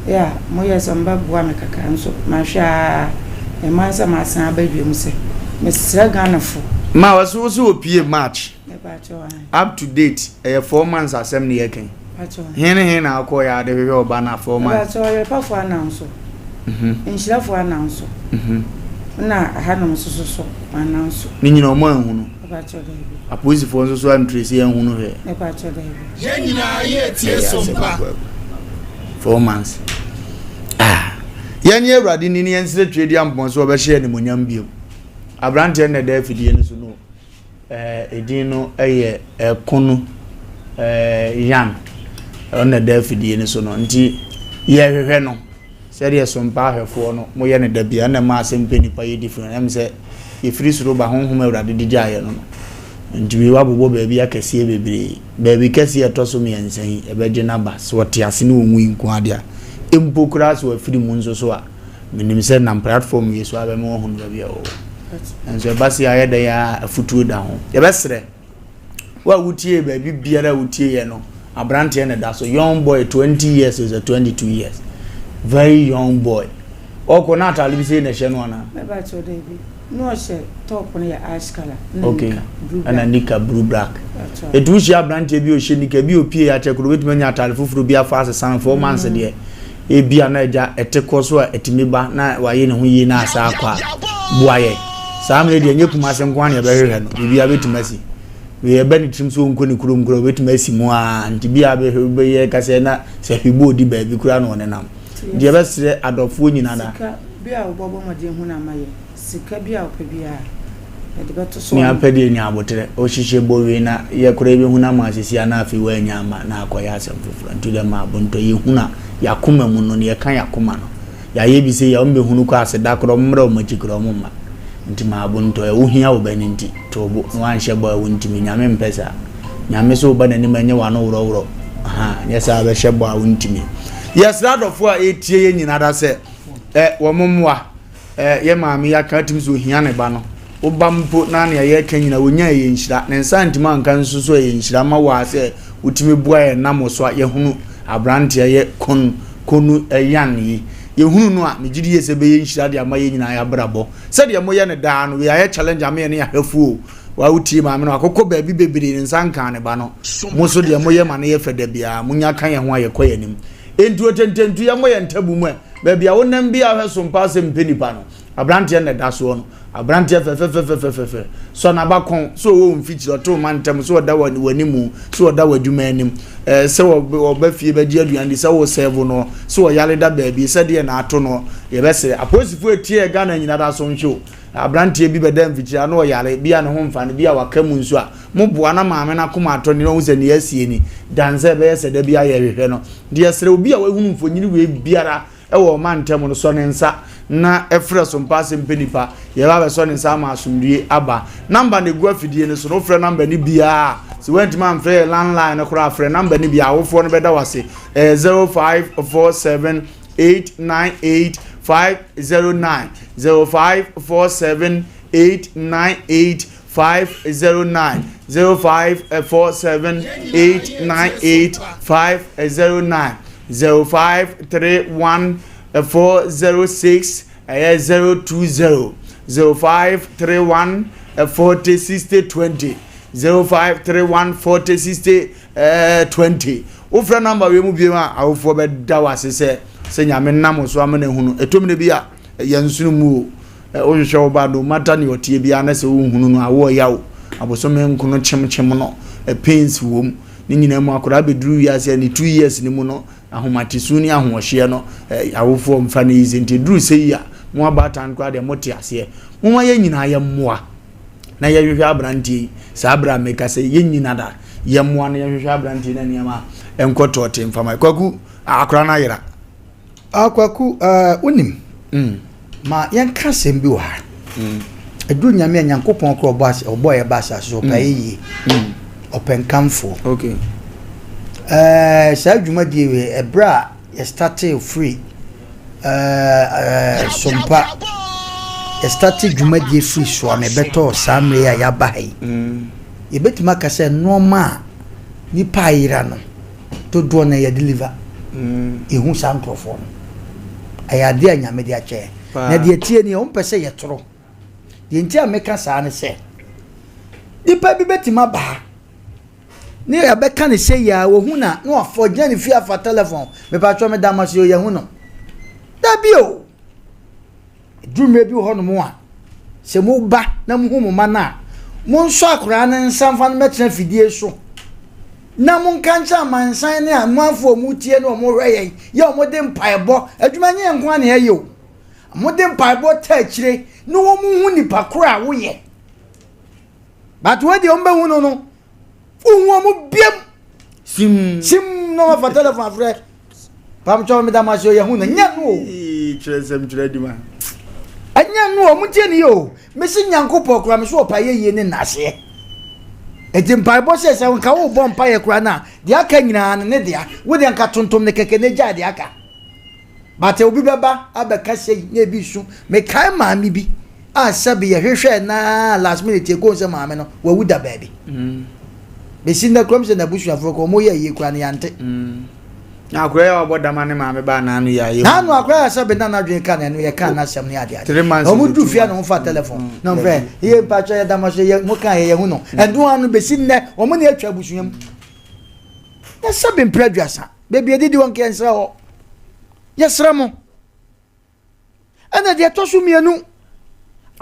yeah mo yɛ sɛ mo bɛ boa me kakra nso mahwɛ aa ɛman sɛ masan aba biom sɛ mesrɛ Ghana fo. Ma wɔse wo se wɔpie March. Up to date ɛyɛ 4 months asɛm ne yɛka yi. He ne he na akɔ yɛ ade hwehwɛ ɔba na 4 months. Ɛbɛkyɛ ɔyɛpafo anan so. Nhyirafo anan so. Na ahanom nso so so anan so. Ne nyina ɔmo anhunu. Ɛbɛkyɛ daabi. Apolisifoɔ nso so antresi anhunu hwɛ. Ɛbɛkyɛ daabi. Yɛn nyinaa yɛretie Sompa. 4 months. Ah. Yɛn ne Awurade ni ne yɛn nsrɛ twe di ampɔn so ɔbɛhyɛ animonyam bio. Aberanteɛ na ɛda afidie no so no. Edin no yɛ Ɛkono Yan. Ɔno na ɛda afidie no so no. Nti yɛhwehwɛ no sɛdeɛ sompa ahwɛfoɔ no moyɛ no da biara na ɛma asɛm pɛ nipa yɛ different. Ɛm sɛ yɛfiri soro ba honhom Awurade de gyaeɛ no no. Nti wei wabobɔ baabi akɛseɛ bebree. Baabi kɛseɛ ɛtɔ so mmiɛnsa yi ɛbɛgye n'aba sɛ ɔte ase ne ɔnwui nko ara deɛ a. Mpo koraa sɛ wafiri mu nso so a. Menim sɛ nam platform yi so abɛma wahunu baabi a wɔwɔ. Nanso ɛba se ayɛ dɛn a afutuo da ho. Yɛbɛsrɛ wo a wotie baabi biara a wotie yɛ no, aberanteɛ na ɛda so, young boy 20 years is a 22 years, very young boy. Ɔkɔ na ataade bi sei na ɛhyɛ no anaa? Mɛba kyɛw daabi. Na ɔhyɛ top no yɛ ash colour ɛna Okay. nika blue black. Ɛna nika blue black. Ɛti wohyia aberanteɛ bi a ɔhyɛ nika bi a ɔpie akyɛ koro wobɛtumi anya ataade foforɔ bi afa asesa no 4 months deɛ ebi a na agya ɛte kɔ so a ɛtumi ba na wayɛ ne ho yie na asa akɔ a boa yɛ. Saa mmerɛ deɛ ɛnyɛ Kumase nko ara na yɛbɛhwehwɛ no biribiara bɛtumi asi. Wei ɛbɛ ne tirim sɛ ɔnkɔ ne kurom koraa ɔbɛtumi asi mu ara nti bi a bɛhwɛ bɛyɛ kasɛ na sɛ hwebɔ ɔdi baabi koraa na ɔnenam. Nti yɛbɛsrɛ adɔfoɔ nyina da. Sika bi a wobɔbɔ mmɔden hu no ama yɛ. Sika bi a wopɛ biara yɛde bɛto so Nea ama. apɛ deɛ nya aboterɛ. Wohyehyɛ bɔ wie na yɛ koraa yɛbɛhunu ama asisi a na afei woannya amma na akɔyɛ asɛm foforɔ. Nti dɛ ma abontɔ yɛhunu a yɛakoma mu no nea ɛka yɛakoma no yɛayɛ bi sei a wɔbɛhunu kɔ ase da koraa wɔmmra wɔn akyi koraa wɔmma. Nti ma abontɔ ɛwo hia wo ba no nti to wo bo na woanhyɛ bɔ a wontumi. Nyame mpɛ saa. Nyame sɛ wo ba n'anim ɛnyɛ w'ano worɔworɔ ahaa nyɛ saa bɛhyɛ bɔ a wontumi. Yɛsrɛ adɔfoɔ a ɛretie yɛn nyinaa da sɛ ɛ wɔn mmoa ɛ yɛ maame yi aka atim sɛ ohia ne ba no. Wo ba mpo na nea yɛreka nyinaa wonya ɛyɛ nhyira. Ne nsa antumi anka nso so ɛyɛ nhyira ma wo a sɛ wotumi boa yɛn nam wo so a yɛhunu aberanteɛ yɛ kon konu yan yi. Yɛhunu no a megye di yie sɛ ɛbɛyɛ nhyira de ama yɛn nyinaa yɛn abrabɔ. Sɛdeɛ moyɛ no daa no wei ayɛ challenge ama yɛne yɛn ahwɛfoɔ o. Wa wotie maame no akokɔ baabi bebree ne nsa nkaa ne ba no. Mo nso deɛ moyɛ ma no yɛ fɛ da biara monya ka yɛn ho a yɛkɔ yɛn anim. Enti otententu yɛmmɔ yɛn ntabu mu ɛ. Baabi a wonam biara hwɛ so mpa sɛ mpɛ nipa no. Abranteɛ na ɛda soɔ no. Abranteɛ fɛfɛfɛfɛfɛfɛ. Sɔ n'aba kɔn sɛ ɔwɔ wo mfikyire ɔte wo mantam sɛ ɔda w'animu sɛ ɔda w'adwuma anim ɛɛ sɛ ɔba fie bɛgye aduane di sɛ wo sɛɛvo no sɛ ɔyare da baabi sɛ deɛ na ato no yɛbɛsrɛ apolisifoɔ etie yɛ Ghana nyina da so nhwɛ o. Abranteɛ bi bɛda mfikyire a na ɔyare bi a ne ho mfa no bi a waka mu nso a moboa na maame no akoma atɔ ne na ɔhu sɛ nea asie ni dan sɛ ɛbɛyɛ sɛ da bi a yɛhwehwɛ no. Nti yɛsrɛ obi a wahunu mfonini wei biara wɔ ɔman ntam no sɔ ne nsa na frɛ so mpa asɛm pɛ nipa yɛba abɛsɔ ne nsa ama asomdwie aba. Number na egu afidie no so no wofrɛ number no biara sɛ woantumi amfrɛ yɛ landline no koraa frɛ number no biara awofoɔ no bɛda wase ɛyɛ 0547 898 509 0547 898 509 0547 898 509 0531 406 ɛyɛ 020 0531 40 60 20 0531 40 60 20 wofrɛ nɔmba wei mu bio a awofoɔ bɛda wo ase sɛ sɛ nyame nam wo so ama no ahunu ɛtɔ mmerɛ bi a yɛn nsono mu o wohwehwɛ wo ba no mata ne ɔteɛ biara na sɛ wonhunu no awoɔ ya o abosome nkono kyemkyem no pains wom ne nyinaa mu akwadaa bɛduru wiase a ne 2 years ne mu no ahomatesu ne ahoɔhyeɛ no awofoɔ mfa no yi sɛ nti ɛduru sɛ yi a mo abaatan koraa deɛ mote aseɛ momma yɛn nyinaa yɛmmoa na yɛhwehwɛ aberanteɛ yi saa berɛ a meka sɛ yɛnyina da yɛmmoa no yɛhwehwɛ aberanteɛ no nneɛma nkɔ tɔɔte mfama kwaku akora no ayera Kwaku uh, wonim mm. ma yɛnka asɛm bi wɔ ha mm. ɛduru nyame a nyankopɔn korɔ ɔbɔ ase ɔbɔ yɛ ba asase so ɔpɛ mm. yie mm. ɔpɛ nkamfoɔ okay. uh, saa dwumadie wei ɛberɛ a yɛstartee firi uh, sompa yɛstartee dwumadie firi soame bɛtɔɔ saa mmerɛ yi a yɛaba ha yi mm. yɛbɛtumi aka sɛ nnoɔma a nipa ayera no dodoɔ no yɛ deliver yɛhu saa nkurɔfoɔ no ɛyɛ adeɛ a nyame de akyɛ na deɛ tie ni ɔmpɛ sɛ yɛtoro deɛ nti a meka saa ne sɛ nipa bi bɛtumi aba ha ne yɛbɛka ne sɛ yɛ a wɔhu na na wafɔ gyina ne fie afa telefon mepatwɔ me dama so yɛhu no dabi o Ɛduru mmerɛ bi wɔ hɔnom a, sɛ moba na mohu mo mma no a, monsɔ akwadaa no nsa mfa no mmɛtena afidie so na monka nkyerɛ amansan ne amanfoɔ a wɔtie ne wɔhwɛ yɛn yɛ wɔde mpaebɔ adwuma nyɛ yɛn nko ara na yɛyɛ o wɔde mpaebɔ ta akyire na wɔn hu nipa koro a woyɛ but wei deɛ wɔn bɛhu no no wohu wɔn biam sim sim na wɔafa telefon afrɛ pamkyɛw meda mo ase o yɛhu no nyɛ no o kyerɛ nsɛm kyerɛ adwuma ɛnyɛ no o motie ne yɛ o mesi nyankopɔn koraa me so ɔpa yɛ yie ne nnaseɛ ɛti mpaebɔ sɛ sɛ nka wobɔ mpaeɛ koraa no a deɛ aka nyinaa no ne dea wo deɛ nka tontom ne kɛkɛ ne gyae deɛ aka But obi bɛba abɛka sei na ebi su. Mekae maame bi a sɛbe yɛhwehwɛɛ na last minute yɛkɔhu sɛ maame no wawu da baabi. Mm. Bɛsi nnɛ koraa sɛ n'abusuafoɔ koraa wɔyɛ ayie koraa no yɛante. Mm. Na akora yi a wabɔ dama ne maame baa n'ano yi a yɛ. N'ano akora yɛ sɛ bena n'adwene ka na ɛno yɛ ka n'asɛm ne ade ade. 3 months. Wɔn du fie na wɔn fa telephone mm. na wɔn fɛ yɛ mpatsɔ yɛ dama so yɛ mo ka yɛ yɛ ho no. Mm. Ɛno ano besi nnɛ wɔn ne atwa abusua mu. Na sɛbi mpere aduasa beebi edidi wɔn kɛ nsrɛ hɔ. Yɛsrɛ mo. Ɛna deɛ ɛtɔ so mmienu,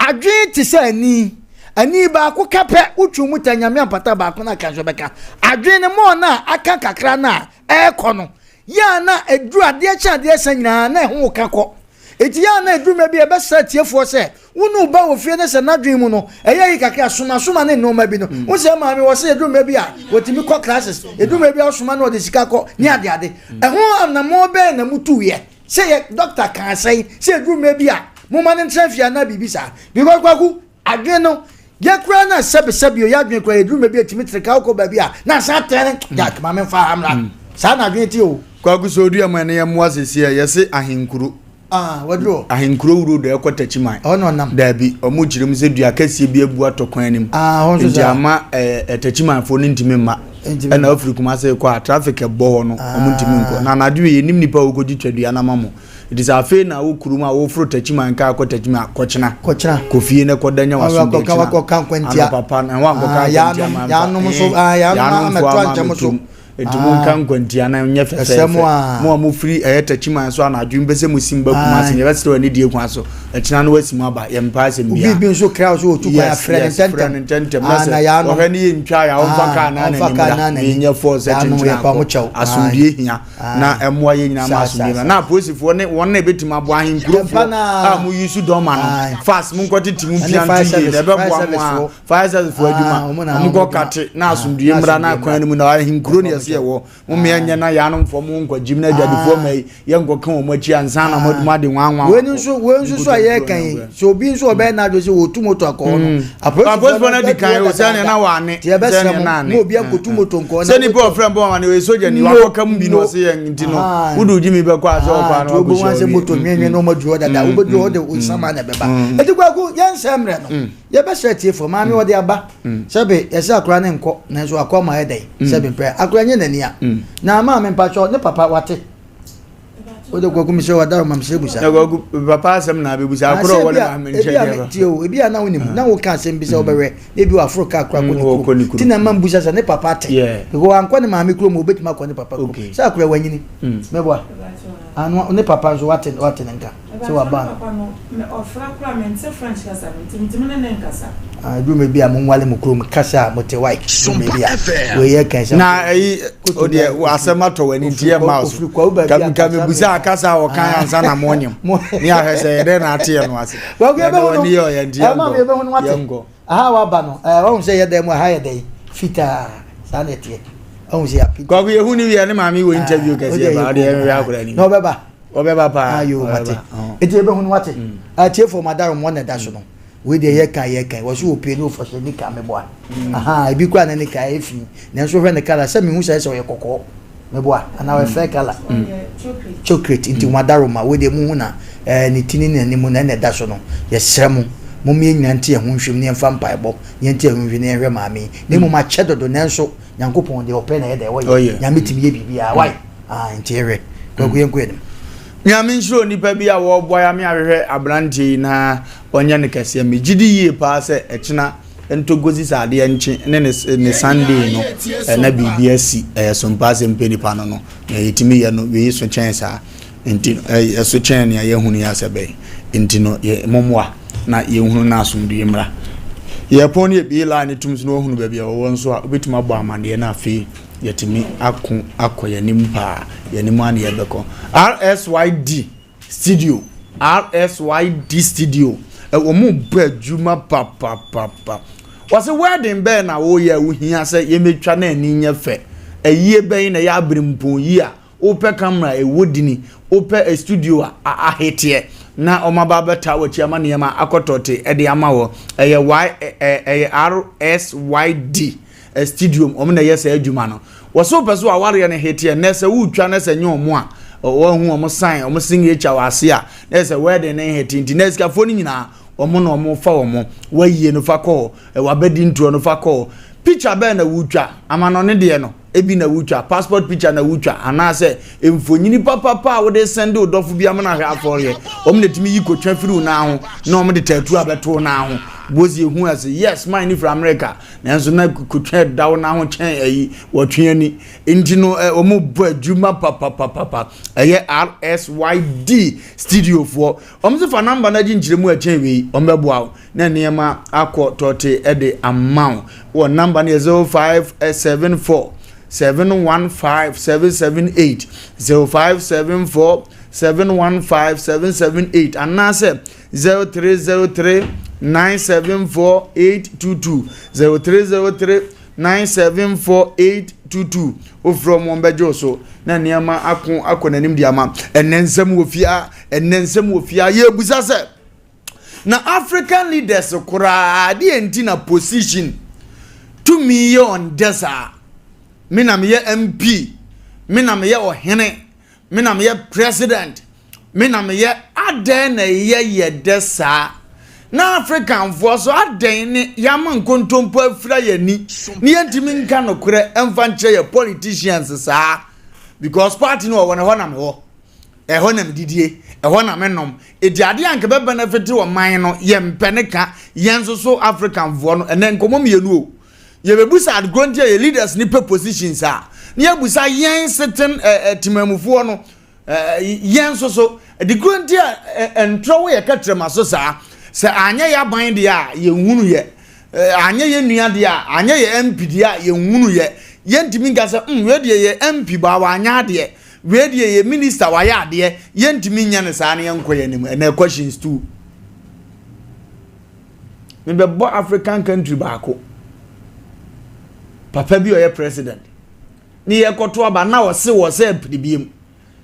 adwene te sɛ ani. Ani baako ka pɛ, wotwe mu ta nyame ampata baako no aka nso bɛka. Adwene no mɔɔ no a aka kakra no a ɛrekɔ no, yɛ a na ɛduru adeɛ kye adeɛ sa nyinaa na ɛho ka kɔ. Eti yɛ a na ɛduru mmerɛ bi a ɛbɛsrɛ atiefoɔ sɛ, wo ne wo ba wɔ fie no sɛ n'adwene mu no ɛyɛ yi kakra somasoma ne nneɛma bi no. Mm. Wo sɛ maame wɔ sɛ ɛduru mmerɛ bi a wɔtumi kɔ classes, ɛduru mmerɛ bi a ɔsoma na ɔde sika kɔ ne adeade. Mm. Ɛho anammɔn bɛn na mutuiɛ? Sɛ yɛ doctor kaa sɛn sɛ ɛduru mmerɛ bi a momma no ntena fie anaa biribi saa because kwaku adwene no yɛ koraa na sɛbesɛbe o yɛ adwene koraa yɛduru mmerɛ bi a ɛtumi tere ka wokɔ baabi a na asan atɛne mm. Jack ma memfa ha mmra mm. saa na adwene te o. Kwaku sɛ odua mu ɛne yɛ mmoa sɛsi a yɛse ahenkuro. Ah, waduru hɔ. Ahenkuro wuro do ɛkɔ Takyiman. Ɛhɔ na ɔnam. Daabi, ɔmo kyerɛ mu sɛ dua kɛseɛ bi abu atɔ kwan anim. Ah, hɔ nso saa. Nti ama ɛɛ eh, Takyimanfoɔ no ntumi mma. Ɛna afiri Kumase kɔ a traffic ɛbɔ hɔ no, ɔmo ntumi nkɔ. Na anadwo yi yɛnim nipa a ɔkɔgye twadua no ama mo. Nti sɛ afei na wo kurom a woforo Takyiman kaa kɔ Takyiman a, kɔkyena. Kɔkyena. Kɔ fie na kɔda nya w'asomdwoe kyena. Wakɔka nkwantia. Anɔpa pa no, wankɔka nkwantia ma mfa. Yaanom nso, yaanom amɛto ankyɛm so. Enti monka nkwantia na nyɛ fɛfɛɛfɛ. Mo a mofiri ɛyɛ Takyiman so anadwo mpɛ sɛ mosim ba Kumasi no, yɛbɛsrɛ wo anidie kwan so. Ɛkyena no woasim aba, yɛmpɛ asɛm biara. Obi bi nso kra wo sɛ ɔtu kwan a, frɛ no ntɛntɛm. Frɛ no ntɛntɛm na sɛ ɔhwɛ ne yɛntwa a, ɔmfa kaa no ara n'ani mmra. Yɛnyɛ force sɛ kyenkyene akɔ. Asomdwoeɛ hia na ɛmmoa yɛn nyinaa ma asomdwoeɛ mmra. Na apolisifoɔ ne wɔn a ɛbɛtumi aboa ahenkurofoɔ a mo use dɔma no, fast monkɔtete mo mpia nto yie na ɛbɛboa mo a. Fire service fo adwuma ah, wɔn kɔ kate na asomdue mmra na kwan no mu na ahenkuro ne yɛsɛ yɛwɔ mo mmea nyɛ na yɛanomfoɔ mo nkɔ gyim na adwadifoɔ ma yi yɛnkɔ ka wɔn akyi ansa na mo ade nwanwa. Wei nso wei nso so a yɛreka yi sɛ obi nso ɔbɛyɛ n'adwe sɛ wɔtu moto akɔ hɔ no. Hmm. Apolisifoɔ no adi kan o sɛnea na wɔane sɛnea na ane mo obi akotu hmm. moto nkɔ na sɛ nipa ɔfrɛ mbɔ wɔn ɔyɛ soja ni wakɔka mu bi na ɔsɛ yɛn nti no ah. wode ogyi mi bɛkɔ asɛ ɔkɔ ano akɔhyɛ obi. Moto nwenwen na ɔmo aduru hɔ dada wobɛduru hɔ de nsama na ɛbɛba. Eti kwaku yɛn nsɛm mmerɛ no. Yɛbɛsrɛ atiefoɔ, maame ɔde aba, sɛbe yɛsɛ akora ne nkɔ, nanso akɔ ama ayɛ dɛn, sɛbe mpɛ, akora nyɛ n'ani a. Na maame mpakyɛw, ne papa wate? Wode kwaku mesrɛ wada ma mesrɛ busa. Na kwaku papa asɛm na abɛbusa, akora ɔwɔ ne maame nkyɛn deɛ ba. Tie o, ebi a na wonim, na woka asɛm bi sɛ wobɛwɛ, na ebi waforo kaa kora kɔ ne kurom. Ti na mma mbusa sɛ ne papa ate. Because wankɔ ne maame kurom, obetumi akɔ ne papa kurom. Sɛ akora wanyini. Mɛboa. Ano ne papa nso wate wate ne nka sɛ waba no. Papa no me ɔfra koraa me nte French kasa no nti mentumi ne ne nkasa. Ah edu me bi a mo nwale mo kurom kasa a mo te wai edu me bi a wei yɛ kan sɛ. Na ɛyi o deɛ asɛm atɔ w'ani nti yɛ mmaa so ka ka me busa akasa a ɔkan ansa na mo ɔnyam ne ahwɛ sɛ yɛ dɛ na ate yɛ no ase. Wɔn yɛ bɛ hu no ɛma yɛ bɛ hu no wate. Aha a waba no, ɛɛ wahu sɛ yɛ dan mu ha yɛ dɛn fitaa saa na ɛteɛ. Wahu sɛ yɛapi. Kwaku yɛ hu ne wia ne maame wɔ interview kɛseɛ ba ɔde ɛhwɛ akora ni. Na ɔbɛba. Ɔbɛba paa. Ayo mate. Eti ebe hu no wate. Atiefo madaro mo na ɛda so no. Wei deɛ yɛ kan yɛ kan wɔso wɔ pie ne ofɔ hyɛ nika meboa. Aha ebi kura ne nika ɛyɛ fi nanso hwɛ ne kala sɛ mehu sɛ sɛ ɔyɛ kɔkɔɔ. Meboa anaa ɔyɛ fair colour. Chocolate nti mo adaroma wei deɛ mohu na ɛɛ ne ti ne n'anim na ɛna ɛda so no yɛsrɛ mo mom yɛn nyinaa nte yɛn ho nhwɛm na yɛmfa mpaebɔ na yɛnte yɛn ho nhwɛ na yɛnhwɛ maame yi na mmom akyɛ dodo nanso Nyankopɔn deɛ ɔpɛ na ɛyɛ dɛ ɔyɛ Nyame tumi yɛ biribiara wai ah nti yɛhwɛ Kwaku yɛnkɔ yɛn anim. Nyame nhyira onipa bi a wɔboa ya me ahwehwɛ abranteɛ yi na ɔnyɛ no kɛseɛ. Megye di yie paa sɛ ɛkyena ntogosi sɛ adeɛ nkye ne ne ne Sunday no na biribi asi. Ɛyɛ so mpaa sɛ mpɛ nipa no no nea yɛtumi yɛ no wei so kyɛn saa nti no ɛso kyɛn nea yɛhunu yi asɛ bɛn nti no yɛ mommoa na yɛnhunu na asomdue mmra. Yɛpɔn ne yɛbie line no tum so na wahunu baabi a wɔwɔ nso a wobɛtumi abɔ amanneɛ na afei yɛtumi ako akɔ yɛn anim paa yɛn anim a na yɛbɛkɔ. RSYD Studio, RSYD Studio, wɔn bɔ adwuma papapapa. Wɔsi wedding bɛn na woyɛ a wohia sɛ yɛmɛtwa na ani nyɛ fɛ? Ayie bɛn na ɛyɛ abirempɔn yi a wopɛ camera a ɛwɔ dini, wopɛ studio a aheteɛ na wɔn aba abɛtaa w'akyi ama nneɛma akɔtɔte de ama wɔ. Ɛyɛ Y ɛyɛ RSYD studio wɔn na ɛyɛ saa adwuma no. Wɔsɛ wopɛ sɛ w'awareɛ no heteɛ nnɛ sɛ wotwa na sɛ nyɛ wɔn a wɔahu wɔn sign wɔn signature wɔ ase a na sɛ wedding no nhete nti na asikafoɔ no nyinaa wɔn na wɔn fa wɔn wayie no fa kɔ hɔ wabɛdi ntoɔ no fa kɔ hɔ. Picture bɛn na wotwa amanɔne deɛ no? Ebi na wotwa, passport picture na wotwa, anaasɛ mfonini papapa a wode sɛnde wo dɔfo bi ama no ahwɛ afɔreɛ. Wɔn na ɛtumi yi kotwa firi wo nan ho na wɔn de tattoo abɛto wo nan ho. Bosi ehu ase, yes, mine ni firi America, nanso na kotwa ɛda wo nan ho kyɛn ayi, wɔtwe ani. Nti no, wɔn bɔ adwuma papapapapa. Ɛyɛ RSYD studio foɔ. Wɔn nso fa namba no agye nkyerɛmu ɛkyɛn wei, wɔn bɛboa wo. na nneɛma akɔ tɔte de ama wo. Wɔ namba no yɛ 0574 715 778 0574 715 778 anaasɛ 0303 974 822 0303 974 822 wofrɛ wɔn bɛgye wo so na nneɛma ako akɔ n'anim de ama ɛnɛ nsɛm wɔ fie ɛnɛ nsɛm wɔ fie yɛbusa sɛ Na African leaders koraa deɛ nti na position tumi yɛ ɔndɛ saa. Me na meyɛ MP, me na meyɛ ɔhene, me na meyɛ president, me na meyɛ adɛn na ɛyɛ yɛ dɛ saa. Na Africanfoɔ so adɛn ne yɛama nkontompo afira yɛn ani ne yɛntumi nka nokorɛ mfa nkyerɛ yɛ politicians saa because party no wɔwɔ no ɛhɔ na mewɔ. Ɛhɔ na medidie, ɛhɔ na menom. Enti adeɛ a anka ɛbɛ benefit ɔman no, yɛmpɛ ne ka. Yɛn nso so Africanfoɔ no, ɛnɛ nkɔmmɔ mmienu o. Yɛbɛbusa adekorɔ nti a yɛ leaders no pɛ positions a, na yɛabusa yɛn sitting eh, eh, temamufoɔ no, eh, yɛn nso so, adekorɔ nti a eh, ntorɔ wɔ yɛ kɛtrɛma so saa. Sɛ anyɛ yɛ aban deɛ a, yɛnhunu yɛ. Eh, anyɛ yɛn nua deɛ a, anyɛ yɛ MP deɛ a, yɛnhunu yɛ. Yɛntumi nka sɛ, mm, wei deɛ yɛ MP baa wanyɛ adeɛ. Wei deɛ yɛ minister wayɛ adeɛ yɛntumi nyɛ no saa na yɛnkɔ yɛn anim ɛnɛ questions too. Mebɛbɔ African country baako papa bi ɔyɛ president ne yɛkɔto aba na ɔse wɔ sɛ pere biem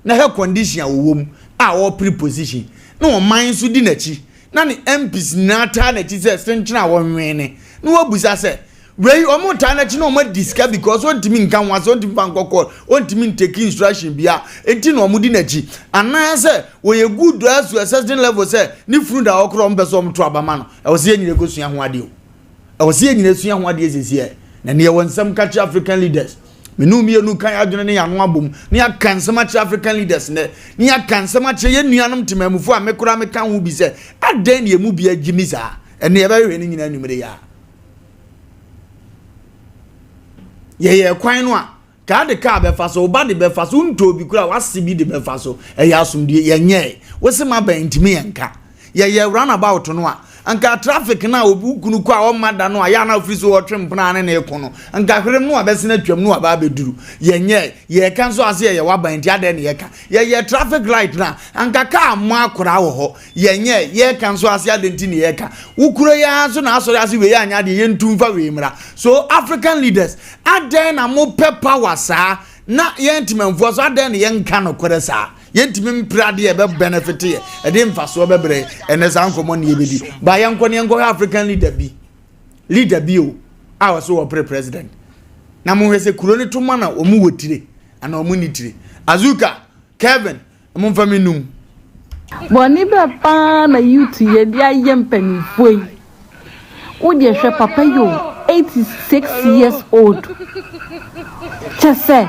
na hɛ condition a wɔwɔ mu a ɔpere position na ɔman nso di n'akyi na ne MPs nyinaa taa n'akyi sɛ senkyene a wɔnwene ne na wabusa sɛ Wei ɔmo taa n'akyi na ɔmo adi sika because ɔntumi nka ho asɛm, ɔntumi fa nkɔ court, ɔntumi ntake instruction bia, enti na ɔmo di n'akyi. Anaasɛ ɔyɛ good as to a certain level sɛ ne funu da hɔ koraa ɔmo pɛ sɛ ɔmo to aba ma no. Ɛwɔ sɛ yɛn nyinaa kɔ sua ho adeɛ o. Ɛwɔ sɛ yɛn nyinaa sua ho adeɛ sɛsi ɛ. Na ne yɛwɔ nsɛm ka kyerɛ African leaders. Me ne wo mmienu ka yɛn adwene ne yɛn ano abom na yɛaka nsɛm akyerɛ African leaders nnɛ, na yɛaka nsɛm akyerɛ yɛn nuanom temammufoɔ a me koraa meka ho bi sɛ adɛn na yɛn mu bi agyimi saa? Ɛnne yɛbɛhwehwɛ ne nyinaa anwummere yi ara. Yɛyɛ kwan no a, kaa de kaa bɛfa so, wo ba de bɛfa so, wontɔɔ bi koraa, w'ase bi de bɛfa so. Ɛyɛ asomdue. Yɛnyɛe. Wo se m'abɛn ntumi yɛ nka. Yɛyɛ runabout no a, anka traffic no a obi wo kunu kɔ a ɔmma da no a, yɛ a na ofiri so ɔtwe mpena ne ne ko no, anka hwerem no abɛsen atwam no aba abɛduru. Yɛnyɛe. Yɛka nso ase yɛyɛ w'aban nti adɛn na yɛka. Yɛyɛ traffic light no a, anka kaa mmɔ akoraa wɔ hɔ. Yɛnyɛ, yɛka nso ase adɛn nti na yɛka? Wo kuro yi ara nso na asɔre ase wei anyɛ adeɛ yɛntu mfa wei mmra. So African leaders, adɛn na mopɛ power saa na yɛn temanfoɔ nso adɛn na yɛnka nokorɛ saa? Yɛntumi mpere adeɛ ɛbɛ benefit yɛ, ɛde mfasoɔ bɛbrɛ yɛ. Ɛnɛ saa nkɔmmɔ ne yɛbɛdi. Ba yɛnkɔ ne yɛnkɔhwɛ African leader bi, leader bi o, a ɔso wɔpere president. Na monhwɛ sɛ kuro no to ma na wɔn wɔ tire anaa wɔn nni tire. Azuka, Kevin, Momfa me num. Bɔne bɛn paa na youth yɛ de ayɛ mpaninfoɔ yi? Wo deɛ hwɛ papa yi o, 86 years old. Kyɛ sɛ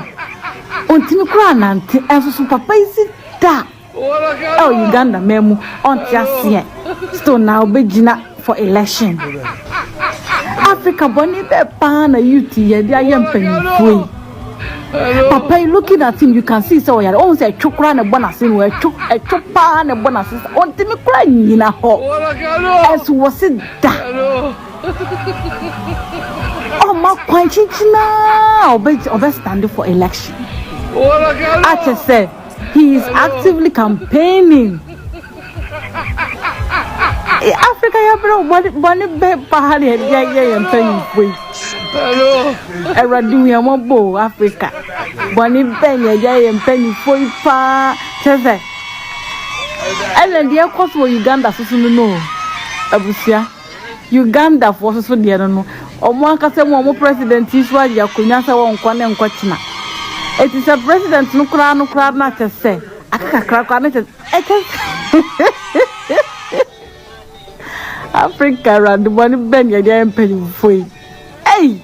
ɔntumi koraa nante ɛnso so papa yi si da ɛwɔ Uganda man mu ɔnte aseɛ still na ɔbɛgyina for election. Africa bɔne bɛn paa na youth yɛ de ayɛ mpaninfoɔ yi? Papa yi looking at him you can see sɛ ɔyare ɔhu sɛ ɛtwo koraa na ɛbɔ n'ase no ɛtwo ɛtwo paa na ɛbɔ n'ase sa ɔntumi koraa nyina hɔ ɛnso wɔ se da ɔma kwan kyinkyinaa ɔbɛ ɔbɛ stand for election akyɛ sɛ he is actively campaigning. Africa yɛbrɛ wo bɔne bɔne bɛ paa na yɛde ayɛ yɛn mpanyinfoɔ yi. Awurade hu yɛn mmɔbɔ o Africa. Bɔne bɛn na yɛde ayɛ yɛn mpanyinfoɔ yi paa kyerɛ sɛ ɛna deɛ ɛkɔ so wɔ Uganda soso no no abusua. Ugandafoɔ soso deɛ no no wɔn ankasa mu wɔn president yi so agye akonnwa sɛ wɔnkɔ ne nkɔkyena. Eti sɛ president no koraa no koraa no akyɛ sɛ aka kakra koraa no kyɛ Ɛkyɛ sɛ Africa awurade bɔne bɛn yɛde ayɛ mpanyinfoɔ yi. Ei!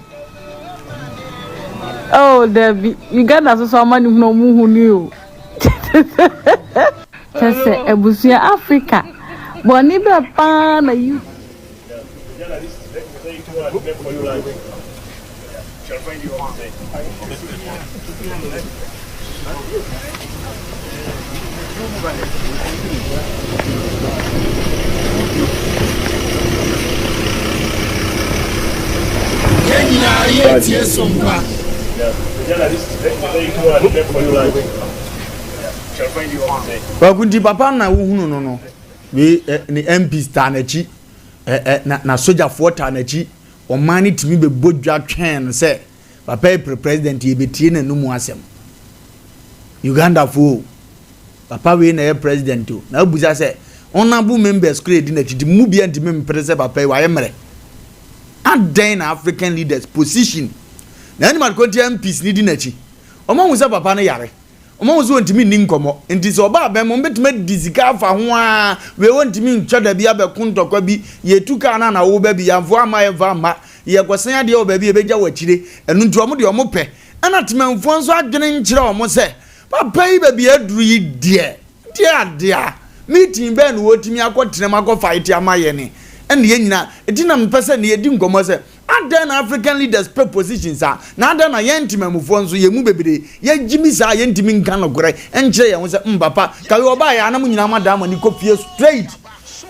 Oh dabi, Uganda nso so amanehunu a wɔn hu ni o. Kyɛ sɛ abusua Africa bɔne bɛ paa na you. Yɛn nyinaa yɛretie Sompa. Kwaku nti papa na wohunu no no wei ɛ ne MPs taa n'akyi ɛ ɛ na na sogyafoɔ taa n'akyi ɔman no tumi bɛbɔ dwa twɛn no sɛ papa yi pere president yɛbɛtie n'anum asɛm Ugandafoɔ o papa wei na ɛyɛ president o na abusa sɛ honourable members kura edi n'akyi nti mu bia ntumi mpere sɛ papa yi wayɛ mmerɛ adɛn na African leaders position na anim adekorɔ nti MPs ne di n'akyi wɔn ahu sɛ papa no yare Wɔahu sɛ wɔntumi nni nkɔmmɔ, enti sɛ ɔba abɛn mu a, wɔbɛtumi adi sika afa ho ara. Wei wɔntumi ntwa da bi abɛko ntɔkwa bi. Yɛtu kaa no a na woba bi, yɛamfa amma a yɛmfa mma. Yɛkɔsɛn adeɛ wɔ baabi a yɛbɛgya wɔ akyire. Ɛno nti wɔn deɛ wɔpɛ. Ɛna temanfoɔ nso adwene nkyerɛ wɔn sɛ, papa yi baabi a aduru yi deɛ, deɛ adeɛ a, meeting bɛn na wɔtumi akɔtena mu akɔ fight ama yɛn? Ɛna yɛn nyinaa, ɛti na mepɛ sɛ nnɛ yɛdi nkɔmmɔ sɛ, Adɛn na African leaders pɛ position saa? Na adɛn na yɛn Ntemanmufoɔ nso, yɛn mu bebree, yɛagyimi saa a yɛntumi nka nokorɛ nkyerɛ yɛn ho sɛ, mm papa, ka wei ɔbaeɛ a na mo nyinaa moadan mo ani kɔ fie straight.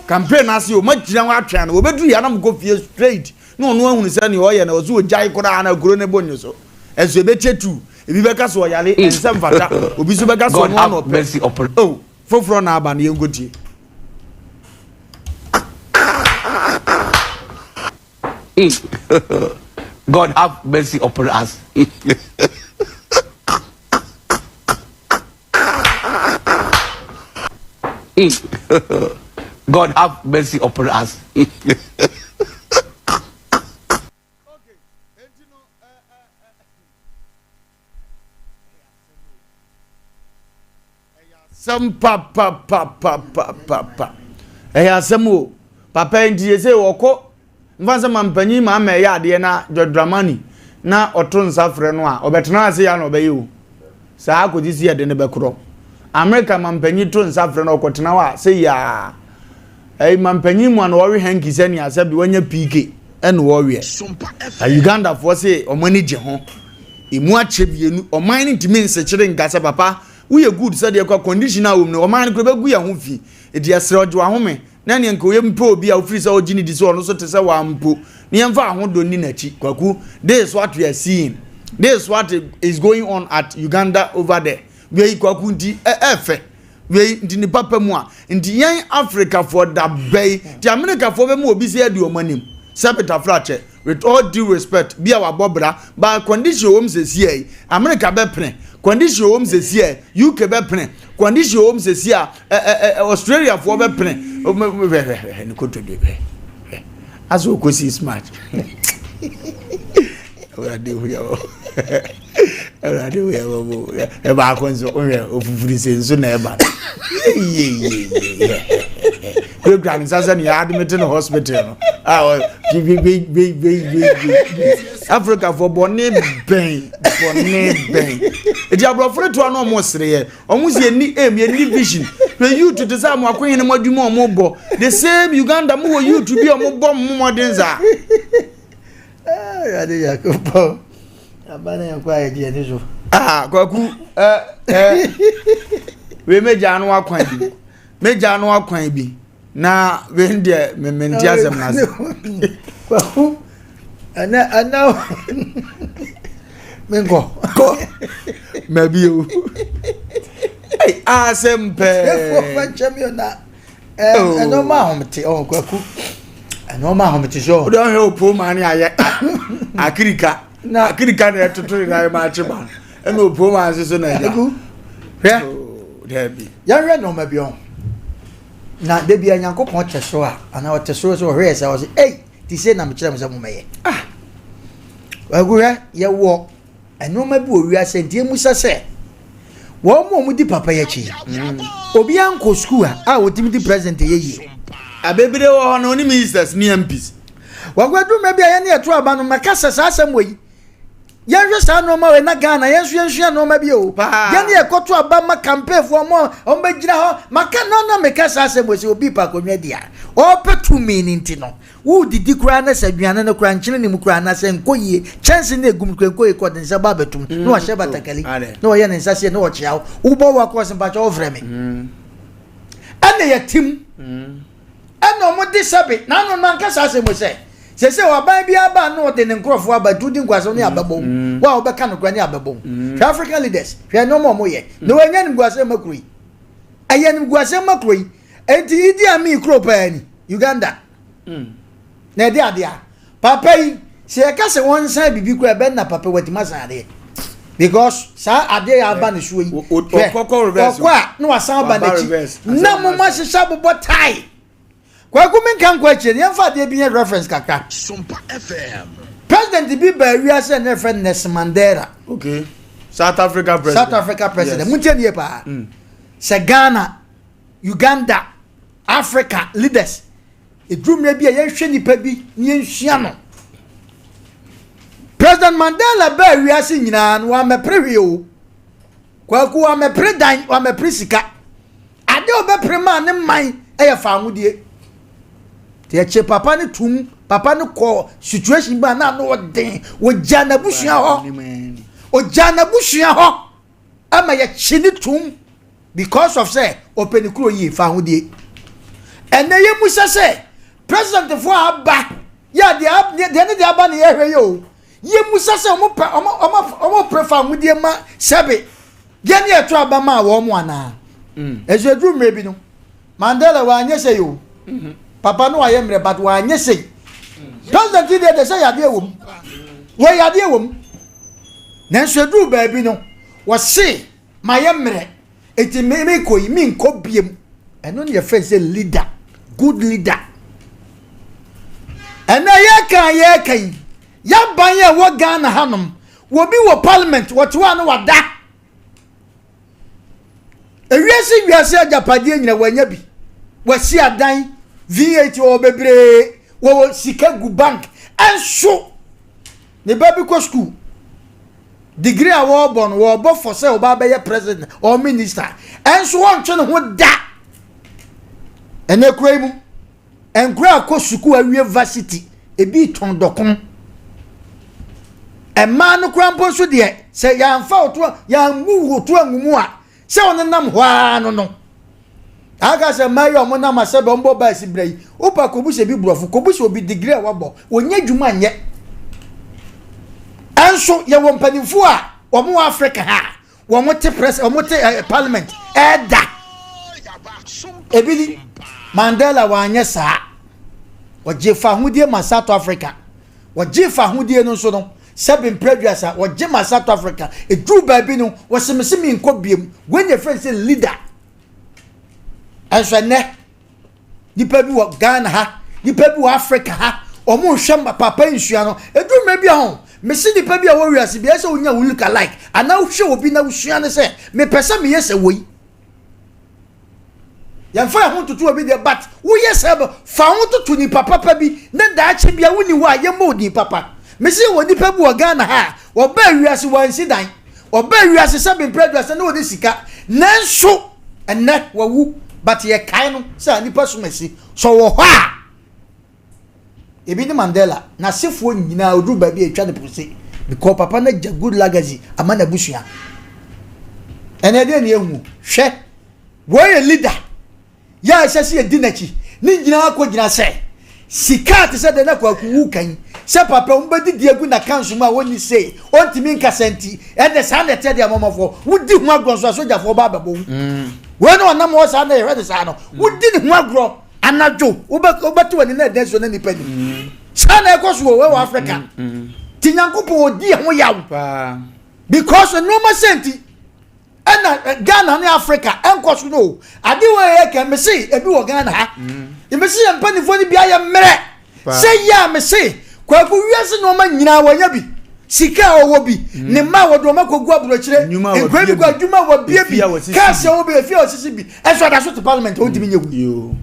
Campaign no ase o, moagyina hɔ atwɛn no, wɔbɛduru yɛ a na mokɔ fie straight. Na ɔno ahunu sɛ nea ɔyɛ no, ɛwɔ sɛ ɔgyae koraa na kuro no bo nnye so. Ɛnso ɛbɛkyɛ tu. Ebi bɛka sɛ ɔyare, ɛnsɛ mfata. Obi nso bɛka sɛ God ɔno ara na have ɔpɛ. mercy upon Oh, foforɔ na aba no, yɛnkɔtie. God have mercy upon us. God have mercy upon us. Asɛm papapapapapa. Ɛyɛ asɛm o. Papa yi nti yɛsɛ ɔkɔ mfa sɛ mampanyin ma ama ɛyɛ adeɛ na George Dramani na ɔto nsa frɛ no a ɔbɛtena ase ya na ɔbɛyɛ o. Saa akɔgye si yɛde no bɛkorɔ. Amerika mampanyin to nsa frɛ no ɔkɔtena hɔ a sɛ yaa. Ɛyi mampanyin mu a na ɔwe hanky sɛnea sɛbi wanya PK ɛna ɔweɛ. Na Ugandafoɔ se wɔn ani gye ho. Emu akyɛ mmienu. Ɔman no ntumi nsekyere nka sɛ papa Woyɛ good sɛdeɛ kɔ condition a wɔm no ɔman no kora bɛgu yɛn ho fi ɛti yɛsrɛ ɔgye wahome na neɛ nka ɔyɛ mpɛ obi a wofiri sɛ ɔgye ne di sɛ ɔno so te sɛ waa mpo ne yɛmfa ahodɔ nni n'akyi kwaku this is what we are seeing this is what is going on at Uganda over there wei kwaku nti ɛɛfɛ wei nti ne papa mu a nti yɛn Africafoɔ da bɛyi nti Americafoɔ bɛmu obi sɛ adi wɔn anim sɛ betafra kyɛ With all due respect, bi a wabɔ bra, but condition ɔwɔ mu sɛsi yi, America bɛ pene, condition ɔwɔ mu sɛsi yi, UK bɛ pene, condition ɔwɔ mu sɛsi a, ɛ ɛ ɛ Australia foɔ bɛ pene, hwɛ hwɛ hwɛ ne kotodwe hwɛ hwɛ, asɛ ɔkɔ si smart. Awurade hu yɛ wɔ, Awurade hu yɛ wɔ, ɛbaako nso, wohwɛ ofufiri sɛ nso na ɛba no, yeyeyeye. Kurakura ne nsa sɛ nea admit no hospital no a gbegbegbegbegbegbe Africafoɔ bɔne bɛn bɔne bɛn eti aborɔfo no to ano ɔmo sereɛ ɔmo si yɛni aim yɛni vision hwɛ youth te sɛ amo akohene mo adwuma ɔmo bɔ the same Uganda mo wɔ youth bi ɔmo bɔ mo mmɔden saa. Awurade Nyankopɔn aba ne nkwa a yɛgye yɛn so. Ah, kwaku ɛ ɛ wei megya ano akwan bi. M'agya no akwan bi na wei deɛ me mente asɛm no ase. Kwaku ɛnɛ ɛnɛ menkɔ. Kɔ mabi o. Ei asɛm pɛɛ. Ɛfo fakyɛ mi o na ɛnɔɔma ahomete ɔho kwaku ɛnɔɔma ahomete so. Wode ɔhwɛ opo maa ne ayɛ akirika akirika na ɛtoto ne nan ma akye ba ɛna opo maa nso so na agya. Hwɛ. Daabi. Yɛnhwɛ nneɛma bi ho. Na da bia Nyankopɔn te soro a, anaa ɔte soro sɛ ɔhwɛ yɛ sɛ ɔse, ei, te sei na mekyerɛ mo sɛ mommɛyɛ. Ah! Wagu hwɛ, yɛwɔ nneɛma bi wɔ wiase nti emusa sɛ, wɔn mu a wɔdi papa yi akyi, mm. obiara nkɔ sukuu a, a wɔtumi di president yɛ yie. Abebire wɔ hɔ no, ne ministers ne MPs. Wagu aduru mmerɛ bi a yɛne yɛto aba no, maka sɛ saa asɛm wɔ yi. Yɛnhwɛ saa nnoɔma wei na Ghana yɛn nso yɛnsua nnoɔma bi o. Yɛn ne yɛkɔto aba ma campaignfoɔ mo wɔn bɛgyina hɔ maka no na meka saa asɛm wɔ sɛ obi pa akonnwa di a ɔrepɛ tumi no nti no wodidi koraa na sɛ aduane no koraa nkyene ne mu koraa na sɛ nkɔ yie kyɛnse no egum koraa nkɔ yie kɔ de nsa ba abɛtum na wahyɛ batakali na ɔyɛ ne nsa seɛ na ɔkyea wo wobɔ wo akɔɔse mpakyɛ wofrɛ me ɛna yɛtim Ɛna wɔn de sɛbe n'ano no anka saa asɛm sɛ sese ɔban bi aba na ɔde ne nkurɔfoɔ aba nti wodi nkwasɛm ne abɛbɔ wo mm. wo a wobɛka nokora ne abɛbɔ wo mm. Hwɛ African leaders, hwɛ nneɛma a wɔyɛ na wɔanya animguasɛm ma kuro yi, ɛyɛ animguasɛm ma kuro yi. Enti Idi Amin kuro paa ni Uganda mm. Na ɛde adeɛ a papa yi sɛ yɛka sɛ wɔnsan biribi kura ɛbɛn na papa watumi asan adeɛ because saa adeɛ yɛ aba ne soɔ yi hwɛ ɔkɔ a na wasan aba n'akyi na mo ma hyehyɛ abobɔ tae kwaku mi nka nkɔ akyire no yɛmfa adeɛ bi yɛ reference kakra. Sompa FM. President bi baa wiase a na yɛfrɛ no Nelson Mandela. Okay. South Africa president. South Africa president. Yes. Muntie nie paa. Sɛ Ghana, Uganda, Africa leaders Ɛduru mmerɛ bi a yɛnhwɛ nipa bi na yɛnsua no. President Mandela baa wiase nyinaa no wammɛpere hwee o. Kwaku wammɛpere dan, wammɛpere sika. Ade a ɔbɛpere maa ne man yɛ faangodie. Nti ɛkye papa no tum, papa no kɔ situation bi a na ano ɔden. Ɔgyaa n'abusua hɔ. Ɔgyaa n'abusua hɔ. Ɛma yɛkye ne tum because of sɛ ɔpɛ ne kuro yie fa ahodie. Ɛnɛ yɛ musa sɛ president foɔ a aba yɛ deɛ deɛ ne deɛ aba ne yɛhwɛ yɛ o. Yɛ musa sɛ ɔmo pɛ ɔmo ɔmo ɔmo pere fa ahodie ma sɛbe deɛ ne yɛto aba maa wɔn mo anaa. Ɛso eduru mmerɛ bi no Mandela wanyɛ sɛ yi o. Papa no wayɛ mmerɛ but wanyɛ sɛ yi. President yi deɛ deɛ sɛ yadeɛ wɔ mu. Wɔ yadeɛ wɔ mu. Nanso eduruu baabi no, wɔse mayɛ mmerɛ, enti me mekɔ yi, menkɔ biem. Ɛno ne yɛfrɛ sɛ leader, good leader. Ɛnɛ yɛka a yɛka yi, yɛaban a ɛwɔ Ghana hanom, wɔbi wɔ parliament, wɔte hɔ a na wada. Ewiase wiase agyapadeɛ nyina wɔanya bi. Wɔasi adan, V8 wɔwɔ bebree, wɔwɔ sika gu bank. Ɛnso Ne ba bi kɔ sukuu. Degree a wɔrebɔ no, wɔrebɔ for sɛ ɔba abɛyɛ president or minister. Ɛnso wɔntwe ne ho da. Ɛnɛ kura yi mu, nkura akɔ sukuu awie varsity, ebi tɔn dɔko. Mmaa no kura mpo nso deɛ, sɛ yɛamfa oto yɛammu woto angu mu a, Sɛ ɔnenam hɔ ara no no. Aka sɛ mmaa yi a wɔnam asɛ bɛ wɔbɔ baasi bra yi, wopa kɔbu sɛ bi borɔfo, kɔbu sɛ obi degree a wabɔ, wɔnyɛ adwuma nyɛ. Ɛnso yɛwɔ mpanimfoɔ a wɔn wɔ Africa ha a wɔn te press, wɔn te eh, parliament ɛɛda. Ebi ni Mandela wanyɛ saa. Wɔgye fa ahodie ma South Africa. Wɔgye fa ahodie no nso no, Sɛbe mprɛ aduasa wɔgye ma South Africa ɛduru baabi no wɔse mese menkɔ biam wei na ɛfrɛ sɛ leader. Ɛnso ɛnɛ nipa bi wɔ Ghana ha, nipa bi wɔ Africa ha, wɔn nhwɛ papa nsua no. Ɛduru mmerɛ bi a ho mese nipa bi a wɔ wiase bi ɛsɛ wonya wo look alike anaa wohwɛ obi na wosua no sɛ mepɛ sɛ meyɛ sɛ wei. Yɛmfa yɛn ho ntoto obi deɛ but woyɛ sɛ bɛ fa ho toto nipa papa bi na daakye bia wonni hɔ a yɛmmɔ wo din papa. Mese yɛwɔ nipa bi wɔ Ghana ha a ɔbaa wiase wansi dan, ɔbaa wiase sɛ bemprɛ aduasa na ɔni sika nanso ɛnnɛ wawu but yɛkae no sɛ nipa som asi sɛ ɔwɔ hɔ a. Ebi ne Mandela, n'asefoɔ nyinaa ɔduru baabi a ɛtwa no pose because papa no agya good legacy ama n'abusua. Ɛnɛ ɛdeɛ ne yɛhu hwɛ wei yɛ leader yɛ a ɛsɛ sɛ yɛdi n'akyi ne nyinaa kɔgyina sɛ sika te sɛ deɛ na kwaku wu kan sɛ papa wɔn bɛdidi agu n'akanso mu a wɔnni sei ɔntumi nkasa nti ɛnɛ saa na ɛteɛ deɛ amɔmɔfoɔ wodi ho agorɔ nso asogyafoɔ ba abɛbɔ wo mm. wei na ɔnam hɔ saa na yɛhwɛ ne saa no wodi ne ho agorɔ Anadwo wobɛte w'ani na ɛdɛn so na nipa ni. Mm. Saa na ɛkɔ so wɔ wɔ Africa. Mm, mm, Ti Nyankopɔn ɔdi ɛho yaw. Because nneɛma sɛ nti ɛna eh, Ghana ne Africa ɛnkɔ so no. Ade wɔ yɛ kɛ mese ebi wɔ Ghana ha. Mese yɛn mpanimfoɔ no bi ayɛ mmerɛ. Sɛ yɛ a mese kwaku wiase nneɛma nyinaa wɔnya bi. Sika a ɔwɔ bi, ne mma a wɔde wɔn akɔgu aburokyire, nkura bi kɔ adwuma a wɔabie bi, cars a ɔwɔ bi, efie a ɔsisi bi, ɛnso ɔda so te parliament a ɔntumi nyɛ wu.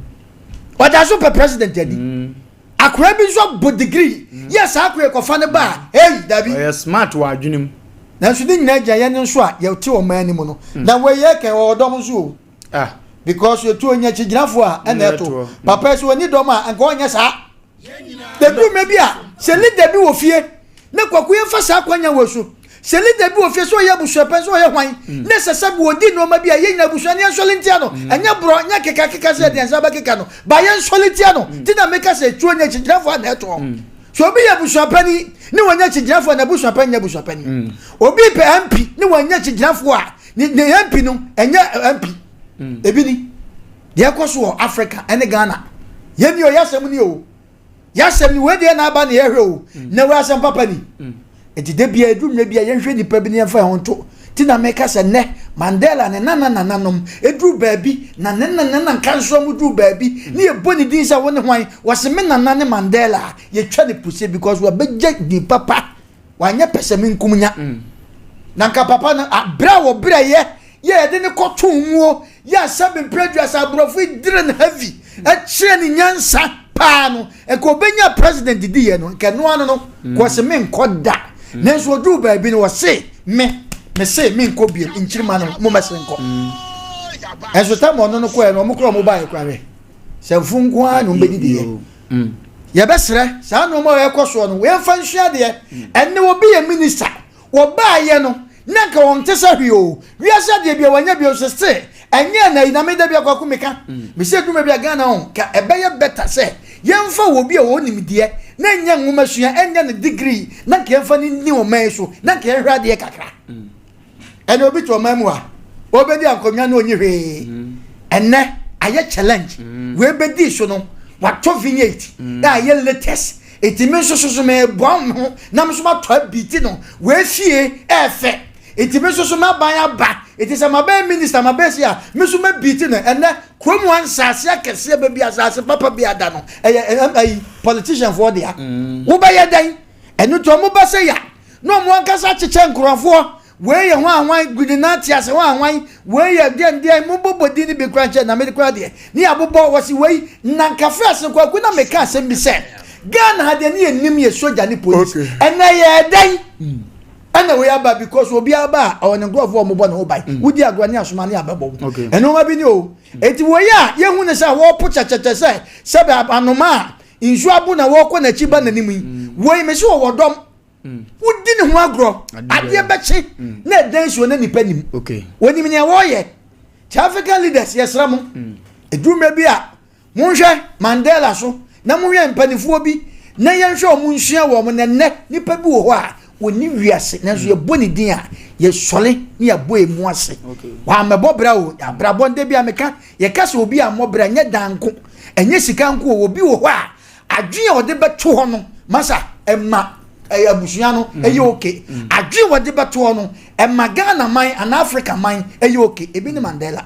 Ɔda so pɛ president adi. Mm. Akora bi nso abɔ degree, mm. Yɛ saa koe kɔfa no ba a, ei, dabi. Ɔyɛ smart wɔ adwene mu. Nanso ne nyinaa gyina yɛn nso a yɛte ɔman no mu no. Na wei yɛ kɛn ɔwɔ dɔm nso o. Ah. Because yɛtu onya kyigyinafoɔ a ɛna ɛto. Papa yi sɛ ɔnni dɔm a nka ɔnyɛ saa. Ɛduru mmerɛ bi a sɛ leader bi wɔ fie na kwaku yɛmfa saa akwanya wɔ so. Sɛ leader bi wɔ fie sɛ ɔyɛ abusuapɛn sɛ ɔyɛ hwan na ɛsɛ sɛ bi ɔdi nneɛma bi a yɛn nyinaa abusua no yɛnsɔre ntia no. Ɛnyɛ borɔ nyɛ kekakeka sɛ yɛde yɛn nsa bɛkeka no ba yɛnsɔre ntia no. Nti na meka sɛ tuo nyɛ kyigyinafoɔ a na ɛtoɔ. So obi yɛ abusuapanin ne wanya kyigyinafoɔ a n'abusuapanin nyɛ abusuapanin. Mm. Obi pɛ MP ne wanya kyigyinafoɔ a ne ne MP no ɛnyɛ MP. Mm. Ebi ni deɛ ɛkɔ so wɔ Africa ɛne Ghana. Yɛn ni o yasɛm ni o yasɛm ni wei deɛ n'aba na yɛhwɛ o mm. na wei asɛm papa ni. Mm. Eti de bia edu mmerɛ bia yɛnhwɛ nipa bi ne yɛmfa yɛn ho nto. Ti na meka sɛ nnɛ Mandela ne nana nananom eduru baabi na ne nana nka nso ɔmo duru baabi ne yɛbɔ ne din sɛ wo ne hwan wɔse me nana ne Mandela a yɛtwa ne puse because wabɛgya din papa wanyɛ pɛsɛmenkomnya na nka papa no abrɛ a wɔbrɛ yɛ yɛ yɛde ne kɔtoo muo yɛ asɛbe mprɛ aduasa aborɔfo yi dire no heavy ɛkyerɛ ne nyansa paa no nka ɔbɛnya president di yɛ no nka ɛno ano no mm. kɔ se menkɔ da mm. nanso ɔduru baabi no wɔse me mese menkɔ biem nkyirima no mommɛse nkɔ mm. ɛnso tam ɔno no kɔɛ no ɔmo korɔ ɔmo baeɛ kora hwɛ sɛ mfo nko ara na ɔmbɛdidi yɛ yɛbɛsrɛ saa nneɛma a ɛkɔ soɔ no wɔmfa nsua deɛ ɛne obi yɛ minister Wɔbaeɛ no, na anka wɔnte sɛ hwee o. Wiase adeɛ biara wɔanya bio nso still ɛnyɛ ɛna yi na me da bi a Kwaku meka. Me sɛ dwuma bi a Ghana ho nka ɛbɛyɛ better sɛ yɛmfa obi a ɔwɔ nimdeɛ na ɛnyɛ nwomasua ɛnyɛ ne degree na nka yɛmfa no nni ɔman yi so na nka yɛnhwɛ adeɛ kakra. Ɛnɛ obi te ɔman mu a ɔbɛdi akonnwa na ɔnyi hwee. Ɛnɛ ayɛ challenge. Wei bɛdi so no watɔ vineyard a ɛyɛ latest. Enti me nso so so meboa me ho na me nso matɔ abiti no. Wei fie ɛɛfɛ. Enti me nso so m'aban aba. Enti sɛ mabɛyɛ minister mabɛyɛ sei a, me nso mɛbiti no. Ɛnnɛ kurom ha nsaase akɛseɛ baabi asaase papa bi ada no, ɛyɛ ɛyi politician foɔ dea. Wobɛyɛ dɛn? Ɛno nti wɔn ba sɛ ya na wɔn ankasa akyekyɛ nkurɔfoɔ. Wei yɛ hwan hwan, Gwidi na te ase hwan hwan, wei yɛ deɛn deɛn, mobobɔ din no bi koraa nkyɛ na mede koraa deɛ ne yɛabobɔ, wɔse wei, na nka first no Kwaku na meka asɛm bi sɛ Ghana ha deɛ ne yɛnim yɛ sogya ne police, ɛnɛ yɛɛ dɛn ɛna wei aba because obiara ba a ɔwɔ ne nkurɔfoɔ a wɔbɔ ne ho ban, wodi agorɔ ne asoma ne abɛbɔ wo, nneɛma bi ne o, enti wei a yɛhu ne sɛ wɔpo kyɛkyɛkyɛ sɛ sɛbɛ anoma a nsuo abo na wɔkɔ n'akyi ba n'anim yi, wei mese wɔwɔ dɔm. Wodi ne ho agorɔ, adeɛ bɛkye na ɛdan nsuo na nipa nim. Wɔnim nea wɔreyɛ. Ti African leaders yɛsrɛ mo, ɛduru mmerɛ bi a monhwɛ Mandela so na monhwɛ mpanimfoɔ bi na yɛnhwɛ wɔn nsua wɔn na nnɛ nipa bi wɔ hɔ a wɔnni wiase nanso yɛbɔ ne din a yɛsɔre ne yɛabɔ emu ase. Wɔammɛbɔ bra o, abrabɔ ndɛ bi a meka yɛka sɛ obi ammɔ bra nyɛ dan nko, ɛnyɛ sika nko o, obi wɔ hɔ a Adwene a wɔde bɛto hɔ no, masa, ɛma ɛyɛ abusua no mm. ɛyɛ oke. Mm. Adwene a wɔde bɛto hɔ no, ɛma Ghana man anaa Africa man ɛyɛ oke. Ebi ne Mandela.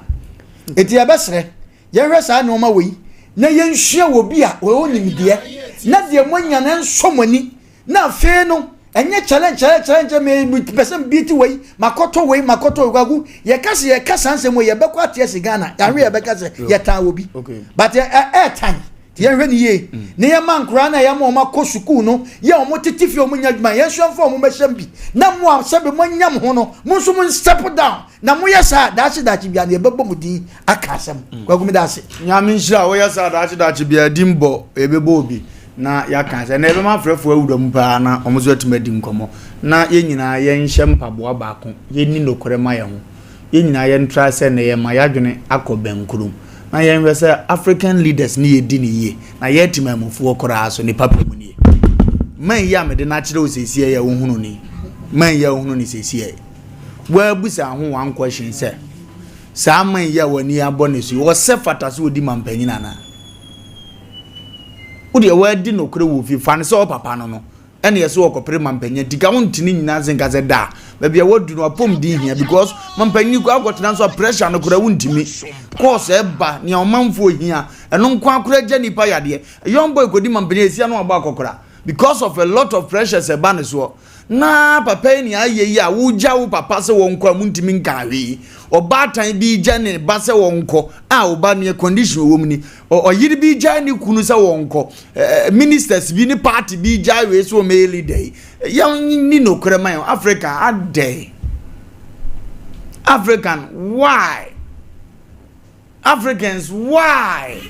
Eti yɛbɛsrɛ, yɛnhwɛ saa nneɛma wɔ yi na yɛnsua wɔ bi a wɔwɔ nimdeɛ na deɛ moanya no nsɔ mo ani na afei no ɛnyɛ challenge challenge challenge me pɛ sɛ bi ti wei makɔtɔ wei makɔtɔ wei kwaku yɛka sɛ yɛka saa nsɛm wei yɛbɛkɔ ate asi Ghana yɛahwe yɛbɛka sɛ yɛtan wɔ bi but ɛɛtan nti yɛnhwɛ no yie na yɛma nkoraa no a yɛma wɔn akɔ sukuu no yɛ wɔn tete fie wɔn nya adwuma yɛn nso yɛmfa wɔn mmɛhyɛm bi na mo a sɛbe moanya mo ho no mo nso mo step down na moyɛ saa daakye daakye bia no yɛbɛbɔ mo din aka asɛm mm. Kwaku meda ase. Nyame nhyira woyɛ saa daakye daakye bia din bɔ yɛbɛbɔ obi na yɛaka sɛ na yɛbɛma afrɛfoɔ awura mu paa na wɔn nso atumi adi nkɔmmɔ na yɛn nyinaa yɛnhyɛ mpaboa baako yɛnni nokorɛ ma yɛn ho Yɛn nyinaa yɛntra sɛ nnɛ yɛma yɛadwene akɔ bɛnkurom na yɛnhwɛ sɛ African leaders ne yɛdi no yie na yɛ temanmufoɔ koraa so ne papa mu nie. Man yi a mede no akyerɛ wo seesei yi a wohunu no yi, man yi a wohunu no seesei yi, woabusa ho one question sɛ saa man yi a w'ani abɔ ne so yi, ɔsɛ fata sɛ ɔdi mampanyin anaa? Wodeɛ woadi nokorɛ wɔ fie, fa no sɛ ɔpapa no no, ɛna yɛsɛ wɔkɔpere mampanyin nti ka wonte ne nyinaa ase nka sɛ da baabi a wadu no apɔmuden hia because mampanyin kɔ akɔtena nso a pressure no koraa wontumi course ɛba nea ɔmanfoɔ hia ɛno nko akora gya nipa yadeɛ young boy kɔdi mampanyin esia no abɔ akɔkora because of a lot of pressures ɛba ne soɔ. Na papa yi nea ayɛ yi a wogya wo papa sɛ wɔnkɔ a muntumi nka hwee. Ɔbaatan bi gya ne ba sɛ wɔnkɔ a ɔba neɛ condition wɔ mu ni. Ɔyere bi gya ne kunu sɛ wɔnkɔ. Ministers bi ne party bi gya wei sɛ wɔmɛyɛ leader yi. Yɛn ni nokorɛ ma yɛn Africa adɛn? African why? Africans why?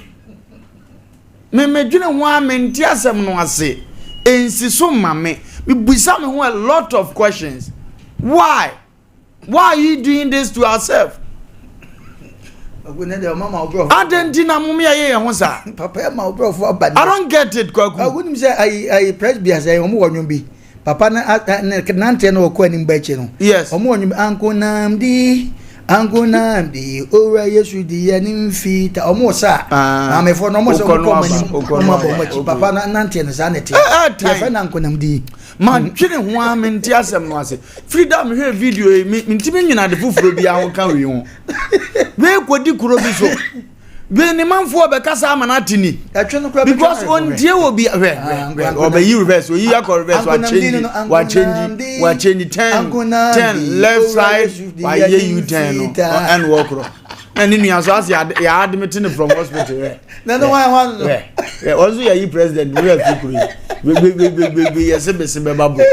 Me medwene ho ara mente asɛm no ase. Ensi so mma me. Mebisa me ho a lot of questions. Why? Why are you doing this to ourselves? Adɛn nti na mom yɛyɛ yɛn ho saa? Papa yɛ ma obrɔfo aba. I don't get it kwaku. Wonim sɛ ayi ayi presbyas ɛyɛ wɔn wɔ nwom bi. Papa no ne nanteɛ no ɔkɔ anim ba akyi no. Yes. Wɔn wɔ nwom ankonamdi ankonamdi owura Yesu di yɛ ne mfi ta wɔn wɔ saa. Ah. Maamefoɔ no wɔn sɛ wɔn kɔ wɔn anim wɔn abɔ wɔn akyi. Papa no nanteɛ no saa na ɛteɛ. Yɛfrɛ no ankonamdi. Madwene ho ara mente asɛm no ase. Firi da mehwɛ video yi mentumi nwene ade foforɔ biara ho ka wei ho. Wei kɔdi kuro bi so. Wei ne manfoɔ bɛkasa ama no ate ni. Because ɔntie wɔ bi hwɛ hwɛ ɔbɛyi reverse oyi akɔ reverse wachange wachange wachange ten ten left side wayɛ u ten no ɛna wɔkorɔ. Na ne nua so ase yɛ admit no from hospital hwɛ. Na ne hwan hwan no. Hwɛ hwɛ wɔn nso yɛyi president wura fi kuro yi wei yɛsɛ bese bɛba bɔ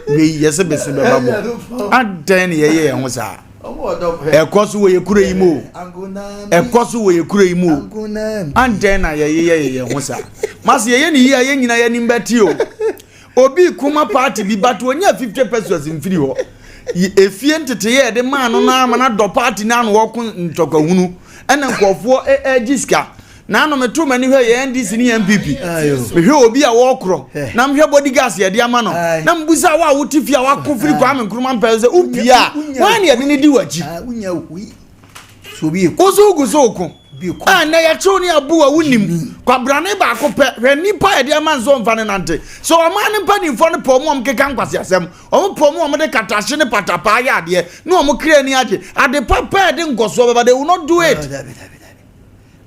wei yɛsɛ bese bɛba bɔ adɛn ne yɛyɛ yɛn ho saa ɛkɔ so wɔ yɛ kuro yi mu o ɛkɔ so wɔ yɛ kuro yi mu o adɛn na yɛyɛ yɛn ho saa masi yɛyɛ ne yie a yɛn nyinaa yɛn anim bɛte o. Obi kuma party bi but onya 50 pesos mfiri hɔ. Efie nteteyɛ yɛde maa no no ama no adɔ party no ano ɔko ntɔkwahunu ɛna nkurɔfoɔ ɛgye sika. Na ano meto m'ani hwɛ yɛ NDC ne NPP. Mehwɛ obi a wɔkorɔ na mehwɛ bodyguards yɛde ama no na mbusa wo a wote fie a wako firi Kwame Nkrumah mpɛ sɛ wopie a wɔn ne yɛde ne di w'akyi. Wo so wogu so reko. A nnɛ yɛkyew ne abu a wonim. Kwabrane baako pɛ. Hwɛ nnipa a yɛde ama nso ɔmfa ne nante. Sɛ ɔman no mpanimfoɔ no pɛ wɔn a wɔkeka nkwaseasɛm, wɔn pɛ wɔn a wɔde katahye ne patapaa yɛ adeɛ, ne wɔn kra ani agye. Ade papa a ɛde nkɔsoɔ bɛba, they will not do it.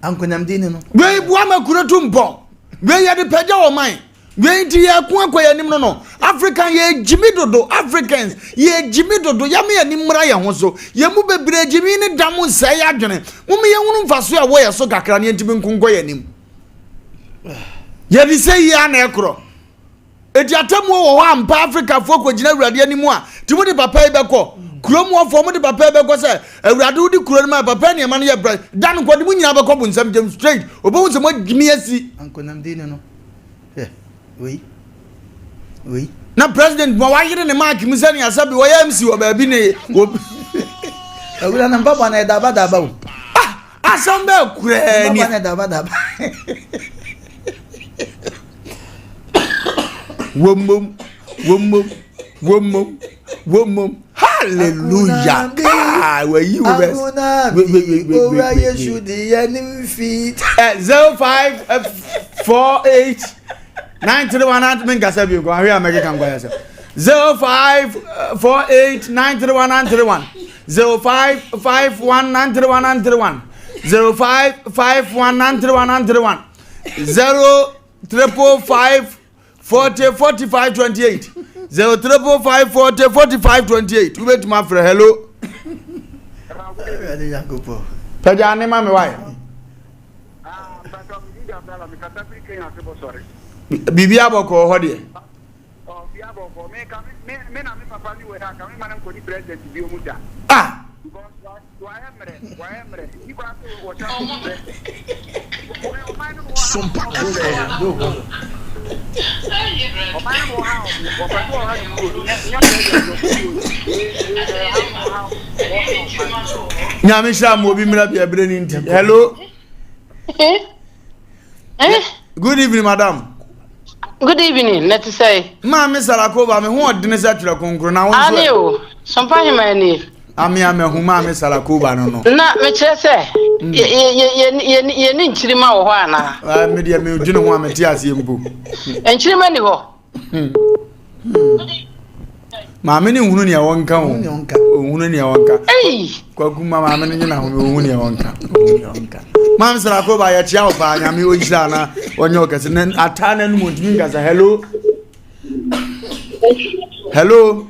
Ankonamdi ne no. Wei boa ma kuro tu mpɔn. Wei yɛde pagya ɔman. Wei nti yɛko akɔ yɛn anim no no. African yɛgyimi dodo. Africans yɛgyimi dodo. Yɛma yɛn ani mmra yɛn ho so. Yɛn mu bebree gyimi ne dam nsɛe yɛn adwene. Mom yɛnhunu mfaso a ɛwɔ yɛn so kakra na yɛntumi nko nkɔ yɛn anim. Yɛde sɛ yie a na ɛkorɔ. Eti atemmuo wɔ hɔ ampa Afrikafoɔ kɔgyina Awurade anim a, nti mode papa yi bɛkɔ. Kurom hɔfoɔ mode papa yi bɛkɔ sɛ Awurade wode kuro no ma papa yi nneɛma no yɛ brɛ. Da no nkɔde mo nyinaa bɛkɔ bonsam gyam straight. Obɛhu sɛ moagyimi asi. Ankonamdi ne no. Hwɛ, wei, wei. Na president ma wayere ne mark mu sɛnea sɛbi wɔyɛ MC wɔ baabi ne wɔ. Awura na mpaboa na ɛdaba daba o. Ah, asɛm bɛɛ koraa ni. Mpaboa na ɛdaba daba. Wommom, wommom, wommom, wommom. Hallelujah. Kaa wayi wo bɛ. Owura Yesu di yɛ ne mfi. 05 48 931 9 mi nkasa bi nkɔ ahwɛ a mɛkeka nkɔ ayɛ sɛ 05 48 931 931 05 51 931 931 05 51 931 931 0 triple 5 40 45 28 0 triple 5 40 45 28 wobɛtumi afrɛ hello pagya ne ma me wae biribi abɔkɔɔ hɔ deɛ ah Nyame hyira mo obi mmra bi ɛberɛ no nti. Hello. Good evening, madam. Good evening, na te sɛ. Maame Sarakova, me ho ɔdene sɛ twerɛ kronkron na wo nso. Ane o, Sompa hema nie. Ame amahu maame Sarakova no no. Na mekyerɛ sɛ, mm. yɛne nkyirima wɔ hɔ anaa? Ah, me deɛ medwene ho a mete aseɛ mpo. Nkyirima ni hɔ. Hmm. Maame ne nhunu nea wɔnka o. Ohunu nea wɔnka. Kwaku ma maame no nyina ho ohunu nea wɔnka. Maame Sarako ba yɛkyea wo paa nyame ɔnhyira na ɔnyɛ ɔkɛse na ataa n'anum ɔntumi nkasa. Hello. Hello.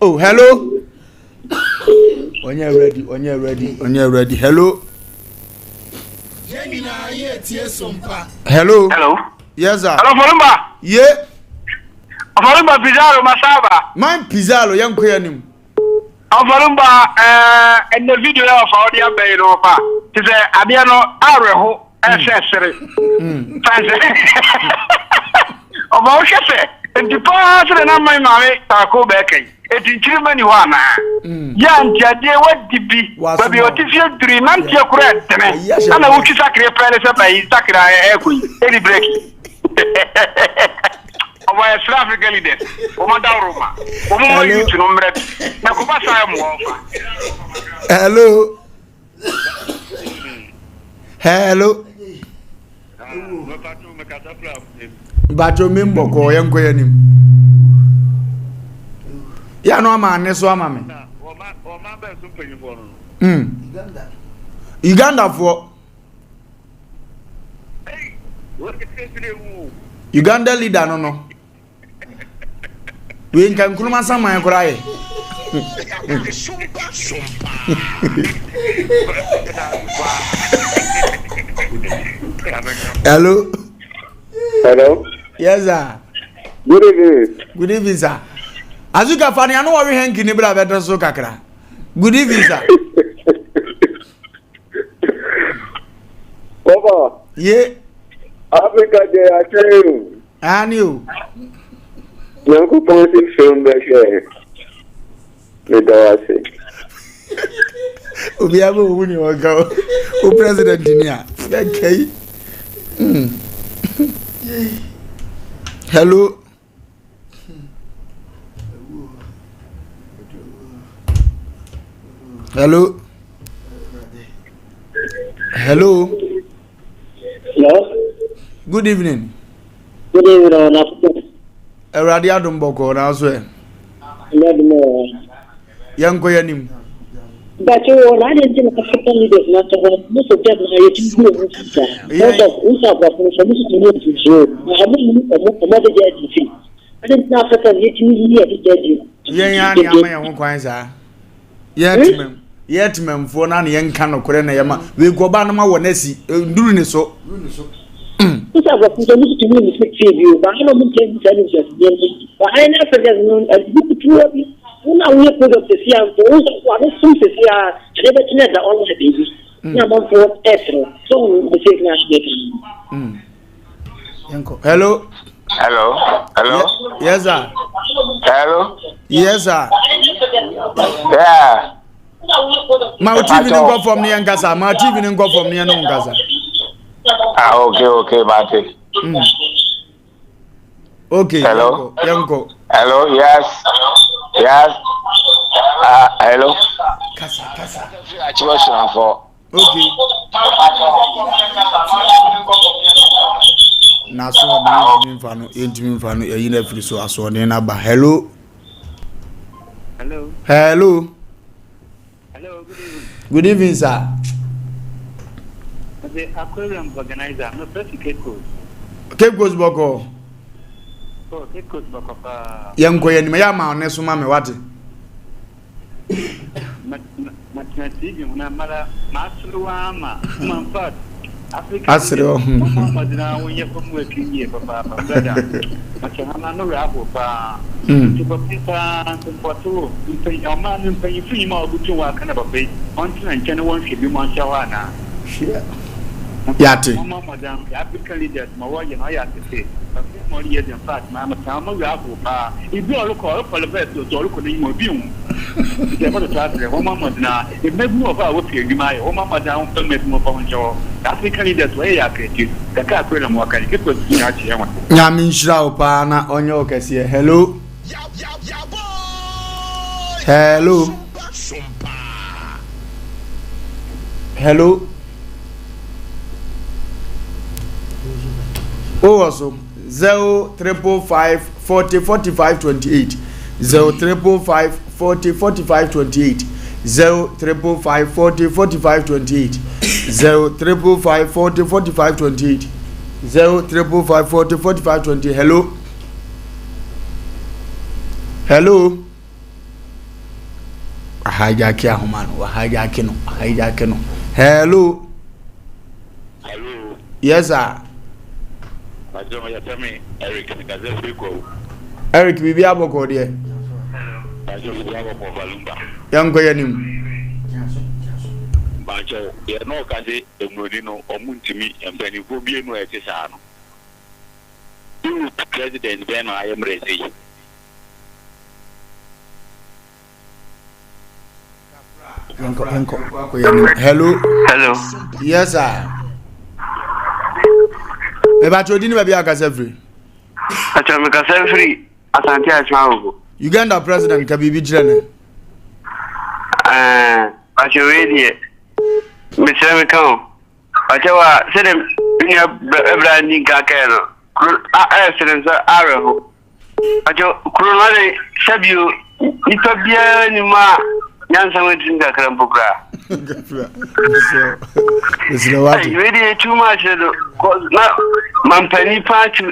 Oh, hello. Ɔnyɛ ready, ɔnyɛ ready, ɔnyɛ ready. Hello. Hello. Hello. Yes, sir. Hello, Folumba. Ye. Folumba Pizarro Masaba. Man Pizarro, yɛn kɔ yɛn nim. Ɔfɔlumba ɛɛ ɛnɛ video yɛ ɔfa ɔde abɛn yi no ɔfa te sɛ adeɛ no awerɛho ɛsɛ sere. Fɛn sɛ ɔfa wohwɛ sɛ nti paa sɛ de na man maame taako bɛɛka yi eti nkyiri ma ni hɔ anaa. Yɛ nti adeɛ wadi bi baabi ɔte fie duri nanteɛ kora ɛdene ɛna wotwi sakere pɛɛ ne sɛ bɛyi sakere a ɛɛkɔ yi ɛni breki. Ɔbɔ yɛ srɛ Africa leaders wɔn adaworo ma wɔn mo youth no mmerɛ bi na kɔba saa ɛmoa ɔfa. Hello. Hello. Bacho mi mbɔkɔ yɛn nkɔ yɛn anim. Yɛ ano ama ane so ama me. Uganda foɔ. Uganda leader no no. Wei nka Nkrumah saman koraa yɛ. Hello. Hello. Yes sir. Good evening. Good evening sir. Azuka fani ano wɔwe hanky ne bra bɛtɔ so kakra. Good evening sir. Papa. Ye. Africa de akyɛre o. Ani o. Nyankopɔn si fam bɛhwɛ. Meda wo ase. Obiara bɛ owu ni ɔka o. O president ni a. Bɛka yi. Hello. Hello. Hello. Hello. Good evening. Good evening. Awurade adom bɔkɔɔ na so ɛ. Yɛnkɔ yɛn anim. But oh, na adi nti na African leaders na sɛ wɔn most of them na yɛ ti gu wɔn fi saa. Most of nsa aborɔfo no sɛ wɔn sisi wɔn mfimfini o, na wɔn mu wɔn wɔn adi gya adi fi. Adi nti na African yɛ ti yi adi gya adi. Yɛn ya ne ama yɛn ho kwan saa. Yɛn temam yɛn temamfoɔ na ne yɛn nka nokorɛ na yɛma wei kɔ ɔbaa no ma wɔ n'asi nduru ne so. Nsa aborɔfo nso wɔn sisi wɔn mfimfini bi o, baa na wɔn nkyɛn bi saa ne nsuaseɛ no. Baa na African no adi kutuwa bi. Wo na woyɛ product sɛsi a nso wo nso wano som sɛsi a adeɛ bɛkye na ɛda online baabi na amanfoɔ ɛsere so wo mistake na ahyɛ bɛka no. Hello. Hello. Hello. Yes, sir. Hello. Yes, sir. Yeah. Ma o TV ni nkɔ fam ni yɛn kasa. Ma TV ni nkɔ fam ni yɛn no nkasa. Ah, okay, okay, mate. Okay. Hello. Yɛnkɔ. Hello. Yes. Yes. Hello. Kasa kasa. Achiwa Sunafo. Okay. Na asoɔden yɛntumi nfa no yɛntumi nfa no yɛyi no afiri so asoɔden no aba. Hello. Hello. Hello. Hello, good evening. Good evening, sir. The aquarium organizer, no press Cape Coast. Cape Coast bɔkɔ. Oh, Cape Coast bɔkɔ paa. Yɛn nkɔ yɛn nim yɛ ama ɔne so ma mi wate. Matena TV ho na mara masere wa ama ma in fact Africa asere ɔ mo mmɔden a wonyɛ fam wɔ akyi yie papaapa brother makyɛ ha na no werɛ ahow paa nti papa paa mpɔto wɔ mpanyin ɔman no mpanyinfo nyim a wɔbutu wɔ aka na papa yi ɔntena nkyɛn na wɔnhwɛ bi mu anhyɛ hɔ anaa yate wɔn mmɔden African leaders ma wɔyɛ na ɔyɛ asese papa yi ma ɔreyɛ in fact maa metaa mo werɛ ahow paa ebi ɔrekɔ ɔrekɔ levɛs ɔsɛ ɔrekɔ n'enyim obi nhu nti ɛbɛtoto abrɛ wɔn mmɔden a mma bi wɔ hɔ a wofi adwuma ayɛ wɔn mmɔden a wɔmfa mma bi wɔmfa ho nhyɛ hɔ African leaders wɔyɛ yɛ akɛse kakra akora na mu aka ne ketewa sisi nyinaa kyerɛ wɔn. Nyame nhyira wo paa na ɔnyɛ wo kɛseɛ. Hello. Hello. Hello. Wowɔ so 0 triple 5 40 45 28 0 triple 5 40 45 28 0 triple 5 40 45 28 0 triple 5 40 45 28 0 triple 5 40 45 28 hello. Hello. Wahijack ahoma no, wahijack no, wahijack no. Hello. Hello. Yes sir. Eric biribi abɔkɔ deɛ. Yɛnkɔ yɛn anim. Mpakyɛw, yɛn na ɔka sɛ mmuroni no ɔmo ntumi mpanyinfoɔ bienu a ɛte saa no. Europe president bɛn na ayɛ mmerɛ sei? Hello. Hello. Yes sir. Mebakyɛ odi ne baabi a akasa firi. Akyɛ mekasa firi Asante Akyem Agogo. Uganda president ka biribi kyerɛ no. Ɛɛ, bakyɛ wei deɛ mesrɛ meka o. Bakyɛ wa sɛdeɛ me nua bra ni nka kae no, kuro ɛyɛ sere nso awerɛho. Bakyɛ kuro no ade sɛbio nipa biara ni mu a nyansa wɔ tirim kakra mpo koraa. Wei deɛ too much do na mampanin paa ti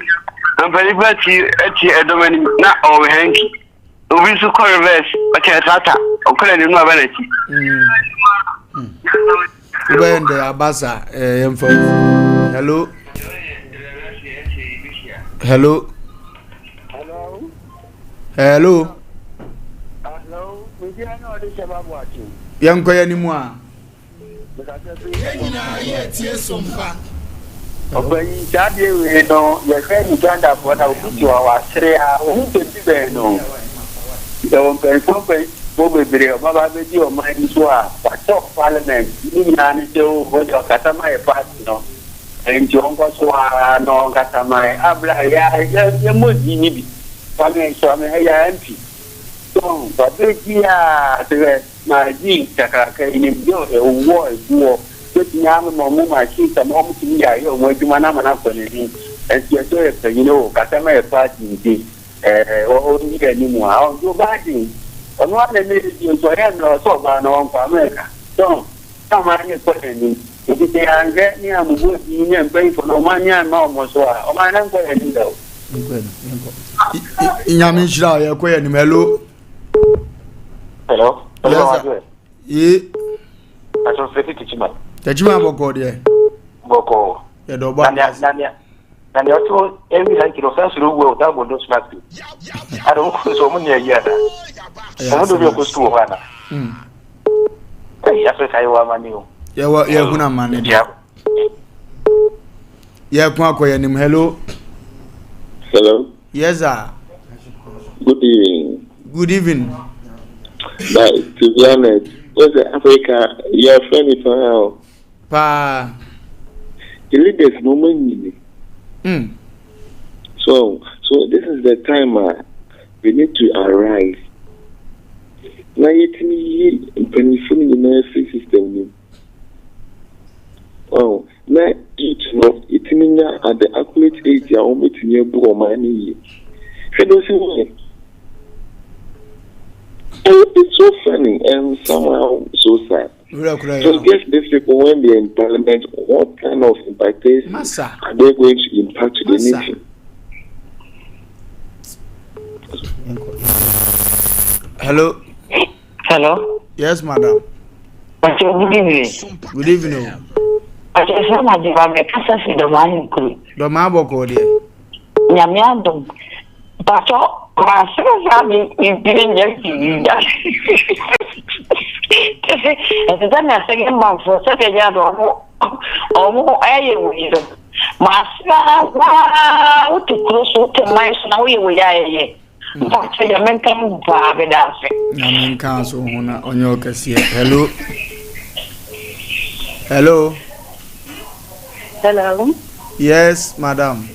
mampanin paa ti ti ɛdɔm anim na ɔwɔ hanky obi nso kɔ reverse ɔkyɛ tractor ɔkɔ n'anim na ɔba n'akyi. Wobɛyɛ ndɛ aba sa ɛɛ yɛmfa hello hello hello yɛnkɔ yɛn anim a. Ɔpanyin, saa adeɛ wei no yɛhwɛ Ugandafoɔ na obi te hɔ a wasere a ohun sɛ bi bɛn no. Yɛwɔ mpanyinfoɔ mpanyinfoɔ bebree a wɔaba abɛdi ɔman yi so a wɔatɔ parliament ne nyinaa ne sɛ o wɔde ɔkasa ma yɛ party no nti ɔnkɔ so ara na ɔnkasa ma yɛ abere a yɛ yɛ yɛmmɔ din no bi Kwame Kwame ɛyɛ MP so wabɛdi a sɛ Magazine kakraka yi, nimdeɛ a ɛwɔ egu hɔ betumi amema wɔn machines ama wɔatumi de ayɛ wɔn adwuma no ama no akɔ n'anim. Nti ɛsɛ ɔyɛ panyin o, kasa ma yɛ party nti ɛɛ ɔnni anim a ɔnso ɔbaa den. Ɔno ara na ɛmɛ yɛ nso ɔyɛ mmerɛ ɔsɛ ɔbaa no ɔnkɔ America. So na ɔman no kɔ n'anim. Nti sɛ yɛanhwɛ ne yɛammobɔ din ne mpanyinfoɔ no ɔman ne amma wɔn so a, ɔman no nkɔ n'anim da o. Nyame nhyira yɛkɔ yɛ anim. Hello. Hello. Yes, sir. Ye. Aso feti tichima. Tichima bɔkɔ deɛ. Bɔkɔ. Yɛ dɔ bɔ. Na na na nea ɔto ewi ha nkiri ɔsan soro wu ɔdan bɔ nose mask. Ada wɔn kɔ so wɔn nea yi ana. Wɔn do bi ɔkɔ sukuu wɔ hɔ ana. Ɛyi Africa yɛ wɔ amane o. Yɛ wɔ yɛ hun amane deɛ. Yɛ ko akɔ yɛ nim hello. Hello. Yes sir. Good evening. Good evening. But to be honest, what's the Africa? Your friend is on Paa. The leaders no money. So, so this is the time uh, we need to arise. Na yɛtumi yi mpanyinfo no nyinaa firi system no mu. Oh, na youth no yɛtumi nya at the accurate age a wɔbɛtumi abu ɔman no yie. Hwɛ deɛ ɔsi wɔ It's so funny and somehow so sad. So guess these people when they're in parliament, what kind of impartation are they going to impart to the nation? Hello. Hello. Yes, madam. Pacho, good evening. Good evening. Pacho, sɛ ma de ba mɛ kasa fi dɔmaa ne kuro. Dɔmaa bɔkɔɔ deɛ. Nyame adom. Pacho, ma sere saa mi ntiri nyɛ hwee da. Ɛsɛ sɛ na sɛ yɛ manfoɔ sɛ deɛ nyɛ adɔ ɔmo ɔmo ɛyɛ wei no. Ma sere waa wote kuro so wote man so na woyɛ wei a ɛyɛ. Mpakyɛ Nyame nka mo paa meda ase. Nyame nka so ho na ɔnyɛ ɔkɛseɛ. Hello. Hello. Hello. Yes, madam.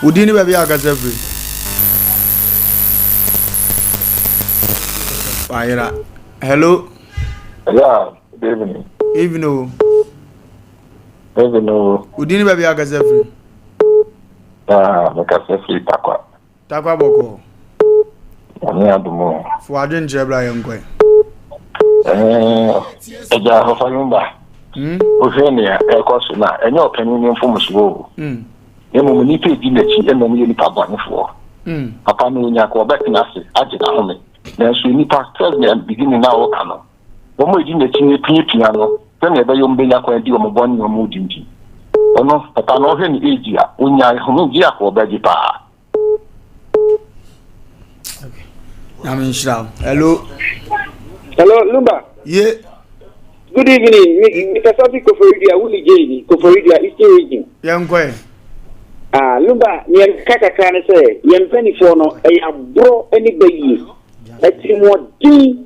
Wodi ne baabi a akasa firi. Wayera. Hello. Yeah, good evening. Evening o. Evening o. Wodi ne baabi a akasa firi. Ah, mekasa firi Takwa. Takwa bɔkɔɔ. Nyame adom o. Fo adwenkyerɛ bra yɛn kɔɛ. Ɛgya Ɔfa Lumba. Hmm? Wohwɛ nea ɛkɔ so na ɛnyɛ ɔpanin ne mfomsoɔ o. Hmm. Na mmom nnipa edi n'akyi ɛna wɔyɛ nnipa bɔnefoɔ. Papa no onya ka ɔbɛtena ase agye n'ahome. Nanso nnipa, sɛdeɛ beginning no a woka no, wɔn a ɛdi n'akyi no apiapia no sɛdeɛ ɛbɛyɛ wɔn bɛnya kwan adi wɔn bɔne a wɔredi nti. Ɔno, papa no, ɔhwɛ ne age a, onya ahomegye a ɔbɛgye paa. Nyame nhyira wo. Hello. Hello, Lumba. Ye. Good evening. Me me kasa fi Koforidua, Wuli Jane, Koforidua, Eastern Region. Yɛn kɔɛ. Ah, Lumba, nea meka kakra ne sɛ yɛn mpanimfoɔ no ɛyɛ aborɔ ne bayie. Atirimuɔden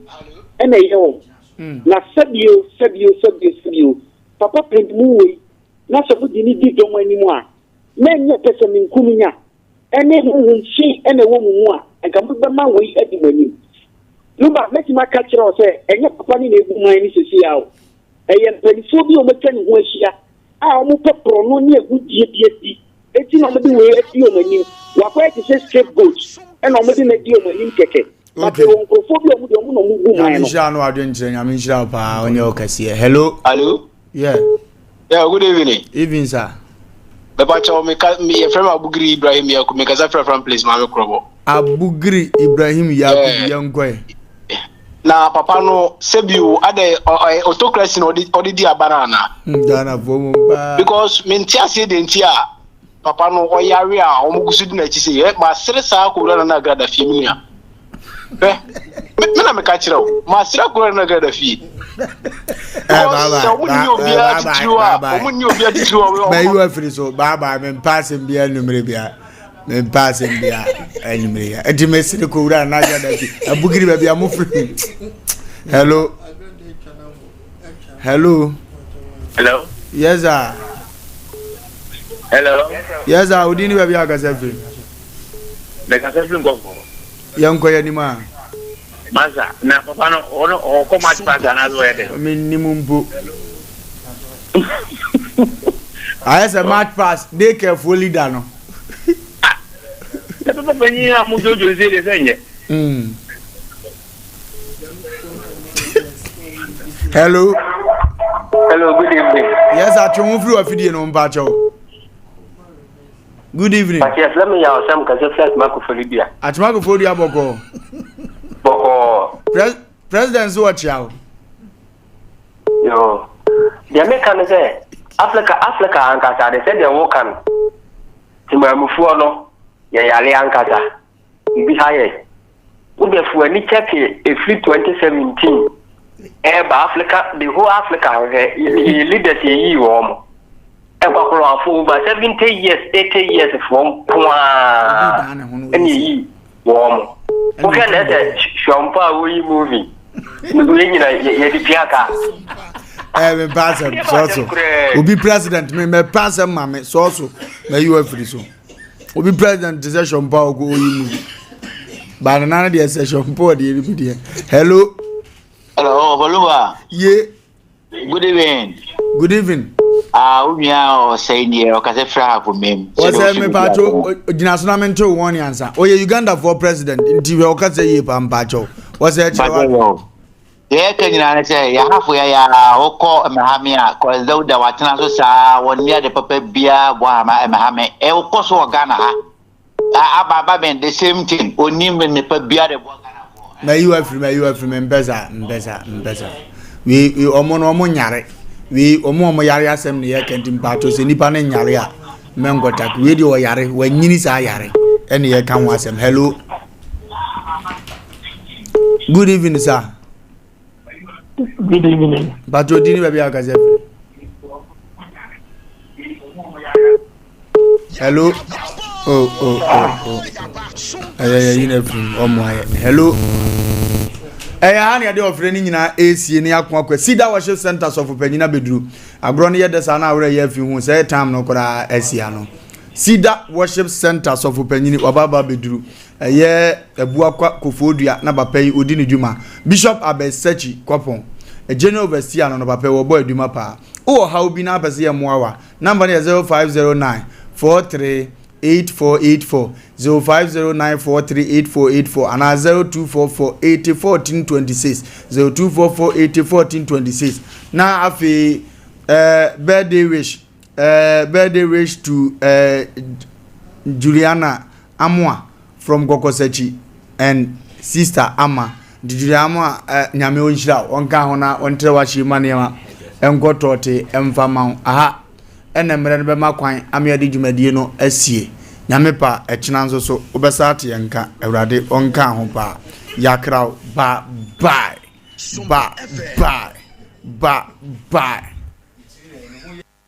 ɛna ɛyɛ wɔn. Hmm. Na sɛbio, sɛbio, sɛbio, sɛbio, papa panimu wei, na sɛ mode ne di dɔm anim a, na ɛnyɛ pɛsɛmenkominya ne honhom fi na ɛwɔ mo mu a, anka mobɛma wei adi mo anim. Lumba, mɛtumi aka akyerɛ wo sɛ, ɛnyɛ papa no na ɛgu man no seesei ara o. Ɛyɛ mpanimfoɔ bi a wɔatwa ne ho ahyia a wɔpɛ borɔno ne agudeɛ bi adi enti na wɔde wei adi wɔn anim. Wakɔyɛ te sɛ scapegoat ɛna wɔde no adi wɔn anim kɛkɛ. But ɛwɔ nkurɔfoɔ bi a wɔn deɛ wɔn na wɔgu man Nyame no. nhyira no adwenkyerɛ, Nyame nhyira wo paa, ɔnyɛ wo kɛseɛ. Hello. Hello. Yeah. Yeah, good evening. Evening, sir. Mepa kyɛw me ka me yɛfrɛ me Abugiri Ibrahim Yakub me kasa frɛ from place maame korɔbɔ. Abugiri Ibrahim Yakub yɛn kɔɛ. Na papa no sɛbi o adɛ ɔyɛ autocracy na ɔde ɔde di aba no ana? Hmm, Ghana fo mu paa. Because me nte aseɛ deɛ nti a papa no ɔyare a wɔn gu so di n'akyi sɛ yɛ masere saa kowura na na agrada fie me nua. Hwɛ, me me na meka kyerɛ wo, masere akowura na agrada fie. Because sɛ wɔn nni obiara titiriw a wɔn nni obiara titiriw a wɔn. Bɛyi wa firi so bye bye me mpa asɛm biara numere biara. Mempɛ asɛm bia anwummere ya. Nti mesere kɔwura na agya da fi. Abugiri baabi a mofiri. Hello. Hello. Hello. Yes sir. Hello. Yes sir. Odi ni baabi a kasa firi. Mekasa firi nkɔkɔ. Yɛnkɔ yɛn anim a. Masa, na papa no ɔno ɔkɔ match pass anaasɛ ɔyɛ dɛ. Mennim mpo. Ayɛ sɛ match pass daycare foɔ leader no. Sɛ papa panyin a mo dwodwo nsie deɛ sɛ nyɛ. Mm. Hello. Hello, good evening. Yes, atwe ho firi wafidie no mpakyɛw. Good evening. Pàṣẹ ẹsẹ mi yà ọsẹm kẹsẹ fún Atuma Koforidua. Atuma Koforidua bɔkɔɔ. Bɔkɔɔ. Pres president so ɔkyea o. Yoo. Deɛ meka ne sɛ Africa Africa ankasa de sɛdeɛ woka no temaamufoɔ no yɛyare ankasa. Biribi ha yɛn. Wo deɛ fo ani kyɛke ɛfiri 2017 ɛreba Africa the whole Africa hwɛ yɛ leaders yɛyii wɔn mo. Nkwakorɔafo over 70 years 80 years foɔ nko ara ɛna yɛyii wɔn mo. Wohwɛ na ɛsɛ hwɛmpa a woyi movie yɛn nyina yɛde pia ka. Ɛɛ me mpa asɛm sɔɔso obi president me mɛ pa asɛm ma me sɔɔso mɛ yi wa firi so. Obi president te sɛ Sean Paul ko oyi mu. Ba ne nan deɛ sɛ Sean Paul deɛ bi deɛ. Hello. Hello, Oluwa. Ye. Good evening. Good evening. Ah, wo nua ɔsɛe deɛ ɔkasɛ fira ha ko mem. Ɔsɛ mepatwo gyina so na mente wo wɔn ansa. Ɔyɛ Uganda foɔ president nti hwɛ ɔkasa yie pa mpakyɛw. Ɔsɛ kyerɛ wa. Deɛ yɛka nyinaa ne sɛ yɛhafo yɛyɛ a wokɔ Mmahame a Kɔs Dauda watena so saa wɔnni ade papa biara boa ama Mmahame ɛwokɔ so wɔ Ghana ha aba aba bɛn the same thing onim nnepa biara de boa Ghana foɔ. Mayi wo afiri mayi wo afiri me mpɛ saa mpɛ saa mpɛ saa wei wei ɔmo no ɔmo nyare wei ɔmo ɔmo yare asɛm ne yɛka nti mpaatwo sɛ nipa no nyare a mɛnkɔ tak wei deɛ ɔyare wanyini saa yare ɛne yɛka ho asɛm hello. Good evening, sir. Good evening. But your dinner baby akasa firi. Hello. Oh oh oh oh. Ɛyɛ yɛ yi na firi ɔmo ayɛ. Hello. Ɛyɛ ha na yɛde ɔfrɛ no nyinaa esie ne ako akɔ. Sida worship center sɔfo panyin abɛduru. Agorɔ no yɛ dɛ saa na awerɛ yɛ afi ho sɛ time no koraa asi ano. Sida worship center sɔfo panyin waba aba abɛduru. Ɛyɛ Abuakwa Kofoɔdua na papa yi ɔdi ne dwuma. Bishop Abed Sechi Kwapong, General Overseer no no papa yi wɔbɔ adwuma paa. Wowɔ haw bi na wopɛ sɛ yɛmmoa wo a, number no yɛ 0509 43 8484, 0509 43 8484 anaa 0244 80 14 26, 0244 80 14 26. Na afei eh, birthday wish, eh, birthday wish to eh, Juliana Amoah. from Kɔkɔsakyi and sister Ama nti Julia Ama eh, nyame ɔnhyira wo ɔnka ho na ɔntrɛ w'ahyɛ ma nneɛma ɛnkɔ tɔɔte ɛmfa ma wo aha ɛna mmerɛ no bɛma kwan ama yɛde dwumadie no asie nyame pa ɛkyena nso so wobɛsa ate yɛn nka awurade ɔnka ho paa yɛakra wo ba bye ba bye ba bye.